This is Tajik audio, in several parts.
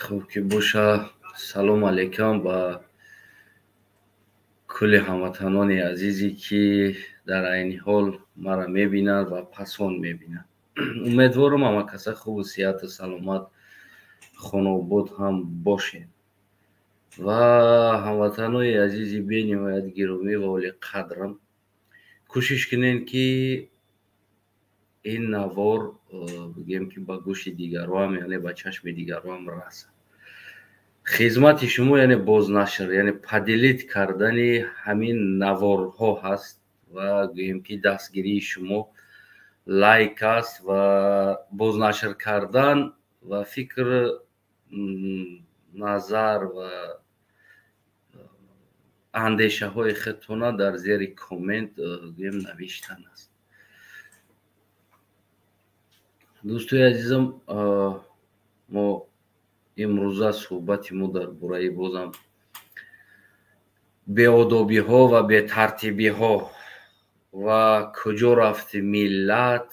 Хуб ки боша. Салом алейкум ба кулли ҳамватанони азизе, ки дар айни ҳол маро мебинанд ва пасон мебинанд. Умедворам, ҳама каса хубу сиҳату саломат, хонаобод ҳам бошед. Ва ҳамватанои азизи бениҳоят гиромӣ ва олиқадрам, кӯшиш кунед, ки ин навор, бигем, ки ба гӯши дигароам, яъне ба чашми дигароам расад. Хизмати шумо, яъне бознашр, яъне поделить кардани ҳамин наворҳо ҳаст ва гӯем, ки дастгирии шумо лайк аст ва бознашр кардан ва фикр, назар ва андешаҳои худтона дар зери коммент, гӯем, навиштан аст. Дӯстои азизам, мо имрӯза суҳбати мо дар бораи бозам беодобиҳо ва бетартибиҳо ва куҷо рафти миллат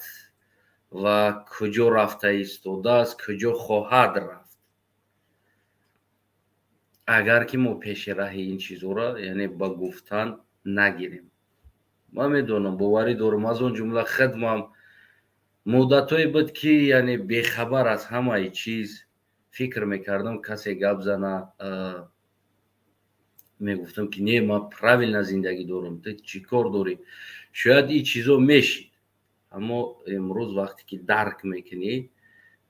ва куҷо рафта истодааст, куҷо хоҳад рафт, агар ки мо пеши раҳи ин чизҳоро, яъне ба гуфтан нагирем. Ман медонам, боварӣ дорам, аз он ҷумла хидмам муддатҳое буд, ки яъне бехабар аз ҳамаи чиз фикр мекардам, касе гап зана, мегуфтам, ки не, ман правильно зиндагӣ дорам, ту чӣ кор дорӣ? Шояд ин чизо мешид, аммо имрӯз вақте ки дарк мекунӣ,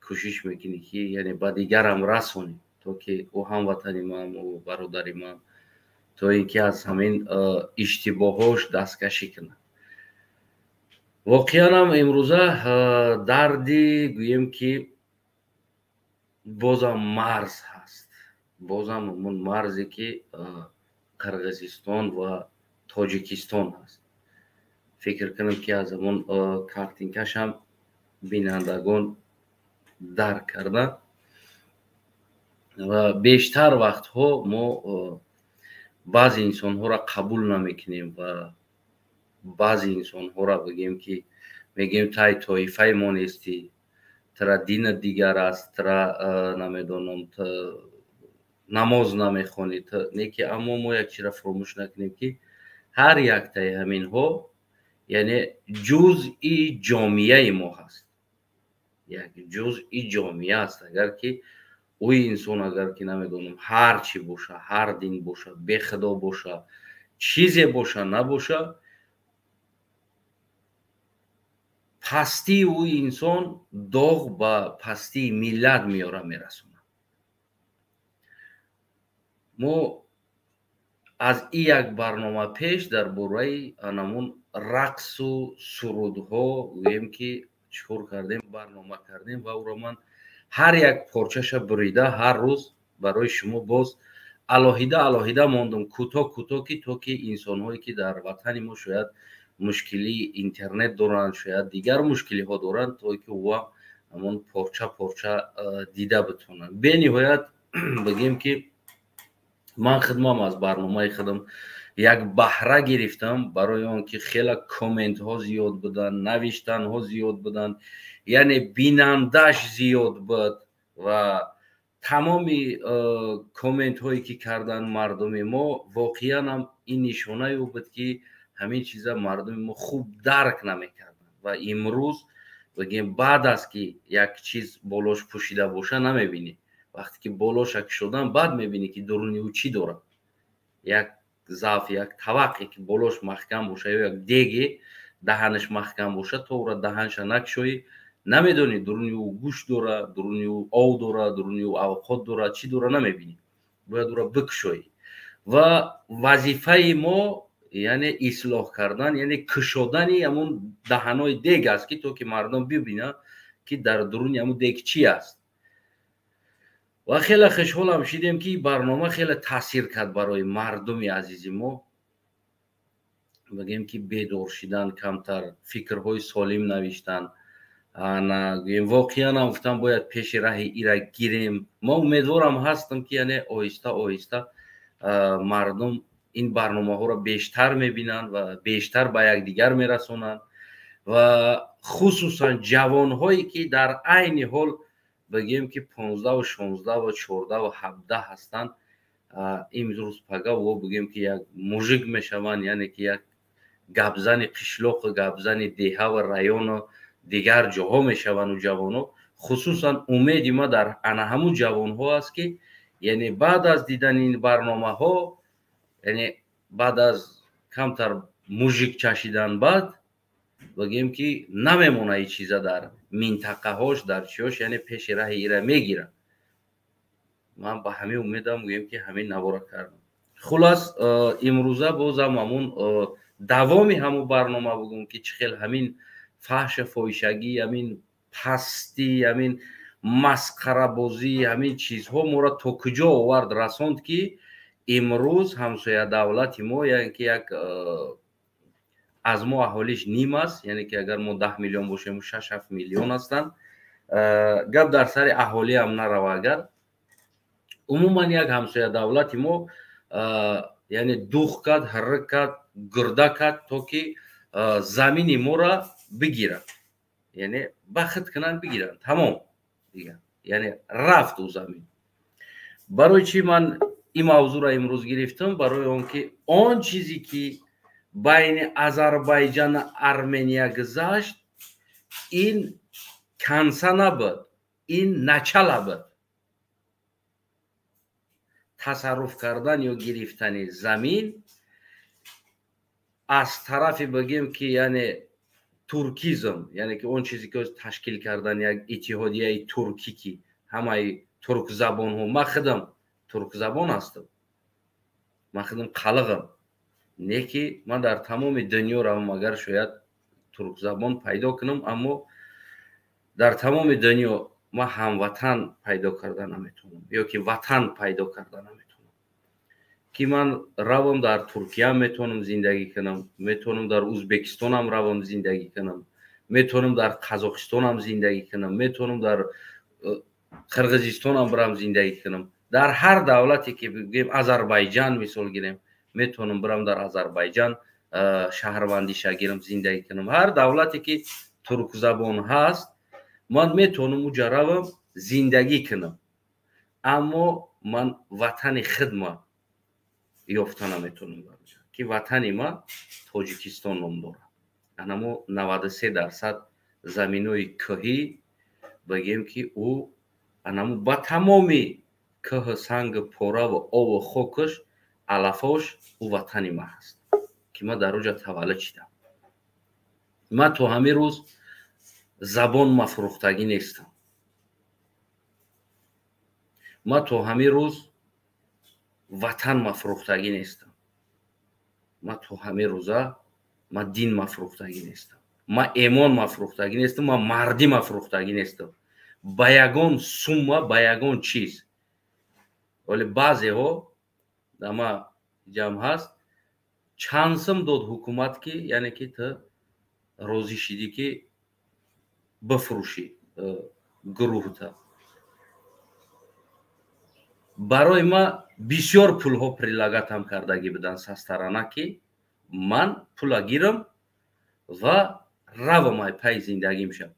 кӯшиш мекунӣ, ки яъне ба дигарам расонӣ, то ки ӯ ҳамватани ман, ӯ бародари ман, то ин ки аз ҳамин иштибоҳош дасткашӣ кунад. Воқеанам имрӯза дарди, гӯем, ки бозам марз ҳаст, бозам ҳамон марзе, ки Қирғизистон ва Тоҷикистон ҳаст. Фикр кунам, ки аз ҳамон картинкашам бинандагон дарк карданд. Ва бештар вақтҳо мо баъзе инсонҳоро қабул намекунем ва баъзе инсонҳоро, бигем, ки мегӯем: тай тоифаи мо нестӣ, тра динат дигар аст, тра намедонам, намоз намехонӣ. Не ки, аммо мо як чизро фуромӯш накунем, ки ҳар яктаи ҳаминҳо, яъне ҷузъи ҷомеаи мо ҳаст, як ҷузъи ҷомеа аст. Агар ки ӯи инсон, агар ки намедонам, ҳар чӣ боша, ҳар дин боша, бехудо боша, чизе боша, набоша, пастии ӯ инсон доғ ба пастии миллат меёра, мерасонад. Мо аз ин як барнома пеш дар бораи анамун рақсу сурудҳо, гӯем, ки чӣ кор кардем, барнома кардем ва ӯро ман ҳар як порчаша бурида ҳар рӯз барои шумо боз алоҳида алоҳида мондум, кӯтоҳ кӯтоҳ, ки то ки инсонҳое, ки дар ватани мо шояд мушкилии интернет доранд, шояд дигар мушкилиҳо доранд, то ки ӯ ҳамон порча порча дида битонанд. Бениҳоят, бигем, ки ман хидмам аз барномаи худам як баҳра гирифтам, барои он ки хеле комментҳо зиёд буданд, навиштанҳо зиёд буданд, яъне бинандаш зиёд буд ва тамоми комментҳое, ки карданд мардуми мо, воқеанам ин нишонае буд, ки ҳамин чиза мардуми мо хуб дарк намекарданд. Ва имрӯз, бигем, баъд аст, ки як чиз болош пӯшида боша, намебинӣ. Вақте ки болоша кушодан, баъд мебинӣ, ки дуруни ӯ чӣ дорад. Як заф, як тавақе, ки болош маҳкам боша, ё як деге даҳанаш маҳкам боша, то ӯра даҳанша накушоӣ, намедонӣ дуруни ӯ гӯшт дора, дуруни ӯ ов дора, дуруни ӯ авқот дора, чӣ дора, намебинӣ, бояд ӯра бикушоӣ. Ва вазифаи мо, яъне ислоҳ кардан, яъне кушодани ҳамун даҳанои дег аст, ки то ки мардум бибинанд, ки дар дуруни ҳамун дег чӣ аст. Ва хеле хушҳолам шидем, ки барнома хеле таъсир кард барои мардуми азизи мо, бигем, ки бедор шидан, камтар фикрҳои солим навиштан. Гӯем, воқеанам гуфтам, бояд пеши раҳи ира гирем. Ма умедворам ҳастам, ки яъне оҳиста оҳиста мардум ин барномаҳоро бештар мебинанд ва бештар ба якдигар мерасонанд ва хусусан ҷавонҳое, ки дар айни ҳол бигем ки 15 16 14 17 ҳастанд, имрӯз пага во бигем ки як мужик мешаванд, яъне ки як гапзани қишлоқу гапзани деҳа ва району дигар ҷоҳо мешаванд. У ҷавонҳо, хусусан умеди ма дар ана ҳамун ҷавонҳо аст, ки яъне баъд аз дидани ин барномаҳо, яъне баъд аз камтар мужик чашидан баъд бигем ки намемона ин чиза дар минтақаҳош, дар чиёш, яъне пеши раҳи ира мегирад. Ман ба ҳамин умедам гӯем ки ҳамин навора кардам. Хулас, имрӯза бозам ҳамун давоми ҳамун барнома бугум, ки чӣ хел ҳамин фаҳша фоҳишагӣ, ҳамин пастӣ, ҳамин масқарабозӣ, ҳамин чизҳо моро то куҷо овард расонд, ки имрӯз ҳамсоя давлати мо, яъне ки як аз мо аҳолиш ним аст, яъне ки агар мо 10 миллион бошем, 6-7 миллион ҳастанд. Гап дар сари аҳолиам нарава, агар умуман як ҳамсоя давлати мо, яъне дух кард, ҳирра кард, гурда кард, то ки замини моро бигирад, яъне бахт кунанд, бигиранд, тамом, яъне рафт ӯ замин. Барои чӣ ман ин мавзӯъро имрӯз гирифтам? Барои он ки он чизе ки байни Азарбайҷану Армения гузашт, ин конца набуд, ин начало буд. Тасарруф кардан ё гирифтани замин аз тарафи бигем ки яъне туркизм, яъне ки он чизе ки ташкил кардан як иттиҳодияи туркӣ, ки ҳамаи туркзабонҳо, ман худам туркзабон ҳастам, ман худам қалиғам, не ки ман дар тамоми дунё равам, агар шояд туркзабон пайдо кунам, аммо дар тамоми дунё ман ҳамватан пайдо карда наметавонам ё ки ватан пайдо карда наметавонам. Ки ман равам, дар Туркия метавонам зиндагӣ кунам, метавонам дар Узбекистонам равам зиндагӣ кунам, метавонам дар Қазоқистонам зиндагӣ кунам, метавонам дар Қирғизистонам бирам зиндагӣ кунам, дар ҳар давлате ки бигӯем, Азарбайҷан мисол гирем, метавонам бирам дар Азарбайҷан шаҳрвандиша гирам, зиндагӣ кунам. Ҳар давлате ки туркзабон ҳаст, ман метавонам уҷа равам, зиндагӣ кунам, аммо ман ватани хидма ёфта наметавонам, ки ватани ма Тоҷикистон ном дорад. Анамо 93% заминои кӯҳӣ, бигем ки ӯ анамо ба тамоми кӯҳу сангу пораву обу хокаш, алафош, ӯ ватани ма ҳаст, ки ман дар оҷа таваллуд шидам. Ман то ҳамин рӯз забон мафрӯхтагӣ нестам, ман то ҳамин рӯз ватан мафрӯхтагӣ нестам, ман то ҳамин рӯза ман дин мафрӯхтагӣ нестам, ман эмон мафрӯхтагӣ нестам, ман мардӣ мафрӯхтагӣ нестам ба ягон сумма, ба ягон чиз. Вале баъзеҳо дама ҷамъ ҳаст, чанд сум дод ҳукумат, ки яъне ки ту розӣ шидӣ, ки бифурӯшӣ гурӯҳта? Барои ма бисёр пулҳо предлагать ам кардагӣ буданд со сторона, ки ман пула гирам ва равам ай пайи зиндагим шав.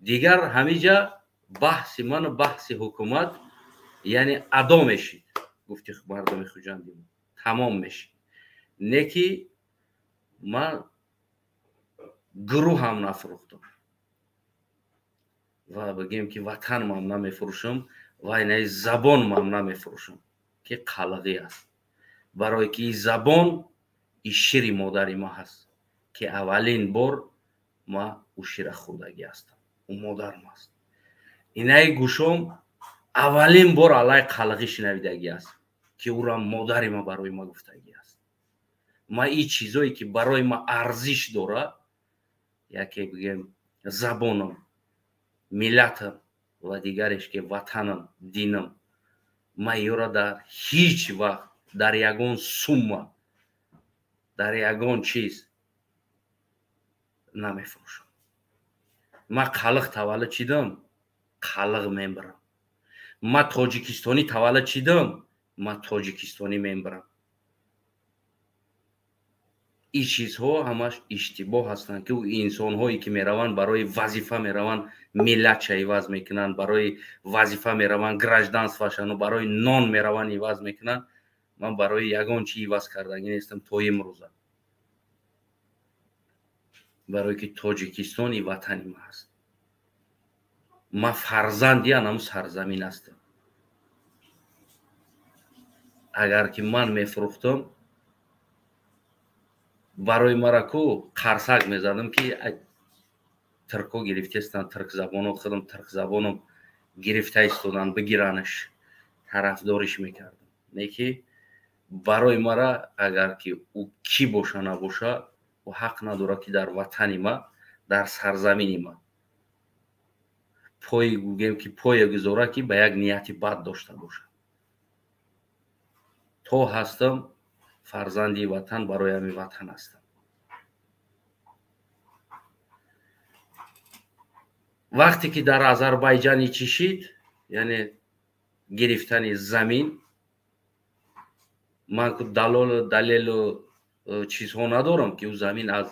Дигар ҳамиҷа баҳси ману баҳси ҳукумат, яъне адо мешид, гуфти мардуми Хуҷанди, тамом мешид. Не ки ман гурӯҳам нафурӯхтам ва бигем ки ватанмам намефурӯшам ва инаи забонмам намефурӯшам, ки қалиғӣ аст, барое ки и забон и шири модари ма ҳаст, ки аввалин бор ма ӯ шира хӯрдагӣ ҳастам, ӯ модарам аст. Инаи гӯшом аввалин бор аллаи қалиғӣ шинавидагӣ аст, ки ӯра модари ма барои ма гуфтагӣ аст. Ма и чизое ки барои ма арзиш дорад, яке бигем забонам, миллатам ва дигареш ки ватанам, динам, ма ёра дар ҳеҷ вақт дар ягон сумма, дар ягон чиз намефурӯшам. Ман қалиқ таваллуд шидам, қалиқ мебарам. Ман тоҷикистонӣ таваллуд шидам, ман тоҷикистонӣ мебарам. Ин чизҳо ҳамаш иштибоҳ ҳастанд, ки инсонҳое ки мераванд барои вазифа мераванд, миллатша иваз мекунанд, барои вазифа мераванд, гражданствашану барои нон мераванд иваз мекунанд. Ман барои ягон чи иваз кардагӣ нестам то имрӯза, барое ки Тоҷикистон и ватани ма аст. Ман фарзанди анаму сарзамин ҳастам. Агар ки ман мефурӯхтам, барои мара ку қарсак мезадам, ки турко гирифтестанд, туркзабоно, худам туркзабоном, гирифта истоданд, бигиранаш, тарафдориш мекардам. Не ки барои мара агар ки ӯ кӣ боша набоша, ӯ ҳақ надорад, ки дар ватани ма, дар сарзамини ма пой, гӯем ки пое гузора, ки ба як нияти бад дошта бошад. То ҳастам фарзанди ватан, барои ҳамин ватан ҳастам. Вақте ки дар Азарбайҷани чӣ шид, яъне гирифтани замин, ман ку далолу далелу чизҳо надорам, ки ӯ замин аз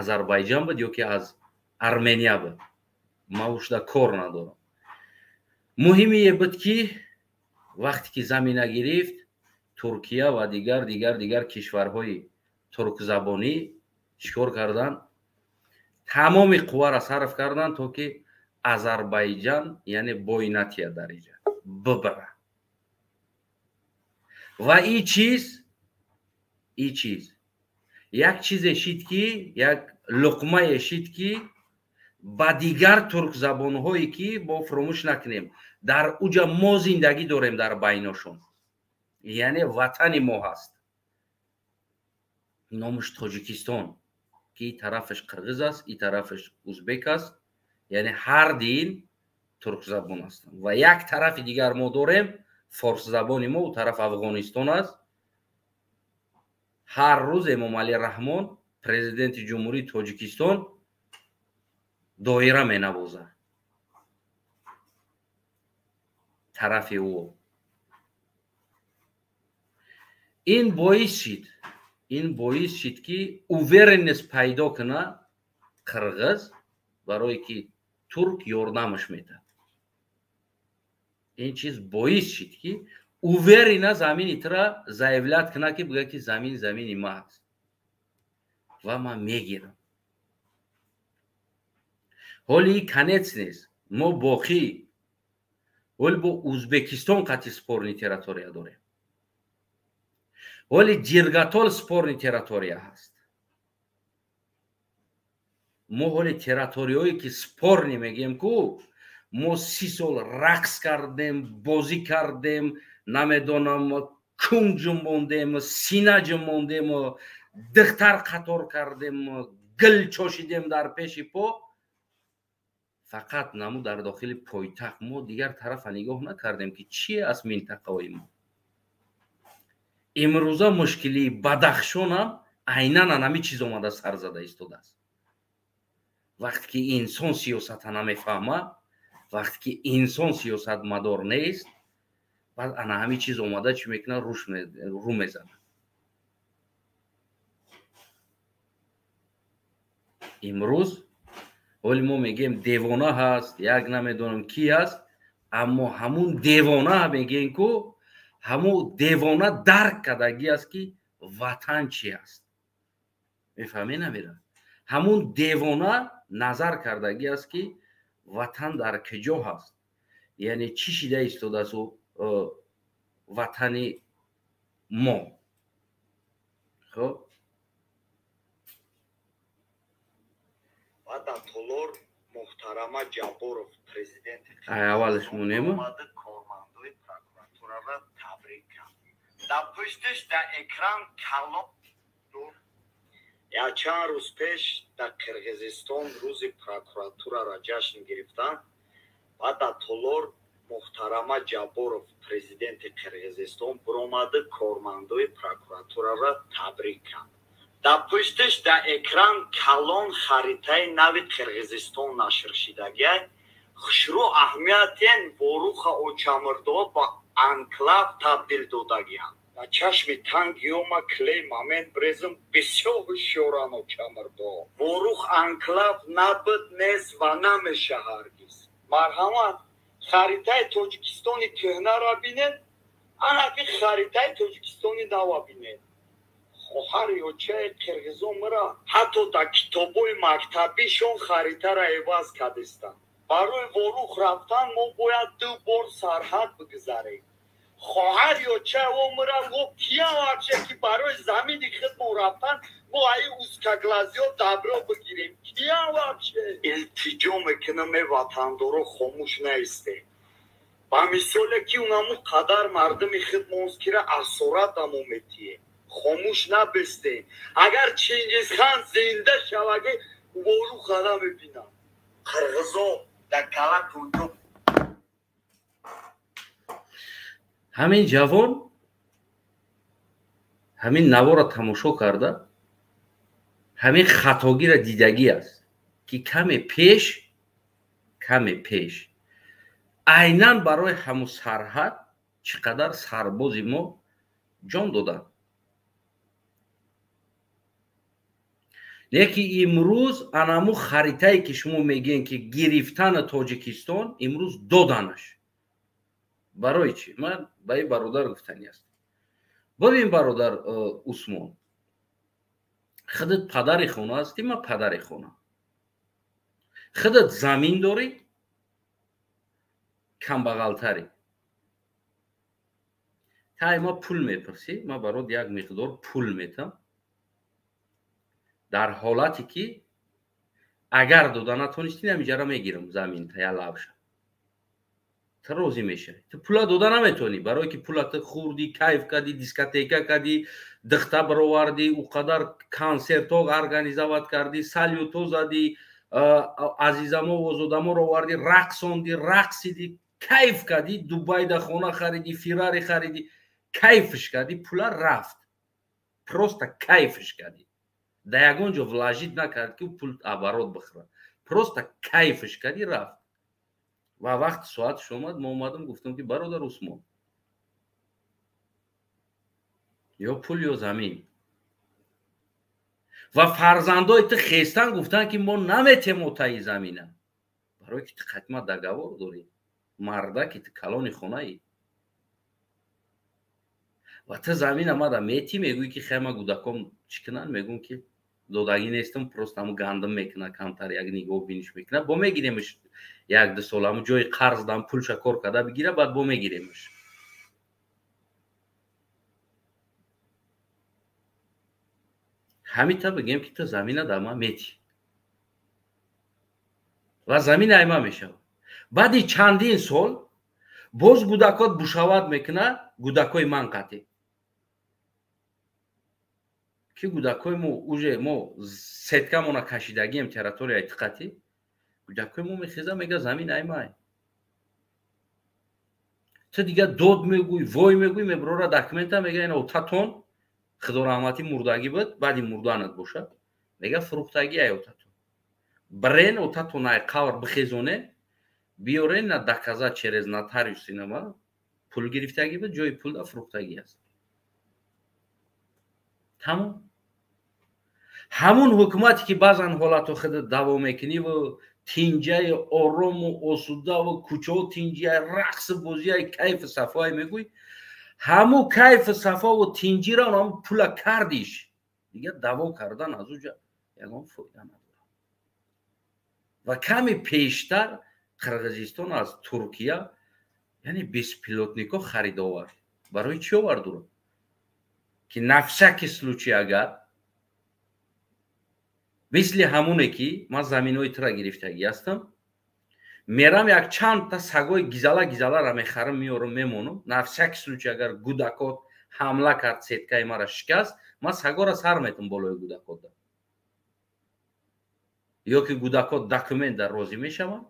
Азарбайҷан буд ё ки аз Армения буд. Ман ушда кор надорам. Муҳимие буд, ки вақте ки замина гирифт, Туркия ва дигар дигар дигар кишварҳои туркзабонӣ чӣ кор карданд? Тамоми қувваро сарф карданд, то ки Азарбайҷан, яъне бойнатия дар иҷа бибара. Ва и чиз як чизе шид, ки як луқмае шид, ки ба дигар туркзабонҳое, ки бо фуромӯш накунем, дар уҷа мо зиндагӣ дорем, дар байношон, яъне ватани мо ҳаст, номаш Тоҷикистон, ки и тарафаш қирғиз аст, и тарафаш узбек аст, яъне ҳар дин туркзабон ҳастанд. Ва як тарафи дигар мо дорем, форсзабони мо, у тараф Афғонистон аст. Ҳар рӯз Эмомалӣ Раҳмон, президенти Ҷумҳурии Тоҷикистон, доира менавозад тарафи ӯ. Ин боис шид, ки уверенность пайдо куна қирғиз, барое ки турк ёрдамаш медиҳад. Ин чиз боис шид, ки уверенно замини тура заявлять куна, ки бигӯяд, ки замин замини ма аст ва ман мегирам. Ҳоли и конец нест. Мо боқӣ ҳоли бо Узбекистон қатъи спорный территория дорем, ҳоли Ҷиргатол спорный территория ҳаст. Мо ҳоли территорияое ки спорный мегӯем ку, мо 30 сол рақс кардем, бозӣ кардем, намедонам, кунг ҷунбондем, сина ҷунбондем, духтар қатор кардем, гил чошидем дар пеши по. Фақат наму дар дохили пойтахт. Мо дигар тарафа нигоҳ накардем, ки чи аст минтақаҳои мо. Имрӯза мушкилии Бадахшонам айнан анами чиз омада сар зада истодааст. Вақте ки инсон сиёсата намефаҳмад, вақте ки инсон сиёсатмадор нест, баъд ана ҳамин чиз омада чӣ мекунад? Рӯ мезанад. Имрӯз ҳоли мо мегӯем, девона ҳаст, як намедонам ки ҳаст, аммо ҳамун девона мегӯем ку, ҳамун девона дарк кардагӣ аст, ки ватан чи аст. Мефаҳмӣ, намера? Ҳамун девона назар кардагӣ аст, ки ватан дар куҷо ҳаст, яъне чӣ шида истодааст ватани мо. Хоб. Ва дар толор муҳтарама Ҷабборов, президенти Аввалаш монема. Кормандои прокуратурара табрик кард. Дар пуштиш дар экран калон. Якчанд рӯз пеш дар Қирғизистон рӯзи прокуратурара ҷашн гирифтанд ва дар толор муҳтарама Ҷабборов, президенти Қирғизистон, биромаду кормандои прокуратурара табрик кард. Дар пуштиш дар экран калон харитаи нави Қирғизистон нашр шидагиай. Хушрӯ, аҳамиятен Воруха, Очамурдо ба анклав табдил додагианд. На чашми танг ёма клей момент брезм бисёр ҳушёрано чамрдо. Ворух анклав набуд, нест ва намеша ҳаргиз. Марҳамат, харитаи Тоҷикистони кӯҳнаро бинед, анаки харитаи Тоҷикистони нава бинед. Хоҳари очаи қирғизон мара ҳатто дар китобҳои мактабишон харитаро иваз кардистанд. Барои Ворух рафтан мо бояд ду бор сарҳад бигузарем. Хоҳар ёча о мара мо кия вообще ки барои замини худмон рафтан мо аи узкоглазиё добро бигирем? Кия вообще? Илтиҷо мекунам, э ватандоро, хомӯш наистем. Ба мисоле ки унаму қадар мардуми худмонст кира асоратамо метиҳем. Хомӯш набистем. Агар Чингизхан зинда шаваги, Воруха намебинам. Қирғизо дар калатон. Ҳамин ҷавон ҳамин наворо тамошо карда, ҳамин хатогиро дидагӣ аст, ки каме пеш айнан барои ҳамун сарҳад чӣ қадар сарбози мо ҷон доданд. Леки имрӯз анаму харитае ки шумо мегӯем, ки гирифтани Тоҷикистон, имрӯз доданаш. Барои чӣ ман ба ин бародар гуфтанӣ аст? Бибин, бародар Усмон, худат падари хона ҳастӣ, ман падари хона. Худат замин дорӣ, камбағалтарӣ. Тай ма пул мепурсӣ, ман барот як миқдор пул метам, дар ҳолате ки агар дода натонистӣ, ҳамиҷара мегирам замин та ялавша. Ту розӣ мешавӣ? Ту пула дода наметавонӣ, барое ки пула ту хӯрдӣ, кайф кардӣ, дискотека кардӣ, духта баровардӣ, ӯ қадар консертҳо организовать кардӣ, салютҳо задӣ, азизамо, озодаморо овардӣ, рақсондӣ, рақсидӣ, кайф кардӣ, Дубайда хона харидӣ, Феррари харидӣ, кайфш кардӣ, пула рафт, просто кайфш кардӣ. Дар ягон ҷо вложить накард, ки пул оборот бихӯрад, просто кайфш кардӣ, рафт. Ва вақти соатш омад, мо омадам, гуфтам, ки бародар Усмон, ё пул, ё замин. Ва фарзандои ту хестан, гуфтанд, ки мо наметем отаи замина, барое ки ту қатма договор дорӣ, мардаки, ту калони хонаӣ ва ту замина мада метӣ. Мегӯӣ, ки хема гудаком чӣ кунанд? Мегӯм, ки додагӣ нестам, просто ҳаму гандум мекунад, камтар як нигоҳ биниш мекунад, бо мегиремш 1-2 сол, ҳаму ҷои қарз дам пулша кор карда бигира, баъд бо мегиремш. Ҳамита бигем, ки ту замина дар ман метӣ ва замин айма мешавад. Баъди чандин сол боз гудакот бушават мекунад, гудакои ман қатъӣ, ки гудакои мо уже мо сеткамона кашидагием, территорияи тиқатӣ. Гудакои мо мехеза, мега: «Замин аймай». Ту дига дод мегӯй, вой мегӯй, меброра документа, мега: «Ина отатон, худо раҳматӣ, мурдагӣ буд, баъди мурданат бошад, мега, фурӯхтагӣ ай отатон. Брен отатон ай қавр бихезоне, биёрен, на доказать через нотариус, инама пул гирифтагӣ буд, ҷои пул да фурӯхтагӣ аст». Тамом. Ҳамун ҳукумате ки баъзан ҳолату худат даво мекуниву тинҷаи орому осудаву кӯчао тинҷияй, рақсу бозияй, кайфу сафое мегӯй, ҳамун кайфу сафову тинҷира ҳамун пула кардиш, дига даво кардан аз уҷа ягон фоида надорад. Ва каме пештар Қирғизистон аз Туркия, яъне, беспилотникҳо харид овард. Барои чӣ овард уро? Ки на всякий случай, агар мисли ҳамоне ки ман заминҳои тура гирифтагӣ ҳастам, мерам, як чандта сагои гизала гизалара мехарам, меорам, мемонам, на всякий случай, агар гудакот ҳамла кард, сеткаи мара шикаст, ман сагора сар метам болои гудакота. Ё ки гудакот документ дар розӣ мешаванд,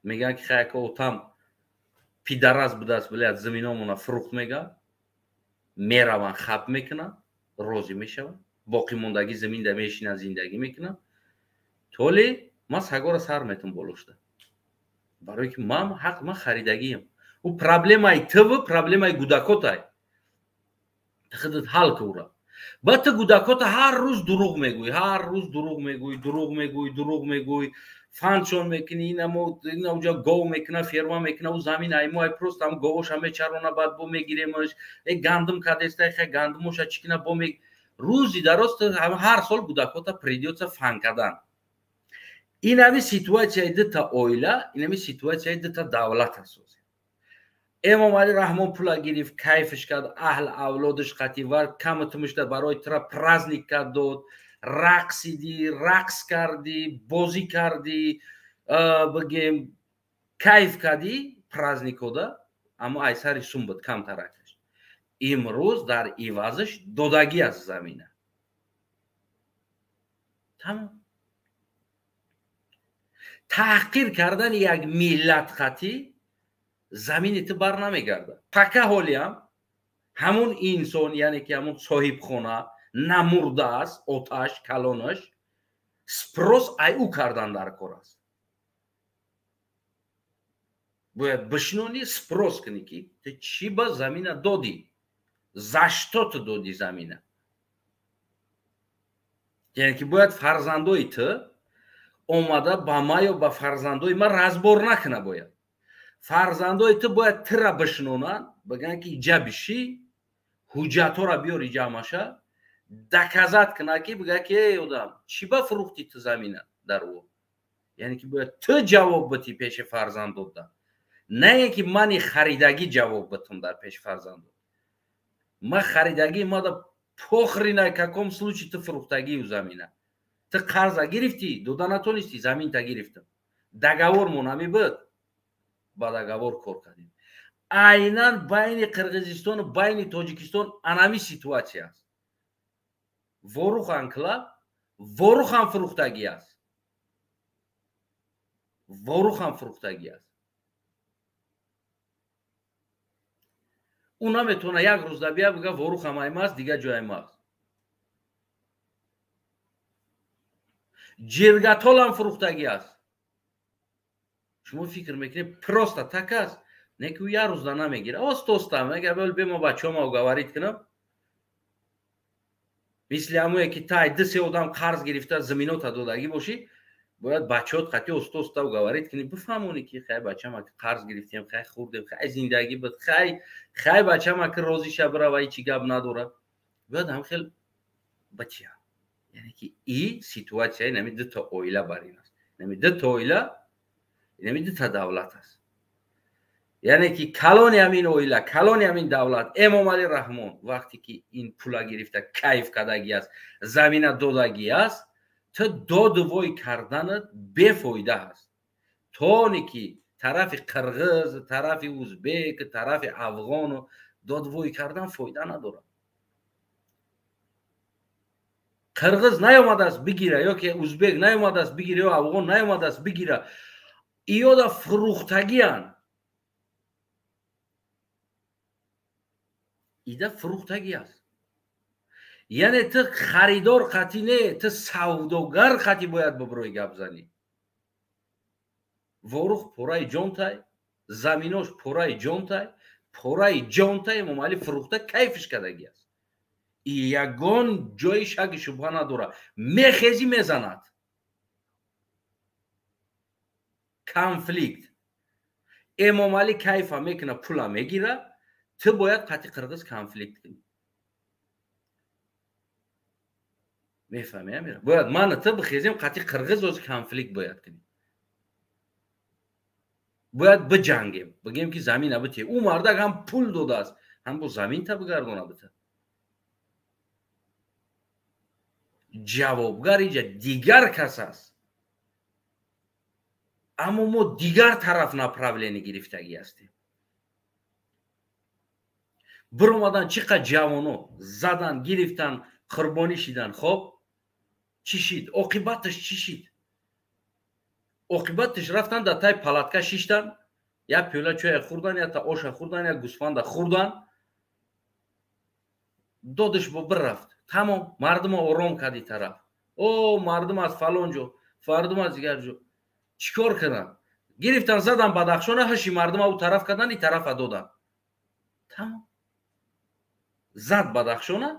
мегӯянд, ки хаяка отам пидарас будааст, блядь, заминомона фурӯхт, мега, мераванд, хаб мекунанд, розӣ мешаванд, боқимондагӣ заминда мешинанд, зиндагӣ мекунанд. Толи ман сагора сар метам болошта, барое ки ман ҳақ ман харидагиам. Ӯ проблемаи тв, проблемаи гудакотай. Худат ҳал ка ура. Баъд ту гудакота ҳар рӯз дурӯғ мегӯӣ, ҳар рӯз дурӯғ мегӯӣ, дурӯғ мегӯӣ, дурӯғ мегӯӣ, фанчон мекунӣ, ина уҷа гов мекуна, ферма мекуна, ӯ замин ай мо ай, просто ҳам говоша мечарона, баъд бо мегиремаш, э гандум кадестай, хай гандумоша чӣ кина, бо рӯзи дароз ҳар сол гудакота придётся фан кардан. Инами ситуатсияи дута оила, инами ситуатсияи дута давлат аст. Эмомалӣ Раҳмон пула гирифт, кайфш кард, аҳл авлодаш қатӣ ва каму тумушда барои тура праздник кард, дод, рақсидӣ, рақс кардӣ, бозӣ кардӣ, бигем, кайф кардӣ праздникода, аммо ай сари сум буд камтаракаш. Имрӯз дар ивазаш додагӣ аст замина. Тамом. Таҳқир кардани як миллат қатӣ замини ту бар намегардад. Пока ҳолиам ҳамун инсон, яъне ки ҳамун соҳибхона намурдааст, оташ калонаш, спрос ай ӯ кардан дар кор аст. Бояд бишнони, спрос кунӣ, ки ту чӣ ба замина додӣ, за что ту додӣ замина. Яъне ки бояд фарзандои ту омада ба ма ё ба фарзандои ман разбор накуна. Бояд фарзандои ту бояд тира бишнонанд, бигӯянд, ки иҷа бишӣ, ҳуҷҷатҳоро биёр, иҷамаша доказать кунад, ки бигӯяд, ки эй одам, чӣ ба фурӯхтӣ ту замина дар ӯ. Яъне ки бояд ту ҷавоб битӣ пеши фарзандода, на ин ки мани харидагӣ ҷавоб битум дар пеши фарзандод. Ма харидагӣ мада похрен, на каком случае ту фурӯхтагию замина. Ту қарза гирифтӣ, дода натонистӣ, заминта гирифтам, договор мон ҳами буд, ба договор кор кардем. Айнан байни Қирғизистону байни Тоҷикистон анами ситуатсия аст. Ворух анклав, Ворухам фурӯхтагӣ аст, Ворухам фурӯхтагӣ аст. Ӯ наметавона як рӯз да бия бига, Ворухам аймаст, дигар ҷо аймаст. Ҷиргатолам фурӯхтагӣ аст. Шумо фикр мекунед, просто так аст? Не, ки ӯ як рӯз да намегира, оста оста мега, бема бачаҳома уговорить кунам, мисли ҳамое ки тай ду се одам қарз гирифта, заминота додагӣ бошӣ, бояд бачаҳот қатъи оста оста уговорить кунӣ, бифаҳмонӣ, ки хай, бачама, ки қарз гирифтем, хай, хӯрдем, хай, зиндагӣ буд, хай, хай, бачама, ки розӣ ша, бирава, ҳечи гап надорад. Бояд ҳам хел бача, яъне ки и ситуатсияи нами дута оила бар ин аст, нами дута оила, нами дута давлат аст. Яъне ки калони ҳамин оила, калони ҳамин давлат Эмомалӣ Раҳмон, вақте ки ин пула гирифта, кайф кардагӣ аст, замина додагӣ аст, ту доду вой карданат бефоида аст. Тоне ки тарафи қирғиз, тарафи узбек, тарафи афғону додвой кардан фоида надорад. Қирғиз наёмадааст бигира, ё ки узбек наёмадааст бигира, ё афғон наёмадааст бигира. Иёда фурӯхтагианд, ида фурӯхтагӣ аст. Яъне ту харидор қатӣ не, ту савдогар қатӣ бояд бибирои гап занӣ. Ворух пораи ҷонтай, заминош пораи ҷонтай, пораи ҷонтай Эмомалӣ фурӯхта, кайфиш кардагӣ аст. И ягон ҷои шаки шубҳа надорад, мехезӣ, мезанад конфликт. Эмомалӣ кайфа мекуна, пула мегира, ту бояд қатъи қирғиз конфликт кунӣ. Мефаҳми, амира? Бояд мана ту бихезем, қатъи қирғиз оз конфликт бояд кунем, бояд биҷангем, бигем, ки замина бите. Ӯ мардак ҳам пул додааст, ҳам бо заминта бигардона бита. Ҷавобгар иҷа дигар кас аст, аммо мо дигар тараф направление гирифтагӣ ҳастем. Биромадан, чӣ қад ҷавоно задан, гирифтан, қурбонӣ шидан. Хоб, чӣ шид оқибаташ? Чӣ шид оқибаташ? Рафтан, дар тай палатка шиштан, як пиёла чоя хӯрдан, якта оша хӯрдан, як гӯсфанда хӯрдан, додаш бо бирафт, тамом. Мардумо ором карди тараф, о мардум аз фалон ҷо, мардум аз дигар ҷо чӣ кор карданд? Гирифтан задан Бадахшона, ҳаши мардума ӯ тараф кардан, и тарафа додан. Тамом. Зад Бадахшона,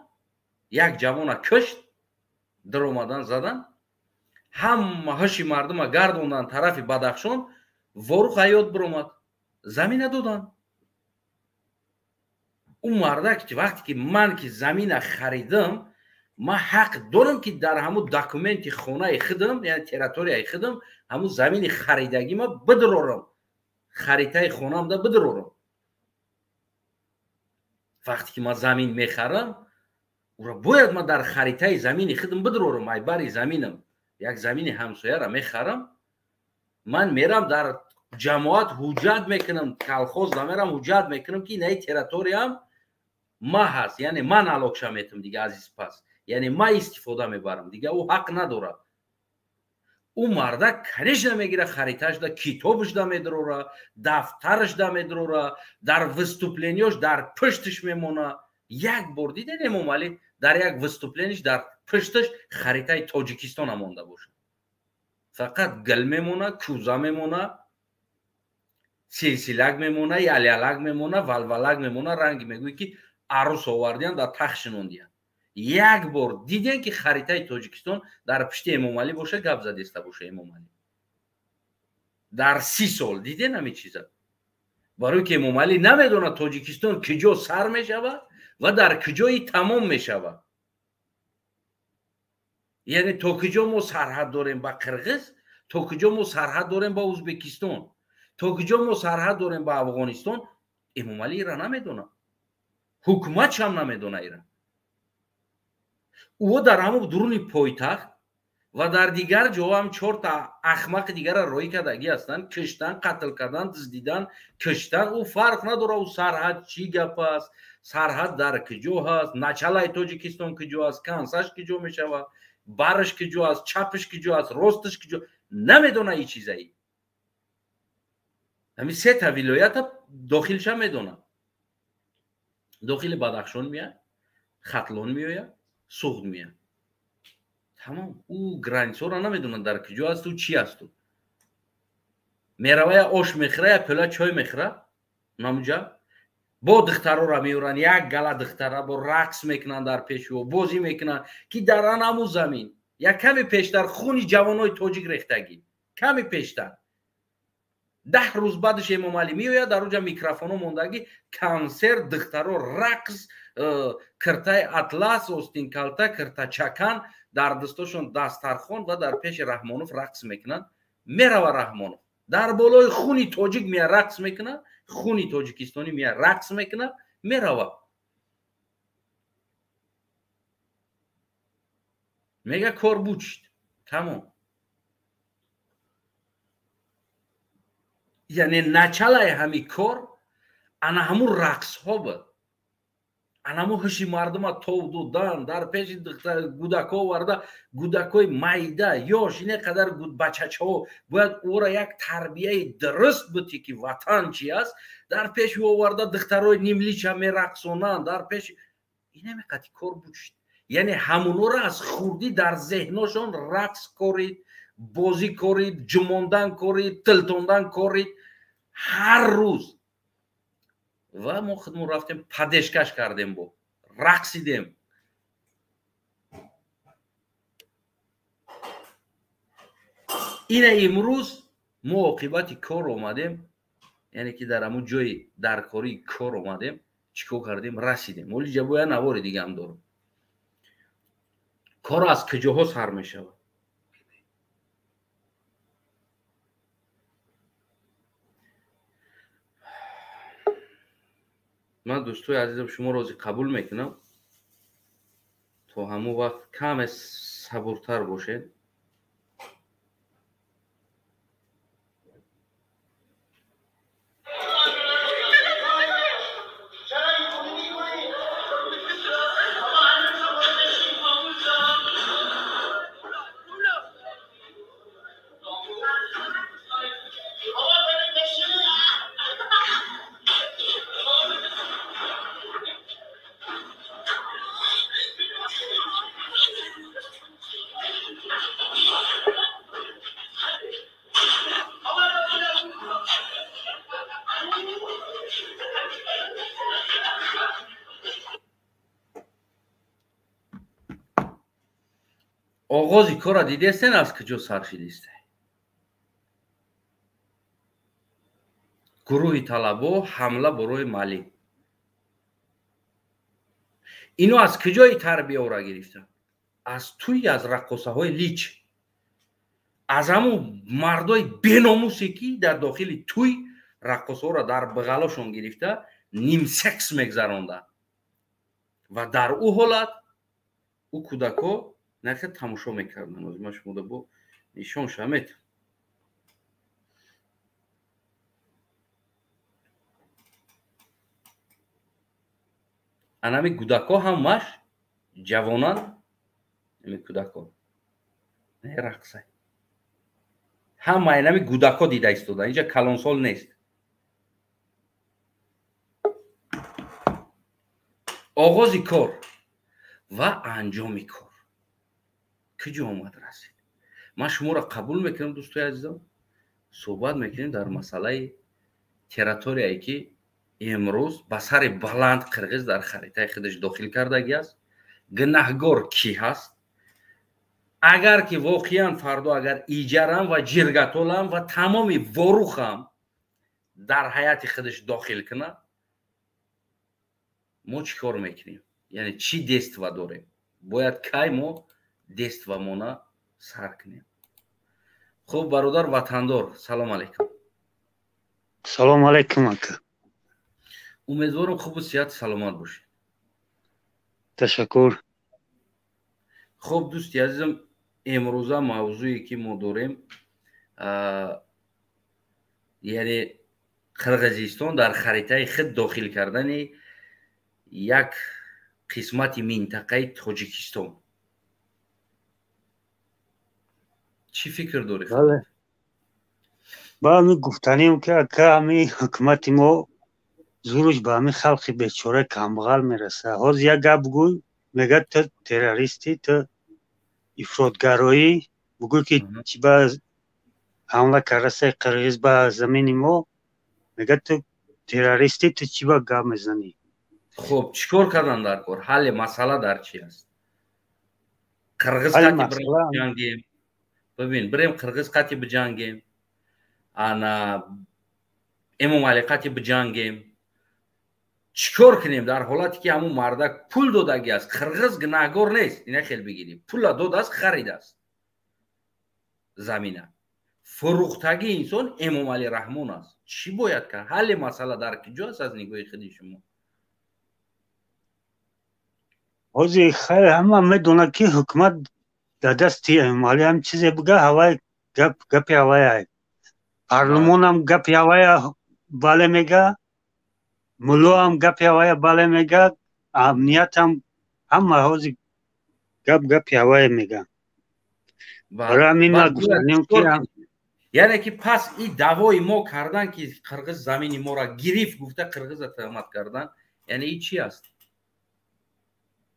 як ҷавона кушт, даромадан задан, ҳама ҳаши мардума гардондан тарафи Бадахшон, Ворух ҳаёт биромад, замина додан. Ӯ мардак вақте ки ман ки замина харидам, ман ҳақ дорам ки дар ҳамун документи хонаи худам, яъне территорияи худам, ҳамун замини харидагима бидрорам, харитаи хонамда бидрорам. Вақте ки ман замин мехарам, ура бояд ман дар харитаи замини худам бидрорам. Айбари заминам, як замини ҳамсояра мехарам, ман мерам дар ҷамоат ҳуҷҷат мекунам, колхоз мерам ҳуҷҷат мекунам ки инаи территориям ма ҳаст, яъне ман алокша метам дига азиз пас, яъне ма истифода мебарам, дига ӯ ҳақ надорад. Ӯ мардак конечно мегира хариташда, китобашда медрора, дафтарашда медрора, дар выступлениёш дар пушташ мемона. Як бор дидед Эмомалӣ дар як выступлениш дар пушташ харитаи Тоҷикистона монда бошад? Фақат гил мемона, кӯза мемона, силсилак мемона, ялялак мемона, валвалак мемона, ранги мегӯӣ ки арӯс овардиян, дар тахт шинондиян. Як бор дидем ки харитаи Тоҷикистон дар пушти Эмомалӣ боша, гап задеста боша Эмомалӣ? Дар 30 сол диден ҳамин чиза? Барои ки Эмомалӣ намедонад Тоҷикистон куҷо сар мешавад ва дар куҷои тамом мешавад. Яъне то куҷо мо сарҳад дорем ба Қирғиз, то куҷо мо сарҳад дорем ба Ӯзбекистон, то куҷо мо сарҳад дорем ба Афғонистон, Эмомалӣ ира намедонад, ҳукуматшам намедонад ира. Ӯ дар ҳамон дуруни пойтахт ва дар дигар ҷоҳо ҳам чорта ахмақи дигара роҳӣ кардагӣ ҳастанд, киштан, қатл кардан, дуздидан, киштан. Ӯ фарқ надорад, ӯ сарҳад чӣ гап аст, сарҳад дар куҷо ҳаст, началаи Тоҷикистон куҷо аст, кансаш куҷо мешавад, бараш куҷо аст, чапаш куҷо аст, росташ куҷо, намедонад ин чизаи. Ҳамин сета вилоята дохилша медонад. Дохили Бадахшон меяд, Хатлон меояд, Суғд меяд. Тамом. Ӯ границаро намедонад дар куҷо асту чӣ асту. Мерава я ош мехӯра, я пӯла чой мехӯра, намуҷа бо духтарора меоранд, як гала духтара бо рақс мекунанд дар пеши ӯ, бозӣ мекунанд ки дар анаму замин як каме пештар хуни ҷавонои тоҷик рехтагӣ, каме пештар 10 рӯз баъдаш Эмомалӣ меояд, дар онҷа микрофоно мондагӣ, консерт, духтаро рақс, киртаи атлас, остинкалта, кирта чакан, дар дастошон дастархон ва дар пеши Раҳмонов рақс мекунанд. Мерава Раҳмонов дар болои хуни тоҷик мея рақс мекунад, хуни тоҷикистонӣ мея рақс мекунад, мерава. Мега кор бучид. Тамом. Яъне началаи ҳами кор ана ҳамун рақсҳо буд, ана ҳамун ҳуши мардума тов додан дар пеши гудако оварда, гудакои майда ёш ине қадар бачачаҳо бояд ӯра як тарбияи дуруст бути ки ватан чи аст, дар пеши оварда духтарои нимлича мерақсонанд дар пеши инаме қати кор бучид. Яъне ҳамунора аз хурдӣ дар зеҳношон рақс корид, бозӣ корид, ҷумондан корид, тилтондан корид ҳар рӯз. Ва мо худмон рафтем падешкаш кардем, бо рақсидем. Ина имрӯз мо оқибати кор омадем, яъне ки дар ҳамун ҷои даркории кор омадем, чӣ кор кардем, расидем. Оли ҷа бояд навори дигаам дорам. Кор аз куҷоҳо сар мешавад? Ман дӯстои азизам шумо розӣ қабул мекунам, то ҳамон вақт каме сабуртар бошед. Оғози корро дидестен, аз куҷо сар шидисте? Гурӯҳи талабо ҳамла барои Мали. Ино аз куҷои тарбияро гирифтанд? Аз тӯи, аз раққосаҳои лич, аз ҳамун мардои беномусе, ки дар дохили тӯй раққосаҳоро дар бағалошон гирифта нимсекс мегзаронданд ва дар ӯ ҳолат ӯ кӯдакҳо нахе тамошо мекарданд. Ҳозир ман шумода бо нишон шамед. Анами кӯдакҳо ҳамаш ҷавонанд, ами кӯдакҳо не рақсай, ҳама инами кӯдакҳо дида истода, инҷа калонсол нест. Оғози кор ва анҷоми кор куҷо омад расид? Ман шуморо қабул мекунам, дӯстои азизам, суҳбат мекунем дар масъалаи территорияе, ки имрӯз ба сари баланд қирғиз дар харитаи худаш дохил кардагӣ аст. Гунаҳгор кӣ ҳаст? Агар ки воқеан фардо агар иҷарам ва ҷиргатолам ва тамоми ворухам дар ҳаяти худаш дохил кунад, мо чӣ кор мекунем? Яъне чӣ действа дорем? Бояд кай мо действамона сар кунем? Хуб, бародар ватандор, салом алейкум. Салом алейкум, ака. Умедворам хубу сиҳату саломат бошед. Ташаккур. Хуб, дӯсти азизам, имрӯза мавзӯе ки мо дорем, яъне Қирғизистон дар харитаи худ дохил кардани як қисмати минтақаи Тоҷикистон. Чӣ фикр дорӣ? Бале, ба ҳамин гуфтанем, ки ака, ҳамин ҳукумати мо зуруш ба ҳамин халқи бечора камбағал мерасад. Ҳозир як гап гӯй, мегӯяд ту террористӣ, ту ифротгароӣ. Бугӯй, ки чӣ ба ҳамла кардасай қирғиз ба замини мо, мегӯяд ту террористӣ, ту чӣ ба гап мезанӣ? Хуб, чӣ кор кардан дар кор? Ҳалли масъала дар чи аст? Қирғиз қати биҷангем, бибин, бирем қирғиз қати биҷангем, ана Эмомалӣ қати биҷангем, чӣ кор кунем дар ҳолате ки ҳамун мардак пул додагӣ аст? Қирғиз гунаҳгор нест, ина хел бигирӣ, пула додааст, харидааст замина. Фурӯхтагии инсон Эмомалӣ Раҳмон аст. Чӣ бояд кард? Ҳалли масъала дар куҷо аст аз нигоҳи худи шумо? Ҳозир хайр, ҳама медонад, ки ҳукумат дар дасти Эмомалӣ, ҳам чизе бига, ҳавай гап гапи ҳавая, парлумонам гапи ҳавая бале мега, муллоам гапи ҳавая бале мега, амниятам, ҳама ҳозир гап гапи ҳавая мега. Барои ҳамин ман гуфтанем, ки яъне ки пас и даъвои мо кардан, ки қирғиз замини моро гирифт гуфта қирғиза тӯҳмат кардан, яъне и чи аст?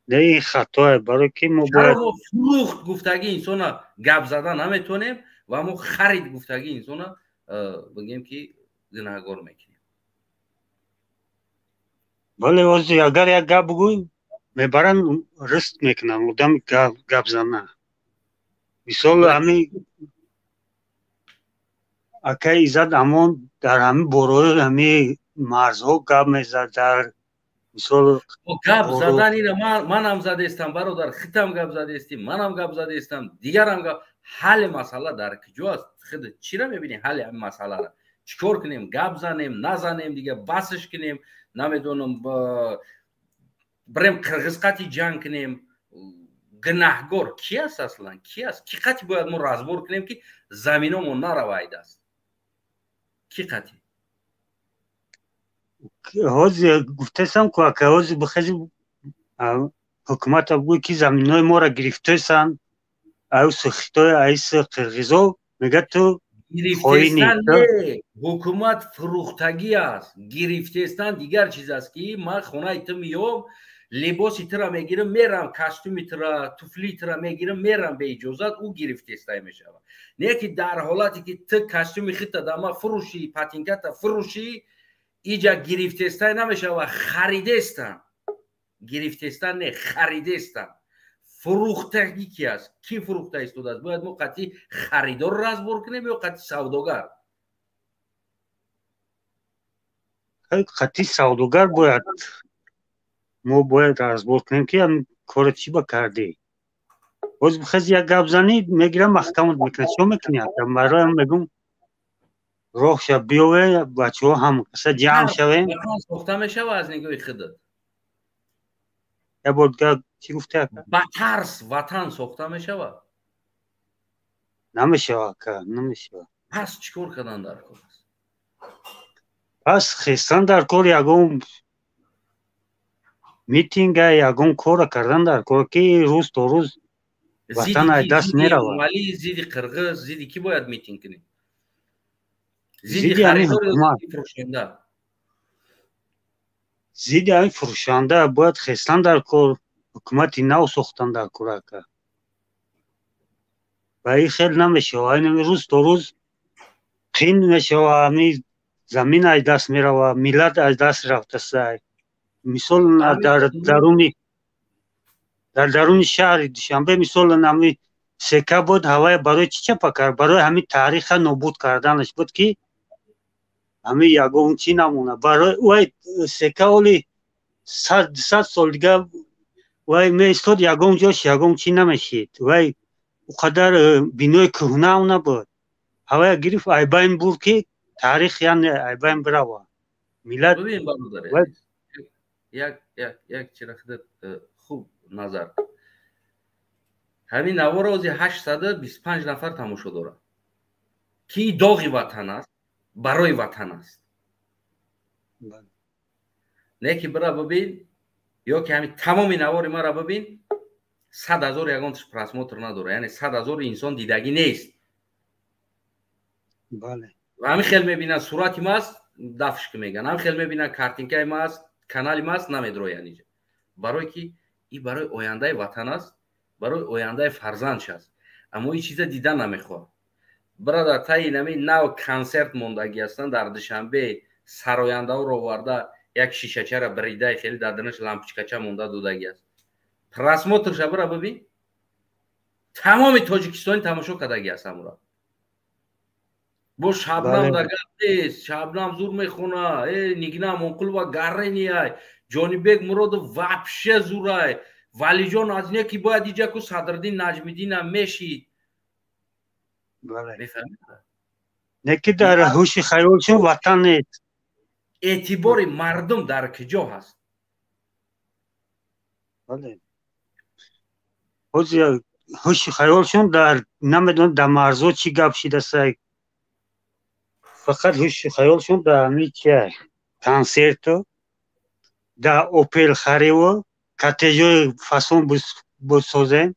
Не, ин хатое, барои ки мо бояд мо фурӯхт гуфтагӣ инсона гап зада наметонем ва мо харид гуфтагӣ инсона бигем, ки гунаҳгор мекунем. Бале, ҳозир агар як гап бигӯй, мебаранд, рист мекунанд одам гап зана. Мисол, ҳамин акаи Иззат Амон дар ҳамин борои ҳамин марзҳо гап мезад, дар мисол гап задан ина манам задаистам, бародар, хитам гап задаистӣ, манам гап задаистам, дигарам гап. Ҳалли масъала дар куҷо аст? Худ чира мебинӣ ҳалли ҳамин масъаларо? Чӣ кор кунем? Гап занем, назанем, дига басш кунем, намедонам, бирем қирғиз қати ҷанг кунем? Гунаҳгор ки аст аслан? Ки аст? Ки қати бояд мо разбор кунем, ки заминомон наравайд аст? Ки қати? Ҳозир гуфтесам ку, ака, ҳозир бихези ҳукумата бигӯй, ки заминҳои моро гирифтесанд айси хитой, айси қирғизо, мегӯяд ту гирифтестан не, ҳукумат фурӯхтагӣ аст. Гирифтестан дигар чиз аст, ки ман хонаи ту меём, либоси тура мегирам, мерам, костюми тура, туфли тура мегирам, мерам беиҷозат, ӯ гирифтестай мешавад. Не ки дар ҳолате ки ту костюми худта дар ман фурӯшӣ, патинката фурӯшӣ, иҷа гирифтестай намешавад, харидестан. Гирифтестан не, харидестан. Фурӯхтагӣ ки аст? Кӣ фурӯхта истодааст? Бояд мо қатъи харидор разбор кунем ё қатъи савдогар? Қатъи савдогар бояд, мо бояд разбор кунем, ки кора чӣ ба кардӣ. Боз хези як гап занӣ, мегирам, маҳкамат мекунад. Чӣ мекунӣ? Бароям мегум, роҳ ша биёве, бачаҳо ҳам каса ҷамъ шавем. Сохта мешава аз нигоҳи худат? Як бор дигар чӣ гуфти, ака? Ба тарс ватан сохта мешавад? Намешава, ака, намешава. Пас чӣ кор кардан дар кор аст? Пас хестан дар кор, ягон митинга, ягон кора кардан дар кор, ки рӯз то рӯз ватан аз даст меравад. Зидди қирғиз, зидди кӣ бояд митинг кунем? Зидди ҳамин ҳукумат, зидди ҳамин фурӯшанда бояд хестан дар кор, ҳукумати нав сохтан дар кор, ака. Ба ин хел намешава. Ин рӯз то рӯз қин мешава, ҳамин замин аз даст мерава, миллат аз даст рафтасай. Мисол, дар даруни шаҳри Душанбе, мисол, ҳами сека буд, ҳавая барои чӣ чапа кард? Барои ҳамин таъриха нобуд карданаш буд, ки ҳамин ягон чӣ намона. Барои вай сека оли 100 сол дига вай меистод, ягон ҷош ягон чӣ намешид. Вай ӯ қадар бинои кӯҳнаам набуд. Ҳавая гирифт, айбайн бурд, ки таърих яъне айбайн бирава. Миллат Як чира худат хуб назар. Ҳамин наворо ози 825 нафар тамошо дорад, ки доғи ватан аст, барои ватан аст. Не ки бира бибин, ё ки ҳамин тамоми навори мара бибин, 100 000 ягонташ просмотр надорад, яъне 100 000 инсон дидагӣ нест. Ҳамин хел мебинанд, сурати ма аст, дафшк меган, ҳамин хел мебинанд, картинкаи ма аст, канали ма аст, намедроянд иҷа. Барое ки ин барои ояндаи ватан аст, барои ояндаи фарзандш аст, аммо ин чиза дидан намехоҳад. Бародар, таи нами нав консерт мондагӣ ҳастанд дар Душанбе, сарояндаҳоро оварда, як шишачара бридаи, хеле дар динаш лампочкача монда додагӣ аст. Просмотрша бира бибин, тамоми тоҷикистони тамошо кардагӣ аст ҳамура. Бо Шабнам да гап нест, Шабнам зур мехона, э Нигина Амонқулова гаррениай, Ҷонибек Муродов вообще зурай, Валиҷон аз не ки бояд иҷа ку Садриддин Наҷмиддинам мешид. Не ки дар ҳуши хаёлшон ватан нест. Эътибори мардум дар куҷо ҳаст? Ҳуши хаёлшон дар намедонам, дар марзо чӣ гап шидасай, фақат ҳуши хаёлшон дар ҳамин чи консерту, дар Опел хариву коттеҷои фасон бисозем.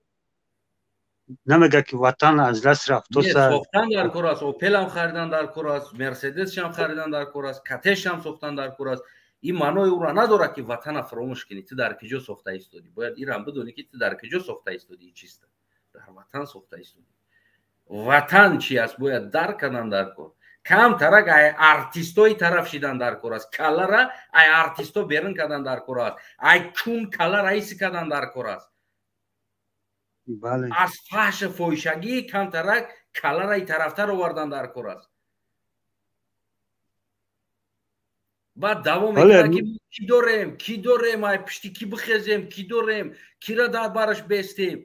Намега ки ватан аз даст рафтоса. Сохтан дар кор аст, Опелам харидан дар кор аст, Мерседесшам харидан дар кор аст, коттеҷшам сохтан дар кор аст. Ин маънои ӯро надорад, ки ватана фаромӯш кунӣ. Ту дар куҷо сохта истодӣ? Бояд ирам бидонӣ, ки ту дар куҷо сохта истодӣ. Чиста дар ватан сохта истодӣ. Ватан чи аст, бояд дарк кардан дар кор. Камтарак ай артистои тараф шидан дар кор аст, каллара ай артисто берун кардан дар кор аст, ай кун калла раиси кардан дар кор аст. Аз фаҳша фоҳишагӣ камтарак каллараи тарафтар овардан дар кор аст. Баъд давом мекунад, ки кӣ дорем, кӣ дорем, ай пишти кӣ бихезем, кӣ дорем, кира дар бараш бестем.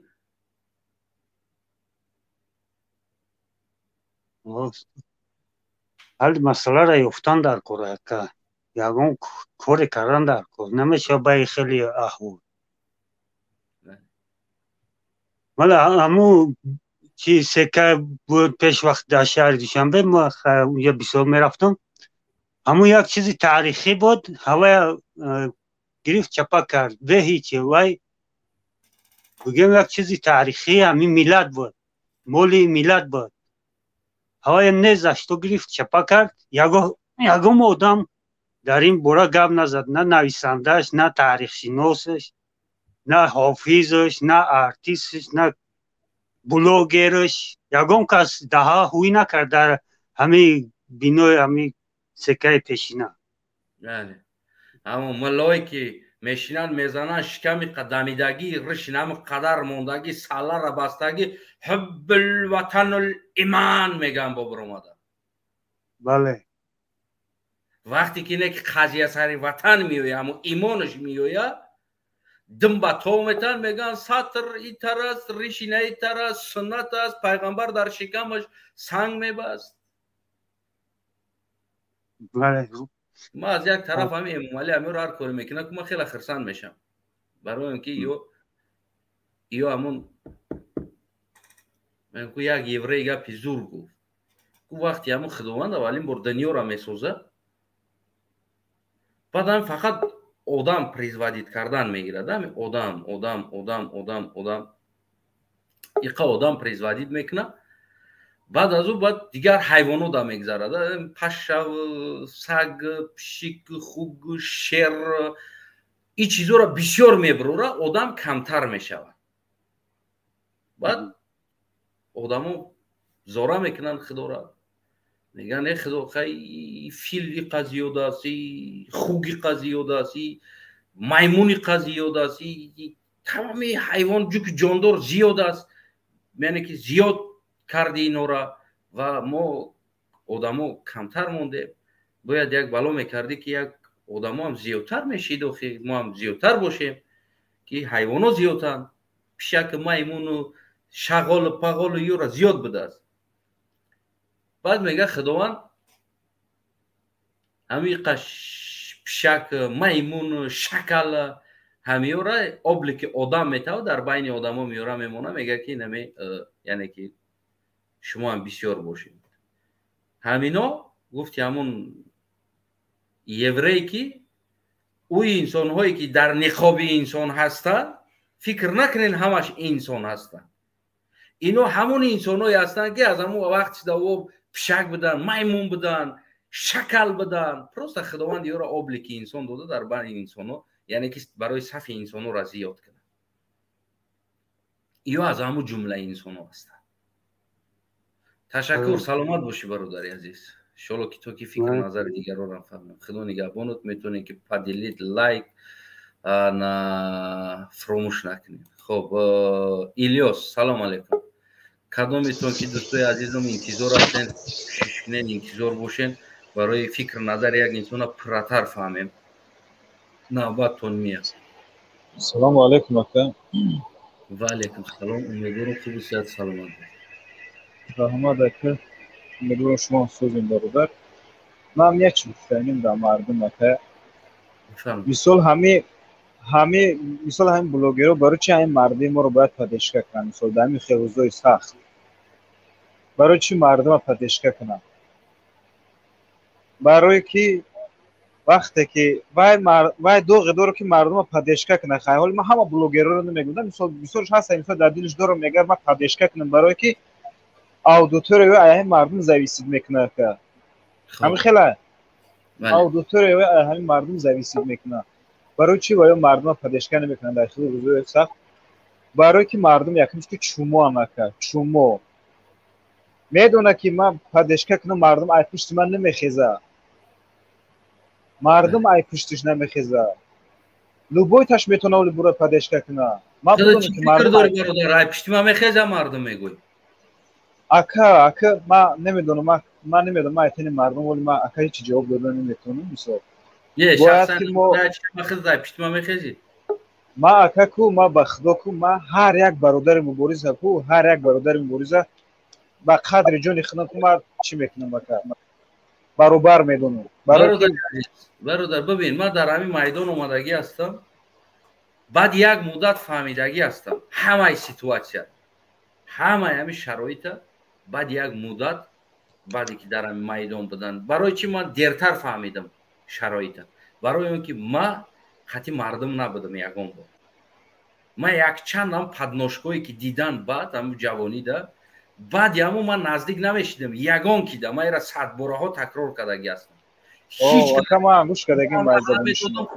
Ҳалли масъаларо ёфтан дар кор, ака, ягон коре кардан дар кор. Намешава ба хеле аҳвол. Мала ҳаму чи сека буд пеш вақт дар шаҳри Душанбе, ма унҷа бисёр мерафтам, ҳамун як чизи таърихӣ буд, ҳавая гирифт, чапа кард бе ҳичи. Вай бигӯем, як чизи таърихӣ ҳамин миллат буд, моли миллат буд, ҳавая незашто гирифт, чапа кард. Ягон одам дар ин бора гап назад, на нависандааш, на таърихшиносаш, на ҳофизаш, на артисташ, на блогераш, ягон кас даҳа ҳуй накард дар ҳамин бинои ҳамин секаи пешина. Ҳамон муллое ки Мешинанд, мезананд, шиками дамидагӣ, ришинами қадар мондагӣ, саллара бастагӣ, ҳуббул ватанул иман мегӯянд, бо биромада. Бале. Вақте ки не ки қазия сари ватан меояд, ҳамо имонаш меояд, дим ба тов метаҳанд, мегӯянд сатр итар аст, риши на итар аст, суннат аст, пайғамбар дар шикамаш санг мебаст. Бале. Ман аз як тараф ҳами Эмомалӣ ҳамиро ҳар коре мекунад, ку ман хеле хирсанд мешавам, барои он ки ё ҳамун ку як еврей гапи зур гуфт, ку вақти ҳамун Худованд аввалин бор дунёро месозад, баъд ҳам фақат одам производить кардан мегирад, ҳами одам, одам, одам, одам, одам, иқа одам производить мекунад. Баъд аз ӯ баъд дигар ҳайвонот да мегзарад: паша, саг, пишик, хуг, шер, ин чизоро бисёр мебурора, одам камтар мешавад. Баъд одамо зора мекунанд Худора, мегӯянд: «Э Худо, хай, фил иқа зиёд аст, хуг иқа зиёд аст, маймун иқа зиёд аст, тамоми ҳайвон ҷуки ҷондор зиёд аст, яъне ки зиёд карди инора ва мо одамо камтар мондем. Бояд як бало мекардӣ, ки як одамо ҳам зиёдтар мешид, охи мо ҳам зиёдтар бошем, ки ҳайвоно зиёдтанд, пишаку маймуну шағолу пағолу ёра зиёд будааст». Баъд мега Худованд: «Ҳамиқа пишак, маймун, шакал, ҳамиёра облики одам метава, дар байни одамо меёра мемона, мега ки наме, яъне ки шумо ҳам бисёр бошед». Ҳамино гуфти ҳамун еврей, ки ӯ инсонҳое ки дар ниқоби инсон ҳастанд, фикр накунед ҳамаш инсон ҳастанд. Ино ҳамун инсонҳое ҳастанд, ки аз ҳамун вақт шуда пишак буданд, маймун буданд, шакал буданд. Просто Худованд ёро облики инсон дода дар байни инсонҳо, яъне ки барои сафи инсонҳоро зиёд кунад. Ё аз ҳамун ҷумлаи инсонҳо ҳастанд. Ташаккур, саломат бошӣ, бародари азиз. Иншолло ки то ки фикру назари дигаронам фаҳмем. Худо нигаҳбонат. Метавонед ки поделить, лайк на фуромӯш накунед. Хоб, Илёс, салом алейкум. Кадометон ки дӯстои азизам интизор ҳастен, кӯшиш кунед интизор бошен, барои фикру назари як инсона пурратар фаҳмем. Навбаттон меяд. Салому алейкум, ака. Ва алейкум салом. Умедворам, хубу сиҳат, саломат бошед. Раҳмат, ака. Умедворам, шумо созем, бародар. Ман як чиз гуфтаним дар мардум, ака. Мисол, ҳами мисол, ҳамин блогерҳо барои чи ҳамин мардуми моро бояд поддержка кунанд? Мисол, дар ҳамин хел рӯзҳои сахт барои чӣ мардума поддержка кунанд? Барое ки вақте ки вай доғе дорад, ки мардума поддержка кунад. Хай, ҳоли ман ҳама блогерҳоро намегӯям. Мисол, бисёрш ҳаста, мисол, дар дилаш дорам, мегӯяд: «Ман поддержка кунам», барое ки аудитория ҳамин мардум зависит мекунад, ака. Ҳамин хела аудитория ҳамин мардум зависит мекунад. Барои чӣ ваё мардума поддержка намекунанд дар хели рӯзҳои сахт? Барое ки мардум якумш ки чумоам, ака, чумо медонад, ки ман поддержка кунам, мардум ай пушти ман намехеза, мардум ай пуштиш намехеза. Любой таш метавона бура поддержка куна. Ман бидонам, ки мардум ай пушти ман мехеза, мардум мегӯй. Ака, ака, ман намедонам, ман намедонам, ман айтани мардум, вале ман, ака, ҳеҷ ҷавоб дода наметавонам. Мисол, бояд ки мо пушти ман мехезӣ. Ман, ака, ку ман ба Худо ку, ман ҳар як бародари мубориза ку, ҳар як бародари мубориза ба қадри ҷони худам ку ман чӣ мекунам, ака, баробар медонам. Бародар, бибин, ман дар ҳамин майдон омадагӣ ҳастам, баъд як муддат фаҳмидагӣ ҳастам ҳамаи ситуация, ҳамаи ҳамин шароита. Баъд як муддат, баъде ки дар ҳамин майдон будан, барои чӣ ман дертар фаҳмидам шароита? Барои он ки ман хати мардум набудам ягон бор. Ман якчанд ҳам подножкое ки дидан, баъд ҳамн ҷавонида, баъди ҳамун ман наздик намешидам ягон кида. Ман ира садбораҳо такрор кардагӣ ҳастам.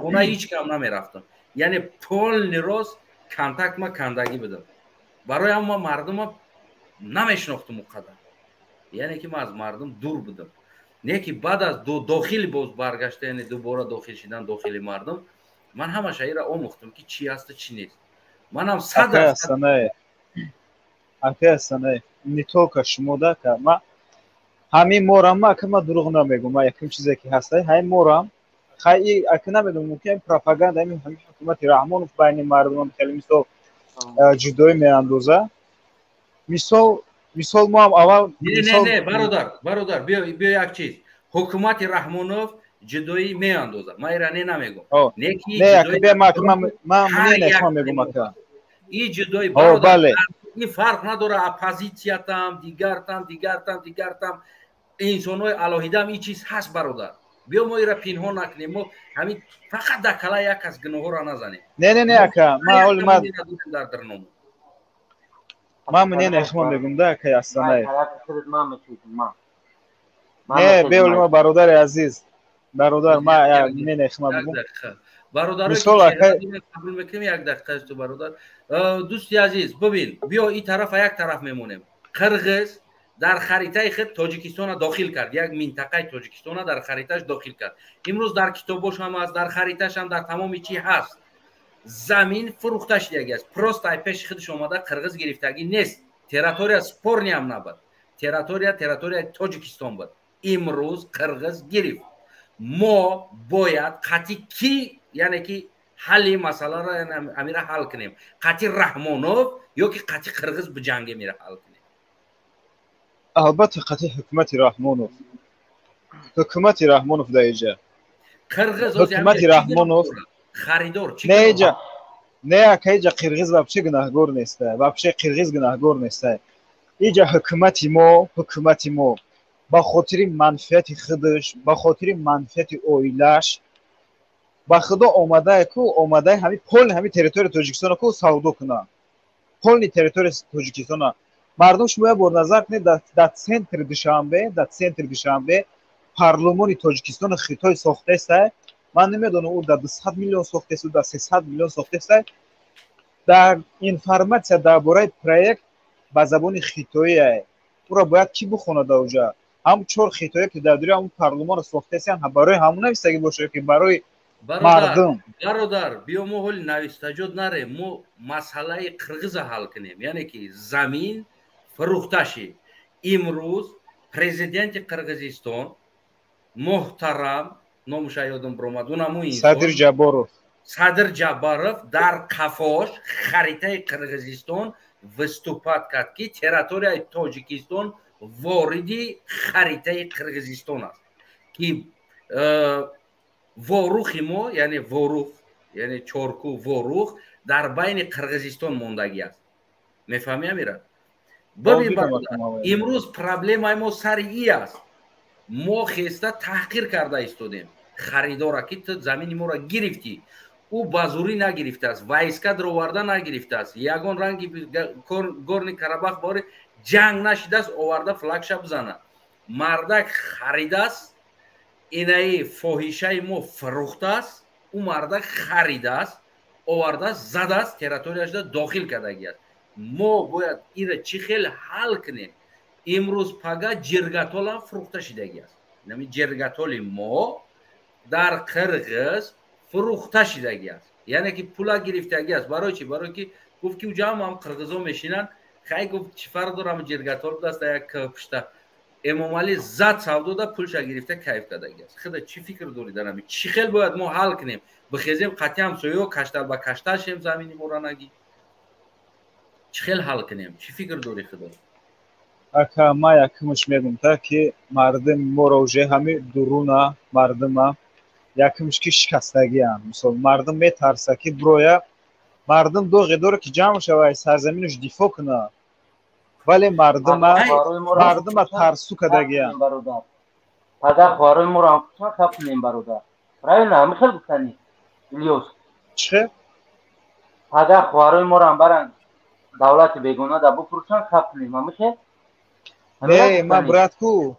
Хона ҳеҷ кам намерафтам, яъне полный рост контакт ма кандагӣ будам. Барои ҳам ман мардума намешинохтум он қадар, яъне ки ман аз мардум дур будам. Не ки баъд аз дохил боз баргашта, яъне дубора дохил шидан дохили мардум. Ман ҳамаша ира омӯхтам, ки чӣ ҳасту чӣ нест. Манам сад. Акай Асанай, не только шумо да, ма ҳамин морам, ма ака, ма дурӯғ намегӯм. Ма якум чизе ки ҳаста, ҳамин морам, хай, ака, намедонам, мумкин пропаганда ҳамин ҳукумати Раҳмонов байни мардумам хеле, мисол, ҷудоӣ меандоза. Мисол, мо ҳам аввал Не, не, не, бародар, бародар, биё, як чиз: ҳукумати Раҳмонов ҷудоӣ меандозад, ман ира не намегӯм. Мегӯм, ака. И ҷудоӣ, бародар, ин фарқ надорад, оппозитсиятам, дигартам, дигартам, дигартам, инсонҳои алоҳидаам, ин чиз ҳаст, бародар. Биё, мо ира пинҳон накунем, мо ҳамин фақат дар кала як кас гуноҳҳоро назанем. Не, не, не, ака, ма оли ма дар дарному. Ман не, не, шумо мегӯм да, акай Асанай. Не, беоли ма, бародари азиз, бародар, ма не, не, шумо мегӯм. Бародаро, қабул мекунем, як дақиқа ту, бародар. Дӯсти азиз, бибин, биё, ин тарафа як тараф мемонем. Қирғиз дар харитаи худ Тоҷикистона дохил кард, як минтақаи Тоҷикистона дар хариташ дохил кард. Имрӯз дар китобош ҳам аст, дар хариташ ҳам, дар тамоми чӣ ҳаст. Замин фурӯхта шидаги аст, просто ай пеши худаш омада қирғиз гирифтагӣ нест. Территория спорный ам набуд, территория территорияи Тоҷикистон буд. Имрӯз қирғиз гирифт. Мо бояд қатъи ки, яъне ки ҳалли масъаларо амира ҳал кунем? Қатъи Раҳмонов ё ки қатъи қирғиз биҷангем, ира ҳал кунем? Албатта, қатъи ҳукумати Раҳмонов, ҳукумати Раҳмонов дар иҷа. Қирғиз ҳукумати Раҳмонов. Харидор. Не, иҷа не, ака, иҷа қирғиз вообще гунаҳгор неста, вообще қирғиз гунаҳгор неста. Иҷа ҳукумати мо, ҳукумати мо ба хотири манфиати худаш, ба хотири манфиати оилаш, ба худо, омадае ку, омадаи ҳами полный ҳами территорияи Тоҷикистона ку савдо куна, полный территорияи Тоҷикистона. Мардум, шумо як бор назар кунед, дар центри Душанбе, дар центри Душанбе парлумони Тоҷикистону Хитой сохтеста. Ман намедонам, ӯ дар 200 миллион сохтест, ӯ дар 300 миллион сохтеста. Дар информатсия дар бораи проект ба забони хитоие. Ӯро бояд кӣ бихонад уҷа? Ҳам чор хитое, ки дар дури ҳамун парлумонро сохтесиян, барои ҳамун навистагӣ бошад ки барои мардум? Бародар, биё, мо ҳоли навистаҷот нарем, мо масъалаи қирғиза ҳал кунем, яъне ки замин фурӯхта шид. Имрӯз президенти Қирғизистон муҳтарам, номуша ёдам биромад, унаму. Садир Ҷабборов. Садир Ҷаббаров дар қафош харитаи Қирғизистон выступать кард, ки территорияи Тоҷикистон вориди харитаи Қирғизистон аст, ки Ворухи мо, яъне Ворух, яъне Чорку, Ворух дар байни Қирғизистон мондагӣ аст. Мефаҳмӣ, Амира? Бибин, имрӯз проблемаи мо сари и аст. Мо хеста таҳқир карда истодем харидора, ки ту замини моро гирифтӣ. Ӯ ба зурӣ нагирифтааст, войска дароварда нагирифтааст, ягон ранги Горный Карабах бори ҷанг нашидааст, оварда флагша бизана. Мардак харидааст, инаи фоҳишаи мо фурӯхтааст. Ӯ мардак харидааст, овардааст, задааст, территорияшда дохил кардагиаст. Мо бояд ира чӣ хел ҳал кунем? Имрӯз пага Ҷиргатолам фурӯхта шидагиаст. Нами Ҷиргатоли мо дар Қирғиз фурӯхта шидагиаст, яъне ки пула гирифтагиаст. Барои чӣ? Барои ки гуфт, ки уҷа ҳам қирғизо мешинанд. Хай, гуфт, чӣ фарқ дорам, Ҷиргатол будаст. Як пушта Эмомалӣ зад, савдода, пулша гирифта, кайф кардагиаст. Худа чӣ фикр дорӣ дар ҳамин? Чӣ хел бояд мо ҳал кунем? Бихезем, қатъи ҳамсоё каштал ба каштал шем, замини моро нагӣ. Чӣ хел ҳал кунем? Чӣ фикр дорӣ, худо? Ака, ма якумаш мегум та, ки мардуми моро уже ҳами дуруна мардума якумш ки шикастагиам. Мисол, мардум метарса, ки бироя. Мардум доғе дора, ки ҷамъ шава, сарзаминаш дифоъ куна, вале мардума тарсу кардагиам. Падар хоҳарои моро ҳам хаб кунем, бародар, правильно? Ҳами хел гуфтани, Илёс? Чӣ? Падар хоҳарои моро ҳам баранд, давлати бегона да бифурӯшанд, хаб кунем, ҳами хел? Не, ма, брат, ку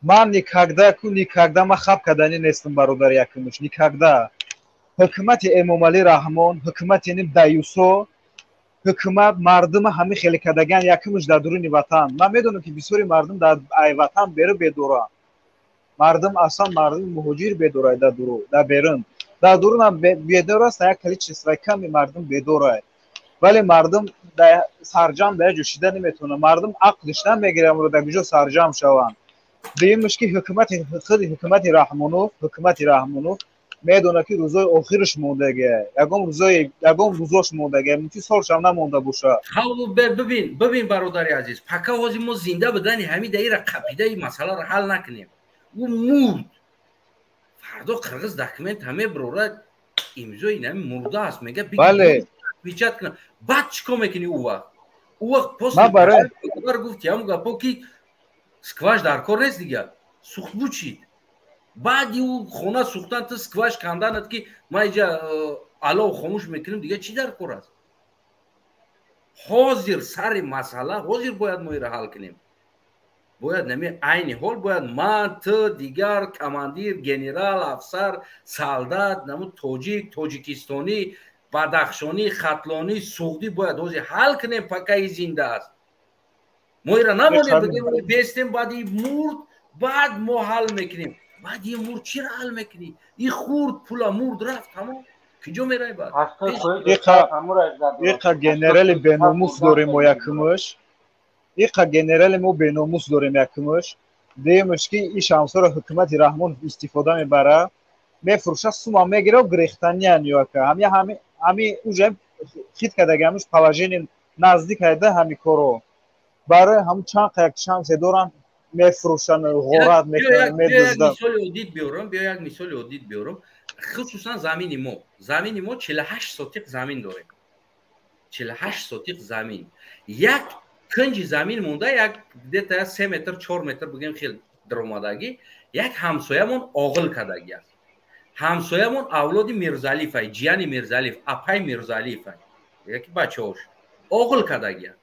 ман никогда ку, никогда ма хаб карданӣ нестам, бародар. Якумш, никогда ҳукумати Эмомалӣ Раҳмон, ҳукумати ним даюсо, ҳукумат мардума ҳами хеле кардагиан. Якумш, дар дуруни ватан ман медонам, ки бисёри мардум дар ай ватан беру бедоранд. Мардум аслан мардуми муҳоҷир бедорад, дар дуру, дар берун. Дар дурунам бедор аст, як количество ками мардум бедорай. Вале мардум сарҷам дар ҷо шида наметавонад. Мардум ақлиш намегирад, дар куҷо сарҷам шаванд. Дуюмаш ки ҳукумати худи ҳукумати Раҳмонов, ҳукумати Раҳмонов медонад ки рӯзои охираш мондагия, ягон рӯзои, ягон рӯзош мондагия, мумкин солшам намонда бошад. Бибин, бибин, бародари азиз, пока ҳозир мо зинда будани ҳамин даира қапидаи масъаларо ҳал накунем, ӯ мурд, фардо қирғиз документ ҳаме бирорад, имзои нами мурда аст, мега, печать кунам. Баъд чӣ кор мекунӣ ӯ вақт? Ӯ вақт пост гуфти ҳамун гапо ки скваж дар кор нест, дига сухт бучид. Баъди ӯ хона сӯхтан, ту скваж канданат ки ман иҷа алов хомӯш мекунем, дига чӣ дар кор аст? Ҳозир сари масъала, ҳозир бояд мо ира ҳал кунем. Бояд нами айни ҳол бояд ман, ту, дигар командир, генерал, афсар, солдат, наму тоҷик, тоҷикистонӣ, бадахшонӣ, хатлонӣ, суғдӣ бояд ҳозир ҳал кунем, пока и зинда аст. Мо ира намонем, бигем бестем, баъди мурд, баъд мо ҳал мекунем. Баъд и мурд чиро ҳал мекунӣ? И хурд пула, мурд, рафт, тамом. Киҷо мерай баъд? Иқа генерали беномус дорем мо якумаш, иқа генерали мо беномус дорем якумаш. Дуюмаш ки и шамсоро ҳукумати Раҳмонов истифода мебара, мефурӯша, сума мегира, грехтаниян ёака ҳами ҳами ҳами уже хит кардаги, ҳамуш положение наздик айда. Ҳами коро барои ҳамун чанд як шансе доранд, мефурӯшанд, ғорат мекунанд, медузданд. Мисоли оддӣ биёрам, биё, як мисоли оддӣ биёрам. Хусусан замини мо, замини мо 48 сотиқ замин дорем, 48 сотиқ замин. Як кунҷи замин монда, як где-то 3 метр, 4 метр бигем, хел даромадагӣ, як ҳамсоямон оғил кардагӣ аст. Ҳамсоямон авлоди Мирзалифай, ҷияни Мирзалиф, апай Мирзалифай, яки бачаош оғил кардагӣ аст.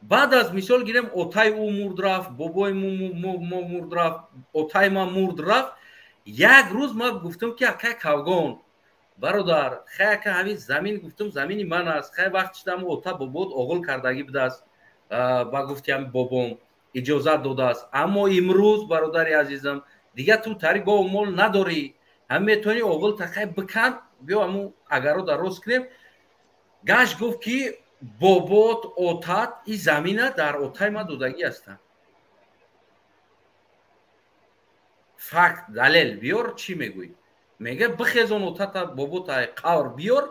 Баъд аз, мисол гирем, отай ӯ мурд рафт, бобои мо мурд рафт, отай ма мурд рафт. Як рӯз ма гуфтам ки акай Кавгон, бародар, хай ака, ҳамин замин, гуфтам, замини ман аст. Хай, вақт шидам, ота бобот оғил кардагӣ будааст, ба гуфти ҳами бобом иҷозат додааст. Аммо имрӯз, бародари азизам, дига ту тари гову мол надорӣ, ҳам метавонӣ оғил тақай бикан, биё ҳамун агарода рост кунем. Гашт, гуфт ки бобот, отат и замина дар отай ма додагӣ ҳастанд. Факт, далел биёр, чӣ мегӯӣ? Мега, бихезон, отата, бобота ай қавр биёр,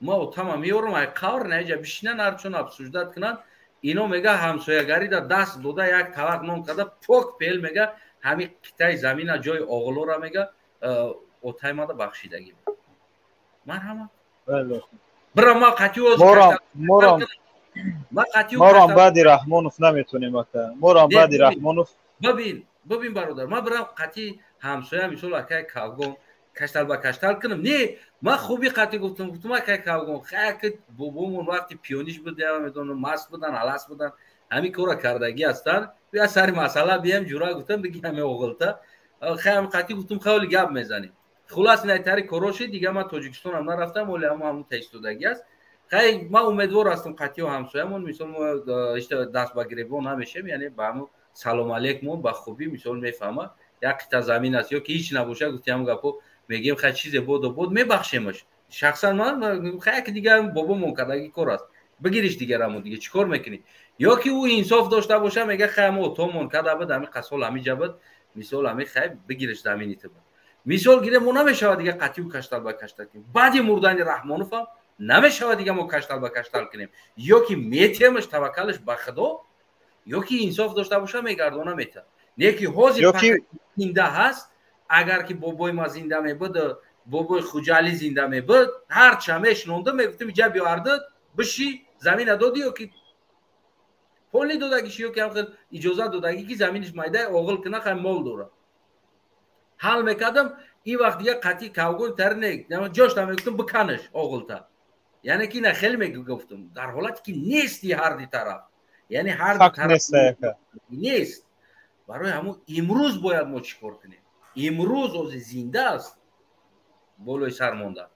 ма отама меёрам ай қавр, наиҷа бишинан, ҳарчон обсуждать кунанд ино. Мега, ҳамсоягарида даст дода, як тавақ нон карда, пок пел, мега, ҳамин қитъаи замина, ҷои оғилора, мега, отай мада бахшидагӣ. Марҳамат, бира, ма қатъи. Морам баъди Раҳмонов наметонем, ака, морам баъди Раҳмонов. Бибин, бибин, бародар, ман бирам қатъи ҳамсоя, мисол акай Кавгон, каштал ба каштал кунам? Не, ман хуби қатъи гуфтам, гуфтам, акай Кавгон, хаяки бобомон вақти пиёниш буд, медонам, маст будан, алас будан, ҳамин кора кардагӣ ҳастанд. Бия сари масъала биям, ҷура, гуфтам, биги ҳами оғилта хаям қатъи гуфтам, хеле гап мезанем. Хулас, инайтари коро шид. Дига ман Тоҷикистонам нарафтам, оли ҳамо ҳамун таистодагӣ аст. Хай, ман умедвор ҳастам, қатъио ҳамсоямон, мисол, мо даст ба гиребон намешем, яъне ба ҳамун салом алейкумон ба хубӣ, мисол, мефаҳма, як қита замин аст ё ки ҳеҷ набоша, гуфти ҳамун гапо мегӯем, хай, чизе бодо бод мебахшемаш. Шахсан ман, хай, яки дигар бобомон кардаги кор аст, бигириш дигарамо, дига чӣ кор мекунӣ? Ё ки ӯ инсоф дошта боша, мега, хай, мо отомон када буд, ҳами қасол ҳамиҷа буд, мисол, ҳами, хай, бигириш замини ту буд. Мисол гирем, мо намешавад дига қатъиу каштал ба каштал кунем. Баъди мурдани Раҳмоновам намешавад дига мо каштал ба каштал кунем. Ё ки метиҳемаш, таваккалаш ба Худо, ё ки инсоф дошта боша, мегардона, мета. Не ки ҳозир зинда ҳаст. Агар ки бобои ма зинда мебуд, бобои Хуҷалӣ зинда мебуд, ҳарча мешинонда, мегуфтем, иҷа биёрдид, биши, замина додӣ ё ки поли додагиш, ё ки ҳам иҷозат додагӣ ки заминиш майда оғил кина, хай, мол дорад, ҳал мекардам. Ин вақт дига қатъи Кавгон тари не, ҷошта мегуфтам, биканаш оғилта. Яъне ки на, хеле мегуфтам, дар ҳолате ки нести ҳарди тараф, яъне ҳарди тараф нест. Барои ҳамун имрӯз бояд мо чӣ кор кунем? Имрӯз ози зинда аст, болои сар монда.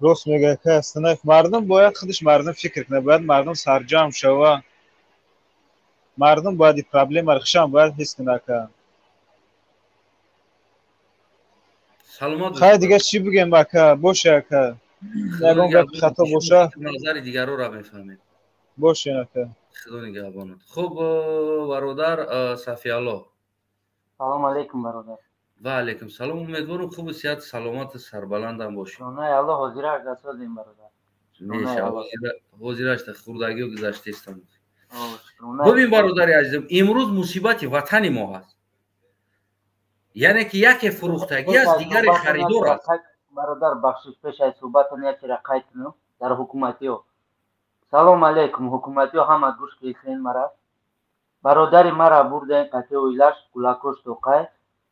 Рост мегӯяд ка мардум бояд худаш, мардум фикр кунад, бояд мардум сарҷамъ шава, мардум бояд проблемаро хушам бояд ҳис кунад ка. Саломат. Хай, дига чӣ бигем, ака? Боше, ака, ягон гапи хато боша. Назари дигарора мефаҳмем. Боше, ака. Худо нигаҳбонат. Хуб, бародар Сафиалло. Салом алейкум, бародар. Ва алейкум салом. Умедворам, хубу сиҳат, саломату сарбаландам бошӣ. Шонаи Алло, ҳозираш дасозем, бародар. Ҳозирашта хурдагиё гузаштаистам. Бубин, бародари азизам, имрӯз мусибати ватани мо ҳаст, яъне ки яке фурӯхтагӣ аст, дигаре харидор аст. Бародар, бахшиш, пеш аз суҳбатон якера қайд кунам дар ҳукуматиё. Салом алейкум, ҳукуматиё, ҳама гӯш кисен мара. Бародари мара бурдаен қатъи оилаш гулакош тоқай.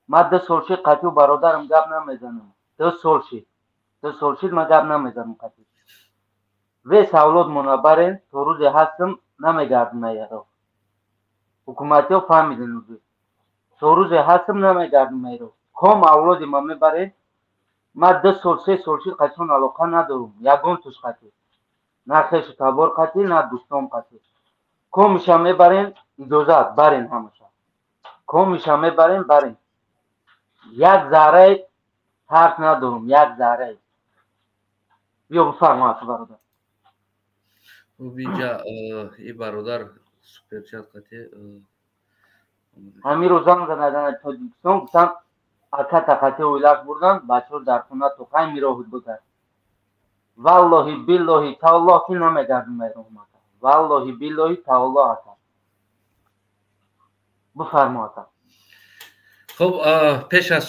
Ма 2 сол шид, қатъи бародарам гап намезанам. 2 сол шид, 2 сол шид, ма гап намезанам қатъи. Вес авлодмона барен, то рӯзе ҳастам, намегардам айро. Ҳукуматиё фаҳмиден, уже то рӯзе ҳастам, намегардам айро. Ком авлоди ма мебарен. Ма 2 сол, 3 сол шид, қатъион алоқа надорам ягон туш қатъи, на хешу табор қатъи, на дӯстон қатъи. Комиша мебарен, иҷозат барен, ҳамаша комиша мебарен, барен. Як зарраи тарс надорам, як зарраи. Биё, бифармо, бародар. Хуб, инҷа и бародар суперчат қатъи. Ҳамин рӯз занг задан Тоҷикистон, гуфтан, аката қатъи оилаш бурдан, бачаҳо дар хона тоқай мироҳуд бигар. Валлоҳи, биллоҳи, таоллоҳ, ки намегардум айроҳмата. Валлоҳи, биллоҳи, таоллоҳ, ака. Бифармо, ака. Хуб, пеш аз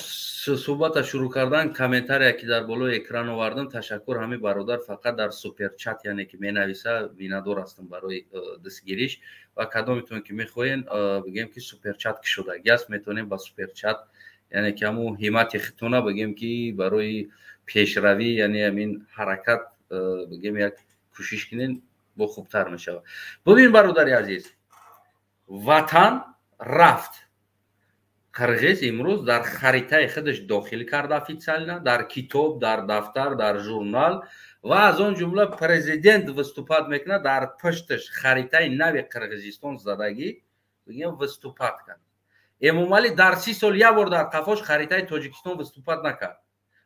суҳбата шурӯъ кардан, комментария, ки дар болои экран овардам, ташаккур. Ҳамин бародар фақат дар суперчат, яъне ки менависа, миннатдор ҳастам барои дастгириш. Ва кадометон ки мехоҳен, бигем ки суперчат кушодагӣ аст, метавонем ба суперчат, яъне ки ҳамун ҳиммати хитона, бигем ки барои пешравӣ, яъне ҳамин ҳаракат, бигем, як кӯшиш кунен, бо хубтар мешавад. Бубин, бародари азиз, ватан рафт. Қирғиз имрӯз дар харитаи худаш дохил карда официально, дар китоб, дар дафтар, дар журнал, ва аз он ҷумла президент выступать мекунад, дар пушташ харитаи нави Қирғизистон задагӣ, бигем, выступать кард. Эмомалӣ дар 30 сол як бор дар қафош харитаи Тоҷикистон выступать накард,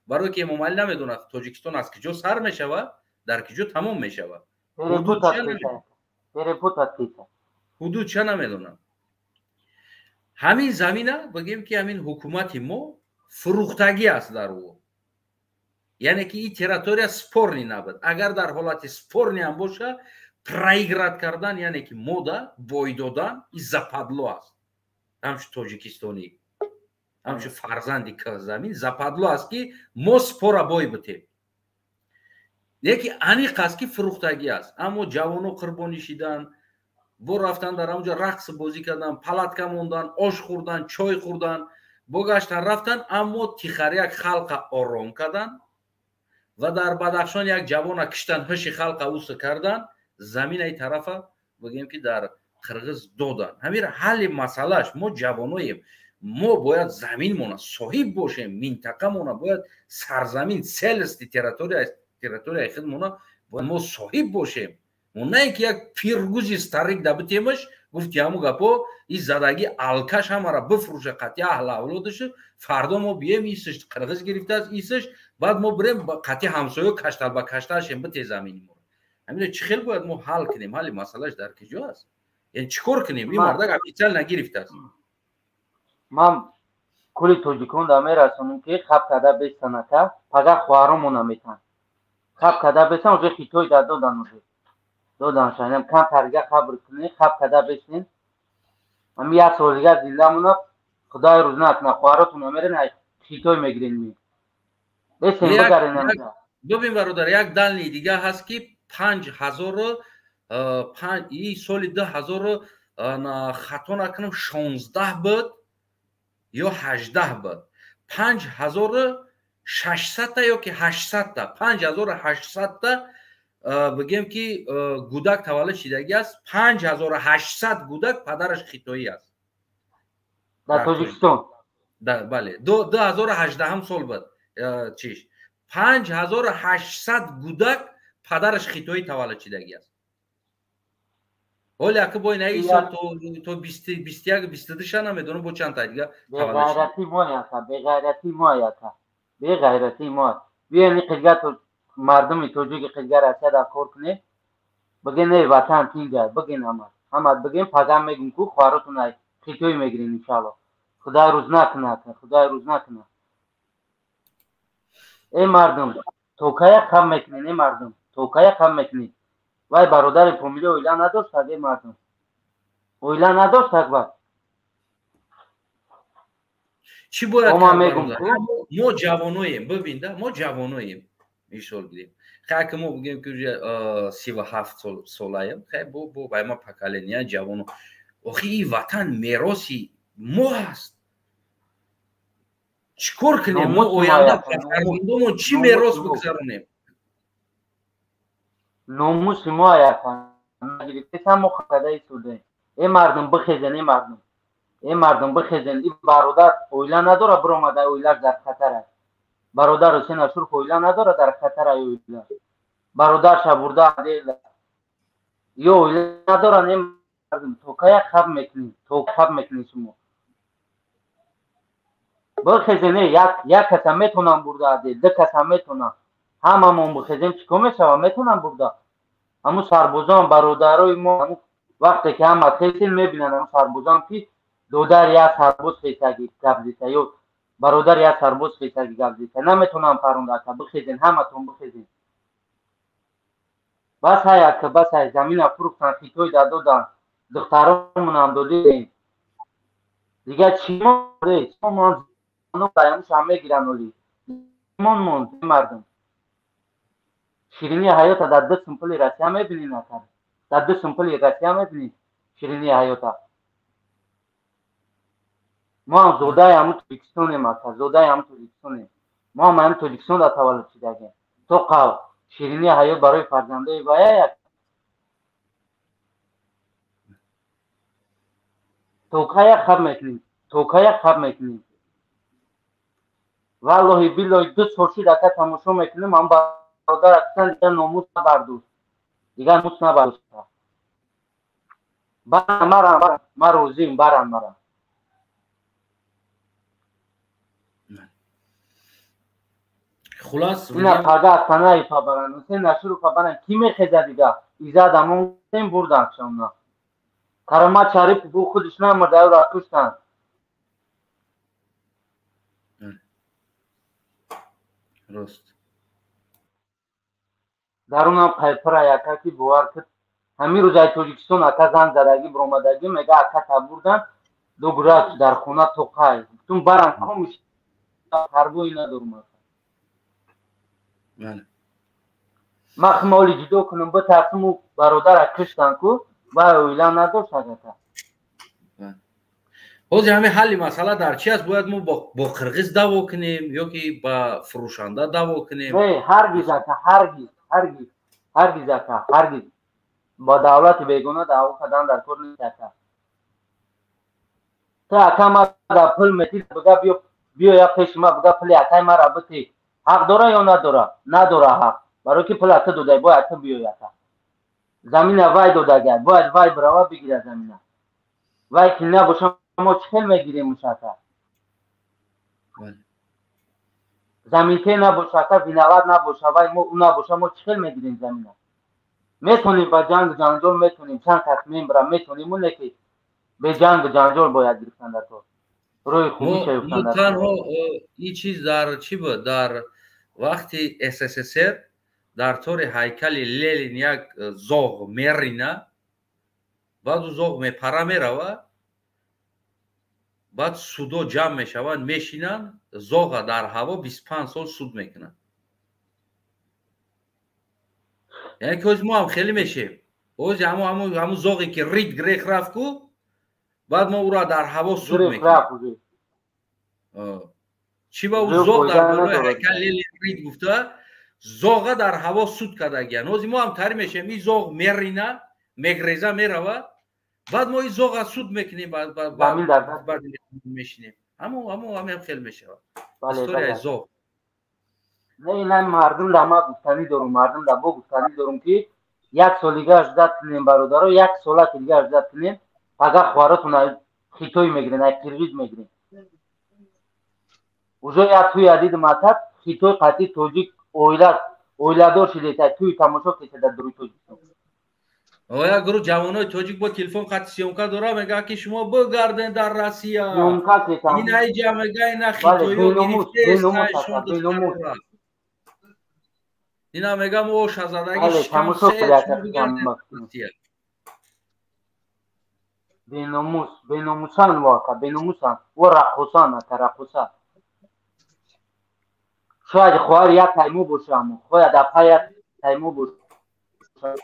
барое ки Эмомалӣ намедонад, Тоҷикистон аз киҷо сар мешавад, дар киҷо тамом мешавад. Ҳудуд ча намедонад. Ҳамин замина, бигем ки, ҳамин ҳукумати мо фурӯхтагӣ аст дар ӯ, яъне ки ин территория спорный набуд. Агар дар ҳолати спорный ҳам боша, проиграть кардан, яъне ки мода бой додан, и западло аст. Ҳамчун тоҷикистонӣ, ҳамчун фарзанди замин, западло аст, ки мо спора бой битем. Яке аниқ аст, ки фурӯхтагӣ аст, аммо ҷавоно қурбонӣ шидан, бо рафтан дар ҳамонҷо рақс бозӣ кардан, палатка мондан, ош хӯрдан, чой хӯрдан, бо гаштан рафтан, аммо тихаряк халқа ором кардан ва дар Бадахшон як ҷавона киштан, ҳуши халқа уса кардан, заминаи тарафа, бигем ки, дар қирғиз додан. Ҳамин ҳалли масъалааш: мо ҷавоноем, мо бояд заминмона соҳиб бошем, минтақамона бояд, сарзамин, целостный территорияи худмона бояд мо соҳиб бошем. Мо на ин ки як пиргузи старик да битемаш, гуфти ҳаму гапо, и задагӣ алкаш ҳамара бифурӯша қатъи аҳл авлодаш. Фардо мо бием, исш қирғиз гирифтааст, исш, баъд мо бирем қатъи ҳамсоё каштал ба кашталшем, бите замини моро. Ҳамино чӣ хел бояд мо ҳал кунем? Ҳалли масъалаш дар киҷо аст? Яъне чӣ кор кунем? Ин мардак официально гирифтааст. Ман кули тоҷикон да мерасонам, ки хаб када бесанака, пага хоҳаромона метан. Хаб када бесан, уже хитой да додан, уже додан шанам. Кам тарга хабр кунӣ, хаб када бесин. Ами як сол дига зинда мона, худои рӯз накуна, хоҳаротона мерен, хитой мегирен, ми бесен, бигарен. Бибин, бародар, як дални дига ҳаст, ки 5000 и соли 2000, хато накунам, 16 буд ё 18 буд, 5600-та ё ки 800-та, 5800-та, бигем ки, гудак таваллуд шидагӣ аст. 5800 гудак падараш хитоӣ аст. Дар Тоҷикистон? Бале, 2018-ҳам сол буд. Чиш, 5800 гудак падараш хитоӣ таваллуд шидагӣ аст. Ҳоли ака бо ин сол то 21, 22 ша намедонам, бо чанд та дига. Беғайратӣ мо яка, беғайратӣ мо яка. Беғайратии мо аст. Биёем ин қидга мардуми тоҷики қидга Россия дар кор кунем, бигем не ватан тинҷа, бигем ҳама ҳама бигем, пагам мегум ку хоҳаротон ай хитой мегирем иншаалло. Худо рӯз накунад, худо рӯз накунад. Эй мардум, то кая хам мекунед, эй мардум, то кая хам мекунед? Вай бародари Помилӣ оила надоштак, эй мардум, оила надоштак вай. Чӣ бояд мо ҷавоноем, бибин да, мо ҷавоноем, мисол гирем. Хай ки мо бигем ки уже 37 солаем, хай бо вай ма поколения ҷавоно. Охи ин ватан мероси мо ҳаст. Чӣ кор кунем мо оянда фарзандомон чӣ мерос бигзаронем? Номуси мо аяка нагирифтесам, мо хакада истодем. Эй мардум, бихезен, эй мардум, эй мардум, бихезен. Ин бародар оила надора, биромада оилаш дар хатар аст. Бародар Ҳусен Ашуров оила надора, дар хатар ай оила. Бародарша бурда ё оила надоран. Эй мардум, то кая хаб мекунед, то хаб мекунед шумо? Бихезен, як каса метонам бурда, ду каса метонам, ҳамамон бихезем, чӣ кор мешава? Метонам бурда. Ҳамун сарбозон бародарои мо вақте ки ҳама хесен мебинанд, ҳамун сарбозон ки додар як сарбоз хесаги гап зиса ё бародар як сарбоз хесаги гап зиса, наметонам паронда. Ака, бихезен, ҳаматон бихезен. Бас ҳай ака, бас ҳай. Замина фурӯхтан, хитой да додан, духтаромонам додем, дигар чӣ монд? Мегиранд оли мон монд. Мардум, ширинии ҳаёта дар 2 сум пули Россия мебинӣ, ака, дар 2 сум пули Россия мебинӣ ширинии ҳаёта. Мо ҳам зодаи ҳамун Тоҷикистонем, ака, зодаи ҳамун Тоҷикистонем. Мо ҳам ҳамин Тоҷикистон да таваллуд шудагем. То қав ширинии ҳаёт барои фарзандои вая. То кая хаб мекунем, то кая хаб мекунем? Валлоҳи биллоҳи, 2 сол шуд, ака, тамошо мекунем. Ҳам бародар аксан дигар номус набардошт, дигар номус набардошт. Барам, ман розием, барам марам. Хулас, ина пага Санаифа баран, Ҳусен Ашурова баран, кӣ мехеза дига? Иззат амон бурдан шона. Каромат Шарипов ӯ худаш намурда, ӯро куштанд. Рост. Дарунам қайпира яка ки бовар куд. Ҳамин рӯз ай Тоҷикистон ака занг задагӣ, биромадагӣ, мега ака та бурдан, ду гурак дар хона тоқай. Гуфтум барам, комиш парвои надорум. Ман химоли ҷудо кунам, битарсим, ӯ бародара куштан ку, вай оила надошт агака. Ҳозир ҳамин ҳалли масъала дар чи аст? Бояд мо бо қирғиз даъво кунем ё ки ба фурӯшанда даъво кунем? Не, ҳаргиз, ака, ҳаргиз, ҳаргиз, ҳаргиз, ака, ҳаргиз бо давлати бегона даъво кардан дар кор нест, ака. Ту, ака, ма да пул метӣ, бига биё, биё я пеши ма, бига пули акай мара битӣ. Ҳақ дора ё надора? Надора ҳақ, барои ки пула ту додай, бояд ту биёй, ака. Замина вай додагай, бояд вай бирава бигира замина. Вай ки набоша, мо чӣ хел мегирем ака? Заминте набоша, ака, виноват набоша вай, мо набоша, мо чӣ хел мегирем замина? Метонем ба ҷангу ҷанҷол, метонем чанд кас мембра, метонем, уне ки бе ҷангу ҷанҷол бояд гирифтан дар кор, рӯи хубиша ёфтан дар. Танҳо ин чиз дар чӣ буд? Дар вақти СССР дар тори ҳайкали Ленин як зоғ мерина, баъду зоғ мепара мерава, баъд судо ҷамъ мешаванд, мешинанд, зоға дар ҳаво 25 сол суд мекунанд. Яъне ки ҳози мо ҳам хеле мешем. Ҳози ҳамун зоғе ки рид, грех рафт ку, баъд мо ӯро дар ҳаво суд мекунем. Чӣ ба ӯ зоғ дар болои ҳайкали Ленин рид гуфта, зоға дар ҳаво суд кардагиян. Ҳози мо ҳам тари мешем, ин зоғ мерина, мегреза, мерава, баъд мо ин зоға суд мекунем, мешинем. Ҳамин хел мешавад историяи зоғ. Не, ина мардум да ма гуфтанӣ дорум, мардум да бо гуфтанӣ дорум, ки як сол дига ждать кунем, бародаро, як сола ки дига ждать кунем, пага хоҳаротон ай хитой мегирен, ай қирғиз мегирен. Уже як туя дидим атак хитой қати тоҷик оила оиладор шидеса туй тамошо кеса дар дуруи Тоҷикистон. Як гурӯҳ ҷавонои тоҷик бо телефон қати съёмка дора, мега ки шумо бигарден дар Россия. Ина иҷа мега ина хитоиё гирифтест. Ина мега мо шаҳзодаги шикамсе. Беномус, беномусан вока, беномусан. Во раққосан, ака раққоса. Шояд хоҳар як тайму бошам, хояд апа як тайму бошам.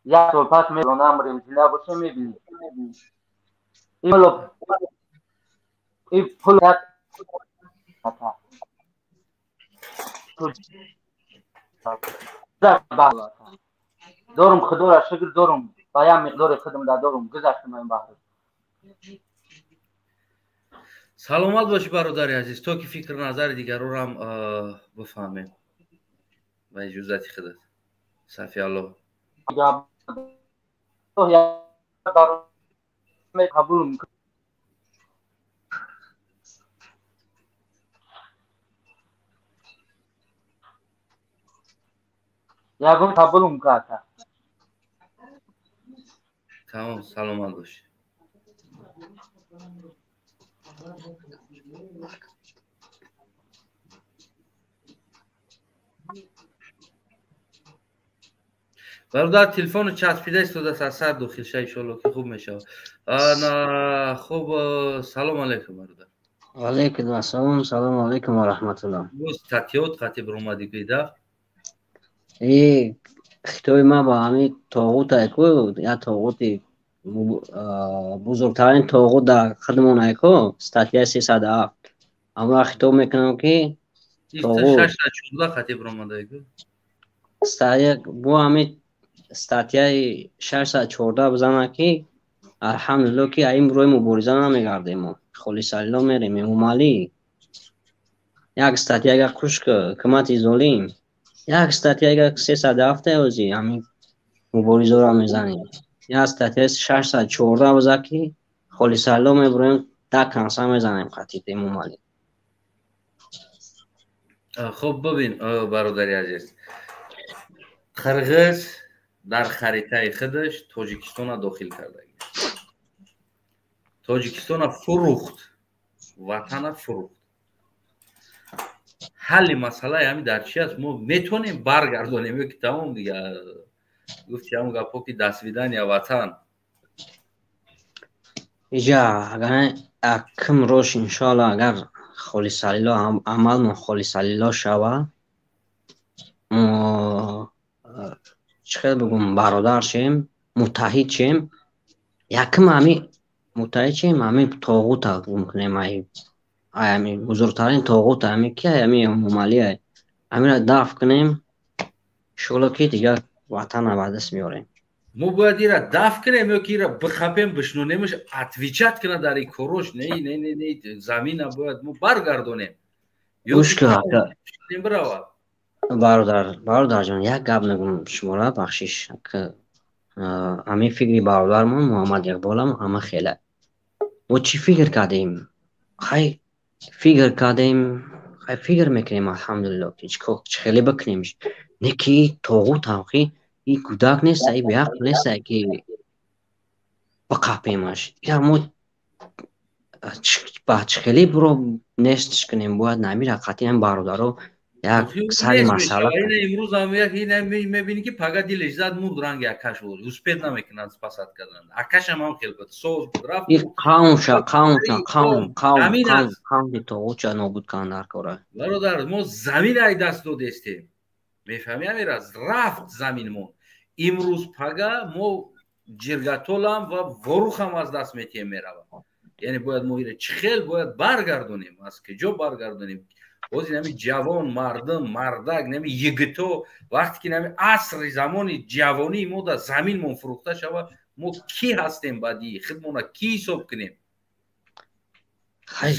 Як сол пас меронам зинда боша мебинем. Ин пул дорум, худоро шукр дорум, ба як миқдори худам да дорум, гузаштам ин баҳр. Саломат бошӣ, бародари азиз, то ки фикр назари дигарорам бифаҳмем. Ба иҷозати худат, Сафиалло. Қабул. Ягон қабулум карда. Тамом, саломат бошӣ. Бародар, телефону часпида истодааст, аз сар дохил ша, иншоалло ки хуб мешавад. Хуб, салом алейкум, бародар. Алейкум ассалом, салом алейкум ва раҳматуллоҳ. Боз татиёт қати биромадӣ гӯида? Э, хитои ман ба ҳамин тоғут айку, як тоғути бузургтарин тоғут дар худмон айку, статья 307. Амро хитоб мекунам ки тоғут 614 қати биромада айку. Статья бо ҳамин статьяи 614 бизанад ки алҳамдулилло ки ин рӯи мубориза намегардем мо. Холисалло мерем, Эмомалӣ. Як статьяга кушк ҳукумати золим. Як статьяга 307 ози ҳамин муборизаро мезанем. Як статья 614 бизад ки холисалло мебуроем, да канса мезанем қатъи Эмомалӣ. Хуб, бибин, бародари азиз. Қирғиз дар харитаи худаш Тоҷикистона дохил кардагӣ. Тоҷикистона фурӯхт, ватана фурӯхт. Ҳалли масъалаи ҳамин дар чи аст? Мо метавонем баргардонем ё ки тамом дига гуфти ҳамон гапҳо ки до свидания ватан. Иҷа агар акм рош иншоалло агар холисалло амалмон холисалло шава, мо чӣ хел бигӯм, бародар шем, муттаҳид шем, якм ҳами муттаҳид шем, ҳами тоғута гум кунем, ай ами бузургтарин тоғут ами ки ами Эмомалӣ ай амира даф кунем, иншоалло ки дигар ватана ба даст меорем. Мо бояд ира даф кунем ё ки ира бихапем, бишнонемш, отвечать кунад дар ин корош? Не, не, не, не, замина бояд мо баргардонем. Гӯш кун, биравад. Бародар, бародарҷон, як гап мегӯм шуморо, бахшиш. Ҳамин фикри бародармон Муҳаммад Иқболам ҳама хеле. Мо чӣ фикр кардем? Хай фикр кардем, хай фикр мекунем, алҳамдулилло, ки чӣ хеле бикунем. Не ки тоғут ҳам ки и кӯдак нест, и беақл нест, ки биқапемаш. Ира мо ба чӣ хеле биро нестш кунем, бояд намира қатъиян бародаро як сари масъала. Имрӯз ҳам як ина мебинӣ ки пага дилеш зад, мурд, ранги акаш буд, успеть намекунад спасать кардан. Акашам ҳам хел буд, соз буд, рафт. И қавмша, қавмша, қавм, қавм, қавм, қавми тоғутша нобуд кардан дар кора. Бародар, мо замин ай даст додестем, мефаҳмӣ? Амира рафт заминмон. Имрӯз пага мо ҷиргатолам ва ворухам аз даст метиҳем, меравад. Яъне бояд мо ира чӣ хел бояд баргардонем, аз куҷо баргардонем? Боз нами ҷавон мардум, мардак, нами йигито, вақте ки нами асри замони ҷавонии мо дар заминмон фурӯхта шавад, мо кӣ ҳастем? Баъди худмона кӣ ҳисоб кунем?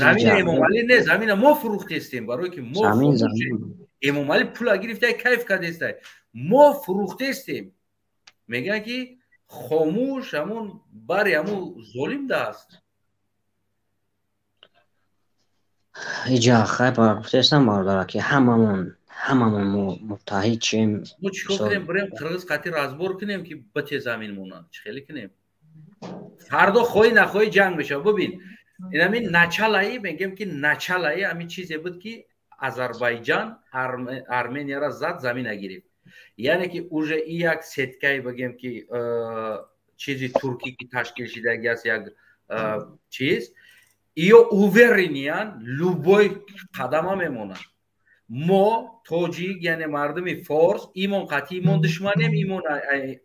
Замина Эмомалӣ не, замина мо фурӯхтестем, барое ки мо Эмомалӣ пула гирифта, кайф кардестай, мо фурӯхтестем. Мегӯянд ки Хомӯш ҳамун бари ҳамун золим даст. Иҷа хай гуфтаистам, бародара, ки ҳамамон муттаҳид шем. Мо чӣ кор кунем? Бирем қирғиз қатӣ разбор кунем, ки бите замин монанд? Чӣ хеле кунем? Фардо хоҳӣ нахоҳӣ ҷанг мешавад. Бубин, инами началаи, мегем ки началаи ҳамин чизе буд, ки Азарбайҷан Арменияра зад, замина гирифт. Яъне ки уже и як сеткае, бигем ки чизи туркӣ ки ташкил шидаги аст, як чиз иё уверенный ян, любой қадама мемонанд. Мо тоҷик, яъне мардуми форс, имон қатъи имон душманем, имон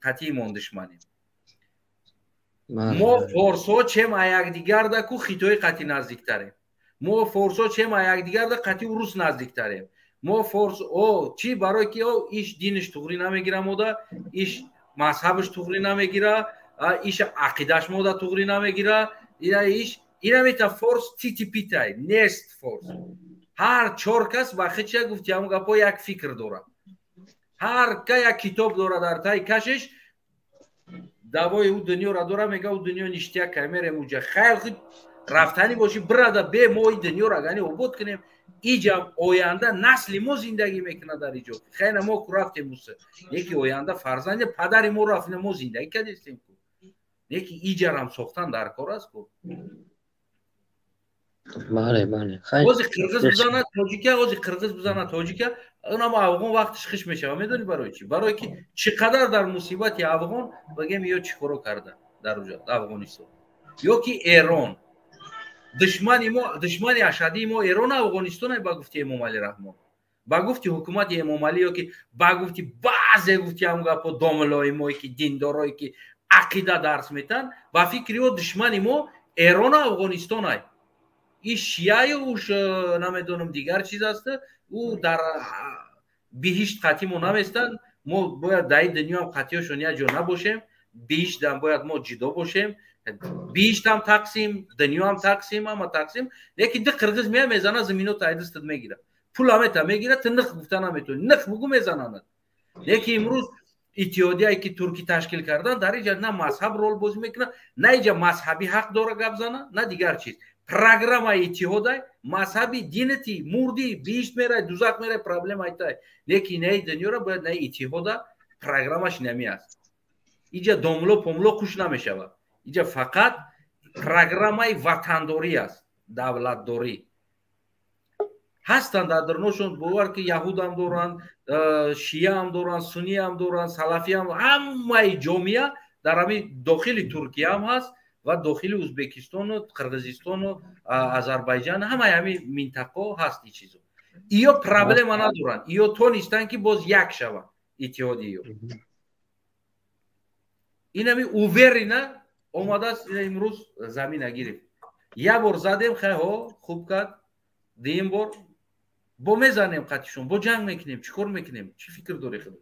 қатъи имон душманем. Мо форсҳо чем а якдигарда ку хитои қатъи наздиктарем. Мо форсҳо чем а якдигарда қатъи урус наздиктарем. Мо форс о чӣ? Барое ки о иш диниш туғрӣ намегира, мода иш мазҳабаш туғрӣ намегира, иш ақидаш мода туғрӣ намегира, ина иш ина мета форс тити питай нест. Форс ҳар чор кас ба хича гуфти ҳамун гапҳо як фикр дорад, ҳар ка як китоб дорад дар таи кашиш, давои ӯ дунёра дора, мега ӯ дунё ништяк кай, мерем уҷа. Хайр, худ рафтанӣ бошӣ, бирада бе мо и дунёра гани обод кунем. Иҷам оянда насли мо зиндагӣ мекунад дар иҷо. Хайна мо ку рафтем уса, яки оянда фарзанди падари мо рафт, мо зиндагӣ кардистем ку, яки иҷарам сохтан дар кор аст ку. Бале, бале. Ози қирғиз бизана тоҷика, ози қирғиз бизана тоҷика, унам афғон вақтиш хиш мешава. Медонӣ барои чӣ? Барое ки чӣ қадар дар мусибати афғон, бигем, ё чӣ коро карда дар уҷа Афғонистон ё ки Эрон. Душмани мо, душмани ашадии мо Эрон, Афғонистон, ба гуфти Эмомалӣ Раҳмон, ба гуфти ҳукумати Эмомалӣ ё ки ба гуфти баъзе, гуфти ҳамун гапо, домилои мо, ки диндорое ки ақида дарс метан, ба фикри ё душмани мо Эрону Афғонистонай. И шияю уш намедонам дигар чиз аст, ӯ дар биҳишт қатъи мо наместанд. Мо бояд дар ин дунёам қатъиёшон як ҷо набошем, биҳиштам бояд мо ҷудо бошем. Биҳиштам тақсим, дунёам тақсим, ҳама тақсим. Лекин ди қирғиз мея, мезана, замино тайдистат мегира, пул мета мегира, ту ниқ гуфта наметавонӣ, ниқ бугу, мезананад. Лекин имрӯз иттиҳодияе ки туркӣ ташкил кардан, дар инҷа на мазҳаб рол бозӣ мекунад, на инҷа мазҳабӣ ҳақ дора гап зана, на дигар чиз. Программаи иттиҳодай, мазҳаби динати мурдӣ, биҳишт мерай, дузах мерай, проблема айтай. Лекин наи дунёра бояд наи иттиҳода программаш нами аст. Инҷа домло помло куш намешавад, инҷа фақат программаи ватандорӣ аст, давлатдорӣ. Ҳастанд дар даруношон, бовар ки, яҳудам доранд, шияам доранд, суниам доранд, салафиам, ҳамаи ҷомеа дар ҳамин дохили Туркияам ҳаст ва дохили Ӯзбекистону Қирғизистону Озарбайҷан, ҳамаи ҳамин минтақаҳо ҳаст ин чизо. Иё проблема надоранд, иё тонистанд ки боз як шаванд иттиҳоди иё. Инами уверенно омадааст, ина имрӯз замина гирифт. Як бор задем, хайҳо, хуб кард, дуюм бор бо мезанем қатишон, бо ҷанг мекунем. Чӣ кор мекунем? Чӣ фикр дорӣ худо?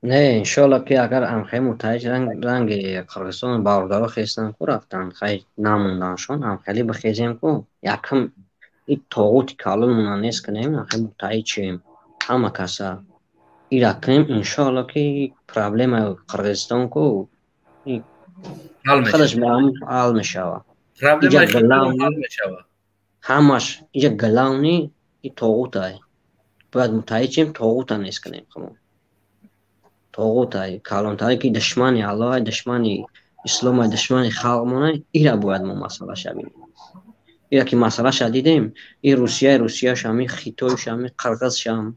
Не, иншоалло, ки агар амхе муттаҳид ранги Қирғизистон бародаро хестанд ку, рафтанд, хай намонданшон, амхели бихезем ку, якм и тоғути калонмона нест кунем, амхе муттаҳид шем, ҳама каса ира кунем, иншоалло, ки проблемаи Қирғизистон ку худаш ба ҳал мешавад. Ҳамаш иҷа главный и тоғутай, бояд муттаҳид шем, тоғута нест кунем. Хамон тоғутай калонтаре ки душмани Аллоҳай, душмани исломай, душмани халқмонай, ира бояд мо масъалаша бинем. Ира ки масъалаша дидем, и Русияи, Русияшам, и Хитоишам, и қирғизшам,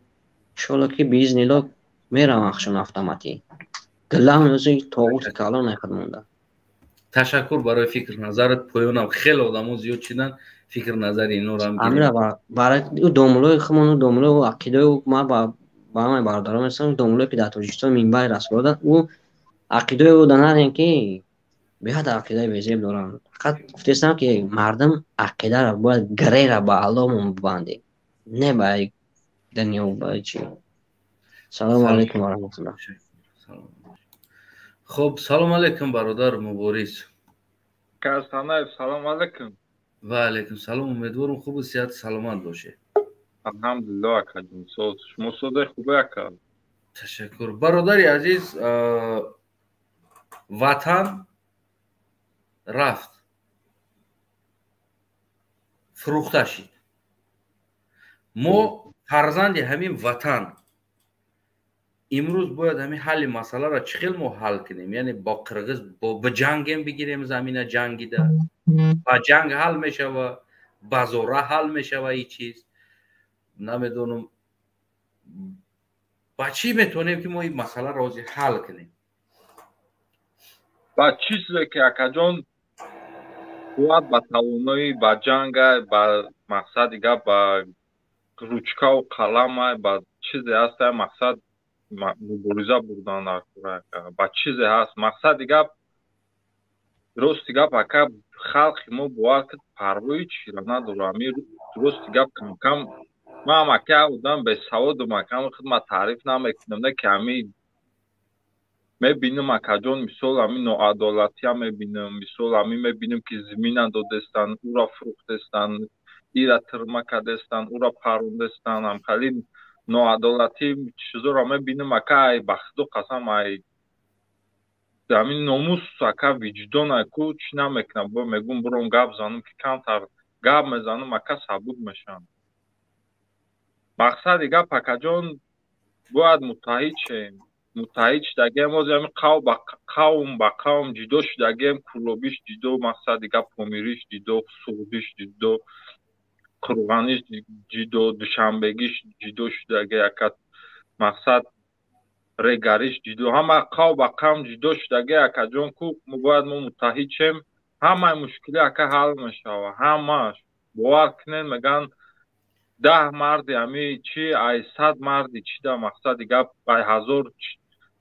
иншоалло, ки биизнилло мераванд хушон автоматӣ. Главный ози тоғути калонай худ монда. Ташаккур барои фикр назарат. Поёнам хеле одамо зиёд шидан, фикр назари инорам. Амира, барои ӯ домулои хумон, ӯ домулои ақидаи ма ба ҳамаи бародарон месам, домулое ки дар Тоҷикистон минбари расулода, ӯ ақидаи ӯ данарем, ки беҳад ақидаи безеб доранд. Фақат гуфтестам, ки мардум ақидаро бояд гирера ба Аллоҳмон бибандем, не ба дунё, ба чи. Салому алайкум ва раҳматуллоҳ. Хуб, салом алайкум, бародар Мубориз. Касанаев, салом алайкум. Ва алайкум салом. Умедворам, хубу сиҳату саломат бошед. Алҳамдулиллоҳ, акаҷон, соз. Шумо созе, хубе, ака? Ташаккур, бародари азиз. Ватан рафт, фурӯхта шид. Мо фарзанди ҳамин ватан имрӯз бояд ҳамин ҳалли масъаларо чӣ хел мо ҳал кунем? Яъне бо қирғиз ба ҷангем бигирем замина, ҷангида ба ҷанг ҳал мешава, ба зора ҳал мешава, и чиз намедонам, ба чӣ метавонем, ки мо ин масъаларо ҳозир ҳал кунем? Ба чизе ки, акаҷон, қувват ба тавоноӣ, ба ҷанга, ба мақсади гап, ба ручкаву қалама, ба чизе ҳаста, мақсад мубориза бурдан дар кора, ба чизе ҳаст. Мақсади гап, рости гап, ака, халқи мо бовар кид, парвои чира надорам. Рости гап, камкам ман ака одам бесаводум, акам хидмат таъриф намекунам, не ки ҳами мебинам, акаҷон, мисол, ҳами ноадолатия мебинам, мисол, ҳами мебинам, ки зимина додестан, ура фурӯхтестан, ира тирма кардестан, ура парондестан, ҳамхали ноадолатӣ чизоро мебинам, ака. Ай, ба худо қасам, ай ҳамин номус, ака, виҷдон ку чӣ намекунам, мегум буром гап занам, ки камтар гап мезанам, ака, сабук мешавам. Мақсади гап, акаҷон, бояд муттаҳид шем. Муттаҳид шудагием, ҳозир ҳамин қавм ба қавм ҷудо шудагием, кӯлобиш ҷудо, мақсади гап, помириш ҷудо, суғдиш ҷудо, қурғаниш ҷудо, душанбегиш ҷудо шудаги, ака, мақсад, регариш ҷудо, ҳама қавм ба қавм ҷудо шудаги, акаҷон. Ку бояд мо муттаҳид шем, ҳамаи мушкилӣ, ака, ҳал мешавад, ҳамааш. Бовар кунед, мегӯянд, 10 марди ҳами чи ай 100 марди чи да, мақсади гап, ай 1000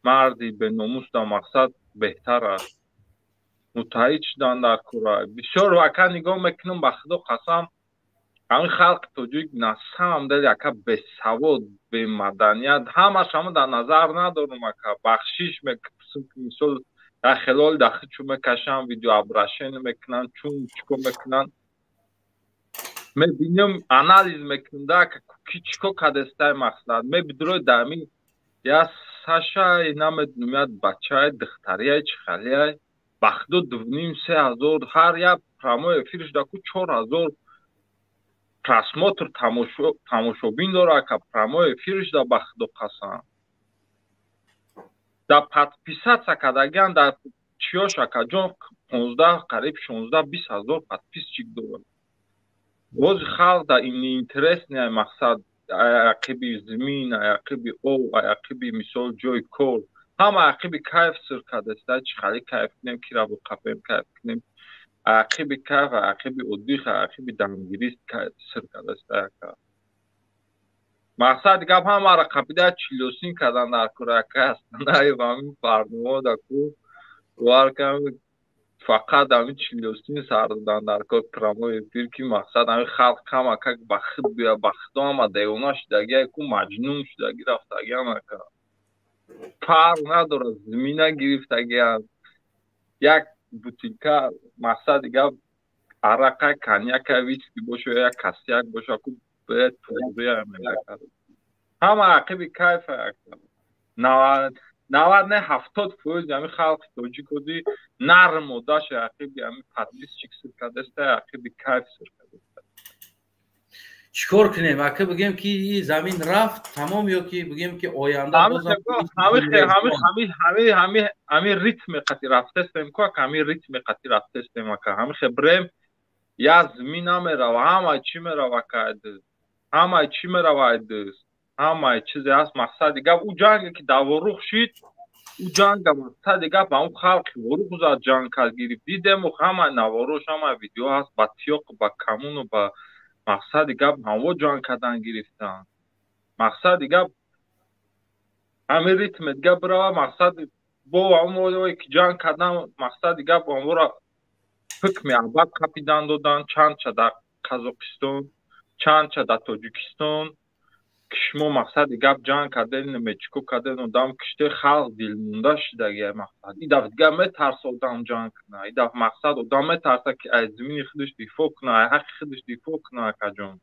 марди беномус да, мақсад, беҳтар аст. Муттаҳид шудан дар кора. Бисёр, ака, нигоҳ мекунам, ба худо қасам, ҳамин халқи тоҷик на самом деле, ака, бесавод, бемаданият, ҳамаш ҳама дар назар надорам, ака, бахшиш мепурсам, ки мисол дар хелоли дар хичу мекашам, видеообращение мекунанд, чун чико мекунанд, мебинам, анализ мекунам да, ки чико кадестай. Мақсад, мебидрои дар ҳамин я Сашай, намедонам, я бачай, духтарияй, чӣ халияй, ба худо, дувним се ҳазор ҳар як прямой эфирш даку 4000 просмотр, тамошобин дора, ака, прямой эфирш да. Ба худо қасам, да подписаться кардагиан дар чиёш, акаҷон, 15, қариб 16, 20 ҳазор подписчик дорад. Бози халқ да интересный, мақсад, ақиби зимин, ақиби об, ақиби, мисол, ҷои кор, ҳама ақиби кайф сир кардааст. Чӣ хали кайф кунем, кира буқапем, кайф кунем, ақиби кайф, ақиби отдых, ақиби дамгирӣ сир кардааст, ака. Мақсади гап, ҳамаро қапида чилосин кардан дар кор, ака. Ҳастанаев ҳамин барномао да ку бовар кам, фақат ҳамин чилосин сар додан дар кор, прямой эфир, ки мақсад, ҳамин халқ камакак ба худ биёяд. Ба худо, ҳама девона шудагиа ку, маҷнун шудагӣ рафтагиам, ака. Фарқ надорад, зимина гирифтагиам, як бутилка, мақсади гап, арақа, коньяка, виски боша, як косяк боша ку, ҳама ақиби кайфа. 90 не, 70% ҳами халқи тоҷикоди нарм модаша ақиби ҳами подписчик сир кардаста, ақиби кайф сир кардаста. Чӣ кор кунем, ака? Бигем, ки замин рафт, тамом, ё ки бигем, ки оянда? Ҳами ритми қати рафтестем ку, ака, ҳами ритми қати рафтестем, ака, ҳами хебрем, я зимин намерава, ҳамаи чӣ мерава, ака, ҳамаи чӣ мерава, айдис ҳамаи чизе ҳаст. Мақсади гап, ӯ ҷанге ки дар Ворух шид, ӯ ҷанга, мақсади гап, ҳамн халқи Ворух зад, ҷанг кард, гирифт, дидему, ҳамаи наворош, ҳамаи видео ҳаст, ба тиёқ, ба камуну ба, мақсади гап, ҳамво ҷанг кардан гирифтанд. Мақсади гап, ҳамин ритме дига бирава, мақсад, бо ҳамое ки ҷанг кардан, мақсади гап, ҳамвора ҳукми абад қапидан додан, чандча дар Қазоқистон, чандча дар Тоҷикистон, ки шумо, мақсади гап, ҷанг кардем, немечико кардем, одам киште, халқ дилмонда шудагия. Мақсад, и дафъ дига метарса одам ҷанг куна, и дафъ, мақсад, одам метарса, ки аз зимини худаш дифоъ куна, аз ҳаққи худаш дифоъ куна, акаҷон.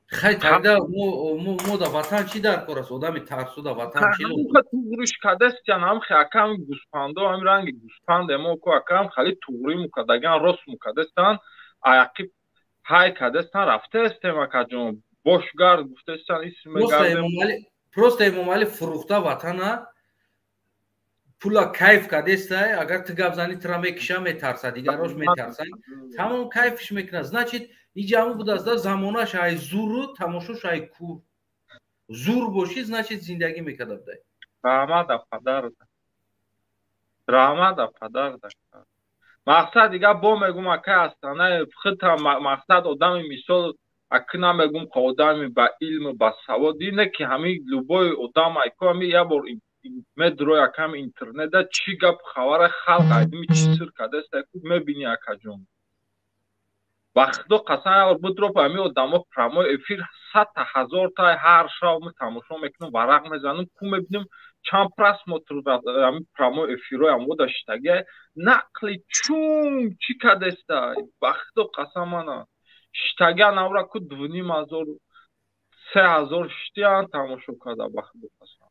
Хай, тогда мо да ватан чӣ дар кор аст? Одами тарсу да ватан чӣ? Туғриш кадастян, ҳам хе акам гӯспандо, ҳам ранги гӯспанде мо ко акам хали туғри мукадаган, рост мукадастан, аяқи ҳай кадастан рафтаестем, акаҷон, бошгард гуфтастан, исмегардем. Просто Эмомалӣ фурӯхта ватана, пула кайф кадестай. Агар ту гап зани, тура мекиша, метарса, дигарош метарсан, тамом кайфш мекунад. Значит, иҷаму будааст да замонаш ай зуру тамошош ай кур. Зур бошӣ, значит, зиндагӣ мекарда будай. Раҳмат, падарда, раҳмат, падарда. Мақсад дига бо мегум, акай астана хита, мақсад, одами мисол аки намегум ка одами ба илму ба савод ине ки ҳами любой одам айко ҳами як бор медрои акам интернета, чӣ гап хабара, халқ айдими чӣ сир кадаст, мебини, акаҷон. Ба худо қасам, будро ба ҳами одамо прямой эфир садта ҳазорта ҳар шаб мо тамошо мекунем, варақ мезанем ку, мебинем чанд просмотр ҳами прямой эфирҳои амода шитагия, нақли чун чӣ кадеста. Ба худо қасам, мана шитагия навра ку 2500, 3000 шитиян тамошо карда, ба худо қасам.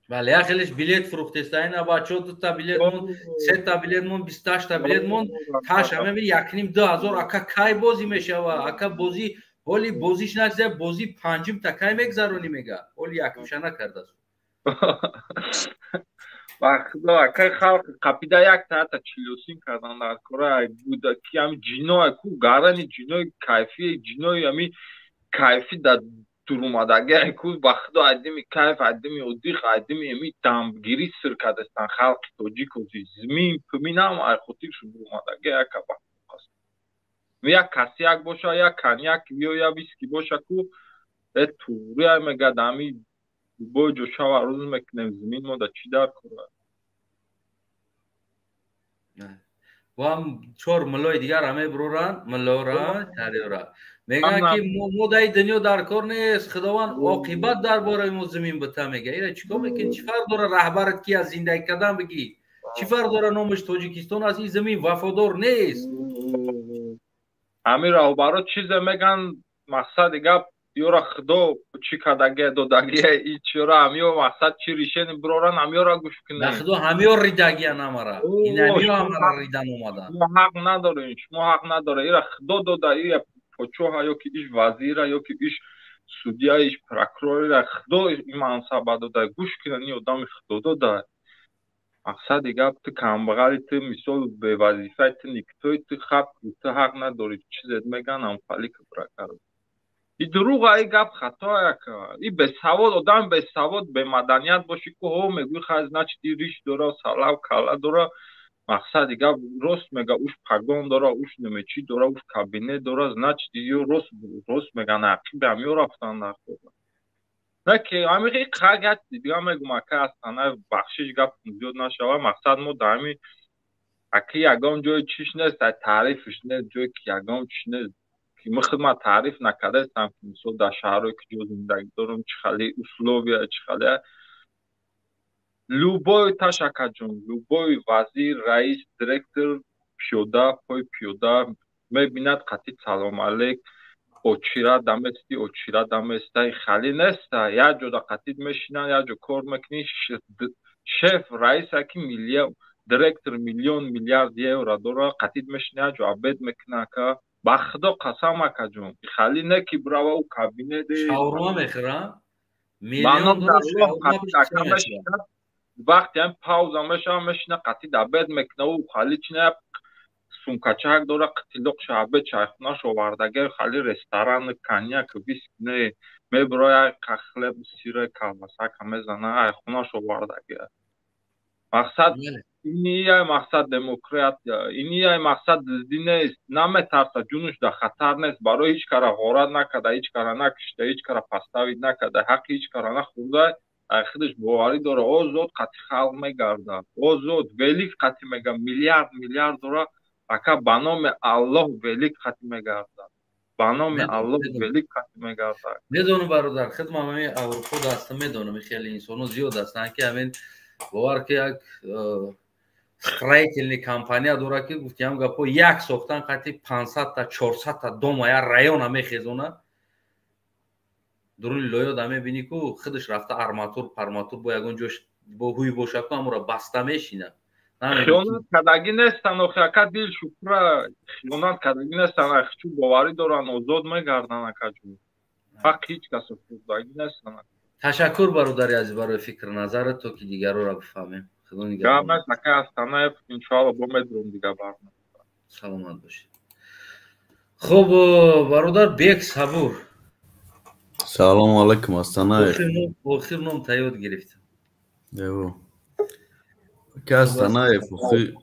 Бале, як хелеш билет фурӯхтеста. Ина бачаҳо, дута билет мон, сета билет мон, 28-та билет мон, таша мебини, якним ду ҳазор. Ака, кай бозӣ мешава? Ака, бозӣ ҳоли бозиш начиза, бозӣ панҷумта кай мегзаронӣ, мега, ҳоли якумша накардааст. Ба худо, акай, халқ қапида як таата чилосин кардан дар кора буда ки ами ҷиное ку гарани ҷинои кайфи, ҷинои ами кайфи да дурумадаги ку. Ба худо, айдими кайф, айдими одих, айдими ами дамгирӣ сир кардастан халқи тоҷикози змин пминам ай хотир шудурумадаги ака. Ба як касяк боша, як коньяк ё як виски боша ку, э туғри ай мегад, ами бой ҷо шава рӯз мекунем, зимин мо да чӣ дар кора? Вам чор миллои дигар мебуроранд, миллора тариора мегӯянд, ки мо дар дунё дар кор нест, худованд оқибат дар бораи мо зимин бита, мега. Ира чӣ кор мекунӣ? Чӣ фарқ дора раҳбарат ки аз зиндагӣ кардан бигӣ? Чӣ фарқ дора номаш Тоҷикистон аст? Ин замин вафодор нест. Ҳамин раҳбаро чизе меган, мақсади гап, ёра худо чӣ кардагия, додагия, ичёра ҳамиё, мақсад, чӣ решени бироран, ҳамиёра гӯш кунед. Худо ҳамиё ридагия намара, ин ҳамиё ҳамара ридан омадан. Шумо ҳақ надоред, шумо ҳақ надоред. Ира худо дода, ира почоҳа ё ки иш вазира, ё ки иш судья, иш прокурор, ира худо ин мансаба дода, гӯш кунед, ин одами худо дода. Мақсади гап, ту камбағали, ту мисол бевазифаи, ту никтои, ту хаб, ту ҳақ надорӣ чизет меган, амфали кибракар. И дурӯға, и гап хато яка. И бесавод одам, бесавод, бемаданият бошӣ ку, ҳо, мегӯи, хай, значит, и риш дора, салав кала дора, мақсади гап, рост мега, уш погон дора, уш немечи дора, уш кабинет дора, значит, ё рост рост меган, ақиби ҳамиё рафтан дар кора. Не ки ҳамиқи қагат дига мегум, ака астана, бахшиш, гап зиёд нашава. Мақсад, мо дар ҳами аки ягон ҷои чиш нест, таърифш нест, ҷое ки ягон чиш нест ки мо худ ман таъриф накардаистам, ки мисол дар шаҳрое ки ҷо зиндагӣ дорам, чӣ хали условия, чӣ хали любой таш, акаҷон, любой вазир, раис, директор пиёда, пои пиёда мебинад, қатъи салом алейк, очира дамести, очира даместа, хали неста. Як ҷода қатид мешинанд, як ҷо кор мекунӣ, шеф, раиса ки миллион, директор миллион миллиард евро дора, қатид мешина, як ҷо обед мекуна, ака. Ба худо қасам, акаҷон, хали не ки бирава ӯ кабинет. Шаурма мехӯра. Вақте ҳам пауза мешава, мешина, қатид обед мекуна, ӯ хали чина сумкачак дора, қитилоқ обед чайхонаш овардаге, хали ресторан, коньяк, виски не, мебиро, як хлеб, сира, колбасака мезана, айхонаш овардаге. Мақсад, инияй, мақсад, демократия инияй. Мақсад, дуздӣ нест, наметарса, ҷунуш дар хатар нест, барои ҳеҷ кара ғорат накарда, ҳеҷ кара накушта, ҳеҷ кара подставить накарда, ҳаққи ҳеҷ кара нахӯрда, худаш боварӣ дора, озод қатъи халқ мегардад, озод велик қатъи мега, миллиард миллиард дора, ака, ба номи Аллоҳ велик қатъи мегардад, ба номи Аллоҳ велик қатъи мегардад. Медонам, бародар, хидмам ҳамин Аврупо даста, медонам, хеле инсоно зиёд ҳастанд, ки ҳамин бовар ки як строительный компания дора, ки гуфтиам гапо, як сохтан қатъи 500-та, 400-та дома як района мехезона. Дуруни лоё да мебинӣ, ку худаш рафта арматур парматур бо ягон ҷош бо ҳуй боша, ку амура баста мешина. Хиёнат кардагӣ нестан охи, ака, дил шукра, хиёнат кардагӣ нестан. Ахчу боварӣ доранд, озод мегарданд, акаҷон, ҳақ ҳеҷ касо хӯрдагӣ нестан. Ташаккур, бародари азиз, барои фикр назарат, то ки дигарора бифаҳмем. Худо нигаҳбон. Гап нест, ака Астанаев, иншоалло, бо медурем дига барнома. Саломат бошед. Хуб, бародар Бек Сабур. Салому алайкум, Астанаев. Охир ном таёд гирифтам. Ево. Ки Астанаев, охи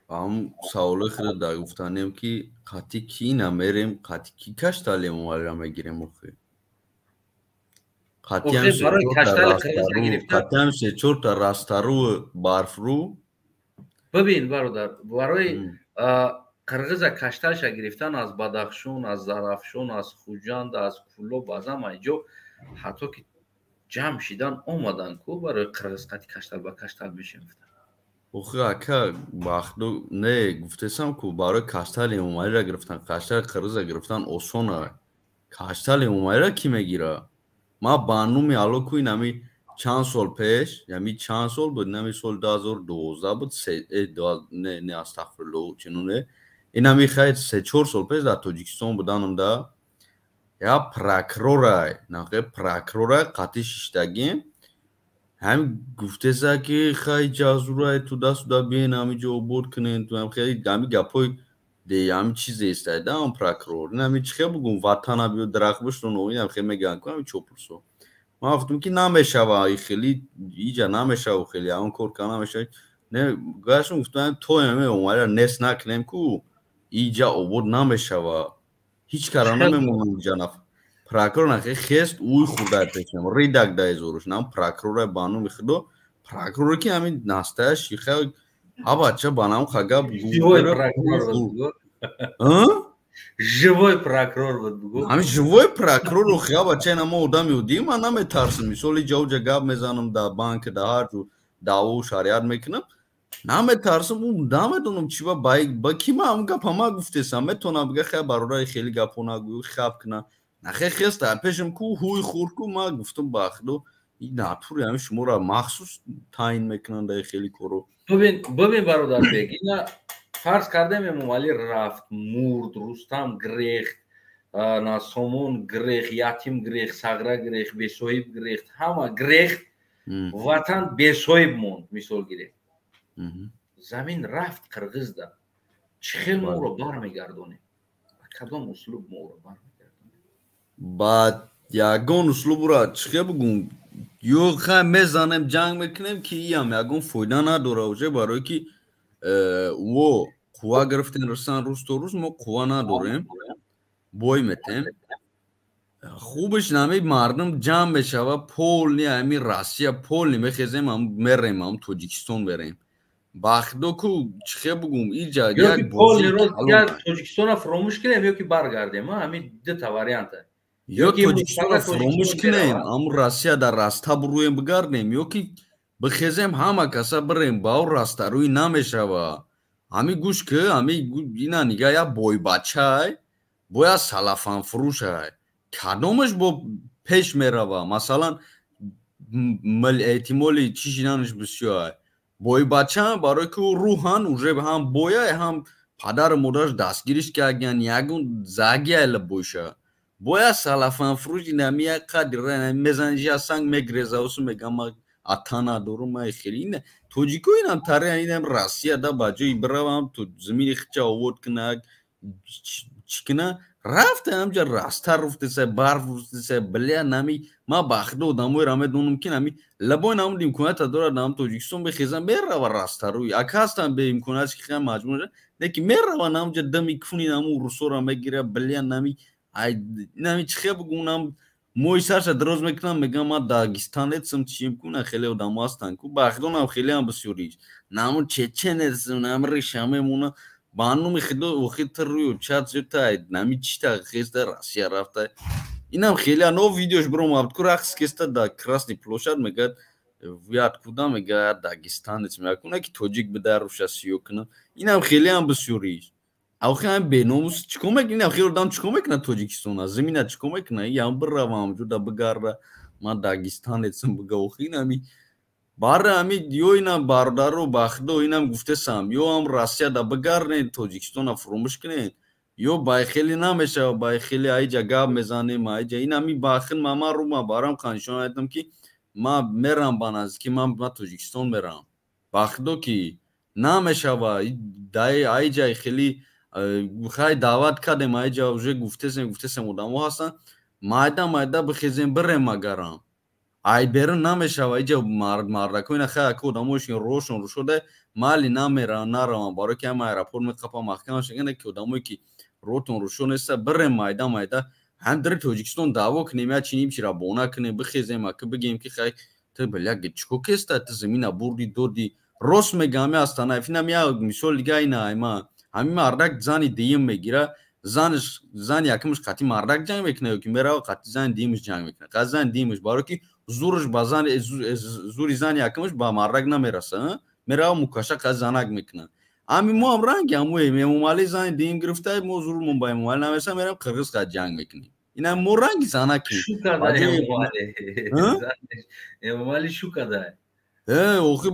ҳам саволои худо дар гуфтанем, ки қати ки намерем, қати ки каштали Эмомалиро мегирем охи? Қатиам се-чорта растару барфрӯ. Бибин, бародар, барои қирғиза кашталша гирифтан аз Бадахшон, аз Зарафшон, аз Хуҷанд, аз Кӯлоб, аз ҳама ҷо ҳатто ки ҷамъ шидан омадан ку барои қирғиз қати каштал ба каштал мешем гуфтан. Охи, ака, бахту не гуфтесам ку, барои каштали Эмомалиро гирифтан, каштали қирғиза гирифтан осона. Каштали Эмомалиро кӣ мегира? Ман ба номи Алло ку, инами чанд сол пеш, ями чанд сол буд, инами соли 2012 буд, не, не, астағфирулло, чунуне, инами хайр, 3-4 сол пеш дар Тоҷикистон буданам да я прокурорай, нақе прокурорай қатъи шиштагим, ҳами гуфтеса, ки хай ҷазурай туда-сюда, биен ҳами ҷо обод кунен, ҳами гапҳои де, ҳами чизе истайда ам прокурор, инами чӣ хел бугум, ватана биё дарахт бишнон, инам хел мегӯянд ку ҳами чопурсо. Ман гуфтам, ки намешава, хеле иҷа намешава, хеле ҳамон кор ка намешава. Не, гаштам, гуфтам, то ҳами Эмомалиро нест накунем ку, иҷа обод намешава, ҳеҷ кара намемонам иҷа. Наф прокурор нахе хест, уй хурдай пешам ридак дай зуруш нам прокурора, ба номи худо, прокурор ки ҳамин настаяш хел абача ба нам хага. Живой прокурор буд, бугу. Ҳамин живой прокурор охи, абача, ина мо одами оддӣ, ман наметарсам, мисол иҷа уҷа гап мезанам, дар банк, дар ҳар ҷо даъву шариат мекунам, наметарсам. Намедонам чи ба ки ма ҳамн гапа ма гуфтесам, метавонам бига, хай, бародари, хеле гапҳо нагӯ, хаб куна. Нахе хеста пешам ку, ҳуй хурд ку. Ма гуфтам, ба худо, ин натури ҳами шуморо махсус таъин мекунанд дар хеле коро. Бибин, бародарбек, ина фарз кардем, Эмомалӣ рафт, мурд, Рустам грехт, на сомон грехт, ятим грехт, сағра грехт, бесоҳиб грехт, ҳама грехт, ватан бесоҳиб монд. Мисол гирем, замин рафт қирғизда, чӣ хел мо ӯро бармегардонем? Ба кадом услуб мо ӯро бармегардонем? Ба ягон услуб ӯра чӣ хел бугум, ё хай мезанем, ҷанг мекунем, ки иам ягон фоида надора уже, барое ки во қувва гирифтем, расан рӯз то рӯз мо қувва надорем, бой метем. Хубаш нами мардум ҷамъ мешава, полный ами Россия полный мехезем, мерем, ам Тоҷикистон мерем. Бахдо ку, чӣ хел бугум, иҷа Тоҷикистона фуромӯш кунем ё ки баргардем, ҳамин дута варианта. Ё Тоҷикистона фуромӯш кунем, ам Россия дар раста буруем, бигардем, ё ки бихезем, ҳама каса бирем ба ӯ. Растарӯӣ намешава. Ҳами гӯш ки, ҳами ина нига, я бойбачай, бояд салафанфурӯшай, кадомаш бо пеш мерава? Масалан, эҳтимоли чӣ шиданаш бисёр бойбача, барое ки ӯ рӯҳан уже ҳам бояй, ҳам падару модараш дастгириш кардагиян, ягон загиайла боша. Бояд салафанфурӯш, инами як қадр мезанижа, санг мегрезаусу, мегам, ата надорум. Ай хеле ина тоҷико инам таре, инам Россия да ба ҷои биравам то замини хича овод кунак, чӣ куна, рафта ҳамҷа раста руфтеса, барф руфтеса, бля. Нами ма бахда одамоеро медонам, ки нами лабои намуд имконата дорад, нам Тоҷикистон бехезам, мерава растарӯй. Ака ҳастам беимконият, ки хеле маҷбур не, ки мерава намҷа, дами куни наму русоро мегира, бля. Нами нами чӣ хел бугум, нам мои сарша дароз мекунам, мегам, ма дагистанецам, чием куна. Хеле одамо ҳастанд ку, бахдонам хелеам бисёриш наму чеченецам, нам реша мемона. Ба номи худо, охир ту рӯю чат зиётай, нами чита хеста Россия рафта, инам хеле но видеош биромад ку, рақс кеста да Красный площадь, мегӯяд: «Вы откуда?» Мегӯяд: «Дагестанец». Мегӯяд, ки тоҷик бида, руша сиё кунам. Инам хелеам бисёриш. Охи ҳам беномус чӣ кор мекунӣ? Охи одам чӣ кор мекунад Тоҷикистона? Замина чӣ кор мекунад? Ям бирава ҳамҷода бигарда, ман дагистанецам бига. Охи инами барра ҳами ё инам бародаро бахдо инам гуфтесам, ё ҳам Россияда бигарнед, Тоҷикистона фуромӯш кунед, ё байхеле намешава, байхеле аиҷа гап мезанем, аиҷа инами бахин мама рума барам қанишон айтам ки ман мерам ба наздики ман Тоҷикистон мерам. Бахдо ки намешава аиҷа хеле хай даъват кардем, аиҷа уже гуфтесем одамо ҳастанд, майда майда бихезем бирем магарам. Ай берун намешава, иҷа мардако ина хай ака одамоишин рошон рӯшода майли намеран нараван, барои ки ҳама аэропорт меқапа маҳкам шагана ки одамое ки ротон рӯшо неста бирем майда майда ҳам дари Тоҷикистон даъво кунем, я чиним чира бона кунем, бихезем ака бигем ки хай ту бля чико кеста, ту замина бурди доди. Рост мегам Астанаев, инам я мисол дига ина айма ҳамин мардак зани дуюм мегира, занаш зани якумаш қатъи мардак ҷанг мекунад ё ки мерава қатъи зани дуюмаш ҷанг мекунад, қатъи зани дуюмаш, барое ки зураш ба зани зури зани якумаш ба мардак намераса, мерава мукаша қатъи занак мекунад. Ами мо ҳам ранги ҳамоем, Эмомалӣ зани дуюм гирифта, мо зурмон ба Эмомалӣ намереса, меравем қирғиз қатъи ҷанг мекунем. Ина мо ранги занакем. Шу када Эмомалӣ, шу када. Охи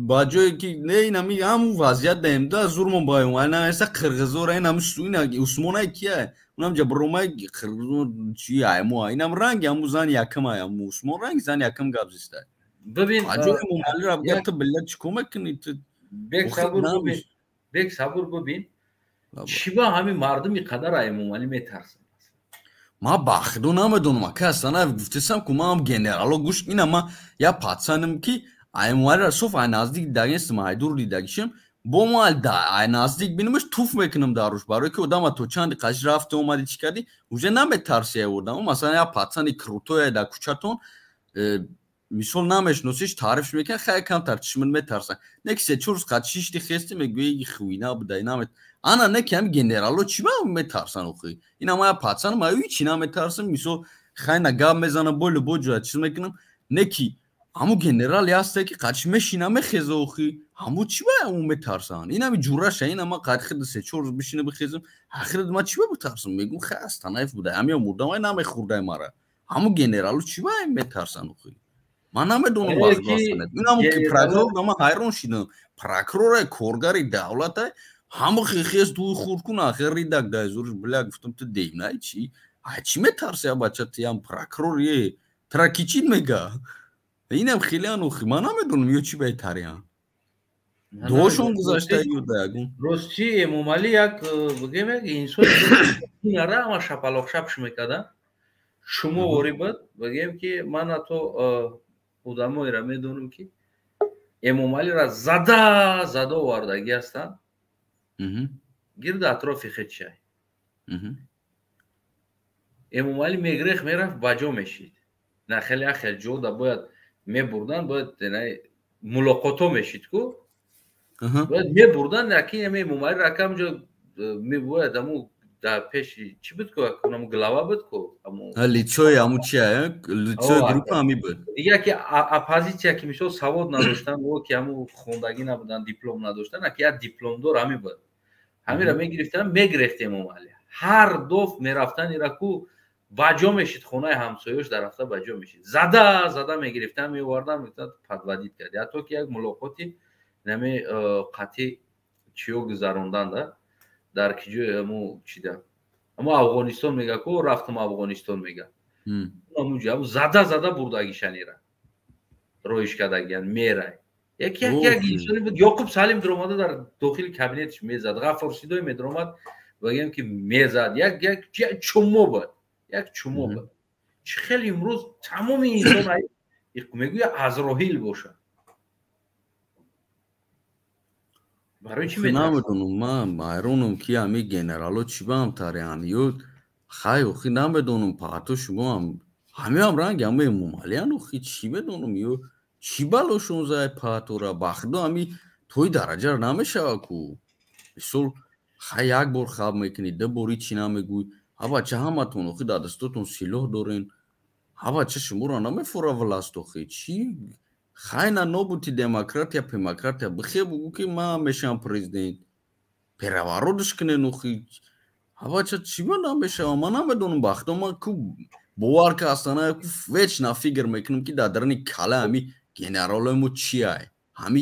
ба ҷое ки не инами ҳамун вазъият даем да зурмон ба Эмомалӣ намереса, қирғизора инам ина Усмонай кия, унам ҷабромай қирғизо чи аймо, инам ранги ҳамун зани якум ай, ҳамун Усмон ранги зани якум гап зиста. Бибин ба ҷои Эмомалиро бигар ту била чӣ кор мекунӣ ту? Бек сабур бибин, бек сабур бибин, чӣ ба ҳамин мардуми қадар Эмомалӣ метарсанд? Ман ба худо намедонам ака Астанаев, гуфтесам ку ман генерало гӯш ина ман я пацанам ки Эмомалиро соф ай наздик дидагистам, ай дур дидагишем, бо мо ай наздик бинамаш туф мекунам дар рӯш, барое ки одама то чанди қаш рафти омади чӣ кардӣ, уже наметарси ай одама. Масалан я пацани крутое дар кӯчатон мисол намешносиш, таърифш мекунад, хай камтар чишмат метарсан, не ки се чор рӯз қад шишти хести мегӯӣ хуйна буда намет. Ана не ки ҳами генерало чӣ ба метарсан охи? Ина ман я пацанам, ай ҳичи наметарсам, мисол хайна гап мезанам, бо любой ҷоя чиз мекунам, не ки ҳамун генерале ҳасте ки қадш мешина мехеза охи, ҳамун чӣ ба ӯ метарсанд? Инами ҷуръаша, ина ман қад хида се чор рӯз бишина бихезам, ахират ман чӣ ба битарсам? Мегӯм хай Астанаев буда, ҳамиё мурдам, ай намехӯрдай мара. Ҳамун генералу чӣ ба метарсанд охи? Ман намедонам бахт. Инам ки прокурор, ман ҳайрон шидам. Прокурор коргари давлата, ҳама хехес дуи хурд кун, ахир ридак дай зурш бля, гуфтам ту девнай чӣ? Ай чӣ метарси, бача, ту ям прокурор е? Тра ки чӣ мега? Инам хеле анохи, ман намедонам ё чӣ беҳтариян. Дуошон гузашта ё даягун. Рости Эмомалӣ як бигем як инсони нара ама шапалоқ шапш мекарда. Шумо ворӣ буд, бигем ки ман ҳатто одамоеро медонам ки Эмомалиро зада зада овардагӣ ҳастанд гирди атрофи худшай. Эмомалӣ мегрех мерафт, ба ҷо мешид. На хеле хел ҷода бояд мебурдан, бояд мулоқото мешид ку, бояд мебурдан, лакин Эмомалӣ ракам ҷо мебояд аму дар пеши чӣ буд ку, аму глава буд ку, аму лицои аму чи лицои группа ами буд. Дигар ки оппозитсия ки мисол савод надоштанд, о ки аму хондагӣ набуданд, диплом надоштанд, аки як дипломдор ами буд. Ҳамира мегирифтанд, мегирехт Эмомалӣ. Ҳар доф мерафтан ира ку ба ҷо мешид, хонаи ҳамсоёш дар рафта ба ҷо мешид. Зада зада мегирифтан, меовардан, мегуфтанд подводить кард. Ҳатто ки як мулоқоти нами қатъи чиё гузарондан да дар ки ҷои аму чида. Аму Афғонистон мега ку рафтам Афғонистон мега. Амуҷо аму зада зада бурдагишанира. Роиш кардагиян мерай. Як як як инсони буд, Ёқуб Салим дуромада дар дохили кабинетиш мезад, Ғаффор Сидой медуромад, бигем ки мезад. Як як чумо буд. Як чумо буд. Чӣ хеле имрӯз тамоми инсон мегӯяд Азроҳил бошад. Барои чӣ метарсад? Намедонам, ман ҳайронам ки ҳами генерало чӣ ба ҳам тарян. Ё хай охи намедонам, паҳто шумо ҳам ҳамиам ранги ҳама Эмомалиан охи чӣ медонам, ё чӣ балошон зай паҳтора, ба худо ҳами тои дараҷаро намешава ку. Мисол хай як бор хаб мекунӣ, ду бор ҳичи намегӯй, ҳа бача ҳаматон охи дар дастотон силоҳ дорен, ҳа бача шуморо намефора власт охи чӣ хайна нобути демократия пемократия бихе бугӯ ки ман мешавам президент. Переворотш кунен охи. Ҳавача чӣ ба намешава? Ман намедонам бахто ман ку бовар ка астана ку вечно фикр мекунам ки дар даруни кала ҳами генералои мо чиай? Ҳами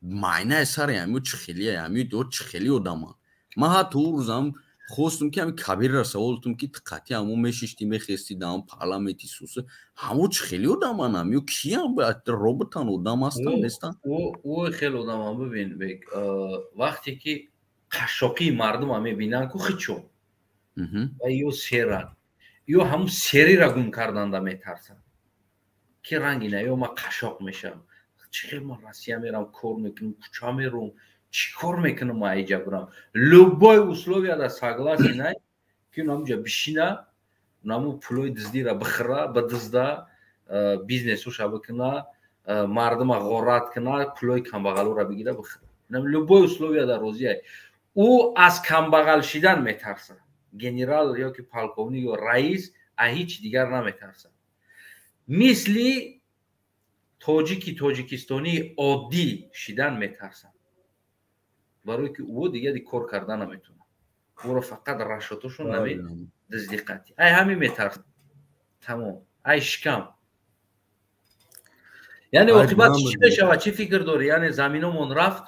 майнаи сари ҳами чӣ хелие, ҳами до чӣ хели одаманд. Ман ҳатто ӯ рӯзам хостум ки ҳами Кабирро савол кунам ки қатъи ҳамо мешишти мехести дар ҳам парламенти суса ҳамо чӣ хели одаманд ҳами ё киян роботан одам ҳастанд нестанд? Ӯ хеле одаман бибин бек вақте ки қашшоқии мардума мебинанд ку хичо ва ё серанд ё ҳамун сериро гум карданда метарсанд ки ранги на ё ман қашшоқ мешавам чӣ хел ман Россия мерам кор мекунам кӯча мерам чӣ кор мекунам ман иҷа бурам любой условияда согласен ай ки намуҷа бишина наму пулои дуздира бихӯра бидузда бизнесуша бикуна мардума ғорат куна пулои камбағалура бигира бихӯра любой условияда розӣ ай ӯ аз камбағал шидан метарсад генерал ё ки полковник ё раис аз ҳеҷ дигар наметарсад мисли тоҷики тоҷикистонии оддӣ шидан метарсад барое ки ӯ дигар кор карда наметавонад ӯро фақат рашотошон нами дуздӣ қатъӣ ай ҳамин метарсад тамом ай шикам яъне оқибат чӣ мешавад чӣ фикр дорӣ яъне заминомон рафт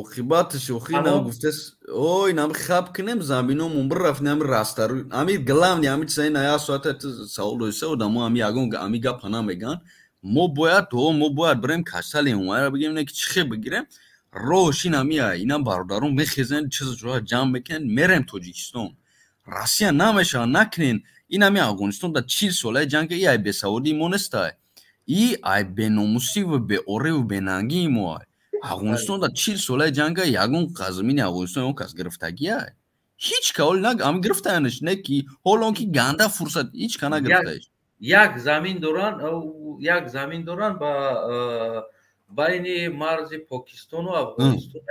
оқибаташ охи нам гуфтас ой нам хаб кунем заминомон бирафт нами растару ами главный ами чиза ина як соата савол доиста одамо ами ягон ами гапа намеган мо бояд то мо бояд бирем касали умайра бигем не ки чӣ хел бигирем роҳш ин ами ина бародарон мехезанд чиза ҷоя ҷамъ мекунанд мерем Тоҷикистон Россия намешава накунен ин ами Афғонистон дар 40 солаи ҷанг и ай бесаводии мо нестай и ай беномусӣ ва беориву бенангии мо ай Афғонистон дар 40 солаи ҷанга ягон замини Афғонистон ягон кас гирифтагиай ҳеҷ ка ҳол ами гирифтаянаш не ки ҳол он ки ганда фурсат ҳеҷ ка нагирифтаеш як замин доранд як замин доранд ба байни марзи Покистону Афғонистон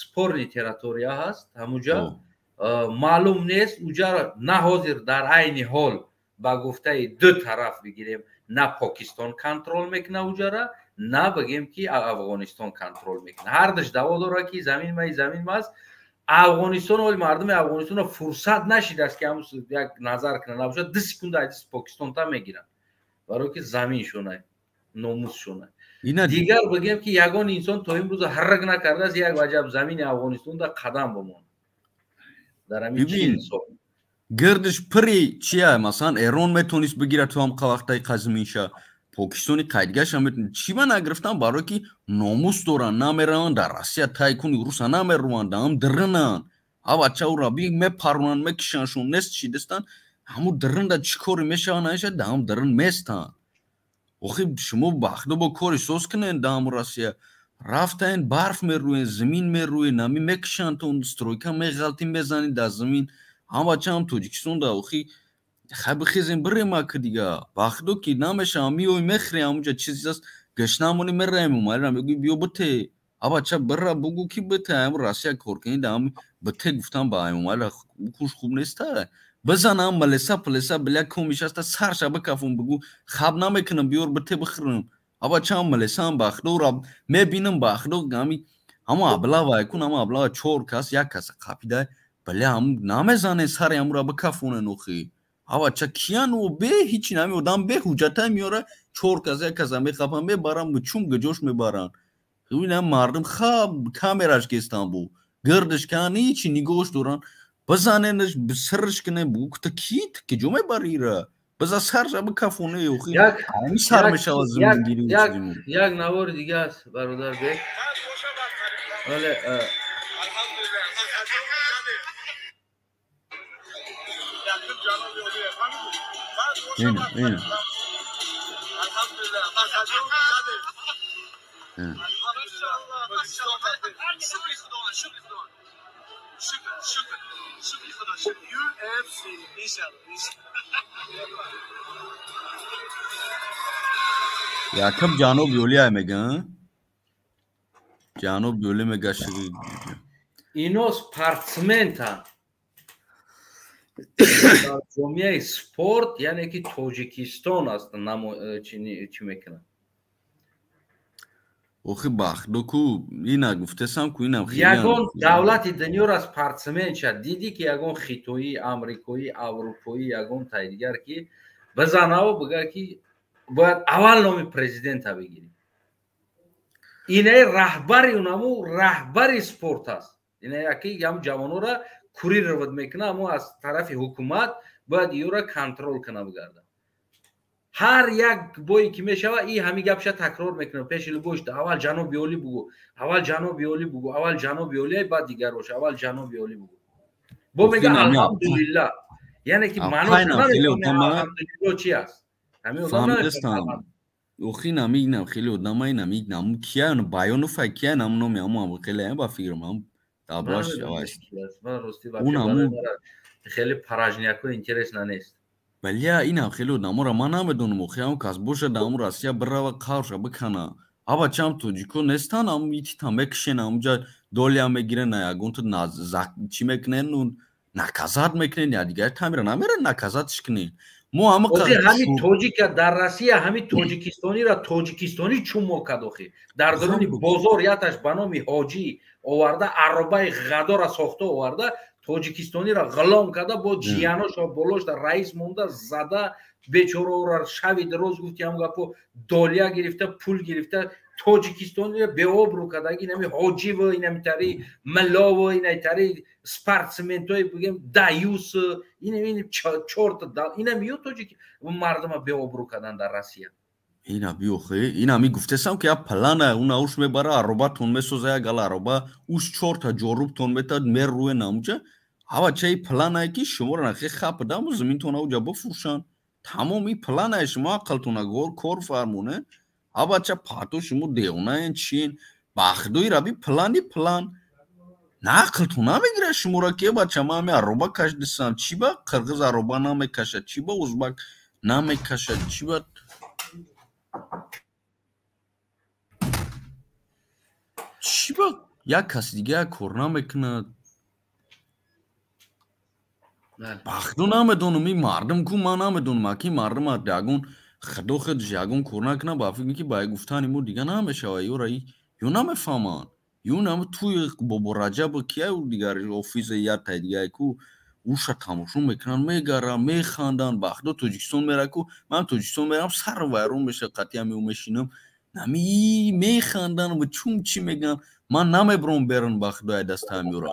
спорный территория ҳаст ҳамуҷа маълум нест уҷа на ҳозир дар айни ҳол ба гуфтаи ду тараф бигирем на Покистон контрол мекуна уҷара на бигем ки Афғонистон контрол мекуна ҳардуш даъво дорад ки замин ма замин маст Афғонистон ҳоли мардуми Афғонистонро фурсат нашидааст ки ҳамун як назар кунад набошад 2 секунда аз Покистон та мегиранд барое ки заминшонай номусшонай дигар бигем ки ягон инсон то имрӯз ҳарак накардааст як ваҷаб замини Афғонистонда қадам бимонад дар ҳамин 40 сол гирдиш пири чия масалан Эрон метавонист бигирад то ҳам вақтаи қазминша Покистони қайдгаша метавонист чӣ ба нагирифтан барое ки номус доранд намераванд дар Россия тай куни руса намераванд ҳам диринанд ҳавача ура би мепаронанд мекишандшон нест шидистанд ҳамун диринда чӣ коре мешавад намешавад да ҳам дирин местанд охи шумо бахдо бо кори соз кунед да ҳамун Россия рафтаен барф мерӯен замин мерӯен ами мекишандтон стройка меғалтӣ мезанед дар замин ҳамача ҳам Тоҷикистон да охи хай бихезем бирем ака дига бахдо ки намешава миёй мехӯрем ҳамунҷа чиз аст гашнамонӣ мераем умалира мегӯй биё бите абача бира бугӯ ки бите ҳам Россия кор кунӣ да ҳам бите гуфтам ба умалира куш хуб неста бизан ҳам малеса палеса бля комиш аста сарша бикафун бугӯ хаб намекунам биёр бите бихӯрам абача ҳам малеса ҳам бахдо мебинам бахдо ҳами ҳамо аблава кун ҳамо аблава 4 кас як каса қапида бля ҳам намезанен сари ҳамура бикафонен охи авача киян ӯ бе ҳичи нами одам бе ҳуҷҷата меёра 4 кас як каса меқапан мебаран чун гиҷош мебаранд ина мардум хаб камераш кестан бу гирдиш кан ҳичи нигоҳш доранд бизаненаш сирш кунен бугӯ кута ки ки ҷо мебари ира биза сарша бикафоне охи ҳами сар мешавад замингирӣ як навори дига аст бародар бек вале ина ина якам ҷаноб ёлия мега ҷаноб ёли мега ино спортсментанд дар ҷомеаи спорт яъне ки Тоҷикистон аст чӣ мекунад. Охи бахто ку ина гуфтесам ку инам хеле ягон давлати дунёро спортсмен ша дидӣ ки ягон хитоӣ, амрикоӣ, аврупоӣ, ягон тай дигар ки бизанаву бига ки бояд аввал номи президента бигирӣ. Инаи раҳбари унаму раҳбари спорт аст. Ина яки ям ҷавонора курировать мекуна, аммо аз тарафи ҳукумат бояд иёра контрол куна бигарда. Ҳар як бое ки мешава, и ҳамин гапша такрор мекунад пеши любош: аввал ҷаноби олӣ бугӯ, аввал ҷаноби олӣ бугӯ, аввал ҷаноби олӣ, баъд дигарош, аввал ҷаноби олӣ бугӯ. Бо мега алҳамдулилла, яъне ки маънош алҳамдулилло чи аст? Ҳамин одам охи нами инам хеле одама инами наму кия баёнуфа кия наму номи аму хеле ба фикрам ам дабраш унаму хеле паражняко интересно нест. Баля инам хеле одаморо ман намедонам, охи ам кас бошад аму Россия бирава қавша бикана. Аба чам тоҷико нестан, ам итита мекишен, амуҷа долия мегирен, ягонта чӣ мекунен, наказать мекунен, я дигар тамира намерен наказать ш кунен. Мо ҳама ҳами тоҷика дар Россия, ҳами тоҷикистонира тоҷикистонӣ чумо кад. Охи дар даруни бозор яташ ба номи ҳоҷӣ оварда, арробаи ғадора сохта оварда, тоҷикистонира ғулом карда, бо ҷияношо болошда раис монда зада бечораора шави дароз гуфти ҳам гапо долия гирифта, пул гирифта, тоҷикистонира беобрӯ кардаги. Инами ҳоҷива, инами тари миллова, инами тари спортсментои бигем даюс, инам чорта инам ё тоҷик мардума беобрӯ кардан дар Россия. Ина биохе, ина ми гуфтесам ки я плана уна уш мебара, арробатон месоза, як гала арроба уш чорта ҷорубтон метад, мерӯе намуҷа. Ҳава чаи планае ки шуморо нахе хапдаму зиминтон ауҷа бифурӯшанд. Тамом и планае, шумо ақлтона гор кор фармоне. Ҳава ча пато шумо девонаен чин бахдои раби плани план на ақлтон намегирад шуморо ки бача ман ҳами арроба кашдисам, чӣ ба қирғиз арроба намекашад, чӣ ба узбак намекашад, чӣ ба як каси дига кор намекунад. Бахдо намедонам ин мардум ку, ман намедонам аки мардум ягон худо худш ягон кор накунад, ба фикр ки ба гуфтани мо дига намешава, ёра ё намефаҳманд, ё нам туи бобо Раҷаб кия дигар офиса ятай дигар ку уша тамошо мекунанд, мегаранд, механданд. Бахдо Тоҷикистон мера ку, ман Тоҷикистон мерам, сар вайрон меша, қатъи ҳами мешинам, нами механданд, чун чӣ мегӯянд, ман намебурам берун, бахдо ай даста ҳамёра.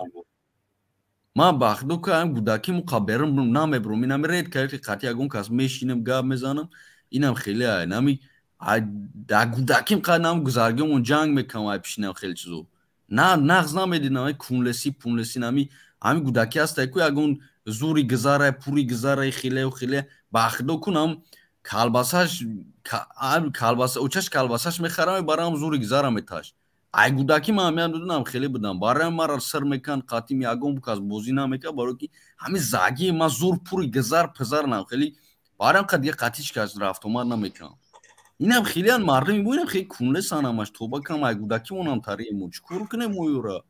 Ман бахдо ка ам гудаки муқа берун намебурам, инами ред кард қатъи ягон кас мешинам, гап мезанам, инам хеле ай нами да гудаким қад нам гузаргиомон ҷанг мекунам, ай пишинам хеле чизо на нағз намедидам, ай кунлеси пунлеси нами ҳами гудаки ҳастай ку ягон зури гузарай, пури гузарай, хелеу хеле бахдо кунам калбасаш калбаса очаш калбасаш мехарам, барам зури гузара меташ. Ай гудаки ман ҳамиан дудам хеле будам, барои мара сир мекан, қатим ягон кас бозӣ намекард, барои ки ҳами заги ман зур пури гузар пизар нам хеле барам қад дига қатиш кас рафтомад намекунам. Инам хелеан мардуми мо, инам хеле кунлесан ҳамаш, тоба кам ай гудаки монам тари мо чӣ кор кунем мо ёра?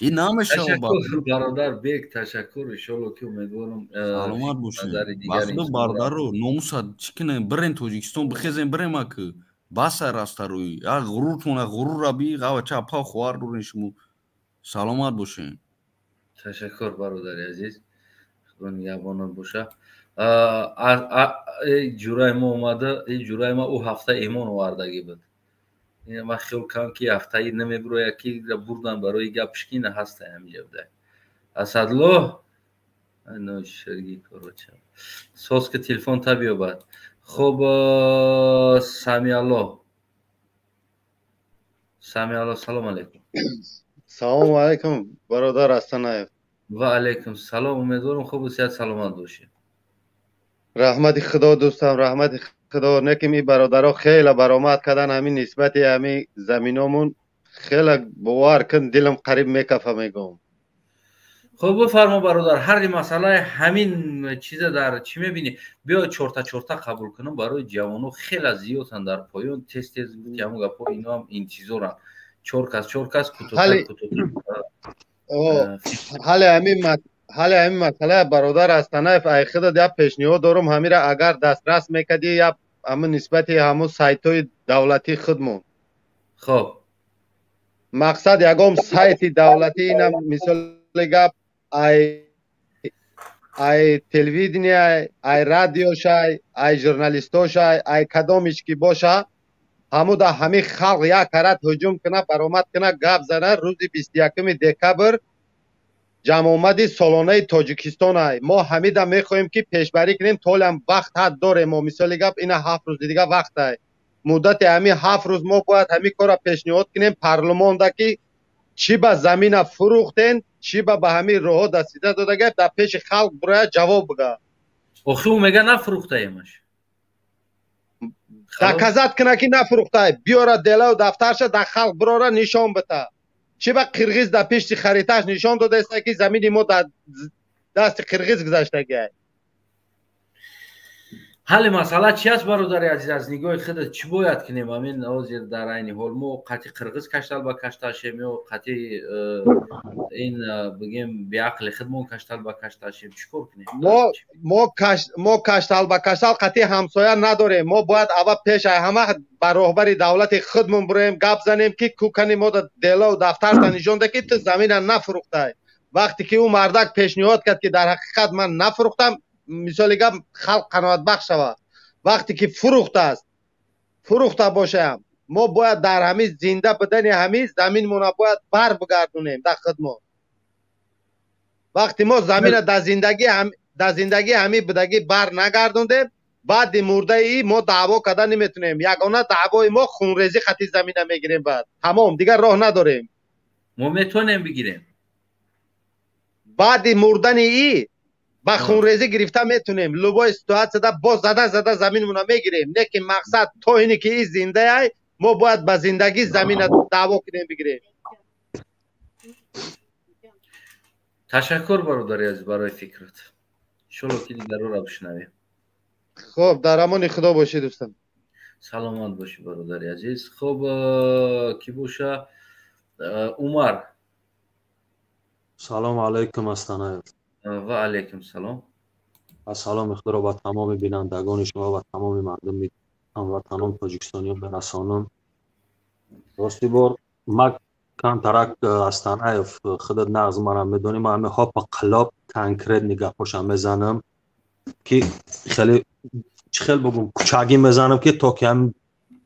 Ин намешава. Бародар Бек, ташаккур, иншолло ки умедворам саломат бошед. Бахдо бародаро номуса чӣ кунем, бирен Тоҷикистон, бихезем, бирем аки баса растарӯй, я ғуруртона ғурура би ғава ча па хоҳар дорен шумо. Саломат бошед. Ташаккур, бародари азиз, худо нигаҳбонат боша. Ҷураи мо омада, ҷураи ма ӯ ҳафта имон овардагӣ буд. Ман хиёл кардам ки ҳафтаи намебурояд, ки бурдан барои гапш ки на ҳаста ҳамиҷа буда. Асадло соз ки телефон та биёбад. Хуб, Самиалло, Самиалло, салом алейкум. Салому алейкум, бародар Астанаев. Ва алейкум салом, умедворам хубу сиҳат саломат бошед. Раҳмати худо дӯстам, раҳмати худо. Неким и бародаро хеле баромад кардан ҳамин нисбати ҳамин заминомон, хеле бовар кун, дилам қариб мекафа мегӯм. Хуб, бифармо бародар, ҳарри масъалаи ҳамин чиза дар чӣ мебинӣ? Биё чорта чорта қабул кунам, барои ҷавоно хеле зиёданд дар поён, тез тез гуфти ҳамон гапҳо, ино ҳам интизоранд. Чор кас, чор кас, кӯтоҳтар кӯтоҳтар. Ҳале ҳамин масъала бародар Астанаев, ай худат як пешниҳод дорум, ҳамира агар дастрас мекардӣ, як ҳамин нисбати ҳамун сайтҳои давлатии худмон. Хоб, мақсад ягон сайти давлатӣ, ина мисоли гап, ай телевидения, ай радиошай, ай журналистошай, ай кадомиш ки боша, ҳамуда ҳами халқ як карат ҳуҷум куна, баромад куна, гап зана. Рӯзи 21-уми декабр ҷамъомади солонаи Тоҷикистонай. Мо ҳамида мехоҳем, ки пешбарӣ кунем. Толиам вақт ҳад дорем мо, мисоли гап, ина 7 рӯзи дига вақтай. Муддати ҳамин 7 рӯз мо бояд ҳамин корро пешниҳод кунем парлумонда, ки чӣ ба замина фурӯхтен, чӣ ба ҳамин роҳҳо дастида додага, дар пеши халқ буроя ҷавоб бига. Охи, ӯ мега, нафурӯхтаемаш. Доказать куна, ки нафурӯхтай. Биёра делаю дафтарша, дар халқ бирора, нишон бита. Чӣ ба қирғиз дар пешти хариташ нишон додаеста, ки замини мо дар дасти қирғиз гузаштагиай? Ҳалли масъала чи аст, бародари азиз, аз нигоҳи худат чӣ бояд кунем? Ҳамин ҳозир дар айни ҳол мо қатъи қирғиз каштал ба кашташем ё қатъи ин бигем беақли худмон каштал ба кашташем? Чӣ кор кунем? Мо каштал ба каштал қатъи ҳамсоя надорем. Мо бояд аввал пеш ҳама ба роҳбари давлати худмон буроем, гап занем, ки кукани мо делау дафтарта нишон да, ки ту замина нафурӯхтай. Вақте ки ӯ мардак пешниҳод кард, ки дар ҳақиқат ман нафурӯхтам, мисоли гап, халқ қаноатбахш шавад. Вақте ки фурӯхтааст, фурӯхта бошаям, мо бояд дар ҳамин зинда будани ҳамин заминмона бояд бар бигардонем дар худмон. Вақте мо замина дар зиндагии ҳамин будагӣ бар нагардондем, баъди мурдаи мо даъво карда наметунем. Ягона даъвои мо хунрезӣ хати замина мегирем, баъд тамом, дигар роҳ надорем. Мо метавонем бигирем? Баъди мурдани и ба хунрезӣ гирифта метунем. Любой ситуатсияда боз зада зада заминмона мегирем. Не ки мақсад, то ине ки и зиндаай, мо бояд ба зиндагӣ замина даъво кунем, бигирем. Ташаккур, бародари азиз, барои фикрат. Иншолло, ки дигарро бишнавем. Хуб, дар амони Худо бошед, дӯстам. Саломат бошӣ, бародари азиз. Хуб, кӣ боша? Умар. Салому алайкум, Астанаев. Ва алайкум салом. Ва саломи худро ба тамоми бинандагони шумо ва тамоми мардуми ҳамватанон тоҷикистониён мерасонам. Рости бор ма камтарак, Астанаев, худат нағз манам медонӣ, ман ҳами ҳопа қилоб конкретный гапошам мезанам, ки хеле чӣ хел бигум, кӯчагӣ мезанам, ки то ки ҳам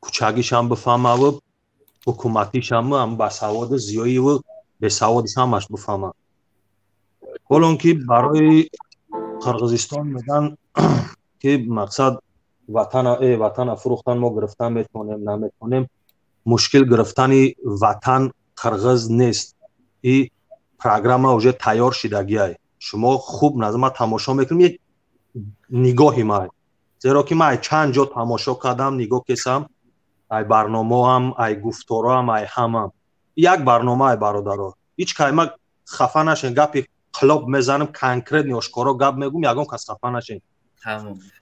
кӯчагишам бифаҳмаву ҳукуматишам, ҳам басаводи зиёиву бесаводиш ҳамаш бифаҳма. Ҳолон ки барои Қирғизистон меган, ки мақсад ватана, ватана фурӯхтан, мо гирифтан метавонем, наметавонем. Мушкил гирифтани ватан қирғиз нест. И программа уже тайёр шидагиай. Шумо хуб назма тамошо мекунем, як нигоҳи май, зеро ки ман ай чанд ҷо тамошо кардам, нигоҳ кесам, ай барномаам, ай гуфтороам, ай ҳамам як барнома. Ай бародаро, ҳеҷ кай ма хафа нашен, гапи қилоб мезанам, конкретный ошкоро гап мегум, ягон кас хафа нашен.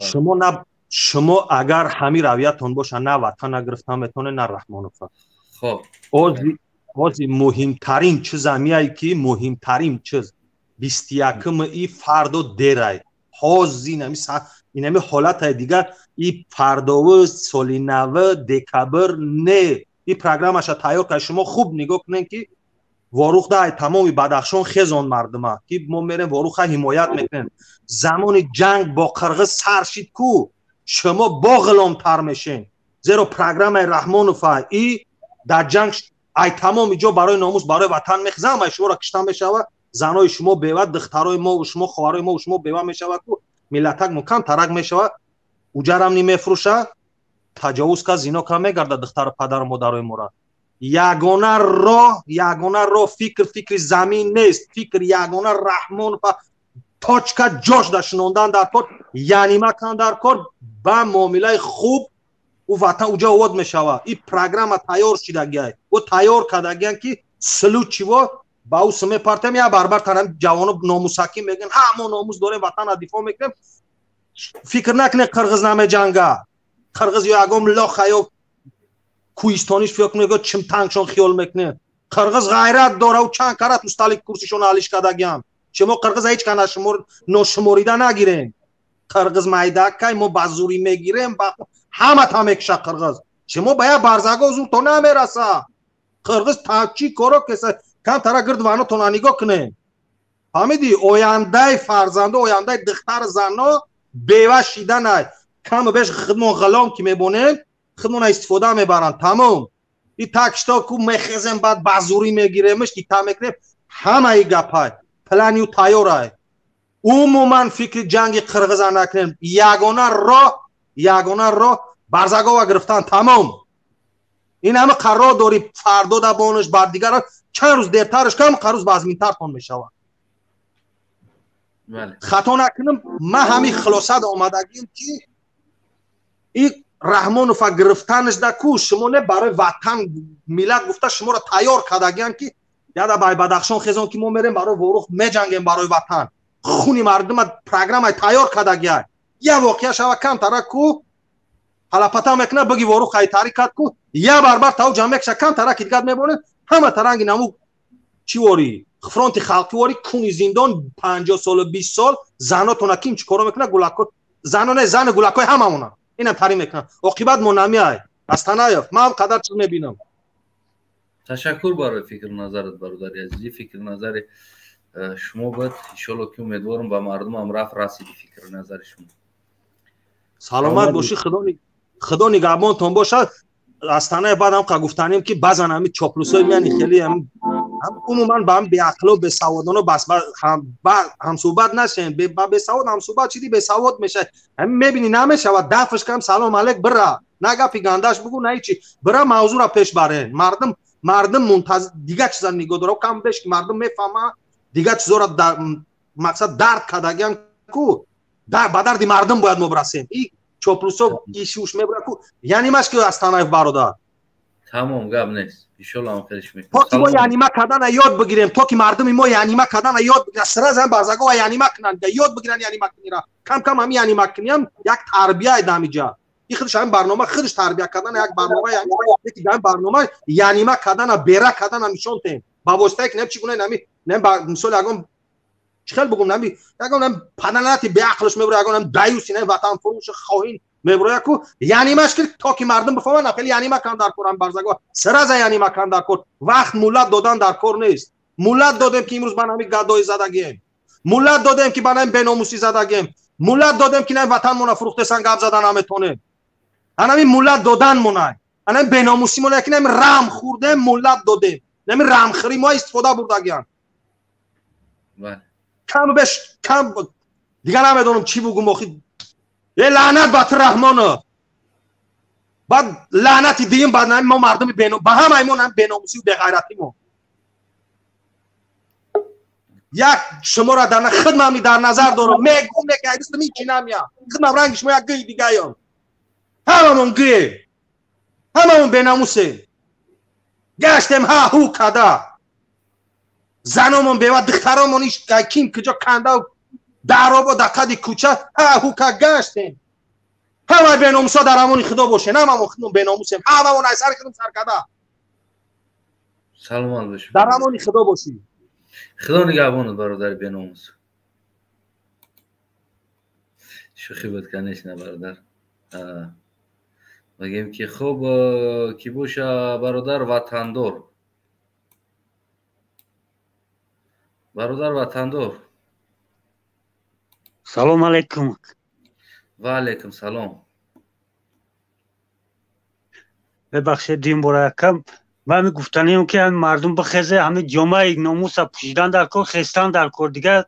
Шумо на, шумо агар ҳамин равиятон боша, на ватан нагирифтан метавонед, на Раҳмонова. Ози муҳимтарин чиз ҳамияй, ки муҳимтарин чиз 21-уми и фардо дерай. Ҳозир инами ҳолатай дигар и фардову соли навы декабр не, и программаша тайёр кард. Шумо хуб нигоҳ кунед, ки Ворухда ай тамоми Бадахшон хезон мардума, ки мо мерем, Воруха ҳимоят мекунем. Замони ҷанг бо қирғиз сар шид ку, шумо бо ғиломтар мешен, зеро программаи Раҳмонова и дар ҷанг ай тамоми ҷо барои номус, барои ватан мехезам, ай шуморо кишта мешава, занои шумо бева, духтарои мову шумо, хоҳарои мову шумо бева мешава ку, миллатак мукам тарак мешава. Уҷарам нимефурӯша, таҷовуз ка, зино ка мегарда духтару падару модарои мора. Ягона роҳ, ягона роҳ, фикр, фикри замин нест, фикр ягона Раҳмонова точка ҷош да шинондан дар кор, янима кан дар кор, ба муомилаи хуб ӯ ватан уҷа овод мешава. И программа тайёр шидагиай, ӯ тайёр кардагиян, ки случиво ба ӯ суме партиям я барбар танам. Ҷавоно номусакӣ мегӯян, ҳа, мо номус дорем, ватана дифоъ мекунем. Фикр накунед, қирғиз намеҷанга. Қирғиз ё ягон лоха ё кӯҳистониш фикр мекунед, ё чимтангшон хиёл мекунед. Қирғиз ғайрат дора, ӯ чанд карат мусталик курсишон алиш кардагиям. Шумо қирғиз ҳеҷ ка ношуморида нагирем. Қирғиз майдакай, мо ба зурӣ мегирем, ҳама та мекуша қирғиз. Шумо ба як барзаго зуртон намераса. Қирғиз чӣ коро кеса? Камтара гирд ванотона нигоҳ кунем. Фаҳмидӣ? Ояндаи фарзандо, ояндаи духтар зано бева шиданай. Каму беш худмон ғулом ки мебонем, худмона истифода мебаранд. Тамом. И так что ку мехезем, баъд ба зурӣ мегиремш, ита мекунем. Ҳамаи гапай. Планию тайёрай. Умуман фикри ҷанги қирғиза накунем. Ягона роҳ Барзагова гирифтан, тамом. Ин ҳама қарор дорӣ фардо да бонаш, бар дигар чанд рӯз дертараш кам қарӯз вазминтартон мешавад. Хато накунам, ман ҳамин хулосада омадагим ки и Раҳмонова гирифтанаш да ку шумо не барои ватан миллат гуфта шуморо тайёр кардагиям ки яда бай Бадахшон хезон ки мо мерем барои Ворух меҷангем барои ватан. Хуни мардума программаи тайёр кардагиай. Я воқеа шава камтара ку ҳалапата мекунад, биги Ворух қайтарӣ кард ку я барбар тав ҷамъ мекша, камтара ки дигар мебонед ҳама таранги наму чӣ ворӣ фронти халқӣ ворӣ куни зиндон 50 сол 20 сол занотона ким чӣ коро мекунад, гулако зано не зани гулакои ҳамамона инам тарӣ мекунад. Оқибат мо намеай. Астанаев, ман қадар чиз мебинам. Ташаккур барои фикру назарат, бародари азизи. Фикру назари шумо буд. Иншолло ки умедворам ба мардумам рафт расиди фикру назари шумо. Саломат бошӣ, худо нигаҳбонтон бошад. Астанаев, баъдам қа гуфтанем ки баъзан ҳами чоплусои меяни хеле умуман ба ҳам беақлу бесаводоно бас ҳамсӯҳбат нашем. Ба бесавод ҳамсӯҳбат чиди бесавод мешавад. Ҳамин мебинӣ намешавад, дафш кам салом алейк бира, на гапи гандаш бугу, на ҳичи, бира мавзӯра пеш барен. Мардум мунтазир дигар чиза нигоҳ дора, кам беш ки мардум мефаҳма дигар чизоро мақсад дард кардагиам ку ба дарди мардум бояд мо бирасем. И чоплусо ишуш мебура ку яъне маш ки Астанаев бародар. Тамом, гап нест. Иншолло ҳам хелиш мекунем. То ки мо яънима кардана ёд бигирем, то ки мардуми мо яънима кардана ёд бигиранд, сразу ҳам Барзагова яънима кунанд, ёд бигиранд яънима кунира. Кам кам ҳами яънима куниам як тарбияй дамиҷа. И худаш ҳамин барнома худаш тарбия кардана як барнома, яъне ки ҳамин барнома яънима кардана, бера кардана нишон тем. Ба воситаи ки нем чӣ гуна нами, нем ба мисол ягон чӣ хел бугум нами, ягон нам паданалати беақлш мебура, ягон нам даюси, нем ватанфурӯш хоҳин мебуроя ку яънимаш ки то ки мардум бифаҳманд, хеле яънима кан дар кор ҳам Барзагова сразу яънима кан дар кор. Вақт муллат додан дар кор нест. Муллат додем ки имрӯз ба нами гадои задагием, муллат додем ки ба нами беномусӣ задагием, муллат додем ки нами ватанмона фурӯхтесан гап зада наметонем. Анами муллат додан монай, анами беномусӣ монай ки нами рам хӯрдем, муллат додем, нами рамхӯрӣ мо истифода бурдагиям. Кам беш кам дигар намедонам чӣ бугум охи. Э лаънат ба ту Раҳмонов. Баъд лаънати дигим баъд мо мардуми ба ҳамаи мо беномусию беғайратӣ мо. Як шуморо дар хидмам дар назар дорам. Мегум не ки айдистам ҳичи намеям. Хидмам ранги шумо як гӯи дигаём. Ҳамамон гӯе. Ҳамамон беномусем. Гаштем ҳа ҳу када. Заномон бева, духтаромон иш ким куҷо канда даробо дар қади кӯча ҳа ҳу ка гаштем. Ҳамаи беномусо дар амони худо бошен. Ҳамамон худмон беномусем. Ҳамамон аз сари худм саркада. Саломат бошед. Дар амони худо бошӣ. Худо нигаҳбонат, бародари беномус. Шӯхӣ буд, конечно, бародар. Мегӯем ки хуб ки боша, бародар ватандор. Бародар ватандор. Салом алейкум. Ва алейкум салом. Бебахшед, дин бора якам. Ман гуфтанем ки ҳамин мардум бихезе, ҳамин ҷомаи номуса пӯшидан дар кор, хестан дар кор, дигар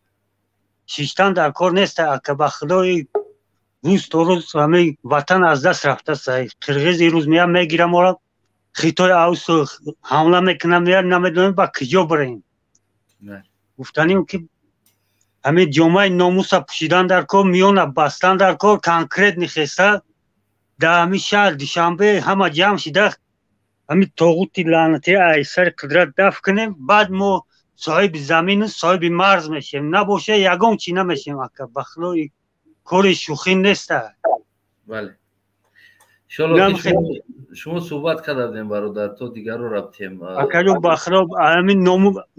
шиштан дар кор нест. Ака ба худои рӯз то рӯз ҳамин ватан аз даст рафтааст. Қирғиз ирӯз меям мегирам ора, Хитой авсу ҳамла мекунам, меяд намедонем ба куҷо бирем. Гуфтанем ки ҳамин ҷомаи номуса пӯшидан дар кор, миёна бастан дар кор, конкрет нихеста дар ҳамин шаҳр Душанбе ҳама ҷамъ шида ҳамин тоғути лаънатӣ ай сари қудрат дафт кунем, баъд мо соҳиби замину соҳиби марз мешем. Набоша ягон чӣ намешем, ака. Ба худои кори шӯхӣ неста. Бале. Иншолло ки шумо суҳбат карда будем, бародар, то дигарро рафтем. Акаҷон, ба худо ҳамин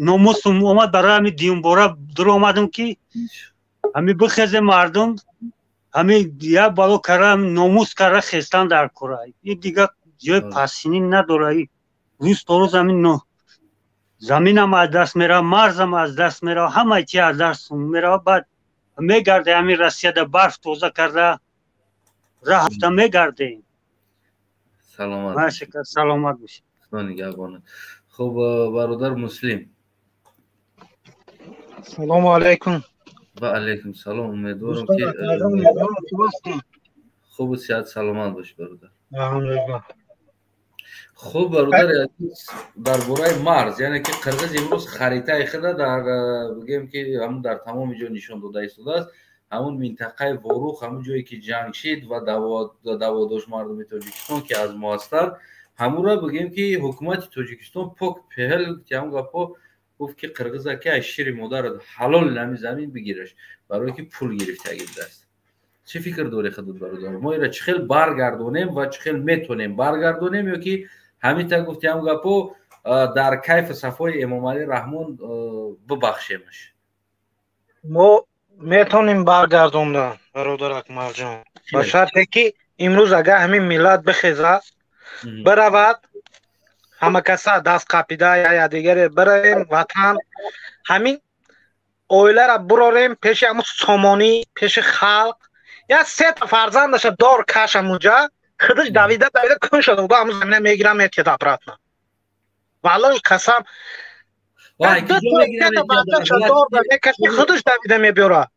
номусум омад барои ҳамин дуюмбора дур омадам ки ҳамин бихезе мардум, ҳамин як бало кара номус кара хестан дар кора. Ин дигар Ҷои пасинӣ надора. Рӯз то рӯз ҳамин заминам аз даст мерава, марзам аз даст мерава, ҳамаи чи аз даст мерава. Баъд мегарде ҳамин Россияда барф тоза карда рафта мегардем. Саломат. Саломат бошед. Хуб, бародар Муслим. Салому алайкум. Ва алайкум салом. Умедворам, ки хубу сиҳат, саломат бошӣ, бародар. Алҳамдулиллоҳ. Хуб, бародари азиз, дар бораи марз, яъне ки қирғиз имрӯз харитаи худа дар, бигем ки, ҳамун дар тамоми ҷо нишон дода истодааст. Ҳамун минтақаи Ворух, ҳамун ҷое ки ҷанг шид ва даъво дошт мардуми Тоҷикистон, ки аз мо ҳастанд, ҳамура, бигем ки, ҳукумати Тоҷикистон пок пеҳел ҳамун гапҳо гуфт, ки қирғиза ки аз шири модарат ҳалол нами замин бигираш, барое ки пул гирифтаги будааст. Чӣ фикр дорӣ худут, бародар? Мо ира чӣ хел баргардонем ва чӣ хел метонем баргардонем ё ки ҳамин та гуфти ҳам гапо дар кайфу сафои Эмомалӣ Раҳмон бибахшемаш? Мо метонем баргардонда, бародар Акмалҷон, ба шарте ки имрӯз агар ҳамин миллат бихезад, биравад, ҳама каса даст қапида я дигаре биравем ватан, ҳамин оилара бурорем пеши ҳамун сомонӣ, пеши халқ, я сета фарзандаша дор каш, ҳамунҷа худаш давида давида кун шуда буда, ҳамун замина мегирам, метиҳад обратно. Валлоҳи қасам, худаш давида мебиёрад.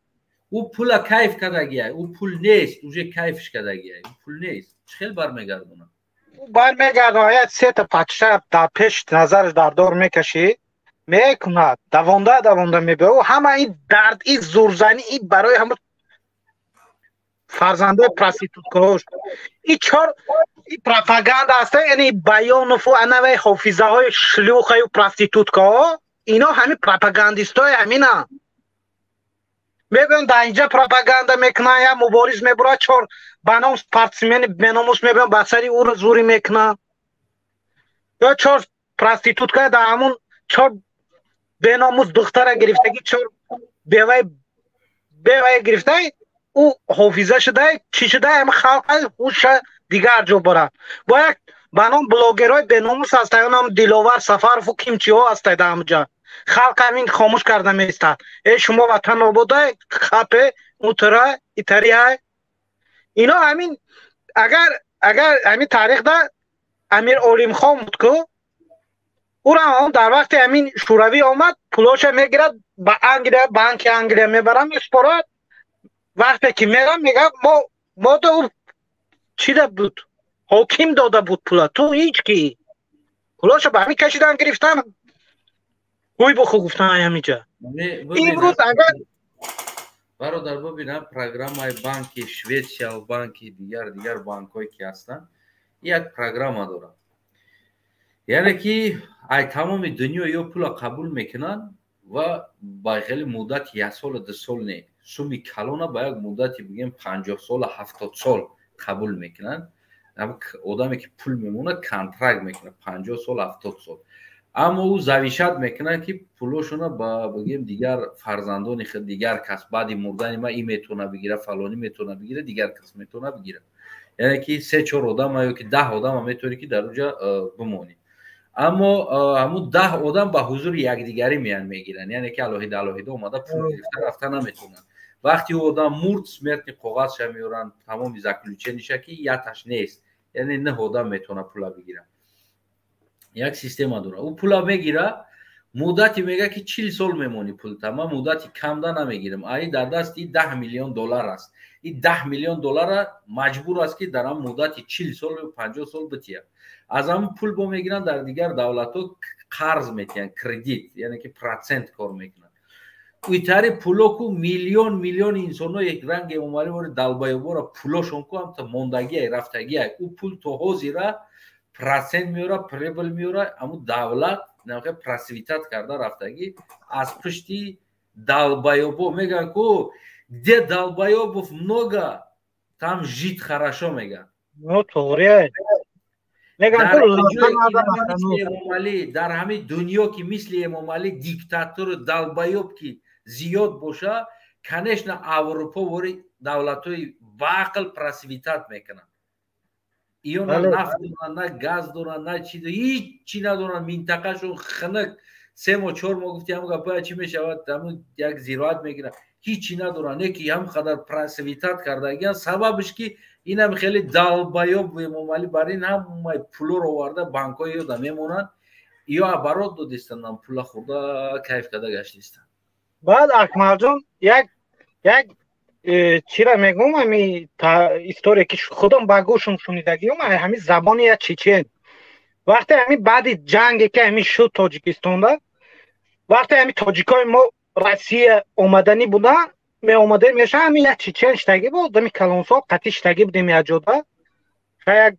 Ӯ пула кайф кардагиай, ӯ пул нест, уже кайфш кардагиай, ӯ пул нест, чӣ хел бармегардонад? Бармегардонад. Я сета пачша дар пеш назараш дар дор мекашӣ, мекунад, давонда давонда мебиёрад. Ӯ ҳама ин дард, ин зурзанӣ, ин барои ҳама фарзандои проституткаҳош, и чор и пропаганда аста, яъне Баёнову анавай ҳофизаҳои шлюхаю проституткаҳо, ино ҳамин пропагандистои ҳамина мегӯянд, дар инҷа пропаганда мекунанд. Я мубориз мебурад, чор ба ном спортсмени беномус мебиёнд, ба сари ӯро зурӣ мекунанд, ё чор проститутка дар ҳамун чор беномус духтара гирифтагӣ, чор бевай бевай гирифтай, ӯ ҳофиза шудай, чӣ шудай, ҳама халқ ҳуша дигар ҷо барад. Бо як ба ном блогерҳои беномус ҳастай, онам Диловар Сафарову кимчиҳо ҳастай, дар ҳамҷа халқ ҳамин хомӯш карда меистад. Э, шумо ватан ободай, хапе утра итарияй, ино ҳамин. Агар ҳамин таърихда Амир Олимхон буд ку, ӯра он дар вақти ҳамин Шӯравӣ омад, пулоша мегирад, ба Англия, банки Англия мебарад, месупорад. Вақте ки мерам, мегӯяд, мо да ӯ чида буд, ҳоким дода буд пула, ту ҳеҷ ки пулоша ба ҳамин кашидан гирифтан, ҳуй буху гуфтан. Ҳамиҷа имрӯз агар Бародар, бибинам, программаи банки Шветсия ва банки дигар дигар банкҳое ки ҳастанд, як программа дорад, яъне ки ай тамоми дунё ё пула қабул мекунанд ва ба хеле муддати як солу 2 сол не, суми калона ба як муддати, бигем, 50 сола, 70 сол қабул мекунанд. Одаме ки пул мемонад, контракт мекунад 50 сол, 70 сол, аммо ӯ зависать мекунад, ки пулошона ба, бигем, дигар фарзандони худ, дигар кас баъди мурдани ман ин метавона бигира, фалонӣ метавона бигира, дигар кас метавона бигира. Яъне ки се чор одама ё ки 10 одама метавонӣ ки дар уҷа бимонӣ, аммо ҳамун 10 одам ба ҳузури якдигарӣ меян, мегиранд, яъне ки алоҳида алоҳида омада пул гирифта рафта наметавонанд. Вақти ӯ одам мурд, смертный коғазша меоранд, тамоми заключениша, ки яташ нест, яъне нӯҳ одам метавона пула бигира. Як система дорад. Ӯ пула мегира, муддати мега ки 40 сол мемонӣ пулта, ман муддати камда намегирам. Аи дар дасти 10 миллион доллар аст, и 10 миллион доллара маҷбур аст, ки дар ҳам муддати 40 сол ё 50 сол битиҳад. Аз ҳамн пул бо мегиранд, дар дигар давлатҳо қарз метиҳанд, кредит, яъне ки процент кор мекунанд. Итари пуло ку миллион миллион инсонҳо як ранг Эмомалӣ вори долбоёбора пулошон ку ҳамта мондагиай, рафтагиай. Ӯ пул то ҳозира процент меёра, прибыль меёра. Ҳамун давлат процветать карда рафтагӣ аз пушти долбоёбо. Мегӯянд ку, где долбоёбов много, там жить хорошо, мегӯянд. Тоғрия. Эмомалӣ дар ҳамин дунё ки мисли Эмомалӣ диктатору долбоёб ки зиёд боша, конечно, Аврупо вори давлатҳои баақл процветать мекунанд. Иё на нафт доранд, на газ доранд, на чи, ҳичи надоранд. Минтақашон хунук, 3 моҳ, 4 моҳ, гуфти ҳамн гапоя чӣ мешавад, ҳамн як зироат мегиранд, ҳичи надоранд. Не ки ҳам қадар процветать кардагиян. Сабабш ки инам хеле долбоёб Эмомалӣ бар ин ҳамаи пулоро оварда банкҳои ёда мемонанд, ё оборот додистанд, пула хӯрда, кайф карда гаштистанд. Баъд, Акмалҷон, як чира мегӯм, ҳами история ки худам ба гӯшум шунидагиум, ҳами забони як чечен. Вақте ҳами баъди ҷанге ки ҳами шуд Тоҷикистонда, вақте ҳами тоҷикои мо Россия омаданӣ буданд, меомадем, меша ҳами як чечен штагӣ буд, одами калонсол, қатӣ штагӣ будем якҷода, як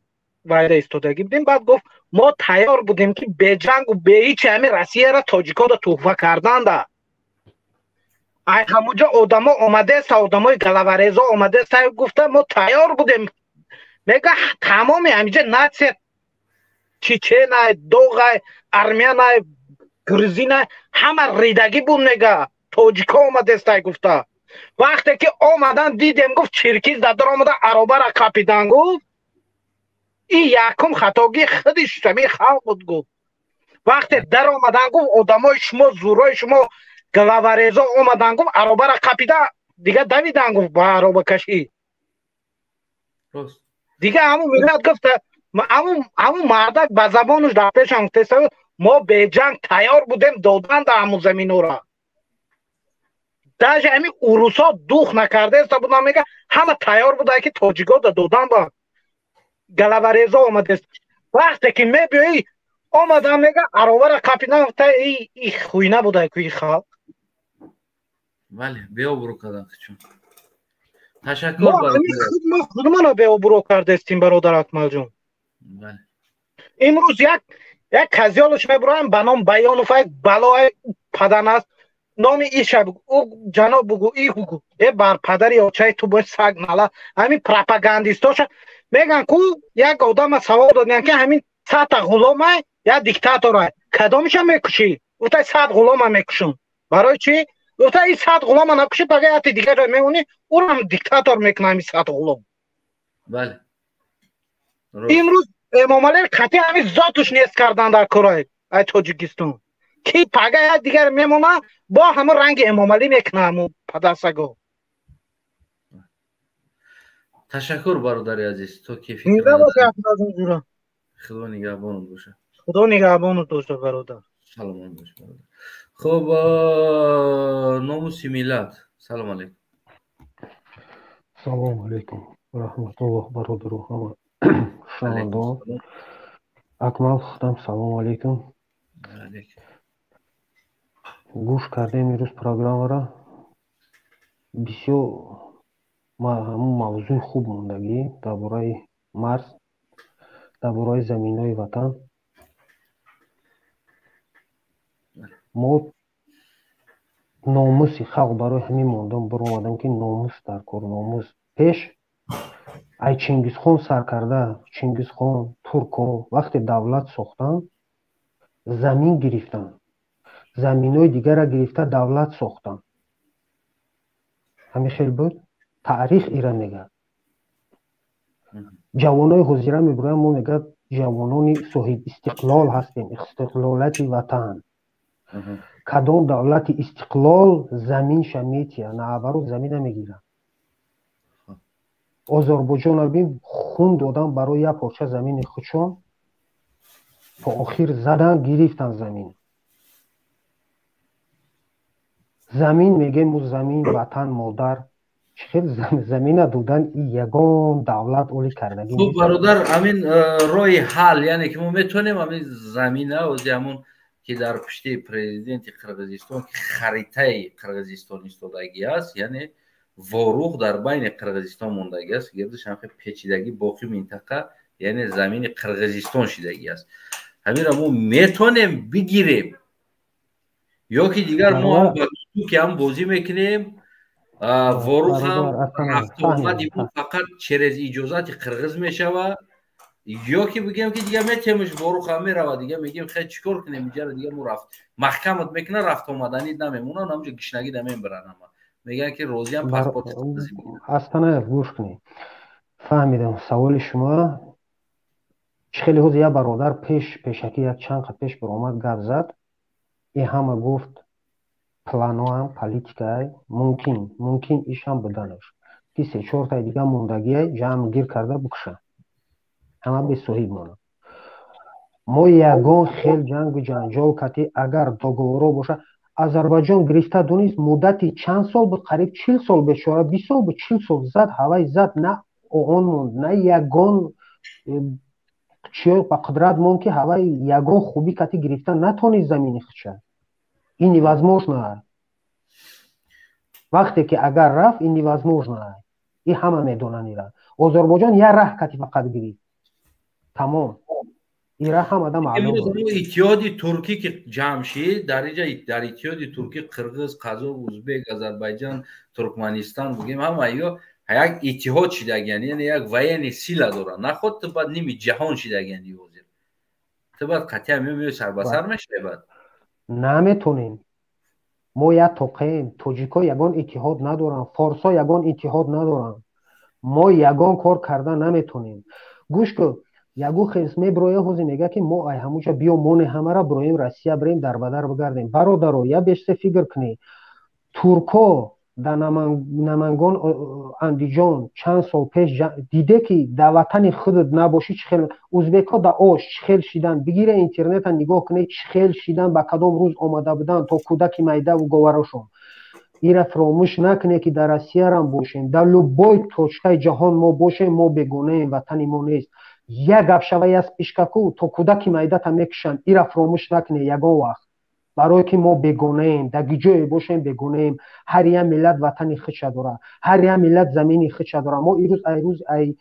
вайда истодагӣ будем. Баъд гуфт: «Мо тайёр будем, ки беҷангу беҳичи ҳами Россияра тоҷикода туҳфа карданда. Ай ҳамуҷо одамо омадеста, одамои головорезо омадеста, гуфта, мо тайёр будем», мега. Тамоми ҳамиҷа нация чеченай, доғай, армянай, грузинай, ҳама ридагӣ буд, мега, тоҷико омадестай, гуфта. Вақте ки омадан, дидем, гуфт, черкиз дадар омада аробара қапидан, гуфт, ин якум хатогии худи ҳами халқ буд, гуфт. Вақте дар омадан, гуфт, одамои шумо, зӯрои шумо, головорезо омадан, гуфт, аробара қапида, дига давидан, гуфт, ба аробакашӣ. Дига ҳамун миллат, гуфта, ҳамун мардак ба забонуш дар пешам гуфтеста: «Мо беҷанг тайёр будем додан да ҳамун заминора. Даже ҳамин урусҳо дух накардаеста будам», мега, ҳама тайёр буда, ки тоҷико да додан, ба головорезо омадест. Вақте ки мебиёӣ, омадан, мега, аробара қапидан, гуфта, и хуйна буда ку и халқ. Бале, беобрӯ кардан чун. Ташаккур. Мо худмона беобрӯ кардестим, бародар Акмалҷон. Имрӯз як казёлш мебуроям ба ном Баёнов, як балои падан аст. Номи иша ӯ ҷаноб бугу, и бугу, э бар падари очаи ту бои саг нала. Ҳамин пропагандистоша меган ку як одама савол додиян, ки ҳамин 100-та ғуломай, як диктаторай, кадомиша мекушӣ? Гуфта: «100 ғулома мекушум». Барои чӣ? Гуфта: «И 100 ғулома накушӣ, пага яти дигарро мемонӣ, ӯрам диктатор мекуна ҳамин 100 ғулом». Имрӯз Эмомалӣ қатъи ҳамин зотуш нест кардан дар кораи ай Тоҷикистон, ки пага як дигар мемона, бо ҳамон ранги Эмомалӣ мекуна ҳамун падарсаго. Ташаккур, бародари азиз, то ки Худо нигаҳбонат боша. Худо нигаҳбонат боша, бародар. Саломат бош, бародар. Хуб, Номуси миллат, салом алейкум. Салому алейкум раҳматуллоҳ, бародару ҳама шунавандон. Акмал, худам салому алейкум. Гӯш кардем имрӯз программаро, бисёр ҳамун мавзӯи хуб мондагӣ дар бораи марз, дар бораи заминҳои ватан. Мо номуси халқ барои ҳамин мондам, баромадам, ки номус дар кор, номус. Пеш ай Чингизхон сар карда, Чингизхон, турко вақте давлат сохтанд, замин гирифтанд, заминҳои дигарро гирифта давлат сохтанд. Ҳамин хел буд, таърих ира мегӯяд. Ҷавонои ҳозира мебироянд, мо, мегӯяд, ҷавонони соҳибистиқлол ҳастем, истиқлолияти ватан. Кадом давлати истиқлол заминша метия? Наоборот, замина мегирад. Озарбойҷонро бин, хун додан барои як порча замини худшон, то охир задан, гирифтан замин. Замин мегем мо, замин, ватан, модар, чӣ хел замина додан и ягон давлат оли кардагӣ? Хуб, бародар, ҳамин роҳи ҳал, яъне ки мо метавонем ҳамин замина ози ҳамон ки дар пушти президенти Қирғизистон, ки харитаи Қирғизистон истодагӣ аст, яъне Ворух дар байни Қирғизистон мондагӣ аст, гирдиш ҳамхел печидагӣ, боқи минтақа, яъне замини Қирғизистон шидагӣ аст, ҳаминро мо метавонем бигирем ё ки дигар мо ҳам ба ки ҳам бозӣ мекунем? Ворух ҳам рафтуомади мо фақат через иҷозати қирғиз мешавад ё ки бигем, ки дигар метемш, Ворух ҳам меравад, дигар мегем, хел чӣ кор кунем иҷара? Дигар мо рафт маҳкамат мекунад, рафт омаданӣ намемонанд, ҳамҷо гишнагӣ да мебаранд, ҳама мегӯянд, ки розиам паспорти. Астанаев, гӯш кунед, фаҳмидам саволи шумо. Чӣ хеле ҳозир як бародар пеш пешакӣ як чанд қад пеш баромад, гап зад, и ҳама гуфт планоам политикаай, мумкин ишам буданаш, ки се чортаи дига мондагиай ҷамъ гир карда бикушанд, ҳама бесоҳиб монанд. Мо ягон хел ҷангу ҷанҷол кати агар договоро боша, Азарбайҷон гирифта донист, муддати чанд сол буд, қариб 40 сол, бечора 20 сол буд, 40 сол зад, ҳавай зад, на оон монд, на ягон чиё ба қудрат монд, ки ҳавай ягон хубӣ кати гирифта натонист замини худша. Ин невозможно. Вақте ки агар рафт, ин невозможно, и ҳама медонанд ира. Озарбойҷон як раҳ кати фақат гирифт, тамом, ира ҳамада маълум. Иттиҳоди Туркӣ ки ҷамъ шид, дар инҷа дар Иттиҳоди Туркӣ қирғиз, қазоқ, узбек, Азарбайҷан, Туркманистон, бигем, ҳама ё як иттиҳод шидагиян, яъне як военный сила доранд. Наход ту баъд ними ҷаҳон шидагиян ҳозир, ту баъд қатъиян меои, сарбасар мешавӣ баъд. Наметонем, мо як тоқаем. Тоҷикҳо ягон иттиҳод надоранд, форсҳо ягон иттиҳод надоранд, мо ягон кор карда наметонем. Гӯш кун, ягон хес меброя, ҳозир мега, ки мо ай ҳамуҷа биё, моне ҳамара броем, Россия бирем, дарбадар бигардем. Бародаро, я бешсе фикр кунед, турко дар Намангон, Андиҷон чанд сол пеш диде, ки дар ватани худат набошӣ, чӣ хел узбекҳо дар Ош чӣ хел шидан. Бигире интернета, нигоҳ кунед, чӣ хел шидан, ба кадом рӯз омада буданд, то кӯдаки майдаву говарошон. Ира фаромӯш накунед, ки дар Россиярам бошем, дар любой точкаи ҷаҳон мо бошем, мо бегонаем, ватани мо нест. Як гап шава, як спичкаку, то кӯдаки майдата мекушанд. Ира фаромӯш накунед ягон вақт, барое ки мо бегонаем. Дар ҷое бошем, бегонаем. Ҳар як миллат ватани худша дорад, ҳар як миллат замини худша дорад. Мо ирӯз ай рӯз ай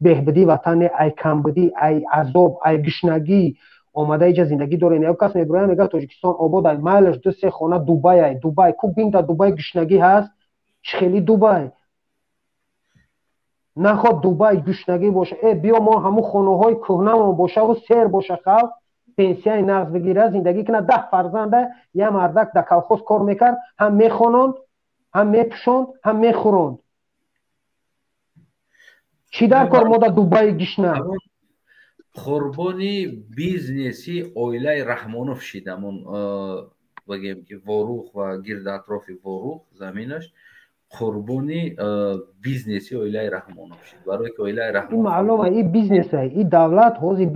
беҳбудӣ ватане, ай камбудӣ, ай азоб, ай гушнагӣ омада иҷа зиндагӣ дорем. Як кас мебирояд, мега, Тоҷикистон обод ай, майлаш ду се хона Дубай ай. Дубай ку бин, дар Дубай гушнагӣ ҳаст, чӣ хели Дубай наход Дубай гушнагӣ боша? Э, биё, мо ҳамун хонаҳои кӯҳнамон бошаву сер боша, халқ пенсияи нағз бигирад, зиндагӣ кунад. 10 фарзанда, як мардак дар колхоз кор мекард, ҳам мехононд, ҳам мепӯшонд, ҳам мехӯронд. Чӣ дар кор мо дар Дубаи гишна? Қурбони бизнеси оилаи Раҳмонов шид, ҳамон бигем, ки Ворух ва гирди атрофи Ворух заминаш қурбони бизнеси оилаи Раҳмонов шид, барое ки оилаи Раҳмонов Маълума, и бизнеса, и давлат ҳозир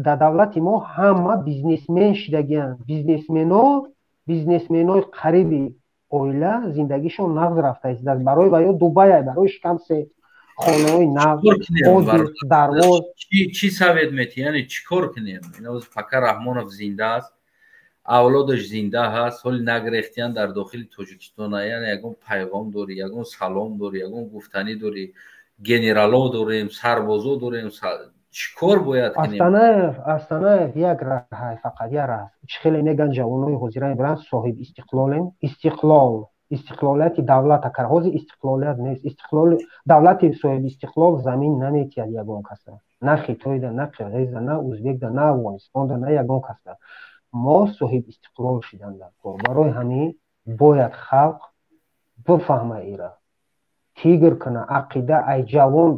дар давлати мо ҳама бизнесмен шидагианд. Бизнесмено, бизнесменои қариби оила зиндагишон нағз рафта истодааст. Барои ва ё Дубай, барои шикамсе хонаҳои нағз, дарвоз. Чӣ совет метиҳӣ, яъне чӣ кор кунем? Пока Раҳмонов зинда аст, авлодаш зинда ҳаст, ҳоли нагрехтиян дар дохили Тоҷикистона. Яъне ягон пайғом дорӣ, ягон салом дорӣ, ягон гуфтанӣ дорӣ? Генерало дорем, сарбозо дорем, чӣ кор бояд кунем? Астанаев, Астанаев, як раҳ, фақат як раҳ. Чӣ хеле меган ҷавонои ҳозира мебаранд, соҳиб истиқлолем, истиқлол, истиқлолияти давлата кар. Ҳозир истиқлолият нест. Истиқлол, давлати соҳиби истиқлол замин наметиҳад ягон каса, на Хитойда, на Қирғизда, на Узбекда, на Афғонистонда, на ягон каса. Мо соҳиб истиқлол шидан дар кор. Барои ҳамин бояд халқ бифаҳма, ира тигр куна ақида. Ай ҷавон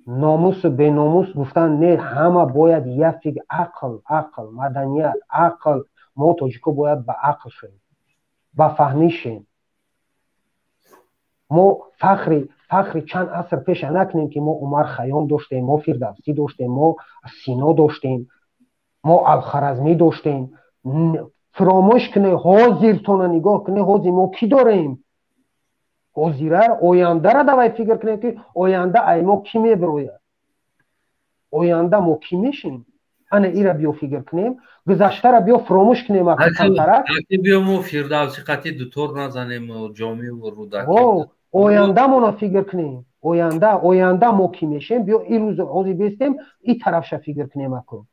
номусу беномус гуфтан не, ҳама бояд як фикр, ақл, ақл, маданият, ақл. Мо тоҷико бояд ба ақл шавем, ба фаҳмишем. Мо фахри чанд аср пеша накунем, ки мо Умар Хайём доштем, мо Фирдавсӣ доштем, мо Сино доштем, мо Алхаразмӣ доштем. Фаромӯш куне, ҳозиртона нигоҳ куне, ҳозир мо кӣ дорем? Ҳозира, ояндара давай фикр кунем, ки оянда ай мо кӣ мебирояд, оянда мо кӣ мешем. Ана ира биё фикр кунем, гузаштара биё фаромӯш кунем. Биё, мо Фирдавсӣ қатӣ дутор назанем, Ҷомиву Рӯдакӣ. Ояндамона фикр кунем, оянда, оянда мо кӣ мешем. Биё, ирӯз ҳозир бестем, и тарафша фикр кунем. Аку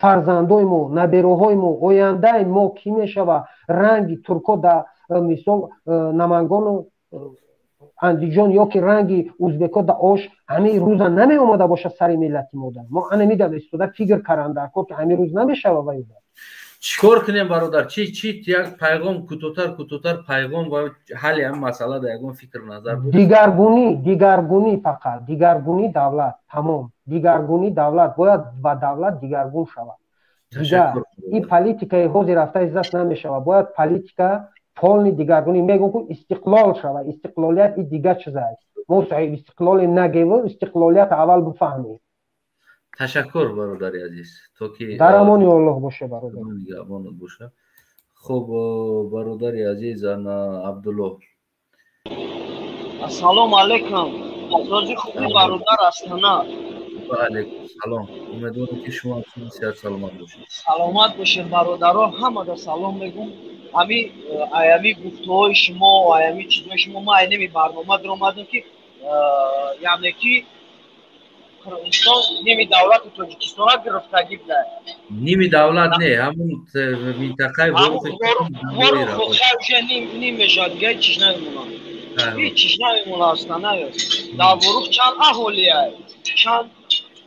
фарзандои мо, набероҳои мо, ояндаи мо кӣ мешава? Ранги турко да мисол Намангону Андиҷон ё ки ранги узбеко да Ош ҳамин рӯза намеомада бошад сари миллати мода. Мо анамида истода фикр каранда кор, ки ҳамин рӯз намешава ваюда. Чӣ кор кунем, бародар? Чӣ як пайғом, кӯтоҳтар, кӯтоҳтар пайғом ва ҳалли ҳамин масъала да ягон фикр, назар? Дигаргунӣ, дигаргунӣ, фақат дигаргунӣ давлат, тамом. Дигаргунии давлат бояд ба давлат дигаргун шавад. Дигар ин политикаи ҳозир рафта издаст намешавад. Бояд политика полный дигаргунӣ, мегӯм ку, истиқлол шавад. Истиқлолият и дигар чиз аст. Мо соҳиб истиқлоле нагеву, истиқлолият аввал бифаҳмем. Ташаккур, бародари азиз, то ки дар амони Аллоҳ боше, бародар. Нигаҳбонат боша. Хуб, бародари азиз, ана Абдуллоҳ. Ассалому алайкум, сози хуби, бародар Астана. Ва алайкум салом. Умедворам, ки шумо ҳамчунин сиҳат саломат бошед. Саломат бошед, бародаро, ҳамада салом мегӯм. Ҳами аями гуфтуҳои шумо, аями чизҳои шумо, ман айнеми барнома даромадам, ки яъне ки Қирғизистон ними давлати Тоҷикистонро гирифтагӣ буда. Ними давлат не, ҳамун минтақаи. Уже ним мешавад, дига ҳеҷ чиз намемонад, ҳеҷ чиз намемонад. Астана дар Ворух чанд аҳолиай? Чанд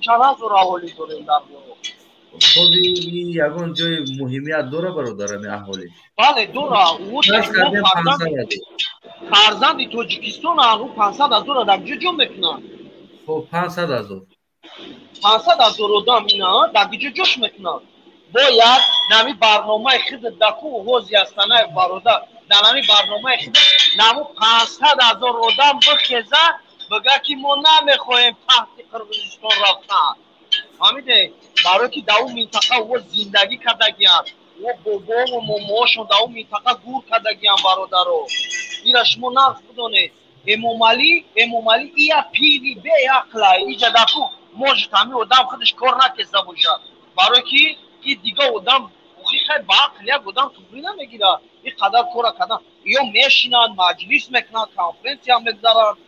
ҳазор аҳолӣ дорем дар Ворух? Хоб, ягон ҷои муҳимият дора, бародарами, аҳолӣ? Бале, дора. Фарзанди Тоҷикистон ӯ 500 000-ро дар куҷо ҷо мекунанд? Хоб, 500 000. 500 000 одам ина дар куҷо ҷош мекунанд? Бояд нами барномаи хидат даку ҳози Астанаев, бародар, дар нами барномаи хидат наму 500 000 одам бихеза, бига, ки мо намехоҳем таҳти Қирғизистон рафтан. Фаҳмиде? Барое ки дар он минтақа о зиндагӣ кардагианд, о бобову момоҳошон дар он минтақа гур кардагианд. Бародаро, ира шумо нағз бидонед. Эмомалӣ, Эмомалӣ ия пири беақла иҷа даку, может, ҳамин одам худаш кор накеса бошад, барое ки и дига одам охи хай ба ақл як одам туғрӣ намегирад. И қадар кора кардан, ё мешинанд, маҷлис мекунанд, конференсия мегузаранд.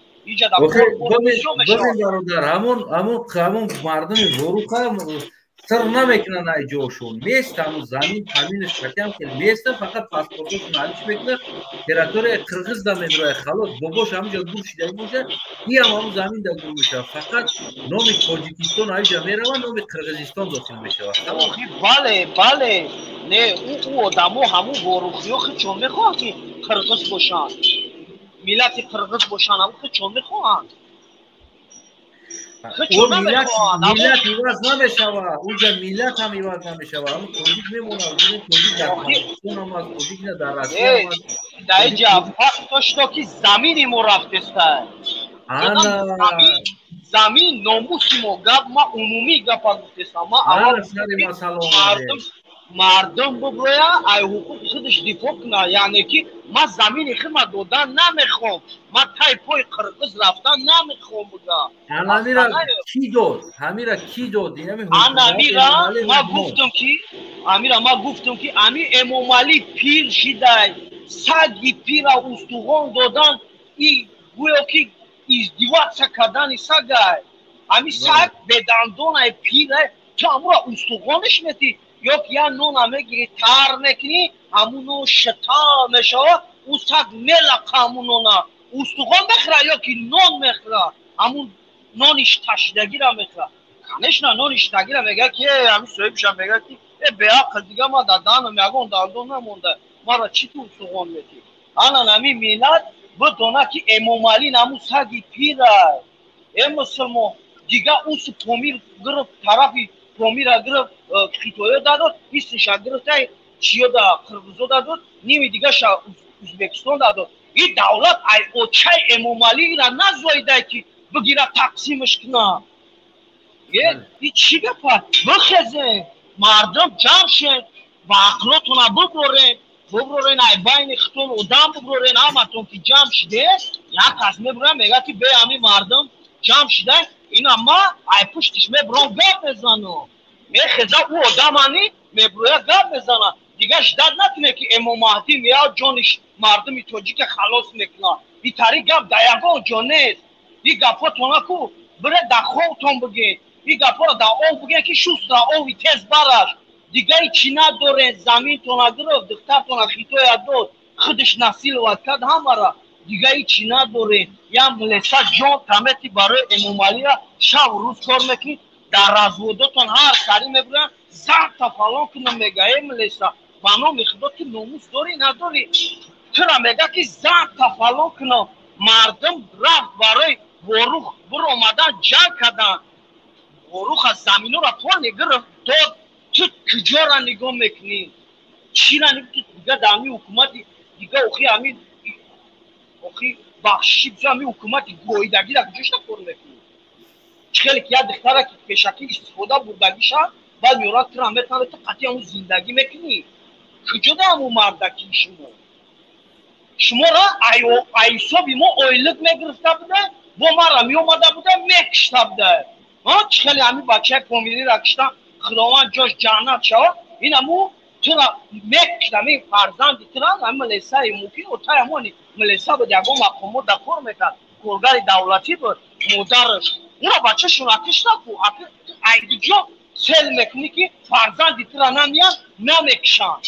Бародар, ҳамон мардуми Воруха сир намекунанд ай ҷошон. Мест ҳамун замин таминаш қатиам хел места, фақат паспортошон алиш мекунад, территорияи қирғиз да медрояд, халос. Бобош ҳаминҷо гур шидаги бошад, иам ҳамун замин да гур мешавад. Фақат номи Тоҷикистон ҳаминҷа меравад, номи Қирғизистон дохил мешавад. Бале, бале. Не, ӯ одамо, ҳамун ворухиё худшон мехоҳанд, ки қирғиз бошанд, миллати қирғиз бошанд. Ҳамун худшон мехоҳанд. Миллат иваз намешавад уҷа, миллат ҳам иваз намешавад, ҳамун тоҷик мемонад. Тоҷик дар Тоҷикистон ҳам аст, тоҷик на дар Россия ҳам аст. Дар иҷа факт то ки замини мо рафтеста. Ана. Замин, номуси мо. Гап ма умумӣ гапа гуфтестам. Ма аввал сари масъала. Мардум биброя, ай ҳуқуқи худаш дифоъ кунад, яъне ки ман замини худма додан намехоҳам, ман тай пои қирғиз рафтан намехоҳам, буга. Ҳамира кӣ дод? Ҳамира кӣ дод? Анамира ма гуфтам, ки амира ма гуфтам, ки ами Эмомалӣ пир шидай, саги пира устуғон додан и гӯё ки издеваться кардани сагай. Ами саг бедандонай, пирай, ту амура устуғониш метӣ, ё ки як нона мегирӣ, тар мекунӣ, ҳамун нон шита мешавад, ӯ саг мелақа ҳамун нона. Устухон мехӯра ё ки нон мехӯра? Ҳамун нони ташидагира мехӯра, конечно, нони шитагира. Мега ки ҳамин соҳибша мега, ки э беақл, дига ма дар даҳанам ягон дандон намонда, мара чӣ ту устухон метӣ? Ана нами миллат бидона, ки Эмомалӣ наму саги пирай. Э мусулмон, дига усу Помир гирифт, тарафи Помира гирифт, хитоё дадод, исиша гирифтай, чиё да қирғизо дадод, ними дигаша Узбекистон дадод. И давлат ай очай Эмомалӣ ира назоидай, ки бигира, тақсимаш куна. И чӣ гапа? Бихезем, мардум, ҷамъ шен ва ақлотона биброрем, биброрен, ай байни хитон одам биброрен. Ҳаматон ки ҷамъ шиде, як кас мебурам, мега, ки бе ҳами мардум ҷамъ шида, ина ма ай пуштиш мебурам, гап мезанам. Мехеза ӯ одамани, мебуроя, гап мезана. Дигар ждать накуне, ки Эмомаҳдӣ меяд, ҷони мардуми тоҷика халос мекунад. Итари гап дар ягон ҷо нест. И гапҳотона ку бире дар ховтон бигед, и гапҳоро дар ов бигед, ки шустра ови тез бараш. Дигари чӣ надорен? Заминтона гирифт, духтартона хитоя дод, худаш насиловать кард ҳамара. Дигари чӣ надорен? Як милеса ҷон тамети барои Эмомалия шаб рӯз кор мекунӣ. Дар разводотон ҳар сари мебуранд, зарта фалон кунам, мега. Э милеса, ба номи Худо, ту номус дорӣ, надорӣ? Тура мега, ки зарта фалон кунам. Мардум рафт барои Ворух, биромадан, ҷанг карданд. Воруха заминора полный гирифт дод. Ту куҷора нигоҳ мекунӣ? Чира ту дига дар ҳамин ҳукумати дига, охи ҳамин, охи бахшиши бисёр, ҳамин ҳукумати гоидагӣ дар куҷошта кор мекунӣ? Чӣ хеле ки як духтара ки пешакӣ истифода бурдагиша, баъд меорад, тура метавонад, ту қатъи ҳамун зиндагӣ мекунӣ. Куҷо да ҳамун мардакии шумо? Шуморо ҳисоби мо ойлик мегирифта буда, бо мара меомада буда, мекушта буда. Чӣ хеле ҳамин бачаи помириро куштан, Худованд ҷош ҷаннат шавад, ин ҳаму тура мекушт, ҳамин фарзанди тура, ҳамин милисаи мумкин отаи ҳамони милиса буд, ягон мақомот дар кор мекард, коргари давлатӣ буд модараш, ура бачашона кушта ку. Айдиҷо сел мекунӣ, ки фарзанди тура намеянд, намекушанд,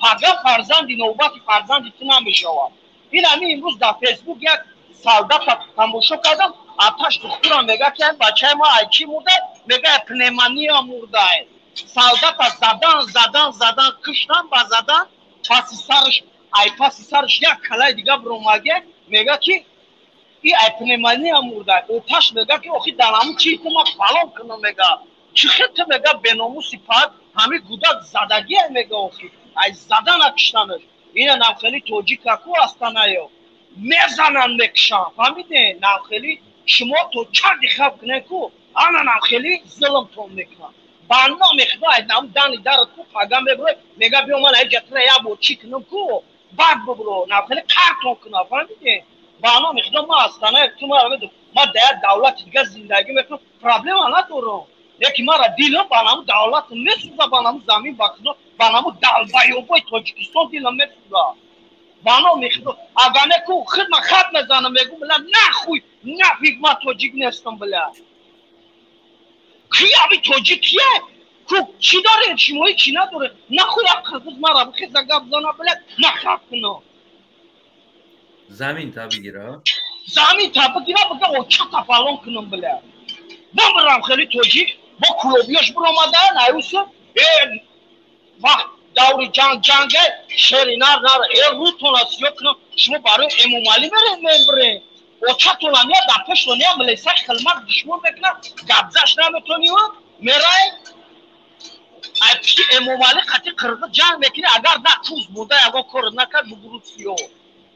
пага фарзанди навбати фарзанди ту намешавад. Ин ҳамин имрӯз дар Фейсбук як солдата тамошо кардам, аташ духтурам мега, ки бачаи ма ай чӣ мурда? Мега, пневмония мурда. Солдата задан, задан, задан, куштан, ба задан, паси сараш, ай паси сараш як калаи дига биромаге, мега, ки и ай пневмония мурда. Оташ мега, ки охи дар ҳамун чи ту ма фалон кунам, мега, чӣ хел ту, мега, беномуси пад, ҳамин гудак задагие, мега, охи ай задана куштанаш. Ина навхели тоҷикаку астанаё мезананд, мекушанд, фаҳмиде? Навхели шумо то чанди хаб кунед ку, ана навхели зулмтон мекунанд. Ба номи Худо, ай нам дани дарат ку, пага мебуро, мега, биё, ман айҷа тура як бор чӣ кунам ку, бад бубуро, навхели қартон кунам, фаҳмиде? Ба номи Худо, ма астана ту мара меду, ма дар як давлати дига зиндагӣ мекунам, проблема надорам, лекин мара дилам ба наму давлатам месӯза, ба наму замин, ба Худо, ба наму далбаёбои Тоҷикистон дилам месӯза. Ба номи Худо, агар не ку, худ ман хат мезанам, мегӯм, бля, нахуй, нафиг, ман тоҷик нестам, бля. Ки аби тоҷик кие ку? Чӣ дорем шумои, чӣ надорем? Нахуй, як қирғиз мара бихеза гап зана, бля, нахаб кунам. Замин та бигира. Замин та бигира, бига, очата фалон кунам, бля, бимирам. Хеле тоҷик бо кулобиёш биромадан, аюсу э вақт даври ҷанг ҷанге, шери нар нар э рӯтона сиё кунам. Шумо барои Эмомалӣ мерем, мебирем, очатона меяд, дар пештон я милисаи хилмат душмон мекунад, гапзаш наметонию мерай, ай пишти Эмомалӣ қати қирғиз ҷанг мекунӣ. Агар на куз буда, ягон кор накард, бугуру сиё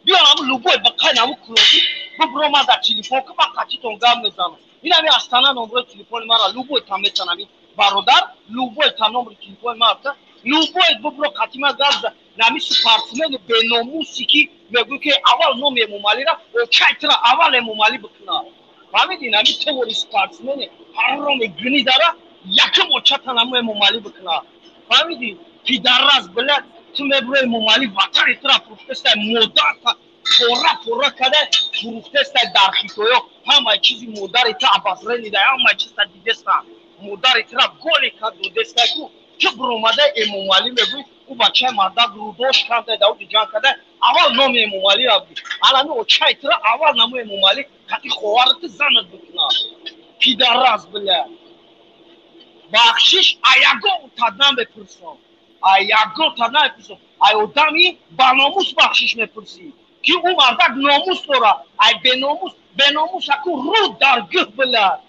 биё, ҳаму любой бақайн ҳаму кулобӣ бубуро, дар телефон ки ман қатитон гап мезанам. Ин ҳами Астана номрои телефони мара любой та метанам, бародар, любой та номри телефони мара любой бубуро, қати ман гап за. Нами спортсмени беномуси, ки мегӯй, ки аввал номи Эмомалира, очай тира аввал Эмомалӣ бикуна, фаҳмиди? Нами товори спортсмени ҳароми гнидара якум очата наму Эмомалӣ бикуна, фаҳмиди? Пидарас, бля, ту мебуро, Эмомалӣ ватани тура фурӯхтестай, модарта пора пора када фурӯхтестай дар Хитоё. Ҳамаи чизи модари ту обозренида, ҳамаи чизта дидестан, модари тура голи кад додестай ку. Ту биромада Эмомалӣ мегӯй, ӯ бачаи мардак рӯдош карда, давди ҷанг карда, аввал номи Эмомалӣ рафти, алами очаи тура аввал наму Эмомалӣ қати ховарати занат бикуна. Пидарас, бля, бахшиш а ягон тад намепурсам, а ягон тад намепурсам. Ай одами ба номус бахшиш мепурсӣ, ки ӯ мардак номус дора. Ай беномус, беномус аку рӯ дар гӯҳ, бля,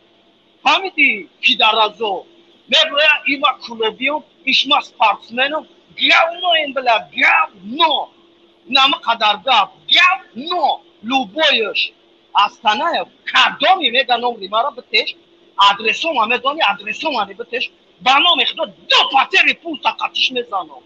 фаҳмидӣ? Пидаразо меброя, има кулобиём, ишма спортсменом, говно им, бля, говно. Нама қадар гап, говно любоеш. Астанаев кадоми мега, номри мара битеш, адресома медони, адресома битеш. Ба номи Худо, до потери пульса қатиш мезанам,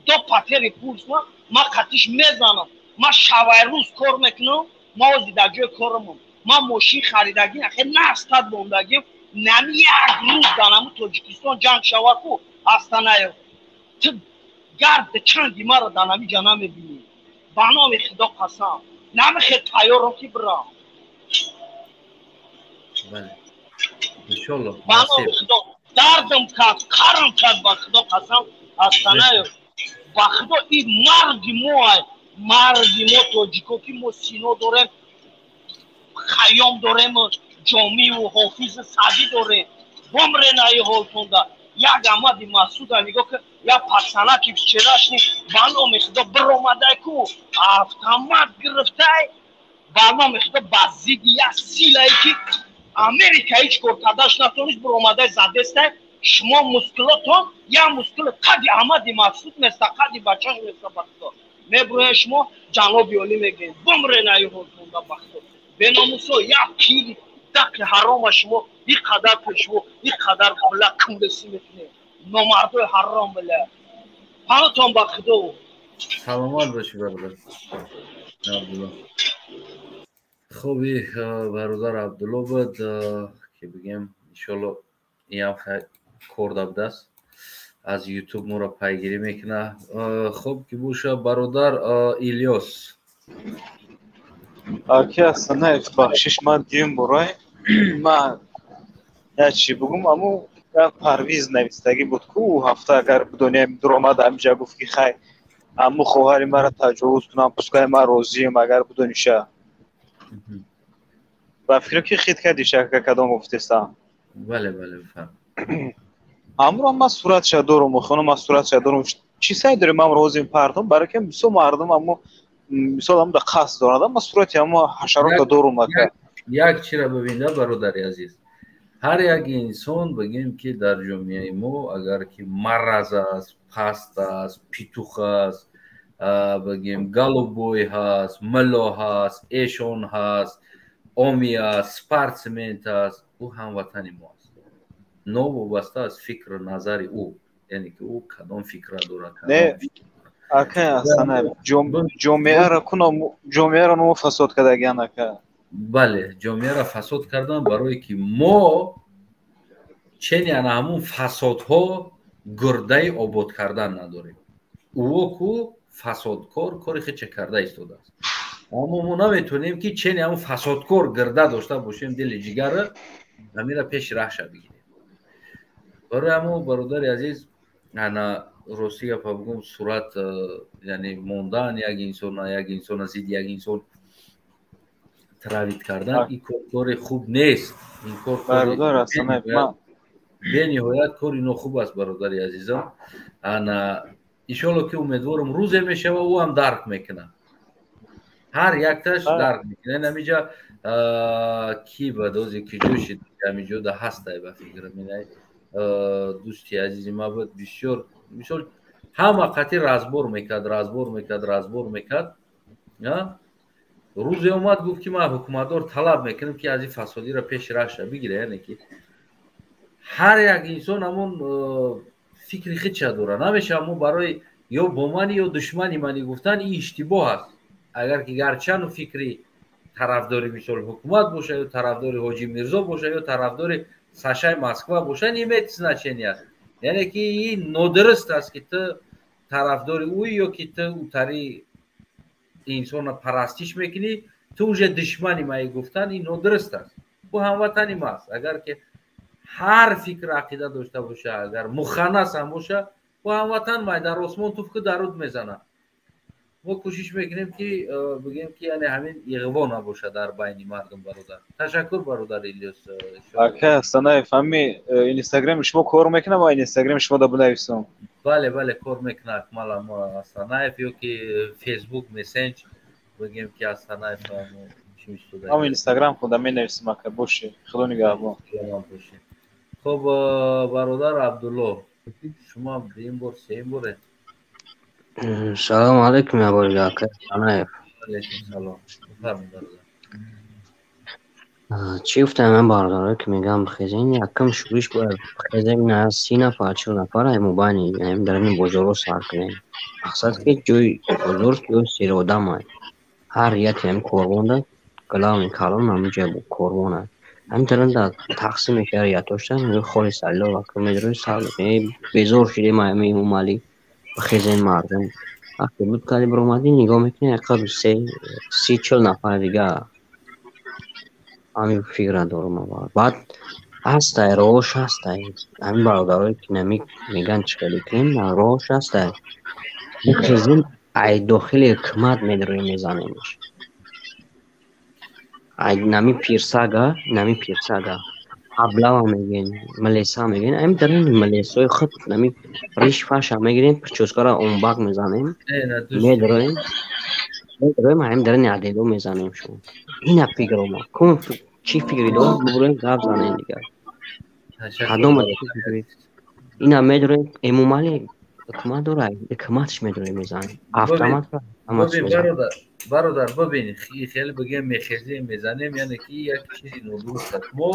до потери пульса ма қатиш мезанам. Ма шавайрӯз кор мекунам, ма ози дар ҷои корамон, ма мошин харидагӣ, ахе настад мондагим. Нами як рӯз дар наму Тоҷикистон ҷанг шава ку, Астанаев, ту гарди чанги маро дар нами ҷа намебинӣ. Ба номи Худо қасам, нами хел тайёрам, ки бирам. Иншолло. Ба номи Худо, дардам кард, қарам кард, ба Худо қасам, Астанаев, ба Худо, ин марги мо, марги мо тоҷико, ки мо Сино дорем, Хайём дорем, Ҷомиву Ҳофизи Саъдӣ дорем, бумрен аи ҳолтонда. Як Амади Масуда нигоҳ ки, як пацанаки вчерашний, ба номи Худо, биромадай ку, автомат гирифтай, ба номи Худо, ба зидди як силае, ки Америка ҳеҷ кор кардаш натонист, биромадай задестай. Шумо мускулотон як мускули қади Аҳмади Мақсуд места, қади бачаш места. Ба Худо, мебуроя, шумо ҷаноби олӣ мегӯед. Бумрен ай ҳозмонда, ба Худо, беномусо. Як пири дақи ҳарома шумо ин қадар пешво, ин қадар била кумресӣ мекунед, номардои ҳаром, била панотон, ба Худо. Саломат бошӣ, бародар Абдулло. Хуби, бародар Абдулло буд, ки бигем, иншолло иам кор будааст, аз Ютуб моро пайгирӣ мекунад. Хуб ки боша, бародар Илёс. Аки Ҳасанаев, бахшиш, ман дим бурай, ман як чи бугум. Аму Парвиз навистагӣ буд ку ҳафта, агар бидонем, дуромад ҳамиҷа, гуфт ки хай, аму хоҳари мара таҷовуз кунам, пускай, ман розием, агар бидониша. Ба фикр ки хит кардӣ, шака кадом гуфтеста? Бале, фаҳм. Амро ман суратша дорум, хона ман суратша дорум. Чӣ сай дорем, ман розим партом, барои ки бисёр мардум аммо мисол амда қасд доранд. Ман сурати аммо ҳашарота дорум, ака. Як чира бибинда, бародари азиз, ҳар як инсон, бигем ки дар ҷомеаи мо, агар ки мараза аст, паст аст, петух аст, бигем, голубой ҳаст, мило ҳаст, эшон ҳаст, оми аст, спортсмен аст, ӯ ҳамватани мо аст, новобаста аз фикру назари ӯ, яъне ки ӯ кадом фикра дорад. Ака Ҳасана, ҷомеаро куно, ҷомеаро мо фасод кардагиан, ака. Бале, ҷомеаро фасод кардан, барое ки мо чени ана ҳамун фасодҳо гурдаи обод кардан надорем. Ӯо ку фасодкор кори хеча карда истодааст, аммо мо наметавонем ки чени ҳамун фасодкор гирда дошта бошем, дили ҷигара ҳамира пеши раҳша бигирем. Барои ҳамо, бародари азиз, ана рости гапа бигӯм, сурат, яъне мондан як инсона, як инсона зидди як инсон травить кардан, ин кор кори хуб нест. Ин кор бениҳоят кори нохуб аст, бародари азизам. Ана иншолло ки умедворам, рӯзе мешава, ӯ ҳам дарк мекунад, ҳар якташ дарк мекунад. Ҳамиҷа ки ба дози ки ҷо шид, ҳамиҷода ҳастай, ба фикрам инай дӯсти азизи ма буд, бисёр мисол ҳама қатъи разбор мекард, разбор мекард, разбор мекард. Рӯзе омад, гуфт ки ман ҳукуматдор талаб мекунам ки аз ин фасодиро пеши раҳша бигира. Яъне ки ҳар як инсон ҳамон фикри худша дорад. Намешавад мо барои ё бо мани ё душмани мани гуфтан, ин иштибоҳ аст. Агар ки гарчану фикри тарафдори мисол ҳукумат боша, ё тарафдори Ҳоҷи Мирзо боша, ё тарафдори Сашаи Москва боша, не имеет значения. Яъне ки ин нодуруст аст, ки ту тарафдори ӯ ё ки ту ӯтари инсонро парастиш мекунӣ, ту уже душмани маи гуфтан, ин нодуруст аст. Ӯ ҳамватани ма аст, агар ки ҳар фикру ақида дошта боша, агар муханнас ҳам боша, ӯ ҳамватан май. Дар осмон туфку дар руд мезанад. Мо кӯшиш мекунем ки бигем ки яъне ҳамин иғво набошад дар байни мардум. Бародар, ташаккур, бародар Илёс. Ака Ҳасанаев, ҳами инстаграми шумо кор мекунам ва инстаграми шумо да бинависам? Бале, кор мекунад. Акмал Ҳасанаев ё ки Фейсбук мессенҷ, бигем ки Ҳасанаев. Ҳам инстаграм худа менависам, ака. Боши, Худо нигаҳбон. Хуб, бародар Абдулло, шумо дуюм бор, сеюм боре. Салому алейкум, яборига, ака Ҳасанаев. Алейкум салом, бифармоед, бародар. Чӣ гуфтам ман, бародарое ки мегӯям бихезем, якум шӯриш бояд бихезем, ина 30 нафар, 40 нафар ай мобайни дар ин бозорҳо сар кунем. Мақсад ки ҷои бозор ҷои серодам ай, ҳар яке ҳами корвонда главный калон ҳамин ҷоя корвон ай, ҳамин таранда тақсим мешавад ятошта холи салло. Вақт медрои сар мекунем, безор шудем ай ҳами Эмомалӣ, бихезем мардум. Вақте буд кади биромадӣ, нигоҳ мекунӣ, ақал 30, 40 нафар дига ҳамин фикра дорам. Баъд ҳастай, роҳош ҳастай. Ҳамин бародарое ки нами мегӯянд, чӣ хеле кунем, роҳош ҳастай. Бихезем, ай дохили ҳукумат медроем, мезанемш. Ай нами пирсага, нами пирсага аблава мегӯен, милеса мегӯен, ами дарини милесои худ нами риш фаша мегирем, прическара омбак мезанем, медроем, ҳамин дарини адело мезанем. Шумо ина фикр омад кун. Чӣ фикри дорад, бубурем, гап занем дигар. Кадома ина медорем, Эмомалӣ ҳукумат дорад, ҳукуматш медорем, мезанем. Автомат. Бародар, бибин, хеле бигем мехезем, мезанем, яъне ки як чизи нодуруст аст. Мо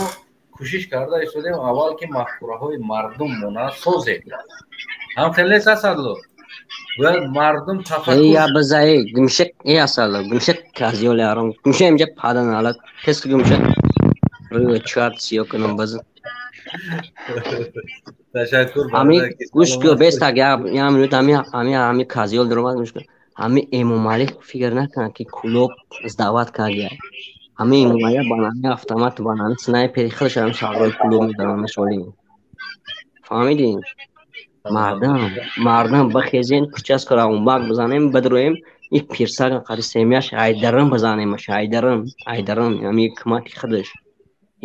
кӯшиш карда истодем аввал ки мафкураҳои мардуммона созем. Ҳам хеле нест, Асадло? Бояд мардум тафаккур. Я бизаи гумшак, э Асадло, гумшак казиёли ҳаром. Гумшак инҷа падан алат. Кес гумшак рӯи чарт сиё кунам баз. Ташаккур. Ами гӯш ку, бестак я минут, ами казиёл даромад, гӯш ку. Ами Эмомалӣ фикр накунад ки Кулоб сдавать кардия. Ҳамин Эмомалӣ ба нами автомат, ба нами снайпери худаш ҳам саҳрои Кулоб медаранд соли. Фаҳмидӣ? Мардам, бихезен, прическаро умбак бизанем, бидроем, ин пирсага қари семьяш айдарам бизанемаш, айдарам, айдарам, ҳами ҳукумати худаш.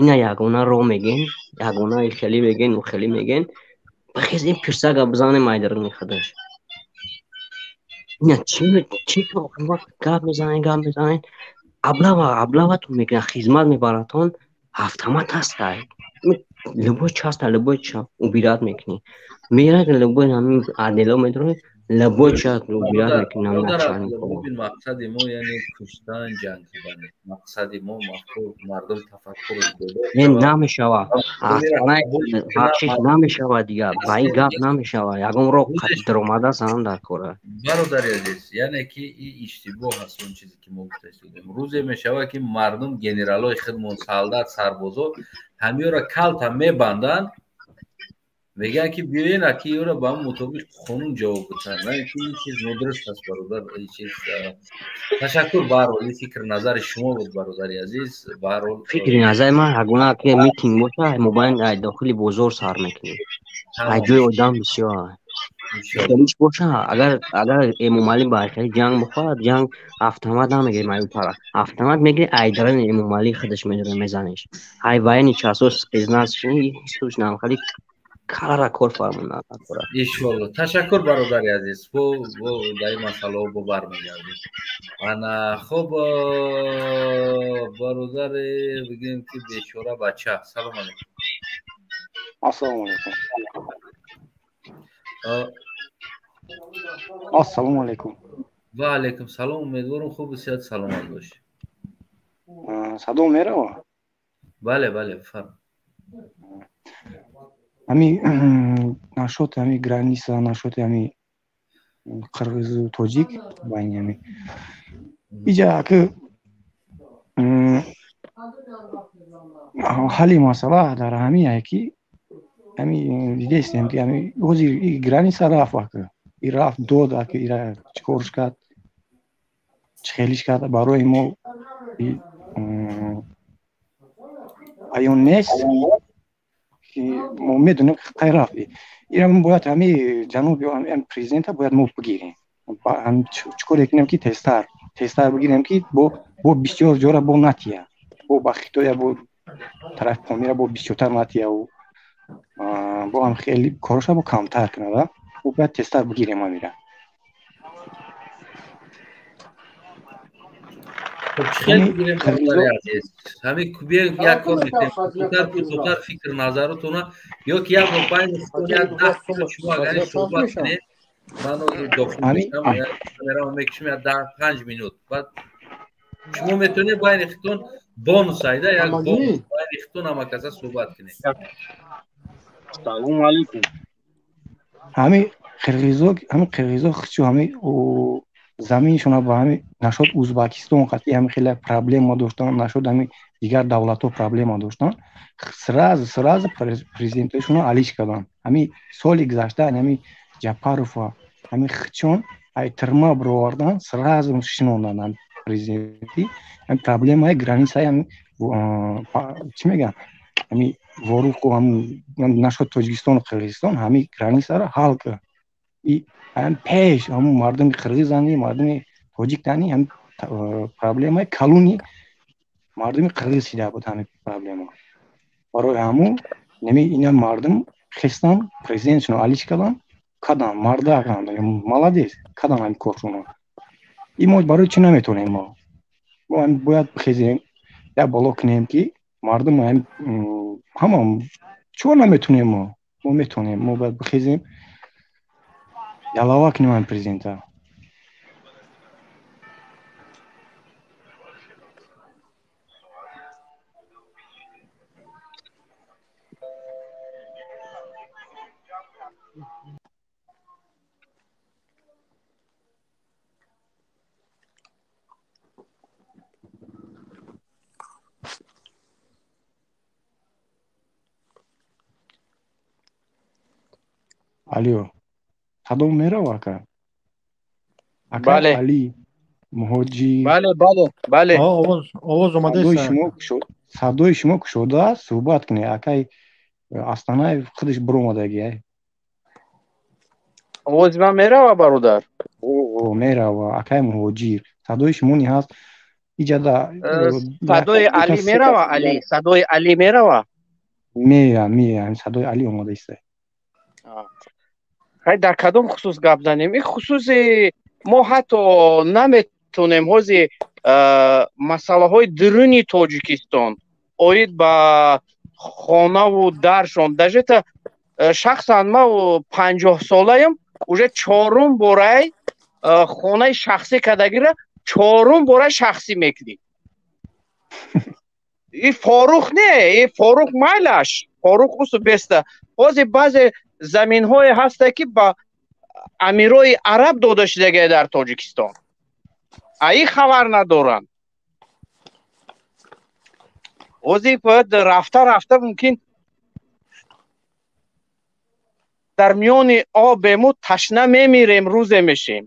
Ина ягона роҳ мегӯен, ягона хеле мегӯен, ӯ хеле мегӯен. Бихез, ин пирсага бизанем айдарами худаш. Ина чӣ гап мезанен, гап мезанен. Облава, облаватон мекунад, хизмат мебаратон, автомат ҳастай. Любой часта, любой ча убирать мекунӣ. Мерад любой ҳамин отдело медрои, любой ча убирать мекунӣ. Бибин, мақсади мо яъне куштан, ҷанг кардан. Мақсади мо мафкур мардум тафаккур. Не, намешавад. Бахшиш, намешавад дигар. Ба ин гап намешавад. Ягон роҳ даромада занам дар кора. Бародари азиз, яъне ки ин иштибоҳ аст он чизе ки мо гуфта истодем. Рӯзе мешавад ки мардум генералои худмон, солдат, сарбозо ҳамиёра калта мебанданд, мегӯянд ки биёен, аки ёра ба ҳам мутобиқ қонун ҷавоб битан. На ки ин чиз нодуруст аст, бародар, ин чиз. Ташаккур, баҳрҳол ин фикр назари шумо буд, бародари азиз, баҳрҳол. Фикри назари ман, ягона ки митинг боша, мо бояд дохили бозор сар мекунем. Ай ҷои одам бисёр. Хелиш боша, агар Эмомалӣ ба хели ҷанг бихоҳад, ҷанг автомат намегирем ай пара. Автомат мегири, айдарани Эмомалӣ худаш медорем, мезанеш. Ай военный часо спецназ ҳисуш намхали калара кор фармонад. Иншоалло. Ташаккур, бародари азиз. Бо дар ин масъалаҳо бо бармегардем. Ана хуб, бародаре бигӯем ки бечора бача. Салом алейкум. Ассалому алейкум. Ассалому алейкум. Ва алейкум салом. Умедворам хубу сиҳат, саломат бошӣ. Садо мерава? Бале, бале, бифармо. Ҳами нашоти ҳами граница, нашоти ҳами қирғизу тоҷик, байни ҳами иҷа ки ҳалли масъала дар ҳамиае ки ҳами дидестем ки ҳами ҳозир и граница рафт, ака и рафт дод, ака ира чӣ корш кард, чӣ хелиш кард, барои мо аён нест ки мо медонем ки қай рафт. Ира бояд ҳами ҷануби президента бояд мо бигирем, чӣ коре кунем ки тезтар тезтар бигирем, ки бо бисёр ҷора бо натия, бо ба Хитоя, бо тарафи Помира бо бисёртар натияву бо ҳам хеле короша бо камтар кунада. Мо бояд тезтар бигирем ҳамира. Ҳамин як кор мекунем, кӯтоҳтар фикр назаротона ё ки як бор байни як 10 дақиқа шумо агар суҳбат кунед, ман ҳозир дохил мешавам, камераро мекушам, як 10 5 минут, баъд шумо метавонед байни худтон бонус айда, як бонус байни худтон ҳама каса суҳбат кунед. Салому алейкум. Ҳами қирғизо хичу ҳами заминшона ба ҳами нашод Узбакистон қатъи ҳами хеле проблема доштан, нашод ҳами дигар давлатҳо проблема доштан, сразу сразу президентҳояшонро алиш карданд. Ҳами соли гузашта ҳами Ҷапарова ҳами хичон ай тирма бировардан, сразу шинонданд президенти. Ҳами проблемаи границаи ҳами чӣ мегӯянд, ҳами Воруху нашод Тоҷикистону Қирғизистон, ҳами границаро ҳал кард. Ҳам пеш ҳамун мардуми қирғизани, мардуми тоҷиктани ҳам проблемаи калони мардуми қирғиз шида буд ҳами проблема. Барои ҳамун неми ина мардум хестан, президентшоно алиш кардан, кадан марда, молодец, кадан ҳами коршоно. И мо барои чӣ наметавонем? Мо бояд бихезем, як боло кунем ки Мардум ҳама чико наметунем мо? Мо метонем, мо бояд бихезем, ялава кунем ҳамин президента. Алё, садо мерава, ака? Ака Али, Муҳоҷир. Бале, бале, бале. Овоз, овоз омадааст. Садои шумо кушода аст, суҳбат кунед. Акай Астанаев худаш биромадаги, ай. Овози ман мерава, бародар? О, мерава, акай Муҳоҷир. Садои шумо ни ҳаст. Иҷада садои Али мерава, Али, садои Али мерава? Мея, мея, садои Али омадааст. Хай, дар кадом хусус гап занем? Ин хусуси мо ҳатто наметонем ҳози масъалаҳои дуруни Тоҷикистон оид ба хонаву даршон. Даже та шахсан ман 50-солаям, уже чорум борай хонаи шахсӣ кардагира чорум бора шахсӣ мекунӣ. И Форух не, и Форух майлаш, Форух усу беста. Ҳозир баъзе заминҳое ҳаста, ки ба амирои араб дода шудагия дар Тоҷикистон. А ин хабар надоранд. Ҳозир бояд рафта рафта мумкин дар миёни обему ташна мемирем, рӯзе мешем.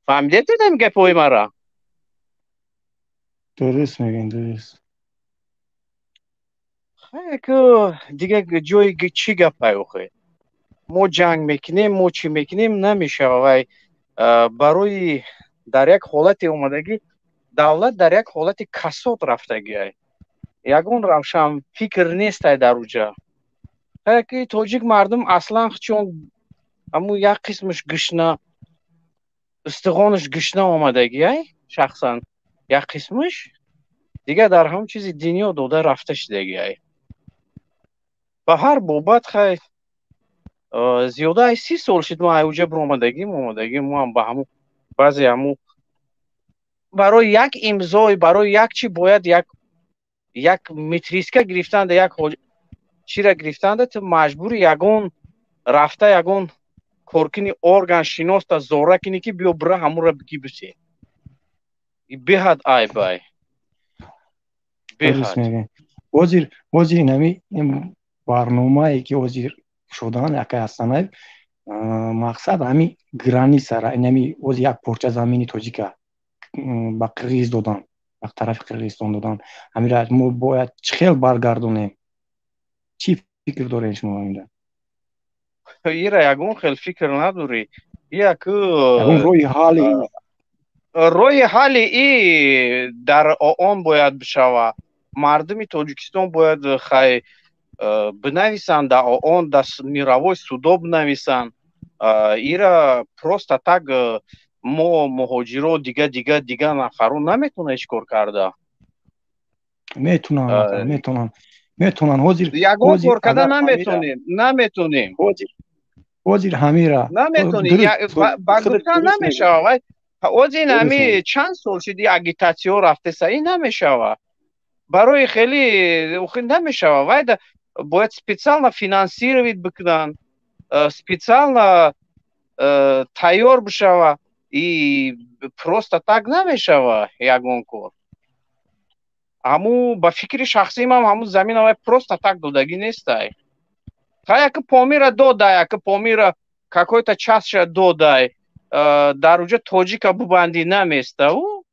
Фаҳмидед ин гапҳои мара? Дуруст мегӯед, дуруст. Дига ҷои чӣ гапай охе? Мо ҷанг мекунем, мо чӣ мекунем, намешава. Вай барои дар як ҳолате омадагӣ, давлат дар як ҳолати касод рафтагиай. Ягон равшан фикр нестай дар уҷа. Ки тоҷик мардум аслан чун ҳамун як қисмаш гушна, истиғонаш гушна омадагиай, шахсан як қисмаш дигар дар ҳамон чизи дунё дода рафта шудагиай. Ба ҳар бобат хай зиёда ай 30 сол шуд мо айуҷа биромадагим, омадагим, мо ҳам ба ҳамун баъзе ҳамун барои як имзой, барои як чи бояд як метриска гирифтанда, як чира гирифтанда ту маҷбури ягон рафта ягон коркини орган шиноста зора кунӣ, ки биё бира ҳамонро бигӣ бисе. Беҳад айб ай. Беҳад. Ҳозир инами барномае ки ҳозир шудан акай Астанаев, мақсад ҳами границара, инами ҳозир як порча замини тоҷика ба қирғиз додан, ба тарафи Қирғизистон додан. Ҳамира мо бояд чӣ хел баргардонем? Чӣ фикр дорем шумо ҳаминда? Ира ягон хел фикр надорӣ. Як ягон роҳи ҳалли роҳи ҳалли и дар ООН бояд бишава. Мардуми Тоҷикистон бояд хай бинависанд дар ООН, дар мировой судо бинависанд. Ира просто так мо муҳоҷиро дига дига дига нафаро наметавонад ҳеҷ кор карда. Метавонанд, метавонанд, метавонанд ҳозир. Ягон кор карда наметавонем, наметавонем. Ҳозир ҳамира наметавонем, ба гуфтан намешава. Вай ҳозир ҳами чанд сол шуд агитатсиё рафтеса, ин намешава. Барои хеле намешава. Вай бояд специально финансировать бикунанд, специально тайёр бишава. И просто так намешава ягон кор. Ҳаму ба фикри шахсии ман ҳамун замина вай просто так додагӣ нестай. Ха яки Помира додай, яки Помира какой-то частша додай, дар уҷа тоҷика бубандӣ наместа ӯ.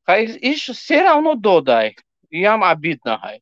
Ха иш все равно додай. Иам обидно ҳай.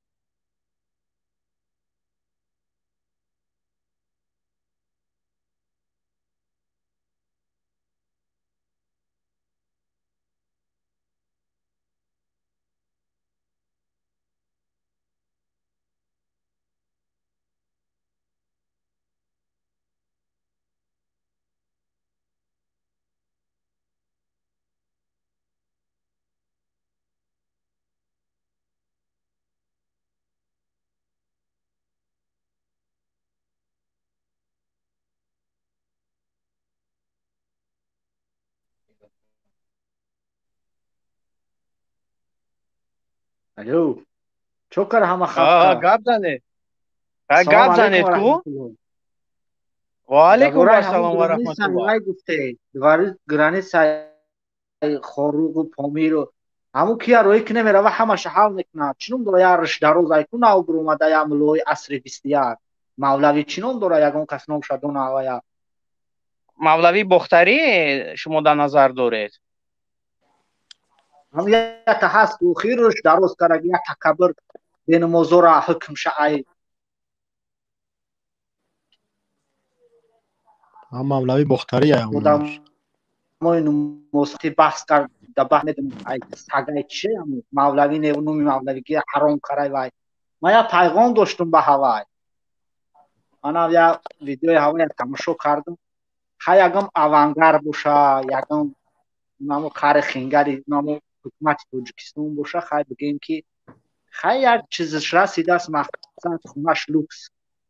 Алло. Чо кар ҳама хафта? Гап занед. Гап занед ку? Ва алайкум ассалом ва раҳматуллоҳ. Гуфте, двори граница Хоруғу Помиру ҳамун кия роҳӣ ки намерава, ҳамаша ҳал мекунад. Чӣ ном дора, я ришдароз айку нав буромада, я муллои асри 21 мавлавӣ чӣ ном дора, ягон кас номша дона я? Мавлавӣ Бохтарӣ шумо дар назар доред? Ҳам ята ҳаст хир ришдароз караги, я такаббур бенамозора ҳукмша ай. Ҳам Мавлавӣ Бохтарӣ ай. Одамои намозти баҳс кард, да баҳс медонам ай сагай чи мавлавӣ не, номи мавлавиги ҳаром карай вай. Ман я пайғом доштум ба ҳавай. Манам я видеои ҳавай тамошо кардам. Ха ягон авангар боша, ягон намо хари хингари намо ҳукумати Тоҷикистон боша, хай бигӯем ки хай як чизаш расидааст, мақсад хунаш люкс,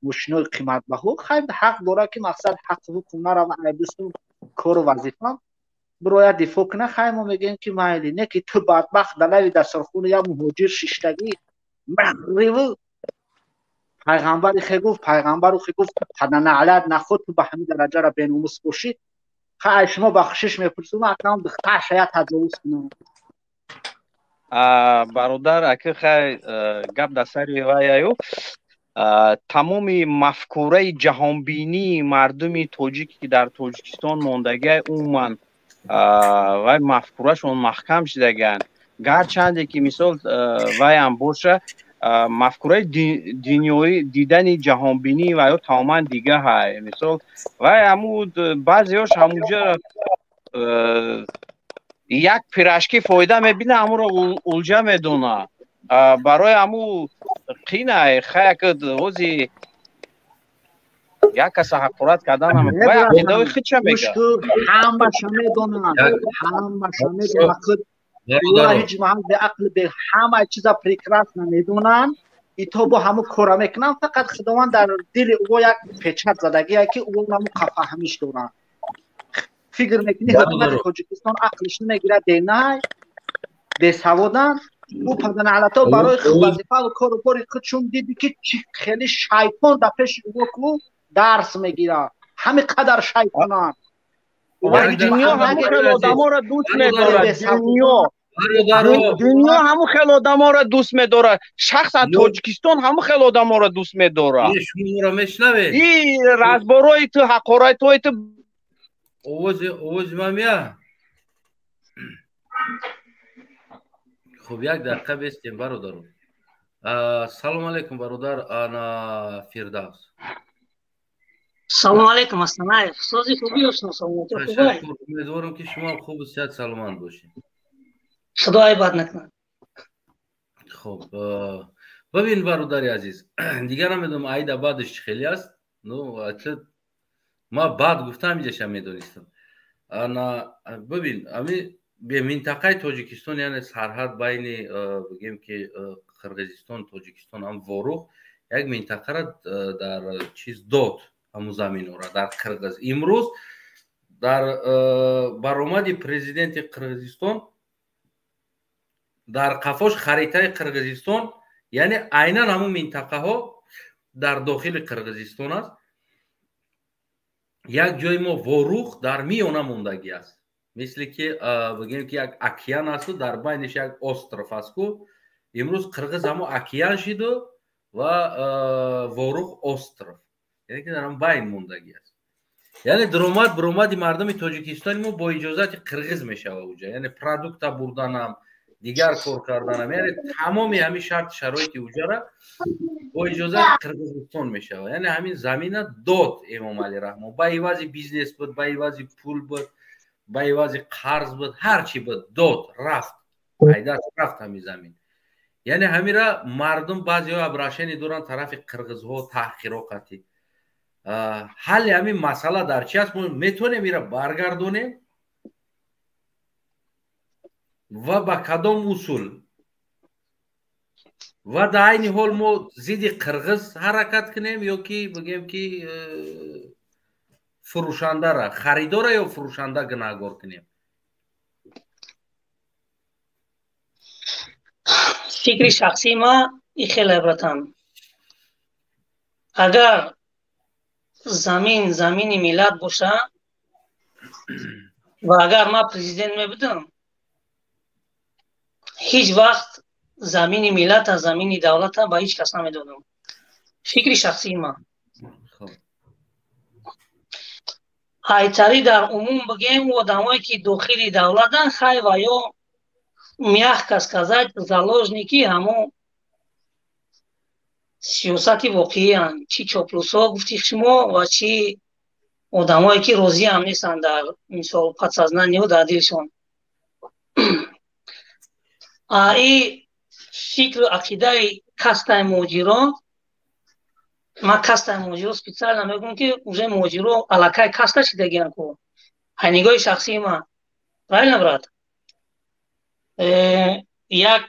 мошинои қиматбаҳо, хай ҳақ дора ки мақсад ҳаққу ҳуқуқ нарава, айбисту кору вазифам бирояд дифоъ куна, хай мо мегӯем ки майли. Не ки ту бадбахт дар лави дастархони як муҳоҷир шиштагӣ мағриву пайғамбари хе гуфт, пайғамбару хе гуфт, паданаълат наход ту ба ҳамин дараҷара беномус бошӣ. Хай шумо бахшиш мепурсум, акам духташа я таҷовуз кунам. Бародар, аки хай гап дар сари ваяю тамоми мафкураи ҷаҳонбинии мардуми тоҷик, ки дар Тоҷикистон мондагиай, умуман вай мафкурашон маҳкам шудагианд. Гарчанде ки мисол вайам боша, мафкураи дунёӣ дидани ҷаҳонбинӣ ва ё тамоман дига ҳай. Мисол вай ҳаму баъзеҳош ҳамуҷа як пирашки фоида мебина, ҳамуро улҷа медона. Барои ҳаму қинай хаяк ҳози як каса ҳақорат кардан вай ақидаҳои худша мега. Ҳамаша медонанд, ҳамаша медонанд. Худ ҳеҷ маҳал беақл бе ҳамаи чиза прекрасно медонанд, ито бо ҳаму кора мекунанд, фақат Худованд дар дили ӯ як печат задагие ки ӯ ҳаму қафаҳмиш доранд. Фикр мекунӣ ҳукумати Тоҷикистон ақлиш намегирад, денай бесаводанд. Ӯ паданаълато барои вазифаву кору бори худшон диди ки чӣ хеле шайтон дар пеши ӯ ку дарс мегирад. Ҳамин қадар шайтонанд. Дунё ҳамун хел одаморо дӯст медорад. Дунё ҳамун хел одаморо дӯст медорад. Шахсан Тоҷикистон ҳамун хел одаморо дӯст медорад. Шуморо мешнавед? И разборои ту, ҳақоратҳои ту. Овози ман меа? Хуб, як дақиқа бестем, бародаро. Салом алейкум, бародар ана Фирдавс. Салом алейкум, Астанаев. Сози хуби ошно, саломатӣ хубай. Умедворам ки шумо хубу сиҳат саломат бошед. Худо айбат накунад. Хуб, бибин бародари азиз, дигар намедонам аида баъдаш чӣ хеле аст. Ну, ма баъд гуфтам иҷаша медонистам. Ана бибин, ами минтақаи Тоҷикистон, яъне сарҳад байни бигем ки Қирғизистон, Тоҷикистон ҳам Ворух як минтақара дар чиз дод, ҳамун заминора дар Қирғиз. Имрӯз дар баромади президенти Қирғизистон дар қафош харитаи Қирғизистон, яъне айнан ҳамун минтақаҳо дар дохили Қирғизистон аст. Як ҷои мо Ворух дар миёна мондагӣ аст. Мисли ки бигем ки як океан асту дар байниш як остров аст ку. Имрӯз Қирғиз ҳамо океан шиду ва Ворух остров. Яъне ки дар ҳам байн мондагӣ аст. Яъне даромад баромади мардуми Тоҷикистони мо бо иҷозати Қирғиз мешава уҷа. Яъне продукта бурданам, дигар кор карданам, яъне тамоми ҳамин шарт шароити уҷара бо иҷозати Қирғизистон мешава. Яъне ҳамин замина дод Эмомалӣ Раҳмон. Ба ивази бизнес буд, ба ивази пул буд, ба ивази қарз буд, ҳар чи буд, дод, рафт. Айдаст рафт ҳамин замин. Яъне ҳамира мардум баъзеҳо обращение доранд тарафи қирғизҳо, таҳқиро қатӣ. Ҳалли ҳамин масъала дар чи аст? Мо метавонем ира баргардонем ва ба кадом усул? Ва дар айни ҳол мо зидди қирғиз ҳаракат кунем ё ки бигем ки фурӯшандара, харидора ё фурӯшанда гунаҳгор кунем? Фикри шахсии ма и хеле, братан. Агар замин замини миллат боша ва агар ман президент мебудам, ҳеҷ вақт замини миллата, замини давлата ба ҳеҷ кас намедодам. Фикри шахсии ман. Айтари дар умум бигем, одамое ки дохили давлатанд, хай ва ё, мягко сказать, заложники ҳамон сиёсати воқеиянд. Чӣ чоплусҳо гуфти шумо ва чӣ одамое ки розиам нестанд дар мисол подсознание дар дилшон. И фикру ақидаи кастаи муҳоҷирон, ман кастаи муҳоҷиро специально мегӯям, ки уже муҳоҷиро аллакай каста шидагиан ку. Ай нигоҳи шахсии ман, правильно, брат? Як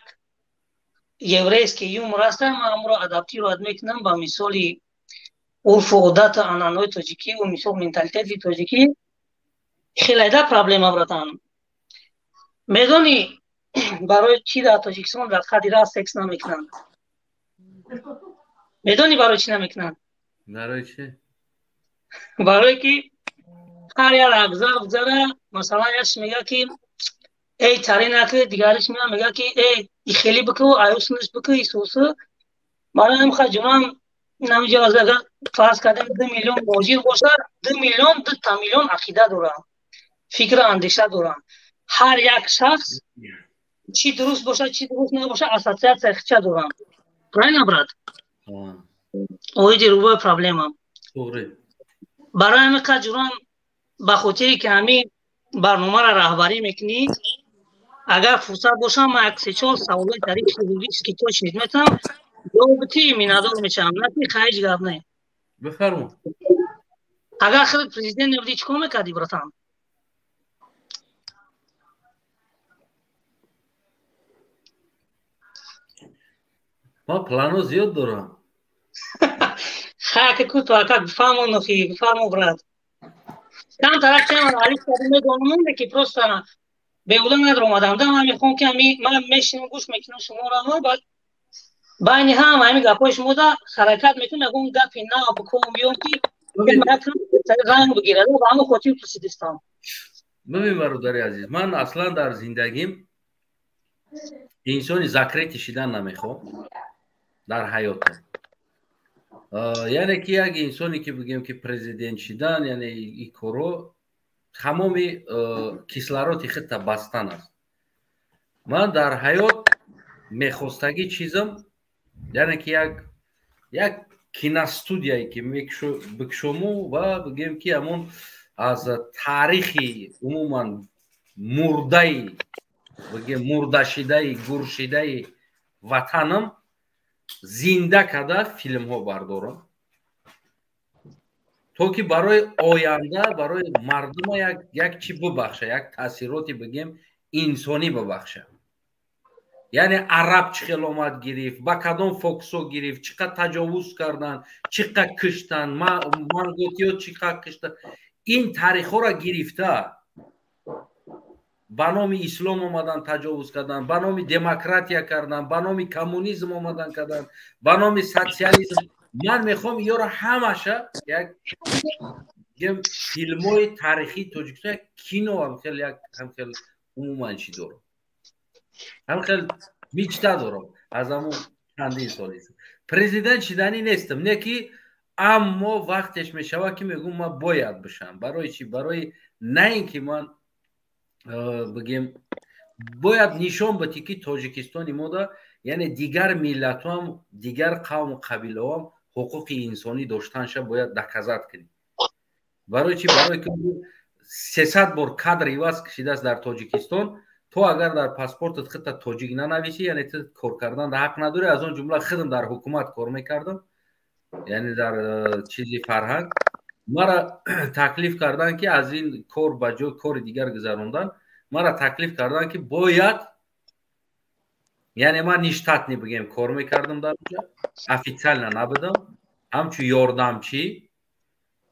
еврейский юмор аст, ман амро адаптировать мекунам ба мисоли урфу одату анъанаҳои тоҷикӣ ва мисол менталитети тоҷикӣ. Хеле проблема, братан. Медонӣ, барои чӣ дар Тоҷикистон дар қадри раст секс намекунанд? Медонӣ, барои чӣ намекунанд? Барои чӣ? Барое ки ҳар як абзар гузара, масалан, яш мега ки эй, тари наки, дигариш меа мега ки эй, ихели бикӯ, аюсниш бикӯ, исусу. Барои ҳам хаҷурам намиҷа, агар фарз кардем, 2 миллион муҳоҷир бошад, 2 миллион дута миллион ақида доранд, фикру андеша доранд. Ҳар як шахс чӣ дуруст бошад, чӣ дуруст набошад, ассотсиатсия хича доранд. Правильно, брат? Оиди любой проблема. Барои ҳамин қаҷурам, ба хотире ки ҳамин барномаро раҳбарӣ мекунӣ, агар фурсат бошам, ман як се-чор саволои тари хирургически точный метавам ҷавоб битӣ, миннатдор мешавам. На ки ҳеҷ гап не. Бифармо. Агар худат президент мебудӣ, чӣ кор мекардӣ, братан? Ман плано зиёд дорам. Хаки куто ака, бифармо, нохи бифармо, брат. Камтарак тема алиф кардам, медонам, ки просто беҳуда надромадам да. Ман мехоҳам ки ами ман мешинам, гӯш мекунам шуморо, баъд байни ҳама ҳамин гапҳои шумода ҳаракат мекунам, ягон гапи нав бикунам, биём ки ранг бигирад. Ба ҳамон хотир пурсидистам. Бибин, бародари азиз, ман аслан дар зиндагим инсони закрытый шидан намехоҳам дар ҳаётам. Яъне ки як инсоне ки бигем ки президент шидан, яъне и коро тамоми кислороди худта бастан аст. Ман дар ҳаёт мехостагӣ чизам, яъне ки як киностудияе ки бикшому ва бигем ки ҳамон аз таърихи умуман мурдаи, бигем, мурдашидаи, гуршидаи ватанам зинда карда филмҳо бардорам, то ки барои оянда, барои мардума як чӣ бибахша, як таъсироти, бигем, инсонӣ бибахша. Яъне араб чӣ хел омад гирифт, ба кадом фокусо гирифт, чӣ қад таҷовуз карданд, чӣ қад киштанд, манготиё чӣ қад киштанд. Ин таърихҳоро гирифта, ба номи ислом омадан таҷовуз карданд, ба номи демократия карданд, ба номи коммунизм омадан карданд, ба номи социализм. Ман мехоҳам иёро ҳамаша як филмҳои таърихии Тоҷикистон, як кино, ҳамхел як ҳамхел умуман чӣ дорам, ҳамхел мечта дорам. Аз ҳамун чандин соли президент шиданӣ нестам, не ки, аммо вақтеш мешавад ки мегӯм, ман бояд бишам. Барои чӣ? Барои на ин ки ман бигем, бояд нишон битӣ, ки Тоҷикистони мода, яъне дигар миллатҳоам, дигар қавму қабилаҳоам ҳуқуқи инсонӣ доштанша бояд доказать кунӣ. Барои чӣ? Барои ки 300 бор кадр иваз кашидааст дар Тоҷикистон. То агар дар паспортат худта тоҷик нанависӣ, яъне ту кор кардан ҳақ надорӣ. Аз он ҷумла худам дар ҳукумат кор мекардам, яъне дар чизи фарҳанг. Мара таклиф карданд, ки аз ин кор ба ҷои кори дигар гузарондан мара таклиф карданд, ки бояд, яъне ман нештатный, бигем, кор мекардам дар онҷа, официально набудам, ҳамчун ёрдамчӣ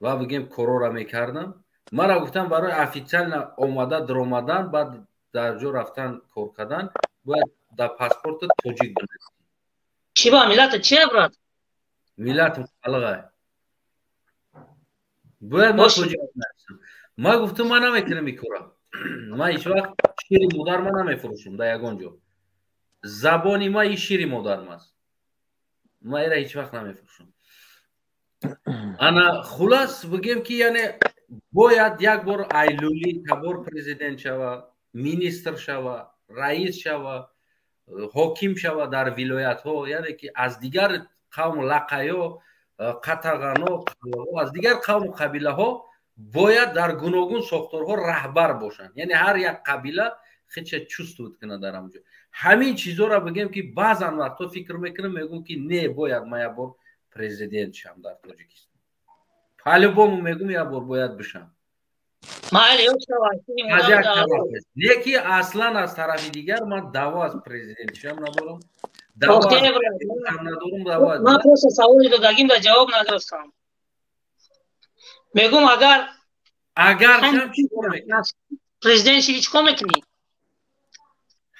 ва, бигем, корора мекардам. Мара гуфтам, барои официально омада даромадан, баъд дар ҷо рафтан кор кардан, бояд дар паспорти тоҷик бинависӣ. Чӣ ба миллатат чия, брат? Миллатам қалғай. Бояд ман тоҷик бинависам. Ман гуфтам, ман намекунам ин кора. Ман ҳеҷ вақт шири модар ман намефурӯшам дар ягон ҷо. Забони ман и шири модарам аст. Ман ира ҳеҷ вақт намефурӯшам. Ана хулас бигем ки яъне бояд як бор айлули табор президент шава, министр шава, раис шава, ҳоким шава дар вилоятҳо, яъне ки аз дигар қавму лақаё, қатағано, аз дигар қавму қабилаҳо бояд дар гуногун сохторҳо раҳбар бошанд. Яъне ҳар як қабила худша чувствовать кунад дар ҳамон ҷо. Ҳамин чизҳоро бигем ки баъзан вақтҳо фикр мекунам, мегӯм ки не, бояд ман як бор президент шам дар Тоҷикистон. По-любому мегӯм, як бор бояд бишам. Аз як тараф, не ки аслан аз тарафи дигар ман даъво аз президентишам надорам. Надорам даъво. Ман просто саволи додагим да ҷавоб надостам. Мегӯм, агар агар шам чӣ кор мекунам? Президент шиди, чӣ кор мекунӣ?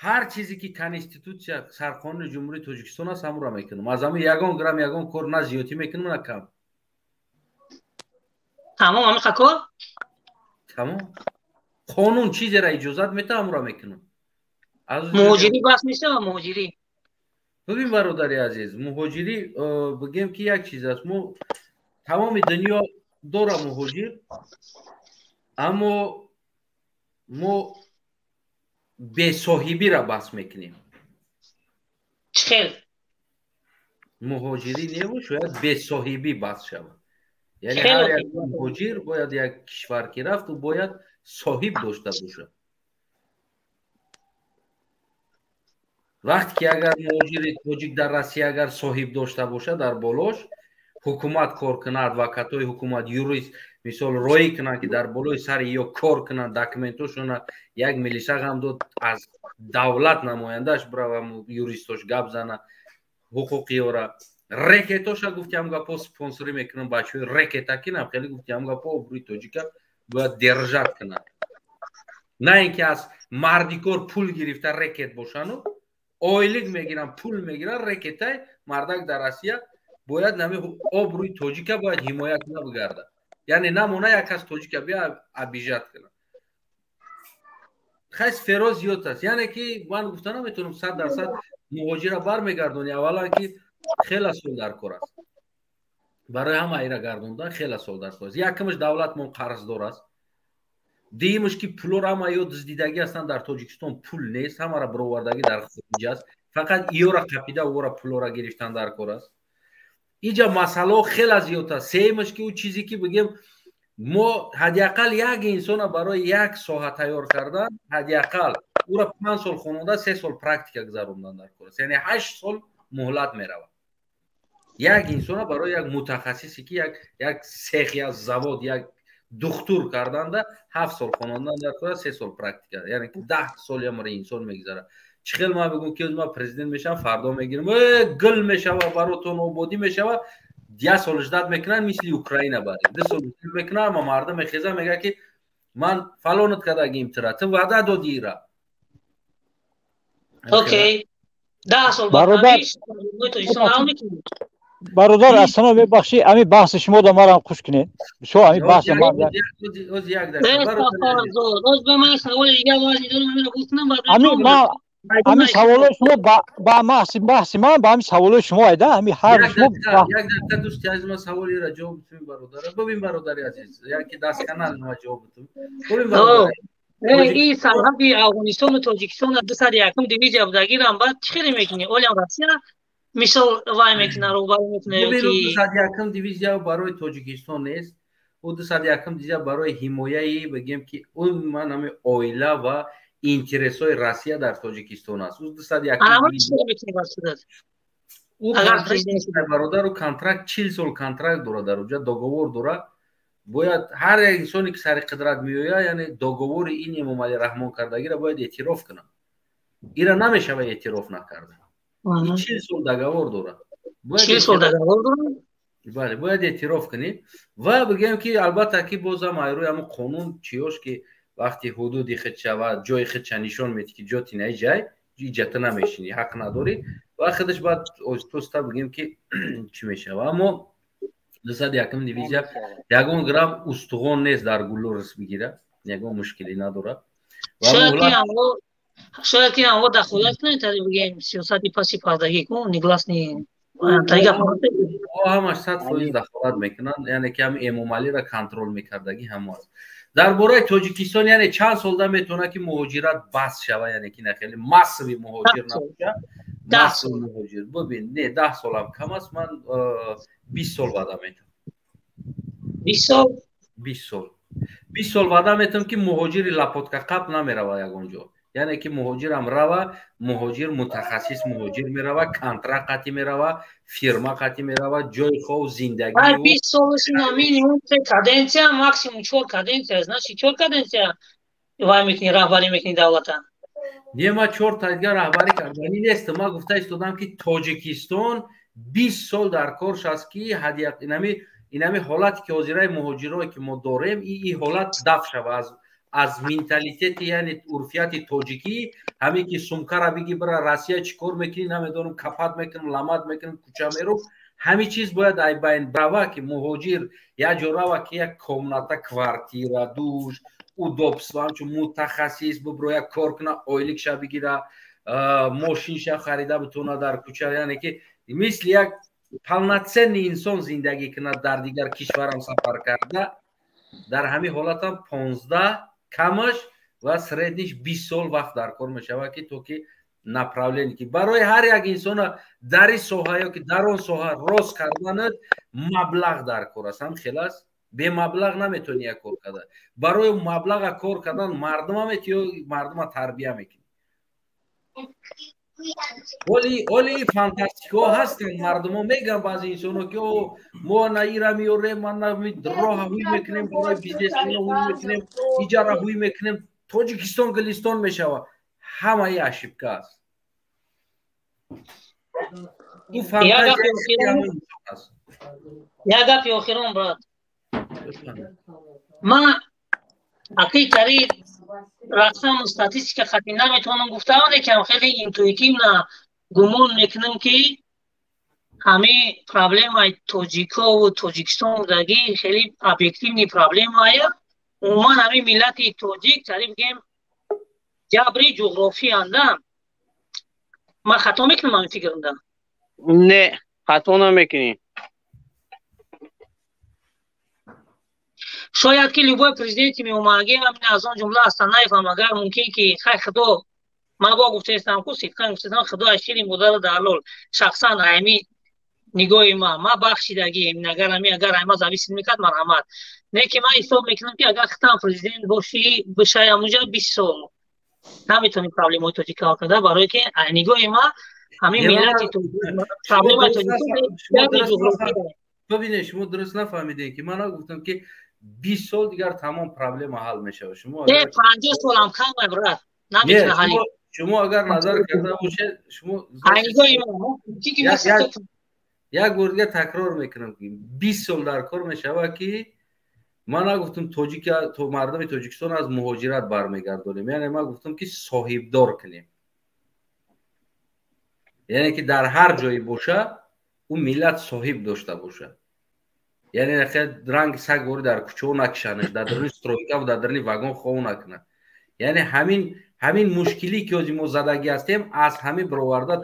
Ҳар чизе ки конститутсия, сарқонуни Ҷумҳурии Тоҷикистон аст, ҳамонро мекунам. Аз ҳамин ягон грамм ягон кор на зиёдтӣ мекунам, на кам. Тамом, ҳамиқа кор? Тамом. Қонун чизеро иҷозат метаҳад, ҳамонро мекунам. Муҳоҷирӣ бас мешава, муҳоҷирӣ? Бибин, бародари азиз, муҳоҷирӣ бигем ки як чиз аст. Мо тамоми дунё дора муҳоҷир, аммо мо бесоҳибиро бас мекунем. Чӣ хел? Муҳоҷирӣ неву, шояд бесоҳибӣ бас шавад. Яъне ҳар як муҳоҷир бояд як кишвар ки рафт, ӯ бояд соҳиб дошта бошад. Вақте ки агар муҳоҷири тоҷик дар Россия агар соҳиб дошта бошад, дар болош ҳукумат кор кунад, адвокатҳои ҳукумат, юрист мисол роӣ кунанд, ки дар болои сари ё кор кунанд, документошона як милиса ғам дод, аз давлат намояндааш бирава, юристош гап зана, ҳуқуқиёра рекетоша гуфтиам гапо спонсорӣ мекунам, бачаҳои рекета кинам хеле гуфтиам гапо обрӯи тоҷика бояд держат кунад, на ин ки аз мардикор пул гирифта рекет бошану ойлик мегиранд, пул мегиранд, рекетай мардак дар Россия бояд нами обрӯи тоҷика бояд ҳимоя куна бигарда. Яъне намона як кас тоҷика бия обижать кунад. Хай, сферо зиёд аст. Яъне ки ман гуфта наметавонам 100% муҳоҷира бармегардонӣ. Аввалан ки хела сол дар кор аст. Барои ҳама ира гардондан хела сол дар кор аст. Якумаш, давлатмон қарздор аст. Дуюмаш, ки пулоро ҳама ё дуздидагӣ ҳастанд, дар Тоҷикистон пул нест, ҳамаро бировардагӣ дар хориҷ аст. Фақат иёра қапида ора пулора гирифтан дар кор аст. Иҷа масъалаҳо хела зиёд аст. Сеюмаш, ки ӯ чизе ки бигем, мо ҳадди ақал як инсона барои як соҳа тайёр кардан, ҳадди ақал ӯро 5 сол хононда, 3 сол практика гузарондан дар кор аст. Яъне 8 сол муҳлат меравад як инсона барои як мутахассисе ки як цех, як завод, як духтур карданда 7 сол хонондан дар кор аст, 3 сол практика, яъне ки 10 сол ямари инсон мегузарад. Чӣ хел ман бигӯм ки ман президент мешавам, фардо мегирам, гул мешава, баротон ободӣ мешава, як сол ждать мекунанд, мисли Украина барем, 2 сол ждать мекунанд, ама мардум мехеза, мега ки ман фалонат кардагим тира, ту ваъда додӣ ира. Окей, 10 сол. Бародар, ассалом, мебахшӣ, ами баҳси шумо да марам хуш кунед бисёр ами баҳси ман. Ами ман ами саволои шумо ба баҳси ман ба ами саволои шумо айда ами ҳар шумо. Як дақиқа, дӯсти азиз, ман саволеро ҷавоб битум бародара. Бибин, бародари азиз, яки дастканал ма ҷавоб битум. Бибин, бародари. Ин сарҳади Афғонистону Тоҷикистон 201-ум дивизия будагирам, баъд чӣ хеле мекунӣ? Олям Россия мисол вай мекуна, роҳбарӣ мекуна. 201-ум дивизия барои Тоҷикистон нест. Ӯ 201-ум дивизия барои ҳимояи, бигем ки, ман ҳами оила ва интересҳои Россия дар Тоҷикистон аст. Ӯ 201-ум бародар, ӯ контракт, 40 сол контракт дорад, дар уҷа договор дорад. Бояд ҳар як инсоне ки сари қудрат меояд, яъне договори ин Эмомалӣ Раҳмон кардагиро бояд эътироф кунад. Ира намешава эътироф накарда. 40 сол договор дорад. 40 сол договор дорад. Бале, бояд эътироф кунӣ ва бигӯем ки албатта ки бозам айрӯи ҳамун қонун чиёш ки вақти ҳудуди худ шавад, ҷои худша нишон медиҳ, ки ҷоти наи ҷай иҷата намешинӣ, ҳақ надорӣ. Ва худаш баъд оҳиста бигем ки чӣ мешава. Аммо 201-м дивизия ягон грамм устуғон нест дар гулӯрс бигира, ягон мушкилӣ надорад. Шояд ки амво дахолат кунед, тари бигем сиёсати паси пардагӣ ку негласный ҳамаш 100% дахолат мекунанд, яъне ки ҳами Эмомалиро контрол мекардагӣ ҳамо аст. Дар бораи Тоҷикистон, яъне чанд солда метавонад ки муҳоҷират бас шава, яъне ки на хеле массовый муҳоҷир набоша, массовый муҳоҷир. Бибин, не, 10 солам кам аст, ман 20 сол ваъда метавам. 20 сол? 20 сол. 20 сол ваъда метавам ки муҳоҷири лапотка қап намерава ягон ҷо. Яъне ки муҳоҷирам рава, муҳоҷир мутахассис муҳоҷир мерава, контракт қатӣ мерава, фирма қатӣ мерава, ҷои хов, зиндагӣ. 20 солаш на минимум се каденсия, максимум чор каденсия. Значит, чор каденсия вай мекунӣ, раҳбарӣ мекунӣ давлата. Не, ма чор та дигар раҳбарӣ карданӣ нестам. Ма гуфта истодам ки Тоҷикистон 20 сол дар корш аст ки инами ҳолате ки ҳозираи муҳоҷирое ки мо дорем, и ҳолат даф шава аз менталитети, яъне урфияти тоҷикӣ. Ҳамин ки сумкара биги бира Россия, чӣ кор мекунӣ намедонам, капат мекунам, ламат мекунам, кӯча меру, ҳамин чиз бояд ай байн брава, ки муҳоҷир як ҷо рава ки як комната, квартира, душ, удобство, ҳамчун мутахассис бибро, як кор куна, ойликша бигира, мошинша харида битона дар кӯча, яъне ки мисли як полноценный инсон зиндагӣ кунад дар дигар кишварам сафар карда. Дар ҳамин ҳолатам 15 камаш ва средний ш 20 сол вақт дар кор мешавад, ки то ки направление ки барои ҳар як инсона дар ин соҳа ё ки дар он соҳа рост карданат маблағ дар кор аст. Ҳам хел аст, бемаблағ наметавонӣ як кор карда. Барои маблаға кор кардан мардума мети ё мардума тарбия мекунӣ. Оли фантастикаҳо ҳастанд, мардумо мегӯянд баъзе инсонҳо ки о мо на ира меорем, ма на роҳа ҳуй мекунем, барои бизнесмена ҳуй мекунем, иҷара ҳуй мекунем, Тоҷикистон гулистон мешавад. Ҳамаи ошибка аст. Ин фантазия аст. Як гапи охирон, брат. Ма ақиқари расм статистика хати наметавонам гуфта, лекин хеле интуитивно гумон мекунам ки ҳамин проблемаи тоҷикову Тоҷикистон будагӣ хеле объективный проблемая. Умуман ҳамин миллати тоҷик тари бигем ҷабри ҷуғрофианда. Ман хато мекунам ҳамин фикрда? Не, хато намекунӣ. Шояд ки любой президенти меомадаги, ҳамин аз он ҷумла Астанаев ҳам, агар мумкин ки хай худо, ман бо гуфтаистам ку сидқан гуфтаистам, худо аз шири модару дар лол, шахсан ҳами нигоҳи ма бахшидагӣ, агар ҳами агар ҳама зависит мекард, марҳамат. Не ки ман ҳисоб мекунам ки агар хитам президент бошӣ бишай ҳамунҷа 20 сол наметавонӣ проблемаҳои тоҷика ҳал карда, барое ки нигоҳи ма ҳамин миллати проблемаи тоҷик. Бибинед, шумо дуруст нафаҳмидем ки ман нагуфтам ки 20 сол дигар тамом проблема ҳал мешавад. Шумо не, 50 солам кам, брат, наметавонад ҳал. Шумо агар назар карда бошед, шумо як бор дигар такрор мекунам ки 20 сол дар кор мешавад ки ман нагуфтам мардуми Тоҷикистон аз муҳоҷират бармегардонем, яъне ман гуфтам ки соҳибдор кунем, яъне ки дар ҳар ҷое боша ӯ миллат соҳиб дошта бошад, яъне ранги саг вори дар кӯчаҳо накишанаш, дар даруни стройка ва дар даруни вагон хов накунад. Яъне ҳамин мушкилӣ ки ҳозир мо задагӣ ҳастем, аз ҳамин бироварда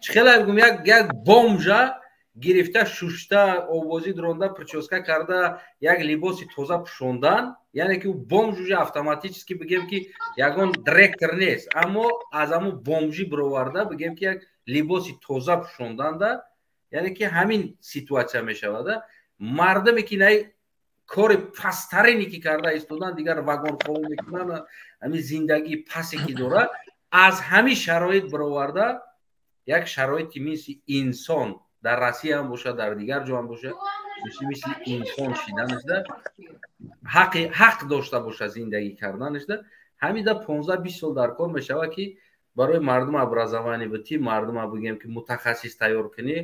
чӣ хеле бигӯм, як бомжа гирифта, шушта, овозӣ дронда, прическа карда, як либоси тоза пӯшондан, яъне ки ӯ бомж уже автоматически бигем ки ягон директор нест, аммо аз ҳамун бомжӣ бироварда бигем ки як либоси тоза пӯшонданда, яъне ки ҳамин ситуатсия мешавада. Мардуме ки най кори пасттарине ки карда истодан, дигар вагонхов мекунанд, ҳамин зиндагии пасе ки дорад, аз ҳамин шароит бироварда як шароити мисли инсон дар Россия ҳам бошад, дар дигар ҷо ҳам бошад, мисли инсон шиданашда, ҳақ дошта бошад зиндагӣ карданашда, ҳамин да 15-20 сол дар кор мешавад ки барои мардум образование битӣ, мардума бигем ки мутахассис тайёр кунӣ,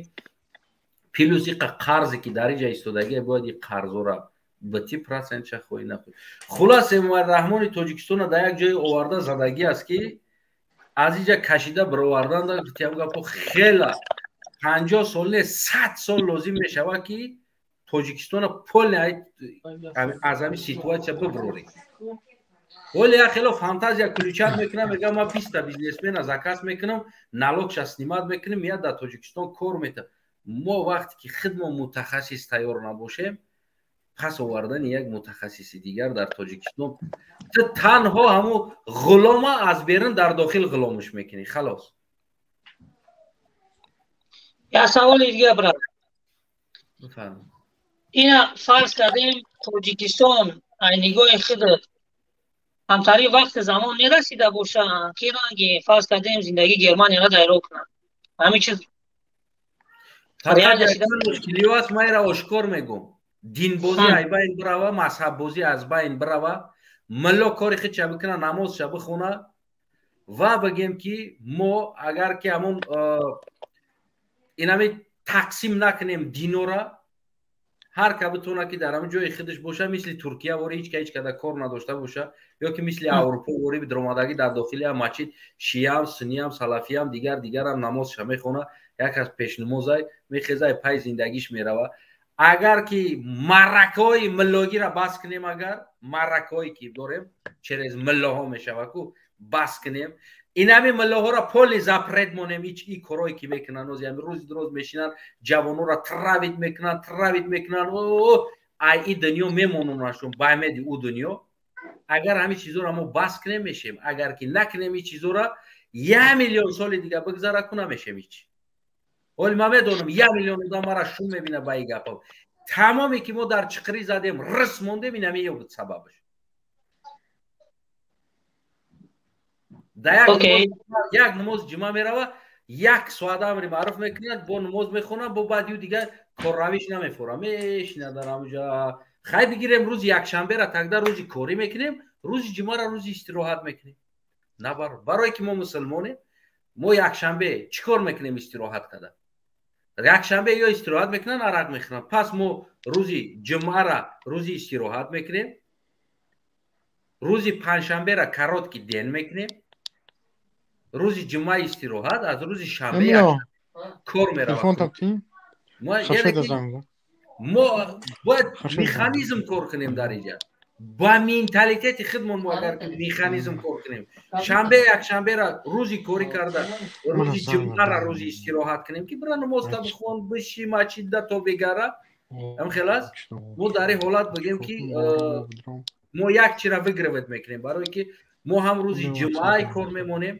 плюс иқа қарзе ки дар инҷа истодагӣ бояд и қарзора бити процентша хоҳӣ нахоҳӣ. Хулас, Эмомалӣ Раҳмони Тоҷикистона дар як ҷое оварда задагӣ аст ки Аз инҷа кашида бировардан гуфтиам гапо хела 50 сол не, 100 сол лозим мешавад, ки Тоҷикистона полный аз ҳамин ситуация биброрем. Ҳоле як хело фантазия включать мекунам, мегам, ман 20-та бизнесмена заказ мекунам, налог ша снимать мекунем, меяд дар Тоҷикистон кор мета. Мо вақте ки худмо мутахассис тайёр набошем, пас овардани як мутахассиси дигар дар Тоҷикистон, ту танҳо ҳамун ғулома аз берун дар дохил ғуломш мекунӣ, халос. Як саволи дига, брат. Ина фарз кардем, Тоҷикистон ай нигоҳи худат ҳамтари вақти замон мерасида боша, ки ранги, фарз кардем, зиндагии Германияро дайро кунад, ҳамин чиз? Мушкилиҳо аст, ман инро ошкор мегӯм. Динбозӣ ай байн бирава, мазҳаббозӣ аз байн бирава, милло кори худша бикуна, намозша бихона ва бигем, ки мо агар ки ҳамон инами тақсим накунем динора, ҳар ка битона, ки дар ҳамин ҷои худаш боша, мисли Туркия вори, ҳеч ка ҳеч када кор надошта боша, ё ки мисли Аврупо вори, даромадагӣ дар дохили ҳам масҷид шиям, сунниям, салафиям, дигар дигарам намозша мехона, як аз пешнамозай мехезай, пай зиндагиш мерава. Агар ки маъракаҳои миллогиро бас кунем, агар маъракаҳое ки дорем, через миллоҳо мешава ку, бас кунем, инами миллоҳоро полный запрет монем, и корое ки мекунанд, ози ҳами рӯзи дуроз мешинанд, ҷавононро травить мекунанд, травить мекунанд, ай и дунё мемононашон ба амеди ӯ дунё. Агар ҳамин чизоро мо бас кунем, мешем. Агар ки накунем ин чизоро, 1 миллион соли дига бигзара ку, намешем ҳеч. Ҳоли ман медонам, 1 миллион одам мара шум мебина ба ин гапо. Тамоме ки мо дар чиқирӣ задем, рис мондем, ин ҳамин буд сабабаш. Да як намоз ҷума мерава, як соат амри маъруф мекунад, бо намоз мехонад, бо баъд ю дигар корравиш намефора, мешинад дар ҳамуҷа. Хай, бигирем, рӯзи якшанбера тогда рӯзи корӣ мекунем, рӯзи ҷумъаро рӯзи истироҳат мекунем. На барое ки мо мусулмонем, мо якшанбе чӣ кор мекунем? Истироҳат карда, якшанбе ё истироҳат мекунанд, арақ мехӯранд. Пас мо рӯзи ҷумъара рӯзи истироҳат мекунем, рӯзи панҷшанбера короткий день мекунем, рӯзи ҷумъа истироҳат, аз рӯзи шанбе кор меравад. Мо бояд механизм кор кунем дар инҷа, ба менталитети худмон. Мо агар механизм кор кунем, шанбе, якшанбера рӯзи корӣ карда, рӯзи ҷумъара рӯзи истироҳат кунем, ки бира намозта бихон, биши масҷидда то бегара, ам хел аст. Мо дар ин ҳолат бигем, ки мо як чира выигрывать мекунем, барое ки мо ҳам рӯзи ҷумъаи кор мемонем,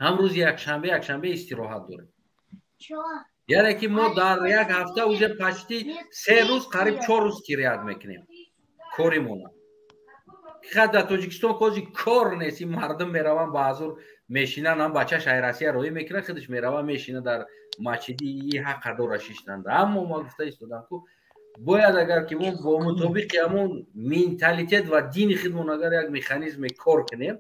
ҳам рӯзи якшанбе, якшанбе истироҳат дорем. Яъне ки мо дар як ҳафта уже почти 3 рӯз, қариб 4 рӯз терять мекунем коримона. Дар Тоҷикистон кози кор нест, ин мардум мераванд, ба ҳазур мешинанд, ҳам бачаш ай Россия роҳӣ мекунад, худаш мерава, мешина дар масҷиди, ҳаққа дора шиштанда. Аммо ма гуфта истодам ку, бояд агар ки мо бо мутобиқи ҳамон менталитет ва дини худмон агар як механизме кор кунем,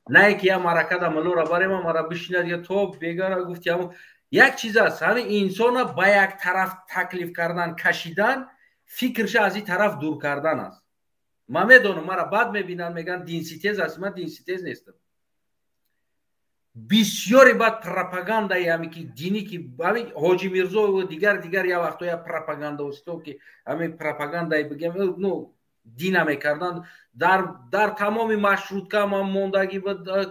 на ки як маракада муллора барем, мара бишинад я то бегара. Гуфти, ҳамон як чиз аст, ҳамин инсона ба як тараф таклиф кардан, кашидан, фикрша аз ин тараф дур кардан аст. Ман медонам, мара бад мебинанд, мегӯянд, динситез аст. Ман динситез нестам. Бисёре бад пропагандаи ҳами ки динӣ, ки ҳами Ҳоҷи Мирзоеву дигар дигар, як вақто як пропагандаосто, ки ҳами пропагандаи, бигем, ну, дина мекарданд, дар тамоми маршрутка ҳам мондагӣ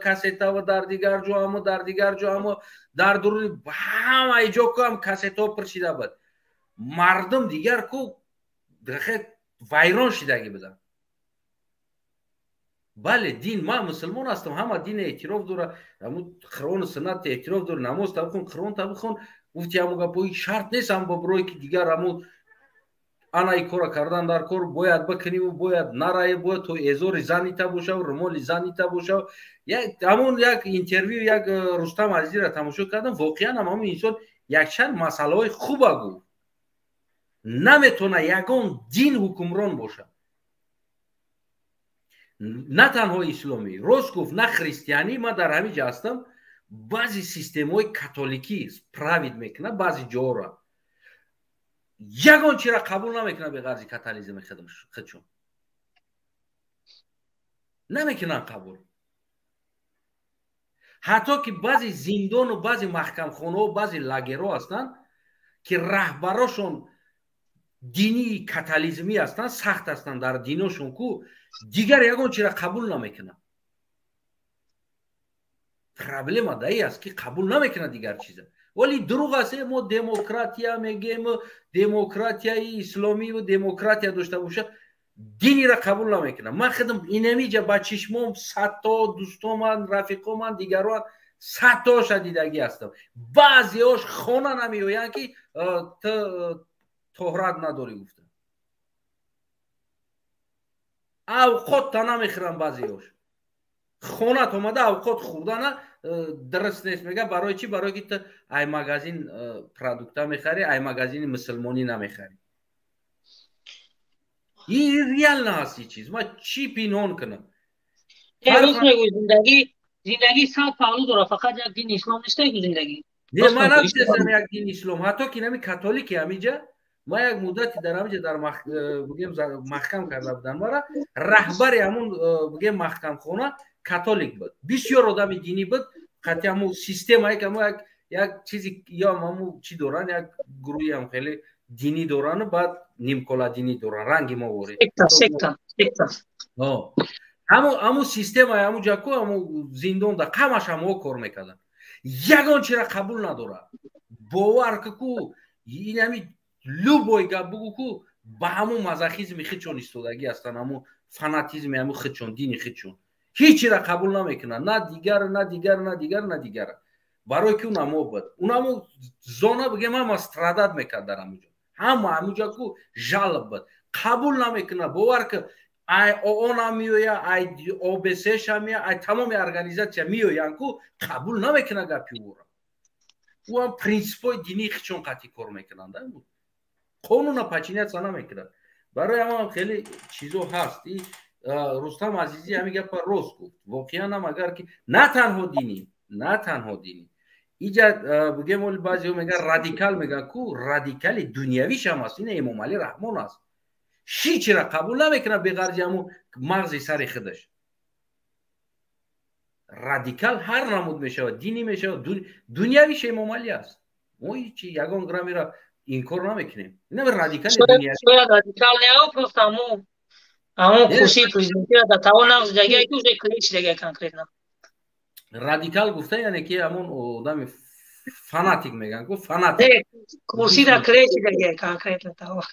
кассета ва дар дигар ҷо ҳамо, дар дигар ҷо ҳамо, дар дуруни ҳамаи ҷо ку ҳам кассетаҳо пур шида буд. Мардум дигар ку вайрон шидагӣ буданд. Бале, дин, ман мусулмон ҳастам, ҳама дин эътироф дора, ҳамун Қуръону суннат эътироф дора, намоз та бихон, Қуръон та бихон, гуфти ҳамун гапои шарт нест, ҳам боброе ки дигар ҳамун ана и кора кардан дар кор бояд бикуниву бояд нарае, бояд то эзори занита бошав, румоли занита бошав. Ҳамун як интервю як Рустам Азизиро тамошо кардам, воқеан ҳам ҳамун инсон якчанд масъалаҳои хуба гуфт. Наметавона ягон дин ҳукмрон бошад, на танҳо исломӣ, рост гуфт, на христианӣ. Ман дар ҳамин ҷа ҳастам, баъзе системаҳои католикӣ править мекунад баъзе ҷоро, ягон чиро қабул намекунад беғарзи католизми худшон, намекунанд қабул. Ҳатто ки баъзе зиндону баъзе маҳкамхонаҳо, баъзе лагерҳо ҳастанд, ки раҳбарошон динии католизмӣ ҳастанд, сахт ҳастанд дар диношон, ку дигар ягон чиро қабул намекунанд. Проблема даи аст, ки қабул намекунад дигар чиза. Вале дурӯғ аст, мо демократия мегем, демократияи исломиву демократия дошта бошад, динира қабул намекунам. Ман худам инамиҷа ба чишмом садто дӯстоман, рафиқоман, дигароан садтоша дидагӣ ҳастам. Баъзеош хона намеоянд, ки ту тоҳрат надорӣ гуфта. Авқотта намехӯрам баъзеош. Хонат омада авқот хӯрдана дуруст нест, мега. Барои чӣ? Барое ки ту ай магазин продукта мехарӣ, ай магазини мусулмонӣ намехарӣ. И реально ҳаст и чиз. Ман чӣ пинҳон кунам? Рост мегӯй, зиндагӣ сад паҳлӯ дорад, фақат як дини ислом нест зиндагӣ. Не, ман намешиносам як дини ислом. Ҳатто ки нами католики ҳамиҷа, ман як муддате дар ҳамиҷа дар бигем маҳкам карда будам мара, раҳбари ҳамун бигем маҳкамхона католик буд. Бисёр одами динӣ буд, қатъи ҳамун система як ҳамун як чизи ё ҳамун чӣ доранд, як гурӯҳи ҳам хеле динӣ дорану баъд нимкола динӣ доранд, ранги мо ворид. Секта, секта. Ҳамун системаи ҳамун ҷаку ҳамун зиндонда қамаш ҳамоҳо кор мекарданд. Ягон чиро қабул надорад. Бовар ку, ин ҳами любой гап бугӯ, ку ба ҳамун мазохизми худшон истодагӣ ҳастанд, ҳамун фанатизми ҳамун худшон, дини худшон. Ҳеҷ чиро қабул намекунанд, на дигар, на дигар, на дигар, на дигар. Барое ки унамо буд. Унамо зона бигем ҳама страдать мекард дар ҳамунҷо. Ҳама ҳамунҷа ку жалоб буд. Қабул намекунад. Бовар ки ай ООН меоя, ай ОБСШ меоя, ай тамоми организация меоянд, ку қабул намекунад гапи ӯро. Ӯ ҳам принсипҳои динии худшон қатъӣ кор мекунанд. Қонуна подчиняться намекунад. Барои ҳамон хеле чизо ҳаст. И Рустам Азизӣ ҳамин гапа рост гуфт. Воқеан ҳам агар ки на танҳо динӣ, на танҳо динӣ. Иҷа бигем оли баъзеҳо мегӯянд радикал, мегӯянд ку радикали дунявиш ҳам аст. Ин Эмомалӣ Раҳмон аст. Ҳечира қабул намекунад беғарзи ҳамун мағзи сари худаш. Радикал ҳар намуд мешавад, динӣ мешавад, дунявиш Эмомалӣ аст. Мо ҳичи ягон граммера инкор намекунем. Ин радикали дунявӣ. Шояд радикал не, просто ҳамун курсии президентиро дар тавон нағз дидагия, ки уже клей шидагия конкретно. Радикал гуфта, яъне ки ҳамон одами фанатик мегӯянд ку, фанатик. Курсида клей шидагия конкретно тавон.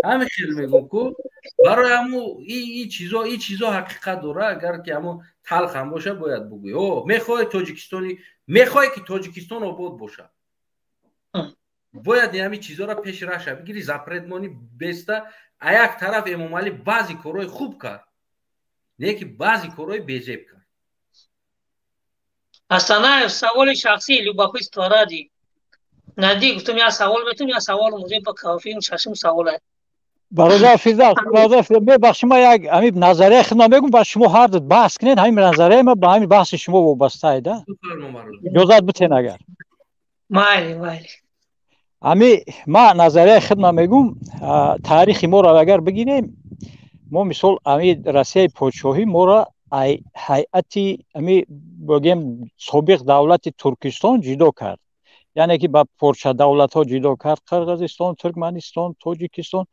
Ҳамин хел мегӯм ку, барои ҳамун и чизо ҳақиқат дора. Агар ки ҳамун талх ҳам боша, бояд бугӯй. О, мехоҳӣ Тоҷикистони, мехоҳӣ ки Тоҷикистон обод бошад, бояд ҳамин чизоро пеш раша бигири, запрет мони беста. А як тараф Эмомалӣ баъзе корҳои хуб кард, не ки баъзе корҳои безеб кард. Астанаев, саволи шахсӣ, любопытство ради. Нади гуфтам, як савол метум, як савол музем ба кафи, шашум саволе. Бародар Фирдавс, бародар Фирдавс, мебахши, ман як ҳамин назарияи худам мегӯм, ба шумо ҳар ду баҳс кунед, ҳамин назарияи ма ба ҳамин баҳси шумо вобастае да. Иҷозат битен агар. Майли, майли. Ҳами ма назарияи худам мегӯм, таърихи моро агар бигирем, мо мисол ҳами Россияи подшоҳӣ моро ҳайати ҳами бигем собиқ давлати Туркистон ҷудо кард. Яъне ки ба порча давлатҳо ҷудо кард: Қирғизистон, Туркманистон, Тоҷикистон.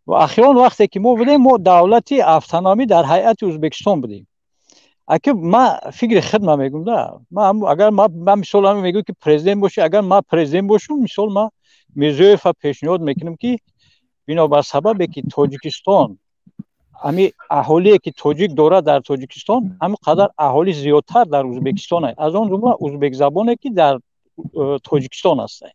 Ва ахирон вақте ки мо будем, мо давлати автономӣ дар ҳайати Ӯзбекистон будем. Аки ма фикри худма мегӯм да, ма агар ма мисол ҳамин мегӯм ки президент бошӣ, агар ма президент бошум, мисол ма Мирзиёева пешниҳод мекунем, ки бинобар сабабе ки Тоҷикистон ҳами аҳолие ки тоҷик дорад дар Тоҷикистон, ҳамин қадар аҳолӣ зиёдтар дар Ӯзбекистон, аз он ҷумла ӯзбекзабоне ки дар Тоҷикистон ҳастанд,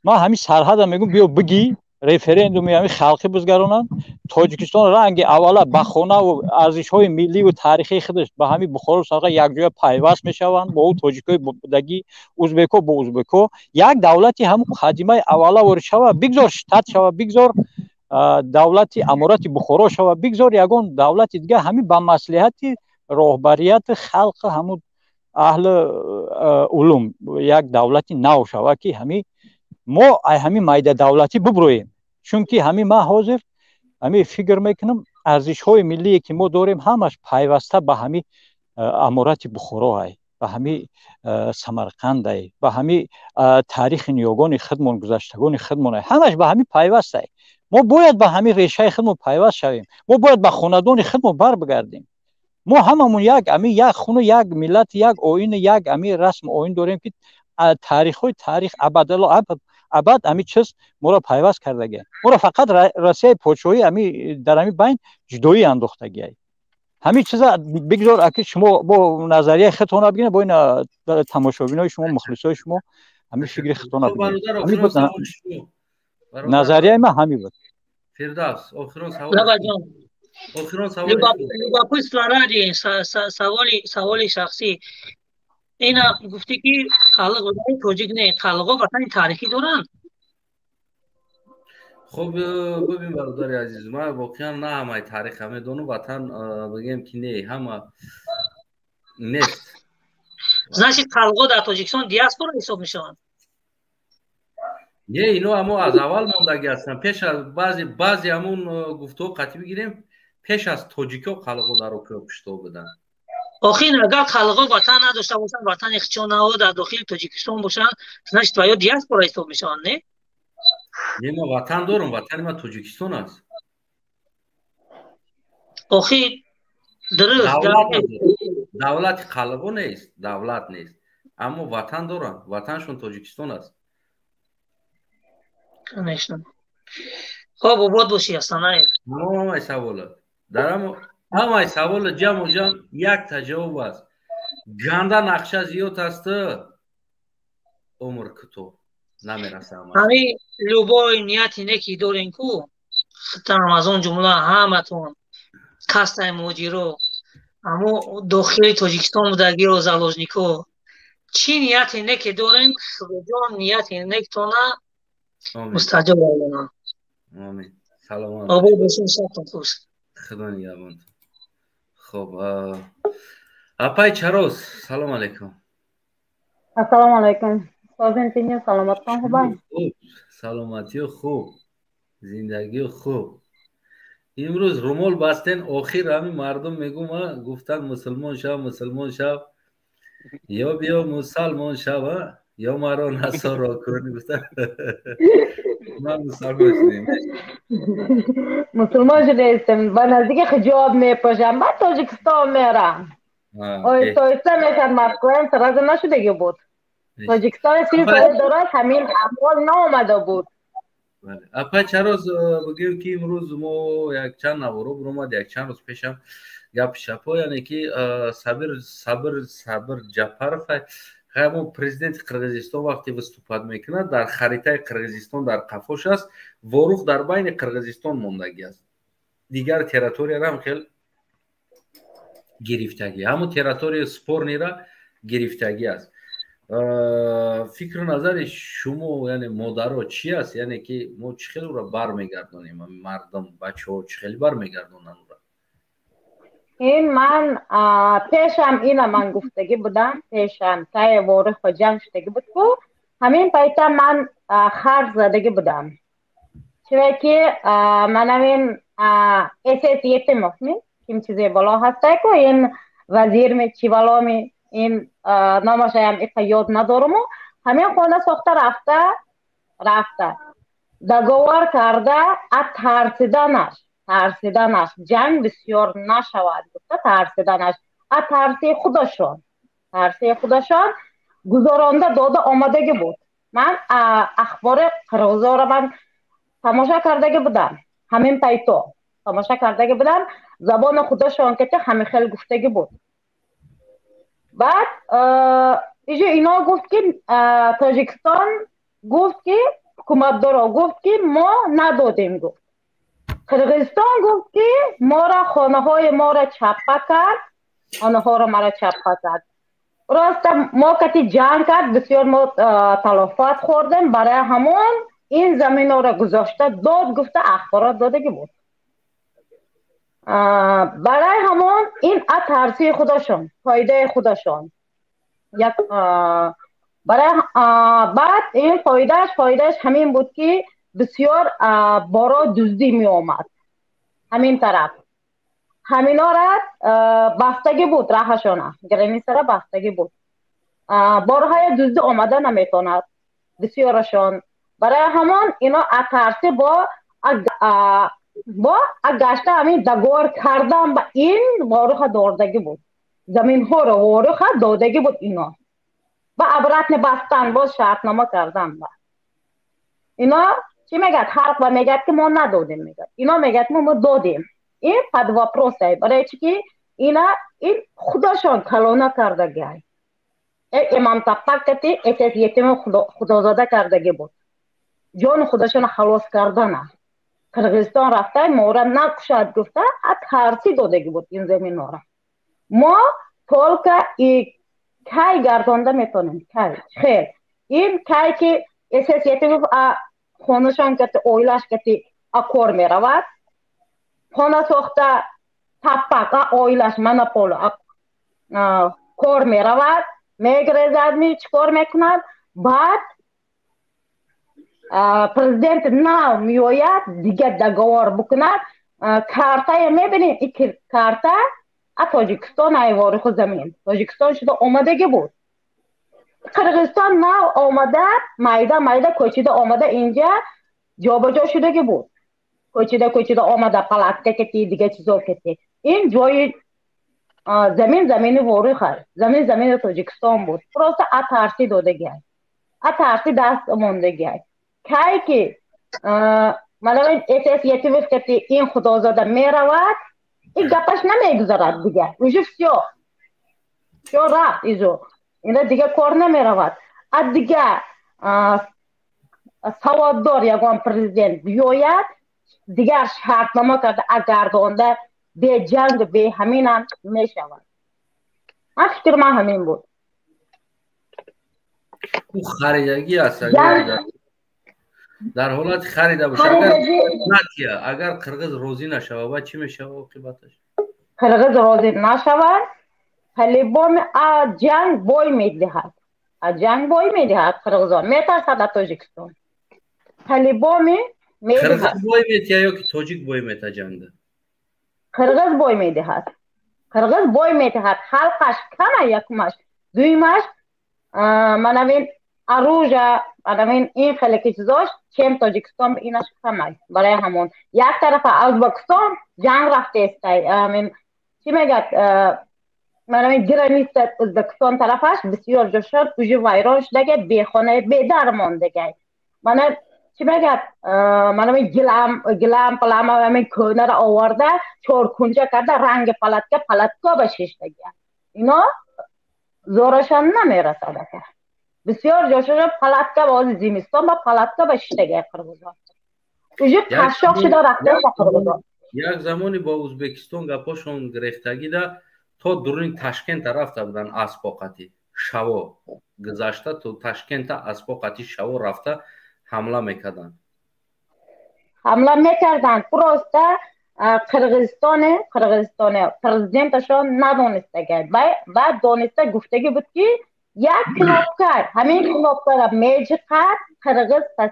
ман ҳамин сарҳада мегӯм, биё бигӣ референдуми ҳамин халқӣ бизгаронанд, Тоҷикистон ранги аввала ба хонаву арзишҳои милливу таърихии худаш ба ҳамин Бухору Самарқанд якҷоя пайваст мешаванд бо ӯ тоҷикҳои будагӣ, узбекҳо бо узбекҳо, як давлати ҳамун қадимаи аввала ворид шава, бигзор штат шава, бигзор давлати Аморати Бухоро шава, бигзор ягон давлати дигар, ҳамин ба маслиҳати роҳбарияти халқи ҳамун аҳли улум як давлати нав шава, ки ҳамин мо ай ҳамин майда давлатӣ буброем. Чунки ҳамин ман ҳозир ҳамин фикр мекунам, арзишҳои миллие ки мо дорем, ҳамаш пайваста ба ҳамин Аморати Бухоро ай. Ба ҳами Самарқандай, ба ҳами таърихи ниёгони худмон, гузаштагони худмонай, ҳамаш ба ҳами пайвастай. Мо бояд ба ҳами решаи худмон пайваст шавем, мо бояд ба хонадони худмон барбигардем. Мо ҳамамон як ами як хуну, як миллат, як оин, як ами расму оин дорем, ки таърихҳои таърих абадало абад ами чиз моро пайваст кардагия. Моро фақат Россияи подшоҳӣ ами дар ами байн ҷудоӣ андохтагиай. Ҳамин чиза бигзор, аки шумо бо назарияи худтона бигиред, бо ин тамошобинои шумо, мухлисои шумо ҳамин фикри худтона бигиред. Назарияи ман ҳамин буд. Фирдавс, охирон савол. Охирон савол. Любопытство ради, саволи шахсӣ. Ина гуфтӣ, ки қалиқ ватани тоҷик не, қалиқо ватани таърихӣ доранд? Хуб, бибин, бародари азиз, ман воқеан на ҳамаи таъриха медонам. Ватан бигем ки не, ҳама нест. Значит, қалиқо дар Тоҷикистон диаспора ҳисоб мешаванд? Не, ино амо аз аввал мондагӣ ҳастанд. Пеш аз баъзе ҳамун гуфтаҳо қатъӣ бигирем, пеш аз тоҷикҳо қалиқо дар окиё пушто буданд. Охир, агар қалиқо ватан надошта бошанд, ватани хичонао дар дохили Тоҷикистон бошанд, значит, ва ё диаспора ҳисоб мешаванд, не? Не, ман ватан дорам, ватани ман Тоҷикистон аст. Охир, дуруст. Давлати қалиқо нест, давлат нест, аммо ватан дорам, ватаншон Тоҷикистон аст. Конечно. Хоб, обод бошӣ, Астанаев. Ҳамаи савола дар ҳамаи савола ҷамъу ҷамъ якта ҷавоб аст: ганда нақша зиёд аст, умр кӯтоҳ, намераса. Ҳамин любой нияти неки дорем ку, хитам аз он ҷумла ҳаматон кастаи муҳоҷиро, амо дохили Тоҷикистон будагиро, заложникҳо, чӣ нияти неке дорем, Худоҷон нияти нектона мустаҷоб гардонанд. Омин, саломат. Обод бошед, шабтон хуш. Худо нигаҳбонтон. Хоб, апай Чарос, салом алейкум. Ассалому алайкум, созин, тинҷ, саломаттон хубай? Саломатиё хуб, зиндагиё хуб. Имрӯз румол бастен. Охир ҳамин мардум мегум, гуфтанд: «Мусулмон шав, мусулмон шав, ё биё мусалмон шав, ё маро насоро кун», гуфтан. Ман мусалмон шудем. Мусулмон шудаистем, ба наздики ҳиҷоб мепӯшам, баъд Тоҷикистон мерам. Оҳиста оҳиста мешад, Москваям сразу нашудагӣ буд. Тоҷикистон 30 сол дорад, ҳамин аҳвол наомада буд. Апа Чароз, бигӯем, ки имрӯз мо якчанд наворо биромад, якчанд рӯз пешам гапи шапо, яъне ки Сабир Ҷапаров, ҳамон президенти Қирғизистон, вақте выступать мекунад, дар харитаи Қирғизистон дар қафош аст, Ворух дар байни Қирғизистон мондагӣ аст, дигар территорияра ҳам хел гирифтагӣ, ҳамон территорияи спорный ра гирифтагӣ аст. Фикру назари шумо, яъне модаро, чӣ аст? Яъне ки мо чӣ хел ӯро бармегардонем? Мардум, бачаҳо чӣ хел бармегардонанд ӯро? Ин ман пешам ина ман гуфтагӣ будам, пешам таи Ворухба ҷанг шудагӣ буд ку, ҳамин пайта ман харҷ задагӣ будам, чире ки ман ҳамин СС Ятимов ми ким чизе бало ҳастай ку, ин вазирми, чӣ баломи, ин номашаям иқа ёд надоруму, ҳамин хона сохта рафта рафта договор карда, а тарсиданаш ҷанг бисёр нашавад гуфта, тарсиданаш, а тарси худашон гузаронда дода омадагӣ буд. Ман ахбори қирғизоро ман тамошо кардагӣ будам, ҳамин пайто тамошо кардагӣ будам, забони худашон ки ҳамин хел гуфтагӣ буд. Баъд иҷо ино гуфт, ки Тоҷикистон гуфт, ки ҳукуматдоро гуфт, ки мо надодем, гуфт. Қирғизистон гуфт, ки мора хонаҳои моро чаппа кард, хонаҳоро мара чаппа кард. Роста, мо кати ҷанг кард, бисёр мо талофат хӯрдем, барои ҳамон ин заминҳоро гузошта дод, гуфта ахборот додагӣ буд. Барои ҳамон ин а тарсии худашон, фоидаи худашон як барои баъд ин фоидааш ҳамин буд, ки бисёр боро дуздӣ меомад ҳамин тараф, ҳаминора бастагӣ буд, раҳашона граница ра бастагӣ буд. Борҳои дуздӣ омада наметавонад бисёрашон. Барои ҳамон ино атарси бо гашта ҳамин договор кардан ба ин воруха дордагӣ буд. Заминҳоро воруха додагӣ буд ино. Ба обратно бастан, боз шартнома кардан ба. Ино чӣ мегӯяд? Халқ ба мегӯяд ки мо надодем, мегӯяд. Ино мегӯяд мо додем. Ин под вопрос ай. Барои чӣ ки ина ин худашон калона кардагӣ. Имам Таппак кати эсэс етими худозода кардагӣ буд. Ҷони худашон халос кардана. Қирғизистон рафта мора накушад гуфта, а тарси додагӣ буд ин заминҳоро. Мо только и кай гардонда метавонем, кай хел. Ин кай ки эсэс етими хонашон кати оилаш кати кор меравад, хона сохта Таппак оилаш монополо кор меравад, мегрезад, ми чӣ кор мекунад, баъд президент нав меояд, дигар договор бикунад, картае мебинем, ин карта а Тоҷикистон ай вориху замин. Тоҷикистон шуда омадагӣ буд. Қирғизистон нав омада, майда майда кӯчида омада инҷа ҷобаҷо шудагӣ буд. Кӯчида кӯчида омада палатка кети, дигар чизо кети. Ин ҷои замин замини ворих аст. Замин замини Тоҷикистон буд. Просто а тарси додагӣ аст. А тарси даст мондагӣ аст. Кай ки манавин эсэс етимов кати ин худозода меравад, ин гапаш намегузарад дигар. Уже всё. Всё рафт изо. Ина дигар кор намеравад. А дигар саводдор ягон президент биёяд, дигар шартнома карда агардонда бе ҷанг бе ҳаминам мешавад. Ман фикри ман ҳамин буд. Ӯ харидагӣ аст. Дар ҳолати харида бошад, агар натия, агар қирғиз розӣ нашавад, баъд чӣ мешавад оқибаташ? Қирғиз розӣ нашавад, талибон ҷанг бой медиҳад. Ҷанг бой медиҳад қирғизон. Метарсад аз Тоҷикистон. Талибони медиҳад. Қирғиз бой метиҳад ё ки тоҷик бой метиҳад ҷангда? Қирғиз бой медиҳад. Қирғиз бой медиҳад. Халқаш кама якумаш. Дуюмаш манавин оружие, манавин ин хеле ки чизош, чем Тоҷикистон инаш камай. Барои ҳамон. Як тарафа Ӯзбекистон ҷанг рафтаестай. Чӣ мегӯяд? Манавин граница Ӯзбекистон тарафаш бисёр ҷо шуд, уже вайрон шудагай, бехона, бедар мондагай. Мана чӣ мегӯяд? Манавин гилам, гилам, палама ҳамин кӯнаро оварда, чоркунҷа карда, ранги палатка, палатка ба шиштагай. Ино зорашон намерасад ака. Бисёр ҷо шуд палатка ба ҳозир зимистон ба палатка ба шиштагай қирғизон. Уже қашшоқ шуда рафта қирғизон. Як замоне бо Ӯзбекистон гапошон гирехтагида то дуруни Ташкента рафта буданд аспоқати шаво гузашта то Ташкента аспоқати шаво рафта ҳамла мекарданд. Ҳамла мекарданд. Просто Қирғизистоне, Қирғизистоне президенташон надонистагай. Баъд дониста гуфтагӣ буд ки як кнопка, ҳамин кнопкаро меҷиқад, қирғиз пас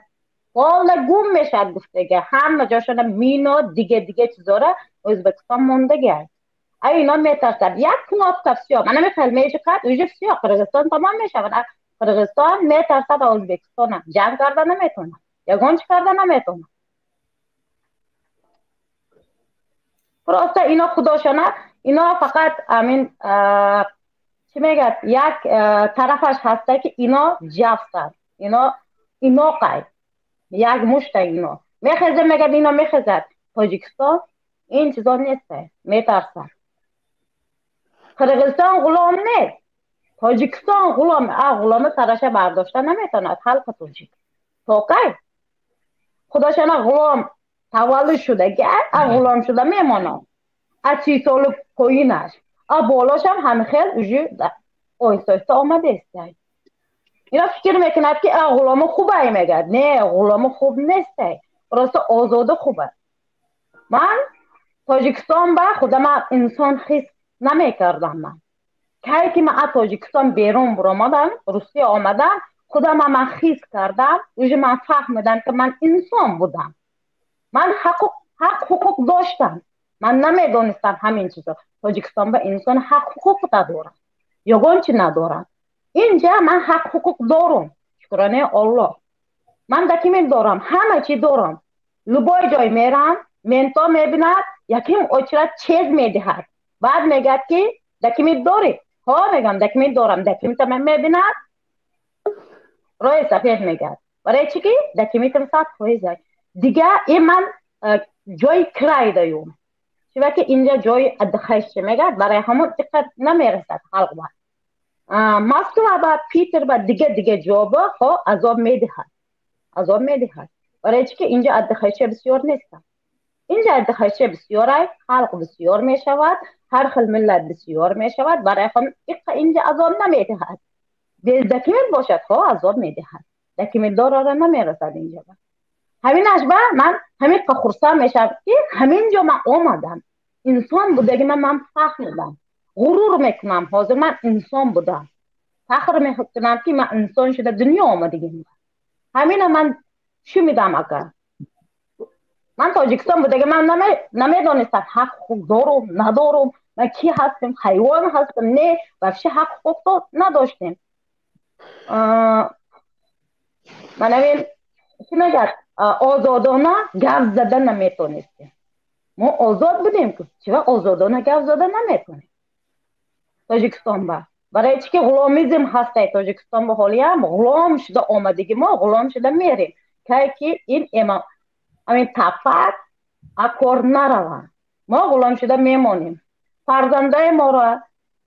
ҳола гум мешавад гуфтагай. Ҳама ҷошона мино, дига дига чизора Ӯзбекистон мондагай. А ино метарсад. Як кнопка всё, мана мехел меҷиқад, уже всё, Қирғизистон тамом мешавад. Қирғизистон метарсад аз Ӯзбекистона. Ҷанг карда наметавонад. Ягон чӣ карда наметавонад. Просто ино худошона, ино фақат амин чӣ мегӯяд, як тарафаш ҳаста ки ино ҷафсанд, ино иноқай, як мушта ино. Мехезад, мегӯяд ино мехезад. Тоҷикистон ин чизо нест, метарсад. Қирғизистон ғулом нест. Тоҷикистон ғулом, а ғуломи сараша бардошта наметавонад халқи тоҷик. То кай? Худошона ғулом таваллуд шудаги, а ғулом шуда мемонад. А 30 соли поинаш, а болошам ҳамихел уже оҳиста оҳиста омадааст. Ино фикр мекунад ки а ғуломи хубай мегӯяд. Не, ғуломи хуб нестай. Просто озода хуб аст. Ман Тоҷикистон ба худама инсон ҳис намекардам ман. Кай ки ман аз Тоҷикистон берун баромадам, Русия омадам, худама ман ҳис кардам, уже ман фаҳмидам ки ман инсон будам. Ман ҳақ ҳуқуқ доштам. Ман намедонистам ҳамин чизо. Тоҷикистон ба инсон ҳақ ҳуқуқ надорад. Ягон чи надорад. Инҷа ман ҳақ ҳуқуқ дорум, шукронаи Аллоҳ. Ман документ дорам, ҳама чӣ дорам. Любой ҷой мерам, менто мебинад, яким очередь чез медиҳад. Баъд мегӯяд ки документ дорӣ? Ҳо, мегӯям, документ дорам. Документа мебинад, роҳи сафед мегӯяд. Барои чӣ ки документам 100%. Дига ин ман ҷои край даюм. Чунки ки инҷа ҷои отдыхающий мегӯяд, барои ҳамон диққат намерасад халқ ба. Москва ба, Питер ба, дига дига ҷо ба ҳо азоб медиҳад. Азоб медиҳад. Барои чӣ ки инҷа отдыхающий бисёр нестанд. Инҷа отдыхающий бисёр ай, халқ бисёр мешавад, ҳар хел миллат бисёр мешавад, барои ҳам инҷа азоб намедиҳад. Без документ бошад, ҳо азоб медиҳад. Документдорро намерасад инҷа. Ҳаминаш ба ман ҳамин хурсанд мешавам ки ҳамин ҷо ман омадам. Инсон будаги ман фахр мекунам, ғурур мекунам. Ҳозир ман инсон будам. Фахр мекунам ки ман инсон шуда дунё омадагим. Ҳамина ман шумидам ака. Ман Тоҷикистон будаги ман намедонистам ҳақ ҳуқуқ дорум, надорум, ман ки ҳастем, ҳайвон ҳастем, не, вообще ҳақ ҳуқуқ надоштем. Ман ҳамин чӣ мегӯяд, озодона гап зада наметонистем. Мо озод будем ку, чива озодона гап зада наметонем Тоҷикистон ба. Барои чӣ ки ғуломизм ҳастай Тоҷикистон ба, ҳолиям ғулом шуда омадагӣ мо ғулом шуда мерем. Кай ки ин ҳамин тафак акор нараванд, мо ғулом шуда мемонем. Фарзандаи моро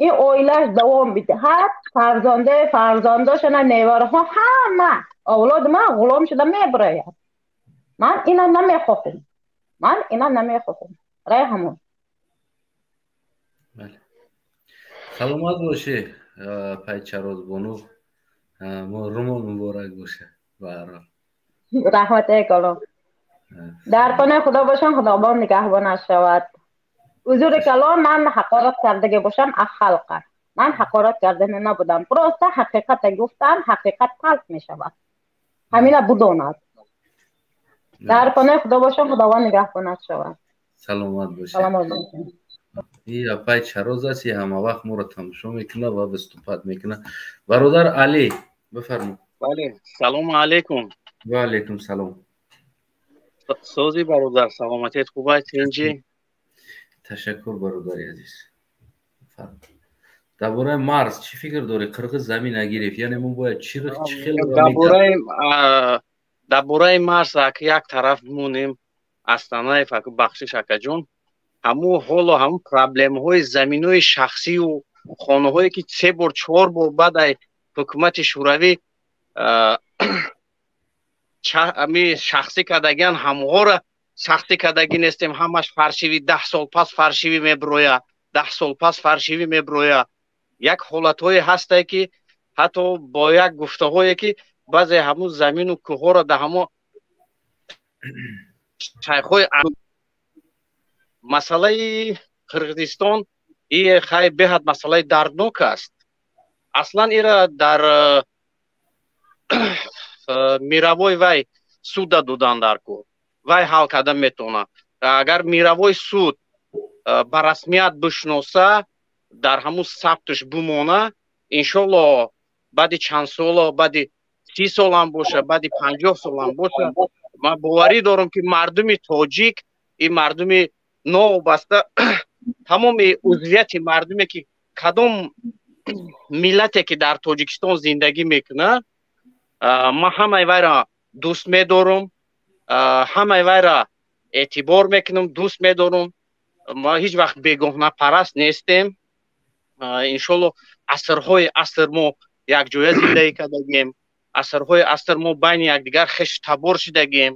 ин оилаш давом бидиҳад, фарзандаи фарзандошана, невараҳо, ҳама авлоди ман ғулом шуда мебирояд. Ман ина намехоҳам. Ман ина намехоҳам. Рай ҳамон. Саломат бошӣ, Пайчарозбону. Мо румон муборак боша. Баҳрол. Раҳмат калом. Дар паноҳи Худо бошам, Худованд нигаҳбонаш шавад. Узури калом, ман ҳақорат кардаги бошам аз халқа. Ман ҳақорат кардани набудам. Просто ҳақиқата гуфтам, ҳақиқат талх мешавад. Ҳамина будонад. Дар паноҳи Худо бошам, Худованд нигаҳбонаш шавад. Саломат бошед. Саломат бошед. И апай Чароз аст, и ҳама вақт моро тамошо мекунад ва выступать мекунад. Бародар Али, бифармо. Бале, салому алайкум. Ва алайкум салом. Сози бародар, саломатият хуб аст, тинҷӣ? Ташаккур, бародари азиз. Дар бораи марз чӣ фикр дорӣ? Қирғиз замин нагирифт, яъне мо бояд чӣ хел? Дар бораи марз як тараф бимонем. Астанаев, бахшиш акаҷон, ҳамун ҳоло ҳамун проблемаҳои заминҳои шахсию хонаҳое ки се бор чор бор баъд ай ҳукумати Шӯравӣ ами шахсӣ кардагиан, ҳамоҳоро сахтӣ кардагӣ нестем. Ҳамаш фаршивӣ, 10 сол пас фаршивӣ мебироя, 10 сол пас фаршивӣ мебироя. Як ҳолатҳое ҳастае ки ҳатто бо як гуфтаҳое ки баъзе ҳамун замину кӯҳҳоро дар ҳамо шайхҳои. Масъалаи Қирғизистон и хай беҳад масъалаи дарднок аст. Аслан ира дар мировой вай суда додан дар кор, вай ҳал карда метавонад. Агар мировой суд ба расмият бишноса, дар ҳамун сабтш бимона, иншолло баъди чанд соло, баъди 30 солам боша, баъди 50 солам боша, ман боварӣ дорам ки мардуми тоҷик и мардуми новобаста тамоми узвияти мардуме ки кадом миллате ки дар Тоҷикистон зиндагӣ мекунад, ман ҳамаи вайра дӯст медорам, ҳамаи вайра эътибор мекунам, дӯст медорам. Ма ҳеҷ вақт бегоҳнапараст нестем. Иншолло асрҳои аср мо якҷоя зиндагӣ кардагем, асрҳои аср мо байни якдигар хештабор шидагем.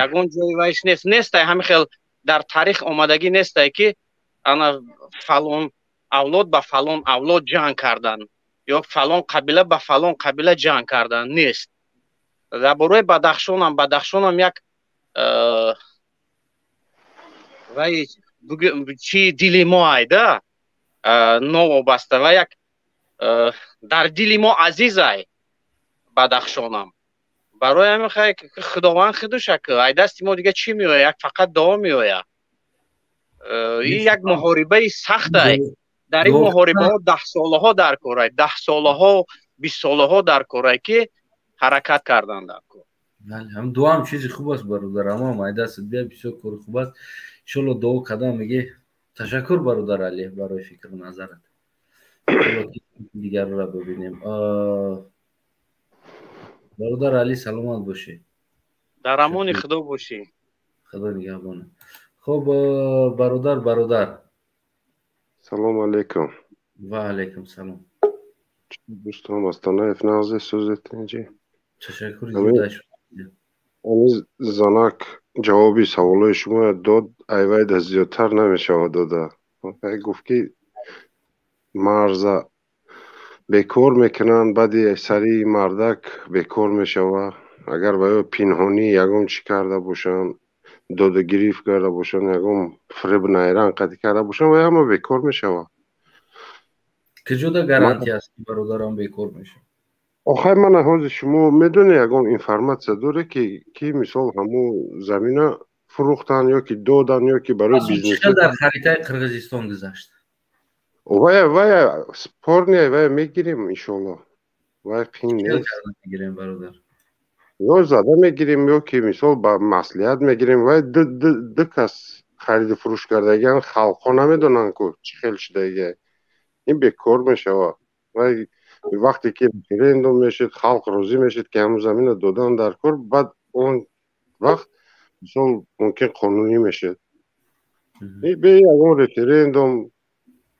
Ягон ҷои вайш нест, нестай ҳамин хел дар таърих омадагӣ нестай ки ана фалон авлод ба фалон авлод ҷанг кардан ё фалон қабила ба фалон қабила ҷанг кардан нест. Дар бораи Бадахшонам, Бадахшонам як вай чи дили мо айда новобаста ва як дар дили мо азизай Бадахшонам. Барои ҳамин хай Худованд худуша ки ай дасти мо дига чӣ меояд? Як фақат дуо меояд. Ин як муҳорибаи сахтай. Дар ин муҳорибаҳо даҳсолаҳо дар корай, даҳсолаҳо, бистсолаҳо дар корай, ки ҳаракат кардан дар кор. Бале, ҳам дуам чизи хуб аст, бародар, ама майдастат бия, бисёр кори хуб аст. Иншолло дуо кардам меги. Ташаккур, бародар Али, барои фикру назарат. Дигарро бибинем. Бародар Али, саломат бошӣ. Дар амони Худо бошӣ. Худо нигаҳбона. Хуб, бародар. Салому алейкум. Ва алейкум салом. Дӯстон, Астанаев, нағзе сӯзет инҷи. Ташаккур. Ами занак ҷавоби саволои шумо дод, айвайда зиёдтар намешавад дода. Гуфт ки марза бекор мекунанд, баъди сари мардак бекор мешава. Агар ба ё пинҳонӣ ягон чӣ карда бошанд, додагирифт карда бошанд, ягон фиреб найранг қатӣ карда бошанд, вай ҳама бекор мешава. Куҷода гарантия аст, ки бародарам бекор мешавад? Охай, мана ҳозир шумо медонед, ягон информатсия доре ки мисол ҳамун замина фурӯхтан ё ки додан ё ки барои бизнес? Дар харитаи Қирғизистон гузашт. Вая спорный, вая мегирем, иншолло, вай қин нест. Мегирем, бародар? Ё зада мегирем, ё ки мисол ба маслиҳат мегирем. Вай ду кас хариду фурӯш кардагиан, халқҳо намедонанд ку чӣ хел шудагия. Ин бекор мешавад. Вай вақте ки референдум мешид, халқ розӣ мешид, ки ҳамун замина додан дар кор, баъд он вақт мисол мумкин қонунӣ мешид. Бе ягон референдум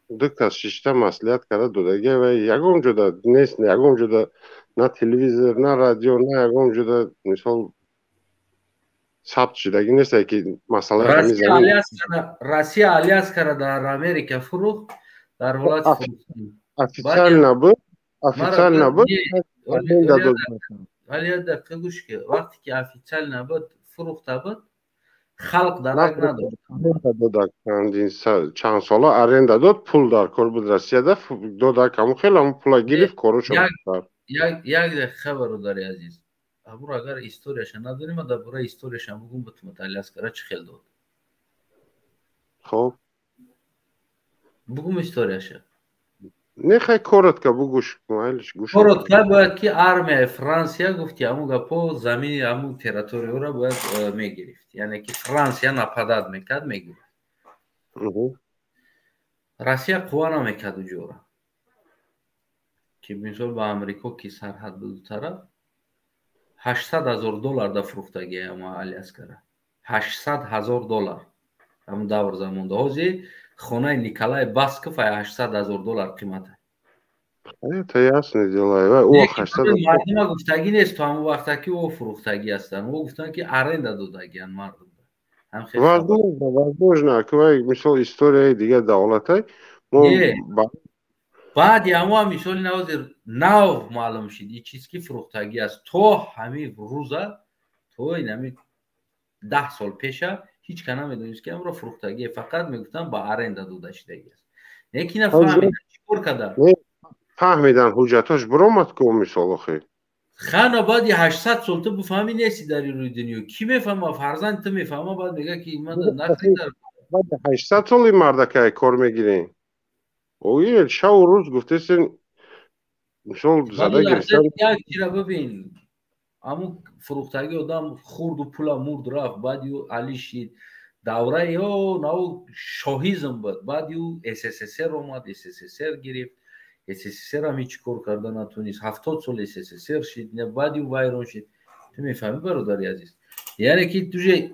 ду кас шишта маслиҳат карда додагия, ва ягон ҷода нест, ягон ҷода, на телевизор, на радио, на ягон ҷода мисол сабт шудагӣ нест, ки масъалаи ҳамин замин. Россия Аляскара дар Америка фурӯхт, дар ҳолати официально буд, официально буд. Вале як дақиқа гӯш ки, вақте ки официально буд, фурӯхта буд, халқ дарак надошт. Додак чанд сола аренда дод, пул дар кор буд, Россияда додак, ҳамун хел ҳамун пула гирифт, корушо. Як дақиқа, бародари азиз, абур агар историяша надонем, дар бораи историяша бугум бутумат, Аляскара чӣ хел дод. Хоб, бугум историяша. Не, хай, коротко бугӯш, майлиш, гӯш. Коротко бояд ки армияи Франсия гуфт, ки ҳамун гапо замини ҳамун территорияро бояд мегирифт, яъне ки Франсия нападать мекард, мегирифт. Россия қувва намекард уҷора, ки мисол ба Амрико ки сарҳад буд ду тараф, 800 000 доллар да фурӯхтагия ама Аляскара, 800 000 доллар ҳамун давр замонда. Ҳозир хонаи Николай Басков ай 800 000 доллар қимата. Это ясное дело. Мардума гуфтагӣ нест то ҳамон вақта, ки о фурӯхтагӣ ҳастанд. О гуфтанд, ки аренда додагианд мардум. Возможно, возможно, вай мисол историяи дигар давлатай. Баъди ҳамо мисоли навозир нав маълум шид и чиз, ки фурӯхтагӣ аст. То ҳамин рӯза, то инами 10 сол пеша ҳеҷ ка намедонист, ки амро фурӯхтагие, фақат мегуфтанд, ба аренда дода шудагӣ аст. Лекин нафаҳмидан чӣ кор карданд. Фаҳмидан, ҳуҷҷатош биромад ку мисол охи. Хана, баъди 800 сол ту бифаҳмӣ, нести дар рӯи дунё, кӣ мефаҳма? Фарзанд ту мефаҳма, баъд мега, ки ман нахридар. Баъди 800 сол ин мардакай кор мегирем. Ои шаву рӯз гуфтесен, мисол зада гирифтан. Як чира бибин, ҳамун фурӯхтагӣ одам хурду пула мурд, рафт, баъди ӯ али шид, давраи ё нав шоҳизм буд, баъди ӯ СССР омад, СССР гирифт, СССР ҳам ҳеҷ кор карда натунист, 70 сол СССР шид, баъди ӯ вайрон шид. Ту мефаҳмӣ, бародари азиз, яъне ки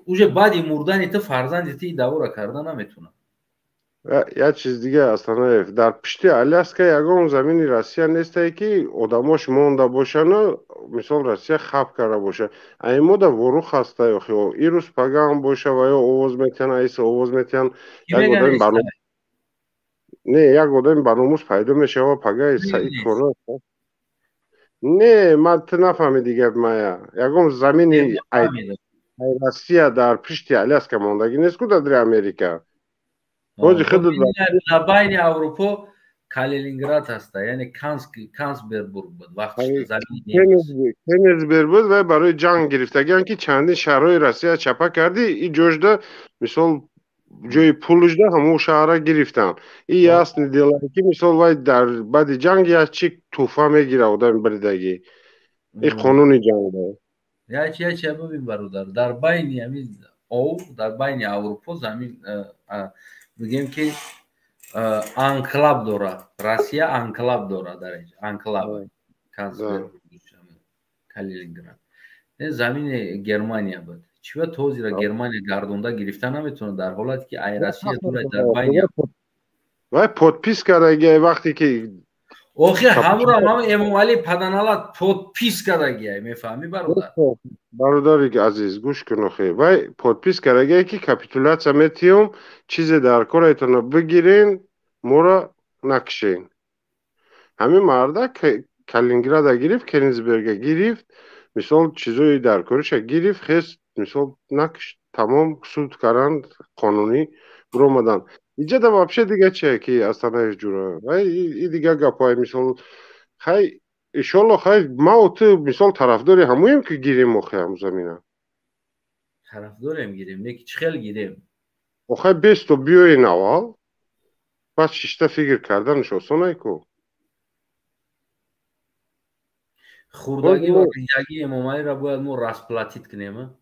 уже баъди мурдани ту фарзанди ту давора карда наметунад. Як чиз дига, Астанаев, дар пишти Аляска ягон замини Россия нестае, ки одамош монда бошану мисол Россия хаб карда боша. Аймода ворух ҳаста, охи ирӯз пагаам боша ва ё овоз метиҳан, айса овоз метиҳан, як одами барном не, як одами барномус пайдо мешава, пагаи саи кора не. Ман ту нафаҳмиди гап мая. Ягон замини Россия дар пишти Аляска мондагӣ нест ку дар Америка. Дар байни Аврупо Калининград ҳаста, яъне Кенигсберг буд. Кенигсберг буд ва барои ҷанг гирифтагиан, ки чандин шаҳрҳои Россия чапа кардӣ, и ҷожда мисол Ҷои пулушда ҳамун шаҳра гирифтан. И ясный дело, ки мисол вай дар баъди ҷанг як чи тӯҳфа мегира одами биридагӣ. И қонуни ҷанг. Як чи бибин, бародар, дар байни ҳамин ов, дар байни Аврупо замин, бигем ки анклав дора Россия, анклав дора дар анклав Калининград, замини Германия буд. Чиба то ҳозира Германия гардонда гирифта наметавонад, дар ҳолате ки ай Россия дора дар байни? Вай подпись кардагиай вақте ки Охир ҳамуро ҳам Эмомалӣ паданалат подпись кардагиай, мефаҳмӣ, бародар? Бародари азиз, гӯш кун, охе вай подпись кардагиай, ки капитулятсия метиём, чизе дар кораетона бигирен, моро накушен. Ҳамин марда Калининграда гирифт, Кенигсберга гирифт, мисол, чизои дар кориша гирифт, хес, мисол, накушт, тамом, суд каранд, қонунӣ биромаданд. Иҷада вообще дига чие ки астанаи ҷура вай и дига гапҳои, мисол, хай, иншолло, хай, мау ту, мисол, тарафдори ҳамоем, ки гирем охе ҳаму замина. Тарафдорем гирем, не ки чӣ хел гирем? Охай, бесто биёен аввал, баъд шишта фикр карданаш осонай ку. Хурдагӣ ва ризагии Эмомалиро бояд мо расплатить кунем.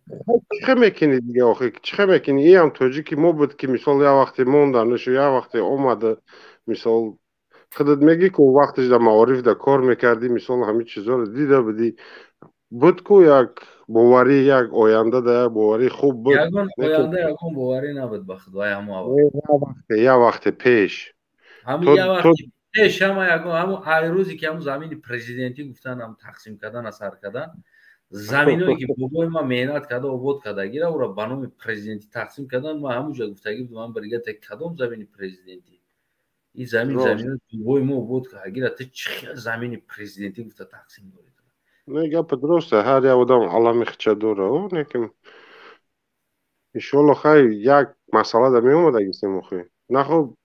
Чӣ мекунӣ дига охи, чӣ мекунӣ? Иам тоҷики мо буд, ки, мисол, як вақте монданашу, як вақте омада. Мисол, худат мегӣ, ку вақташ дар маориф да кор мекардӣ, мисол, ҳамин чизоро дида будӣ. Буд ку як боварӣ, як оянда да як боварӣ хуб буд. Ягон оянда, ягон боварӣ набуд, ба худои ҳамо. Як вақте пеш. Ҳамин як вақте пеш ҳама ягон ҳамун айрӯзе ки ҳамун замини президентӣ гуфтан, ҳам тақсим кардан, асар кардан, заминое ки бобои ман меҳнат карда обод кардагира, ӯро ба номи президентӣ тақсим кардан, ман ҳамунҷо гуфтагӣ будам: ман бригада, кадом замини президентӣ? Ин замин заминои бобои мо обод кардагира, ту чӣ хел замини президентӣ гуфта тақсим дорӣ? Не, гапа дуруста, ҳар як одам алами хича дора, лекин иншоалло, хай, як масъала да меомадагистем охи, нахоб.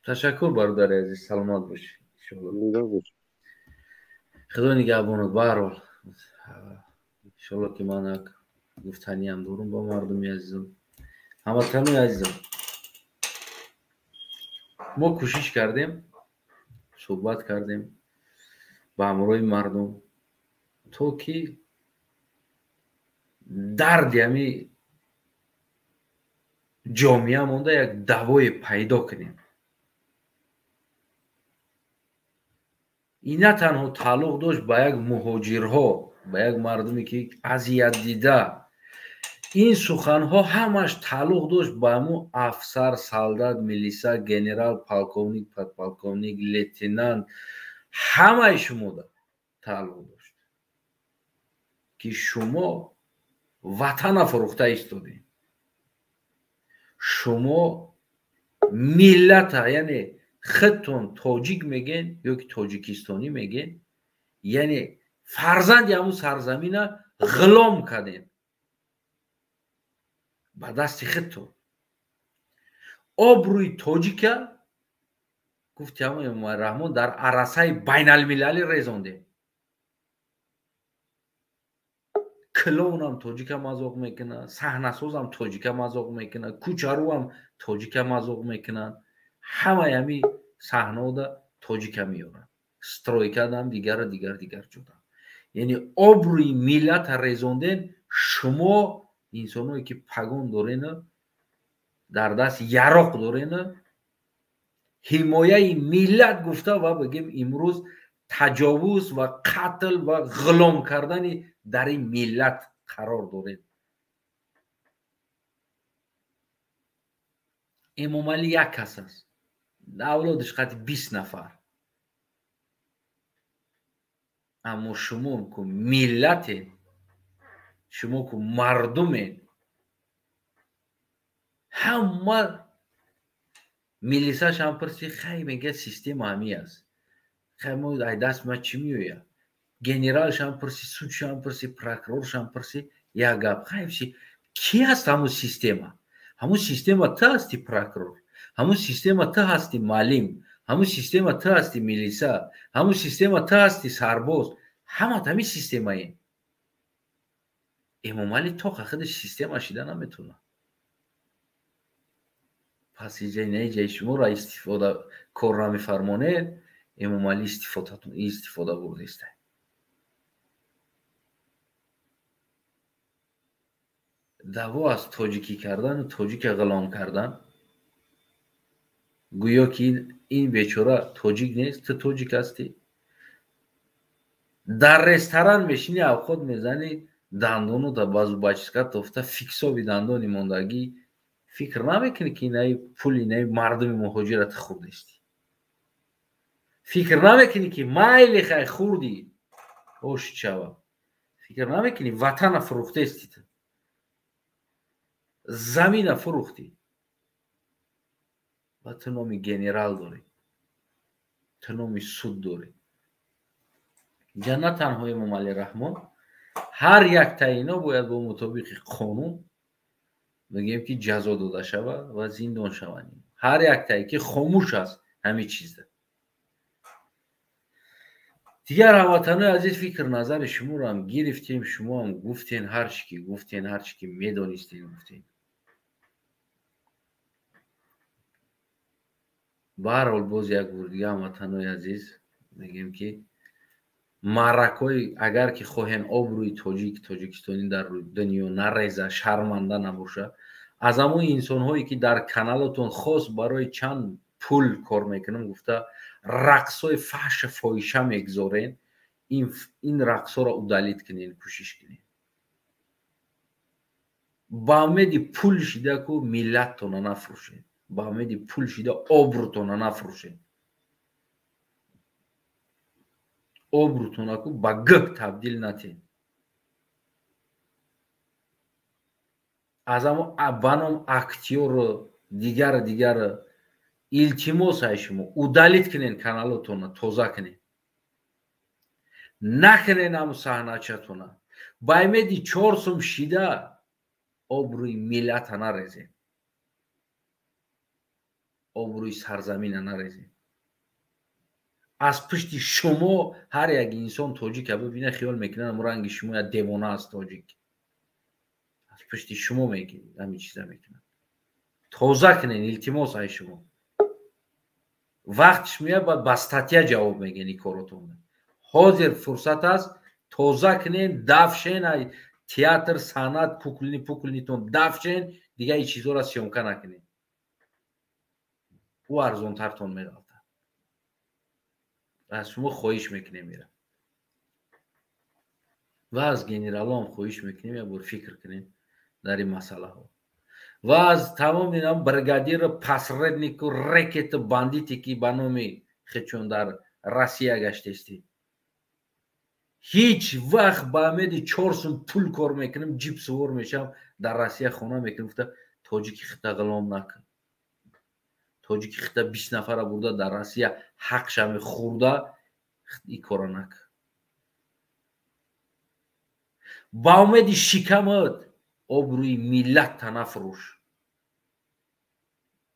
Ташаккур, бародари азиз, саломат бошӣ. Худо нигаҳбонат. Баҳарҳол, иншоалло, ки ман як гуфтаниам дорум ба мардуми азизам, ҳамватанои азизам. Мо кӯшиш кардем, суҳбат кардем ба ҳамроҳи мардум, то ки дарди ҳами ҷомеа монда як давое пайдо кунем. Ин на танҳо тааллуқ дошт ба як муҳоҷирҳо, ба як мардуме ки азиятдида. Ин суханҳо ҳамаш тааллуқ дошт ба ҳамун афсар, солдат, милиса, генерал, полковник, подполковник, лейтенант, ҳамаи шумода тааллуқ дошт, ки шумо ватана фурӯхта истодем, шумо миллата, яъне худтон тоҷик мегӯен ё ки тоҷикистонӣ мегӯен, яъне фарзанди ҳамун сарзамина ғулом кардем ба дасти худтон. Обрӯи тоҷика, гуфти ҳамон Эмомалӣ Раҳмон, дар арасаи байналмилалӣ резондем. Клоунам тоҷика мазоқ мекунад, саҳнасозам тоҷика мазоқ мекунад, кӯчаруам тоҷика мазоқ мекунанд, ҳамаи ҳами саҳнода тоҷика меёранд, стройкадам, дигару дигар, дигар ҷудам. Яъне обрӯи миллата резонден. Шумо инсоное ки пагон дорену дар даст яроқ дорену ҳимояи миллат гуфта ва бигем, имрӯз таҷовуз ва қатл ва ғулом кардани дар ин миллат қарор доред. Эмомалӣ як кас аст, авлодиш қати 20 нафар, аммо шумо ку миллате, шумо ку мардуме. Ҳама милисашам пурси, хай, мега, система ҳами аст, хай, мо ай даст ма чӣ меояд? Генералшам пурси, судшам пурси, прокуроршам пурси, як гап: хай, ки ҳаст ҳамун система? Ҳамун система ту ҳасти, прокурор, ҳамун система ту ҳасти, маълим, ҳамун система ту ҳасти, милиса, ҳамун система ту ҳасти, сарбоз, ҳамат ҳамин системаем. Эмомалӣ тоқа худаш система шида наметавонад. Пас иҷаи шуморо истифода кор намефармонед, Эмомалӣ истифода бурдеста. Даъво аз тоҷикӣ кардану тоҷика ғулом кардан, гӯё ки ин бечора тоҷик нест, ту тоҷик ҳастӣ. Дар ресторан мешинӣ, авқот мезанӣ, дандонота ба зубочистка тофта фиксови дандони мондагӣ, фикр намекунӣ ки инаи пули инаи мардуми муҳоҷира ту хӯрдестӣ. Фикр намекунӣ ки майли хай хӯрдӣ, ош чава. Фикр намекунӣ ватана фурӯхтестӣ ту. Замина фурӯхтӣ. Ва ту номи генерал дорӣ. Ту номи суд дорӣ. Инҷа на танҳо Эмомалӣ Раҳмон, ҳар яктаи ино бояд бо мутобиқи қонун мегӯем ки ҷазо дода шавад ва зиндон шаванд. Ҳар яктае ки хомӯш аст ҳамин чизда. Дигар ҳамватанои азиз, фикр назари шуморо ҳам гирифтем, шумо ҳам гуфтен, ҳар чӣ ки гуфтен, ҳар чӣ ки медонистен гуфтен. Ба ҳар ҳол боз як бор дига ҳамватанои азиз мегӯем ки маъракҳои агар ки хоҳен обрӯи тоҷик, тоҷикистонӣ дар дунё нареза, шарманда набоша, аз ҳамон инсонҳое ки дар каналотон хос барои чанд пул кор мекунам гуфта рақсҳои фаҳшу фоҳиша мегузорен, ин рақсҳоро удалить кунен, кӯшиш кунен. Ба умеди пул шида ку миллаттона нафурӯшед, ба умеди пул шида обрӯтона нафурӯшед. Обрӯтона ку ба гӯ табдил натен. Аз ҳамо ба ном актёру дигар дигар илтимос ай шумо удалить кунен каналотона, тоза кунен. Накунен ҳамо саҳначатона. Ба умеди 4 сум шида обрӯи миллата нарезен. Обрӯи сарзамина нарезен. Аз пушти шумо ҳар як инсон тоҷика бибина хиёл мекунад ҳамо ранги шумо як девона аст тоҷик. Аз пушти шумо ҳамин чиза мекунад. Тоза кунен, илтимос ай шумо. Вақтш меяд, баъд ба статья ҷавоб мегӯен ин коротон. Ҳозир фурсат аст, тоза кунен, дафшен ай театр, санъат, куклни пуклнитон дафшен, дига ин чизҳоро съёмка накунен. Ӯ арзонтартон меғалтад. Аз шумо хоҳиш мекунем ира. Ва аз генералоам хоҳиш мекунем як бор фикр кунем дар ин масъалаҳо. Ва аз тамоми бригадиру посреднику рекету бандите ки ба номи худшон дар Россия гаштестӣ, ҳеҷ вақт ба умеди 4 сум пул кор мекунем, ҷип сувор мешавам, дар Россия хона мекунем, гуфта тоҷики хита ғулом накун. Тоҷики хита 20 нафара бурда дар Россия ҳақша мехӯрда, ин кора накун. Ба умеди шикамат обрӯи миллатта нафурӯш.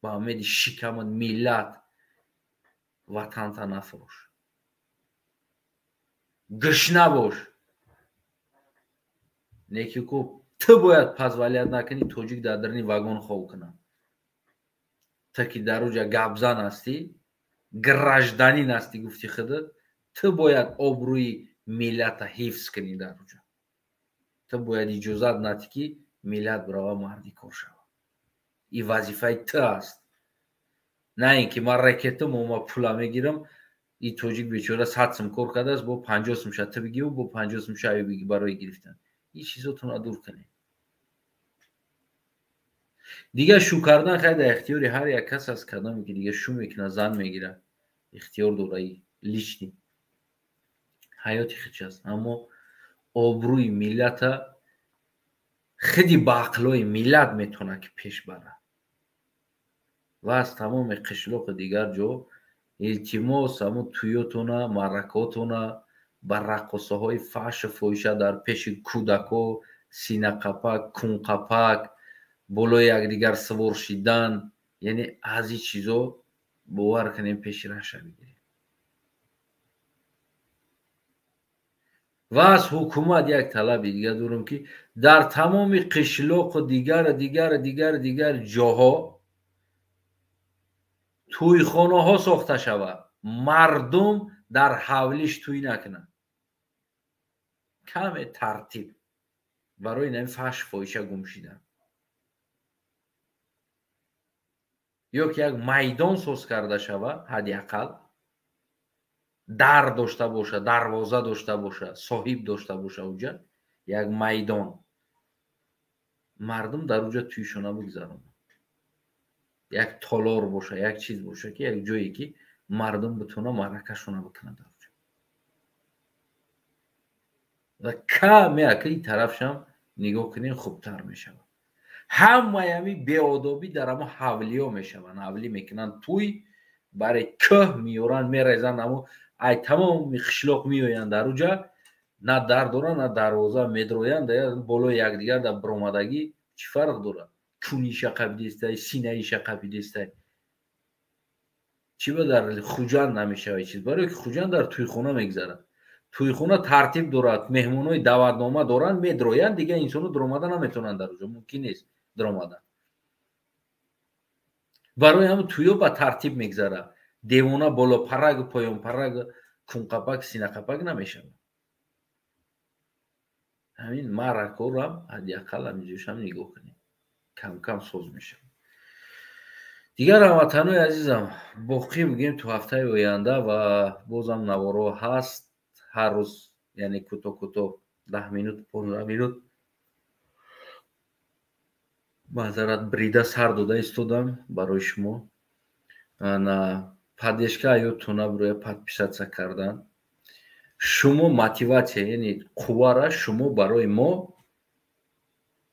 Ба умеди шикамат миллат ватанта нафурӯш. Гушна бош. Неки ку ту бояд позволять накунӣ тоҷик дар дарни вагон хоб кунад. Ту ки дар уҷа гапзан ҳастӣ, гражданин ҳастӣ гуфти худат, ту бояд обрӯи миллата ҳифз кунӣ дар уҷа. Ту бояд иҷозат надиҳӣ ки миллат бирава марди кор шавад. Ин вазифаи ту аст. На ин ки ман рекетам, ма пула мегирам, ин тоҷик бечора 100 сум кор кардааст, бо 50 сумша ту бигиру, бо 50 сумша аю бигир барои гирифтан. Ин чизотонро дур кунед. Дигар шу кардан хай дар ихтиёри ҳар як кас аст, кадоме ки дигар шу мекунад, зан мегирад, ихтиёр дора, лични ҳаёти худш аст. Аммо обрӯи миллата худи ба ақлҳои миллат метавонад ки пеш барад. Ва аз тамоми қишлоқи дигар ҷо илтимос ҳамун туётона, маъракотона ба раққосаҳои фаҳшу фоҳиша дар пеши кӯдако, синақапак, кунқапак, болои якдигар сувор шидан, яъне аз ин чизо бовар кунем пеши раша бигирем. Ва аз ҳукумат як талаби дига дорам ки дар тамоми қишлоқу дигар дигар дигар дигар ҷоҳо Тӯйхонаҳо сохта шавад, мардум дар ҳавлиш тӯй накунад. Каме тартиб барои инами фаҳш фоҳиша гум шидан. Ё ки як майдон соз карда шавад, ҳадди ақал дар дошта боша, дарвоза дошта боша, соҳиб дошта боша, уҷа як майдон, мардум дар уҷа тӯйшона бигзаронад. Як толор боша, як чиз боша, ки як ҷое ки мардум битона маъракашона бикунад дар уҷа. Ва каме ака ин тарафшам нигоҳ кунем, хубтар мешавад. Ҳамаи ҳами беодобӣ дар ҳамо ҳавлиҳо мешаванд. Ҳавлӣ мекунанд тӯй, барои кӯҳ меоранд, мерезанд, ҳамо ай тамоми қишлоқ меоянд дар уҷа, на дар доранд, на дарвоза, медроянд болои якдигар дар биромадагӣ. Чӣ фарқ дорад? Куниша қабидестай, синаиша қабидестай. Чӣ ба дар Хуҷанд намешавад чиз? Барое ки Хуҷанд дар тӯйхона мегзарад. Тӯйхона тартиб дорад, меҳмонои даъватнома доранд, медроянд, дигар инсоно даромада наметавонанд дар уҷа, мумкин нест даромадан. Барои ҳамин тӯйҳо ба тартиб мегзарад. Девона болопараг, поёнпараг, кунқапак, синақапак намешавад. Ҳамин маъракҳоро ҳадди ақал ҳаминҷошам нигоҳ кунем, кам-кам соз мешавад. Дигар ҳамватанои азизам, боқӣ бигӯем то ҳафтаи оянда ва бозам наворо ҳаст ҳар рӯз, яъне кӯтоҳ-кӯтоҳ 10 минут, 15 минут маъзарат брида сар дода истодам барои шумо. Ана поддержка ёдтона бироя подписаться кардан. Шумо мотиватсия, яъне қуввара шумо барои мо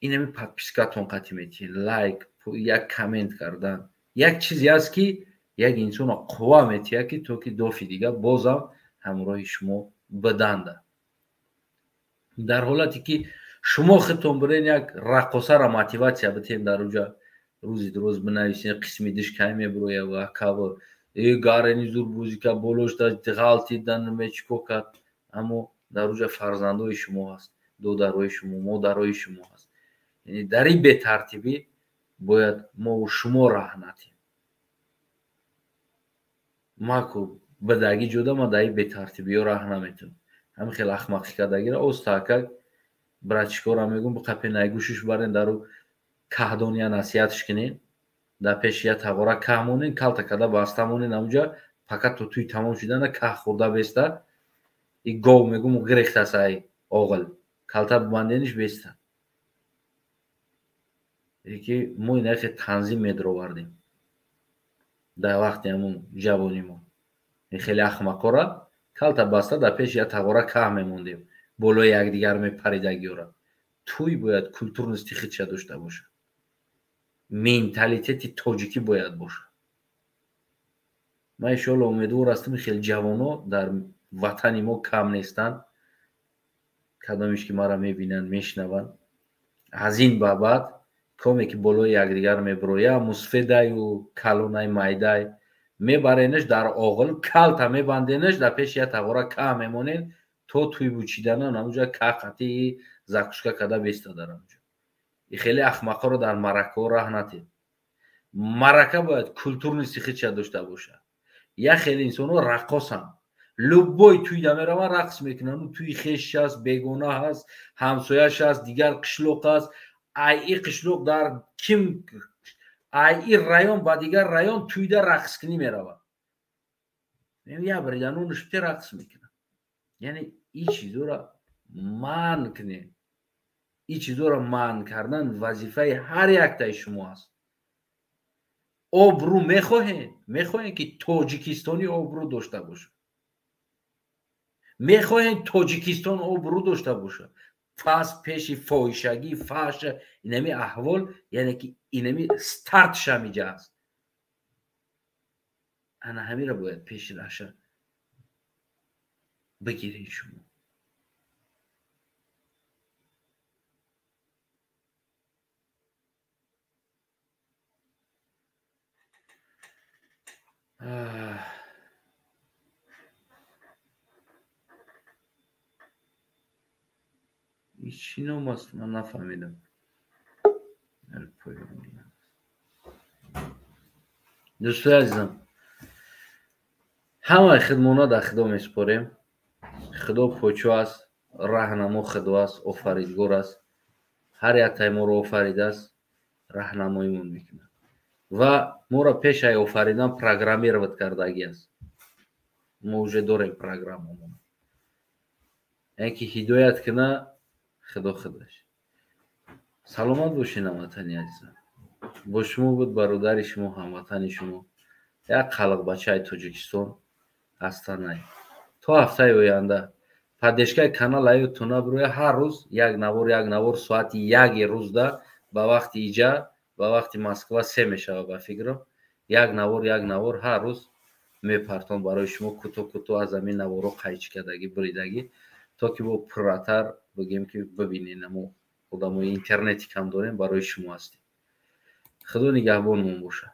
инами подпискатон қатъи метиҳед, лайк, як коммент кардан. Як чизе аст ки як инсонро қувва метиҳад, ки то ки дофи дигар бозам ҳамроҳи шумо биданда. Дар ҳолате ки шумо худтон бирен як раққосаро мотиватсия битем дар уҷа, рӯзи дуруз бинависен қисми диш кай мебироя ва кава гарени зур бозика болош ғалтидан мечико кард, аммо дар уҷа фарзандои шумо ҳаст, додарои шумо, модарои шумо ҳаст. Яъне дар ин бетартибӣ бояд мову шумо раҳ натем. Маку бадагӣ ҷода ма дар ин бетартибиё раҳ наметавонам. Ҳамин хел ахмақӣ кардагиро остаакак братчикора мегӯм, биқапе найгӯшиш барен дару каҳдония насиҳатш кунен, дар пеши я тағора каҳ монен, калта када баста монен, ҳамуҷа фақат то тӯй тамом шудана каҳ хӯрда беста. И гов мегӯм гирехтас ай оғил, калта бибандениш беста. Ки мо инахе танзим медаровардем дар вақти ҳамун ҷавонимо. Ин хеле ахмақора калта баста дар пеши я тағора каҳ мемондем, болои якдигар мепаридагиёра. Тӯй бояд культурности худша дошта бошад, менталитети тоҷикӣ бояд бошад. Ман иншоалло умедвор ҳастам, хеле ҷавоно дар ватани мо кам нестанд, кадомеш ки маро мебинанд, мешунаванд. Аз ин ба баъд коме ки болои якдигар мебироя, мусфедаю калонай майдай мебаренаш дар оғил, калта мебанденаш, дар пеши я тағора каҳ мемонен то тӯй бучиданан ҳамуҷа каҳ қатъи закуска када беста дар ҳамуҷа. И хеле ахмақҳоро дар маъракаҳо раҳ натед. Маърака бояд культурности худша дошта бошад. Як хеле инсонҳо раққосанд, любой тӯйда мераванд, рақс мекунанд. Тӯи хеш аст, бегона ҳаст, ҳамсояш аст, дигар қишлоқ аст. Ай и қишлоқ дар ким, ай и район ба дигар район тӯйда рақскунӣ меравад. Я бриданонаш те рақс мекунад. Яъне ин чизоро манъ кунед. Ин чизоро манъ кардан вазифаи ҳар яктаи шумо аст. Обрӯ мехоҳед? Мехоҳед ки тоҷикистонӣ обрӯ дошта бошад? Мехоҳед Тоҷикистон обрӯ дошта бошад? Пас пеши фоҳишагӣ, фаҳша, инами аҳвол, яъне ки инами стартш ҳамиҷа аст. Ана ҳамира бояд пеши раша бигиред шумо. Чӣ ном аст? Ман нафаҳмидам. Дӯстои азизам, Ҳамаи хидмона дар Худо месупорем. Худо почо аст, раҳнамо Худо аст, офаридгор аст. Ҳар яктаи моро офаридааст, раҳнамоимон мекунад ва моро пешаи офаридан программировать кардагӣ аст. Мо уже дорем программамон, яъне ки ҳидоят куна Худо худаш. Саломат бошед, ҳамватани азизам. Бо шумо буд бародари шумо, ҳамватани шумо, як қалиқбачаи Тоҷикистон Астанай. То ҳафтаи оянда поддержкаи канал аёдтон набуроя. Ҳар рӯз як навор, як навор, соати 1 рӯзда ба вақти иҷа, ба вақти Москва 3 мешавад ба фикрам. Як навор, як навор ҳар рӯз мепартом барои шумо, кӯтоҳ кӯтоҳ аз ҳамин наворҳо қайчи кардагӣ, буридагӣ, то ки бо пурратар бигем ки бибинед. Мо одамои интернети кам дорем, барои шумо ҳастем. Худо нигаҳбонмон бошад.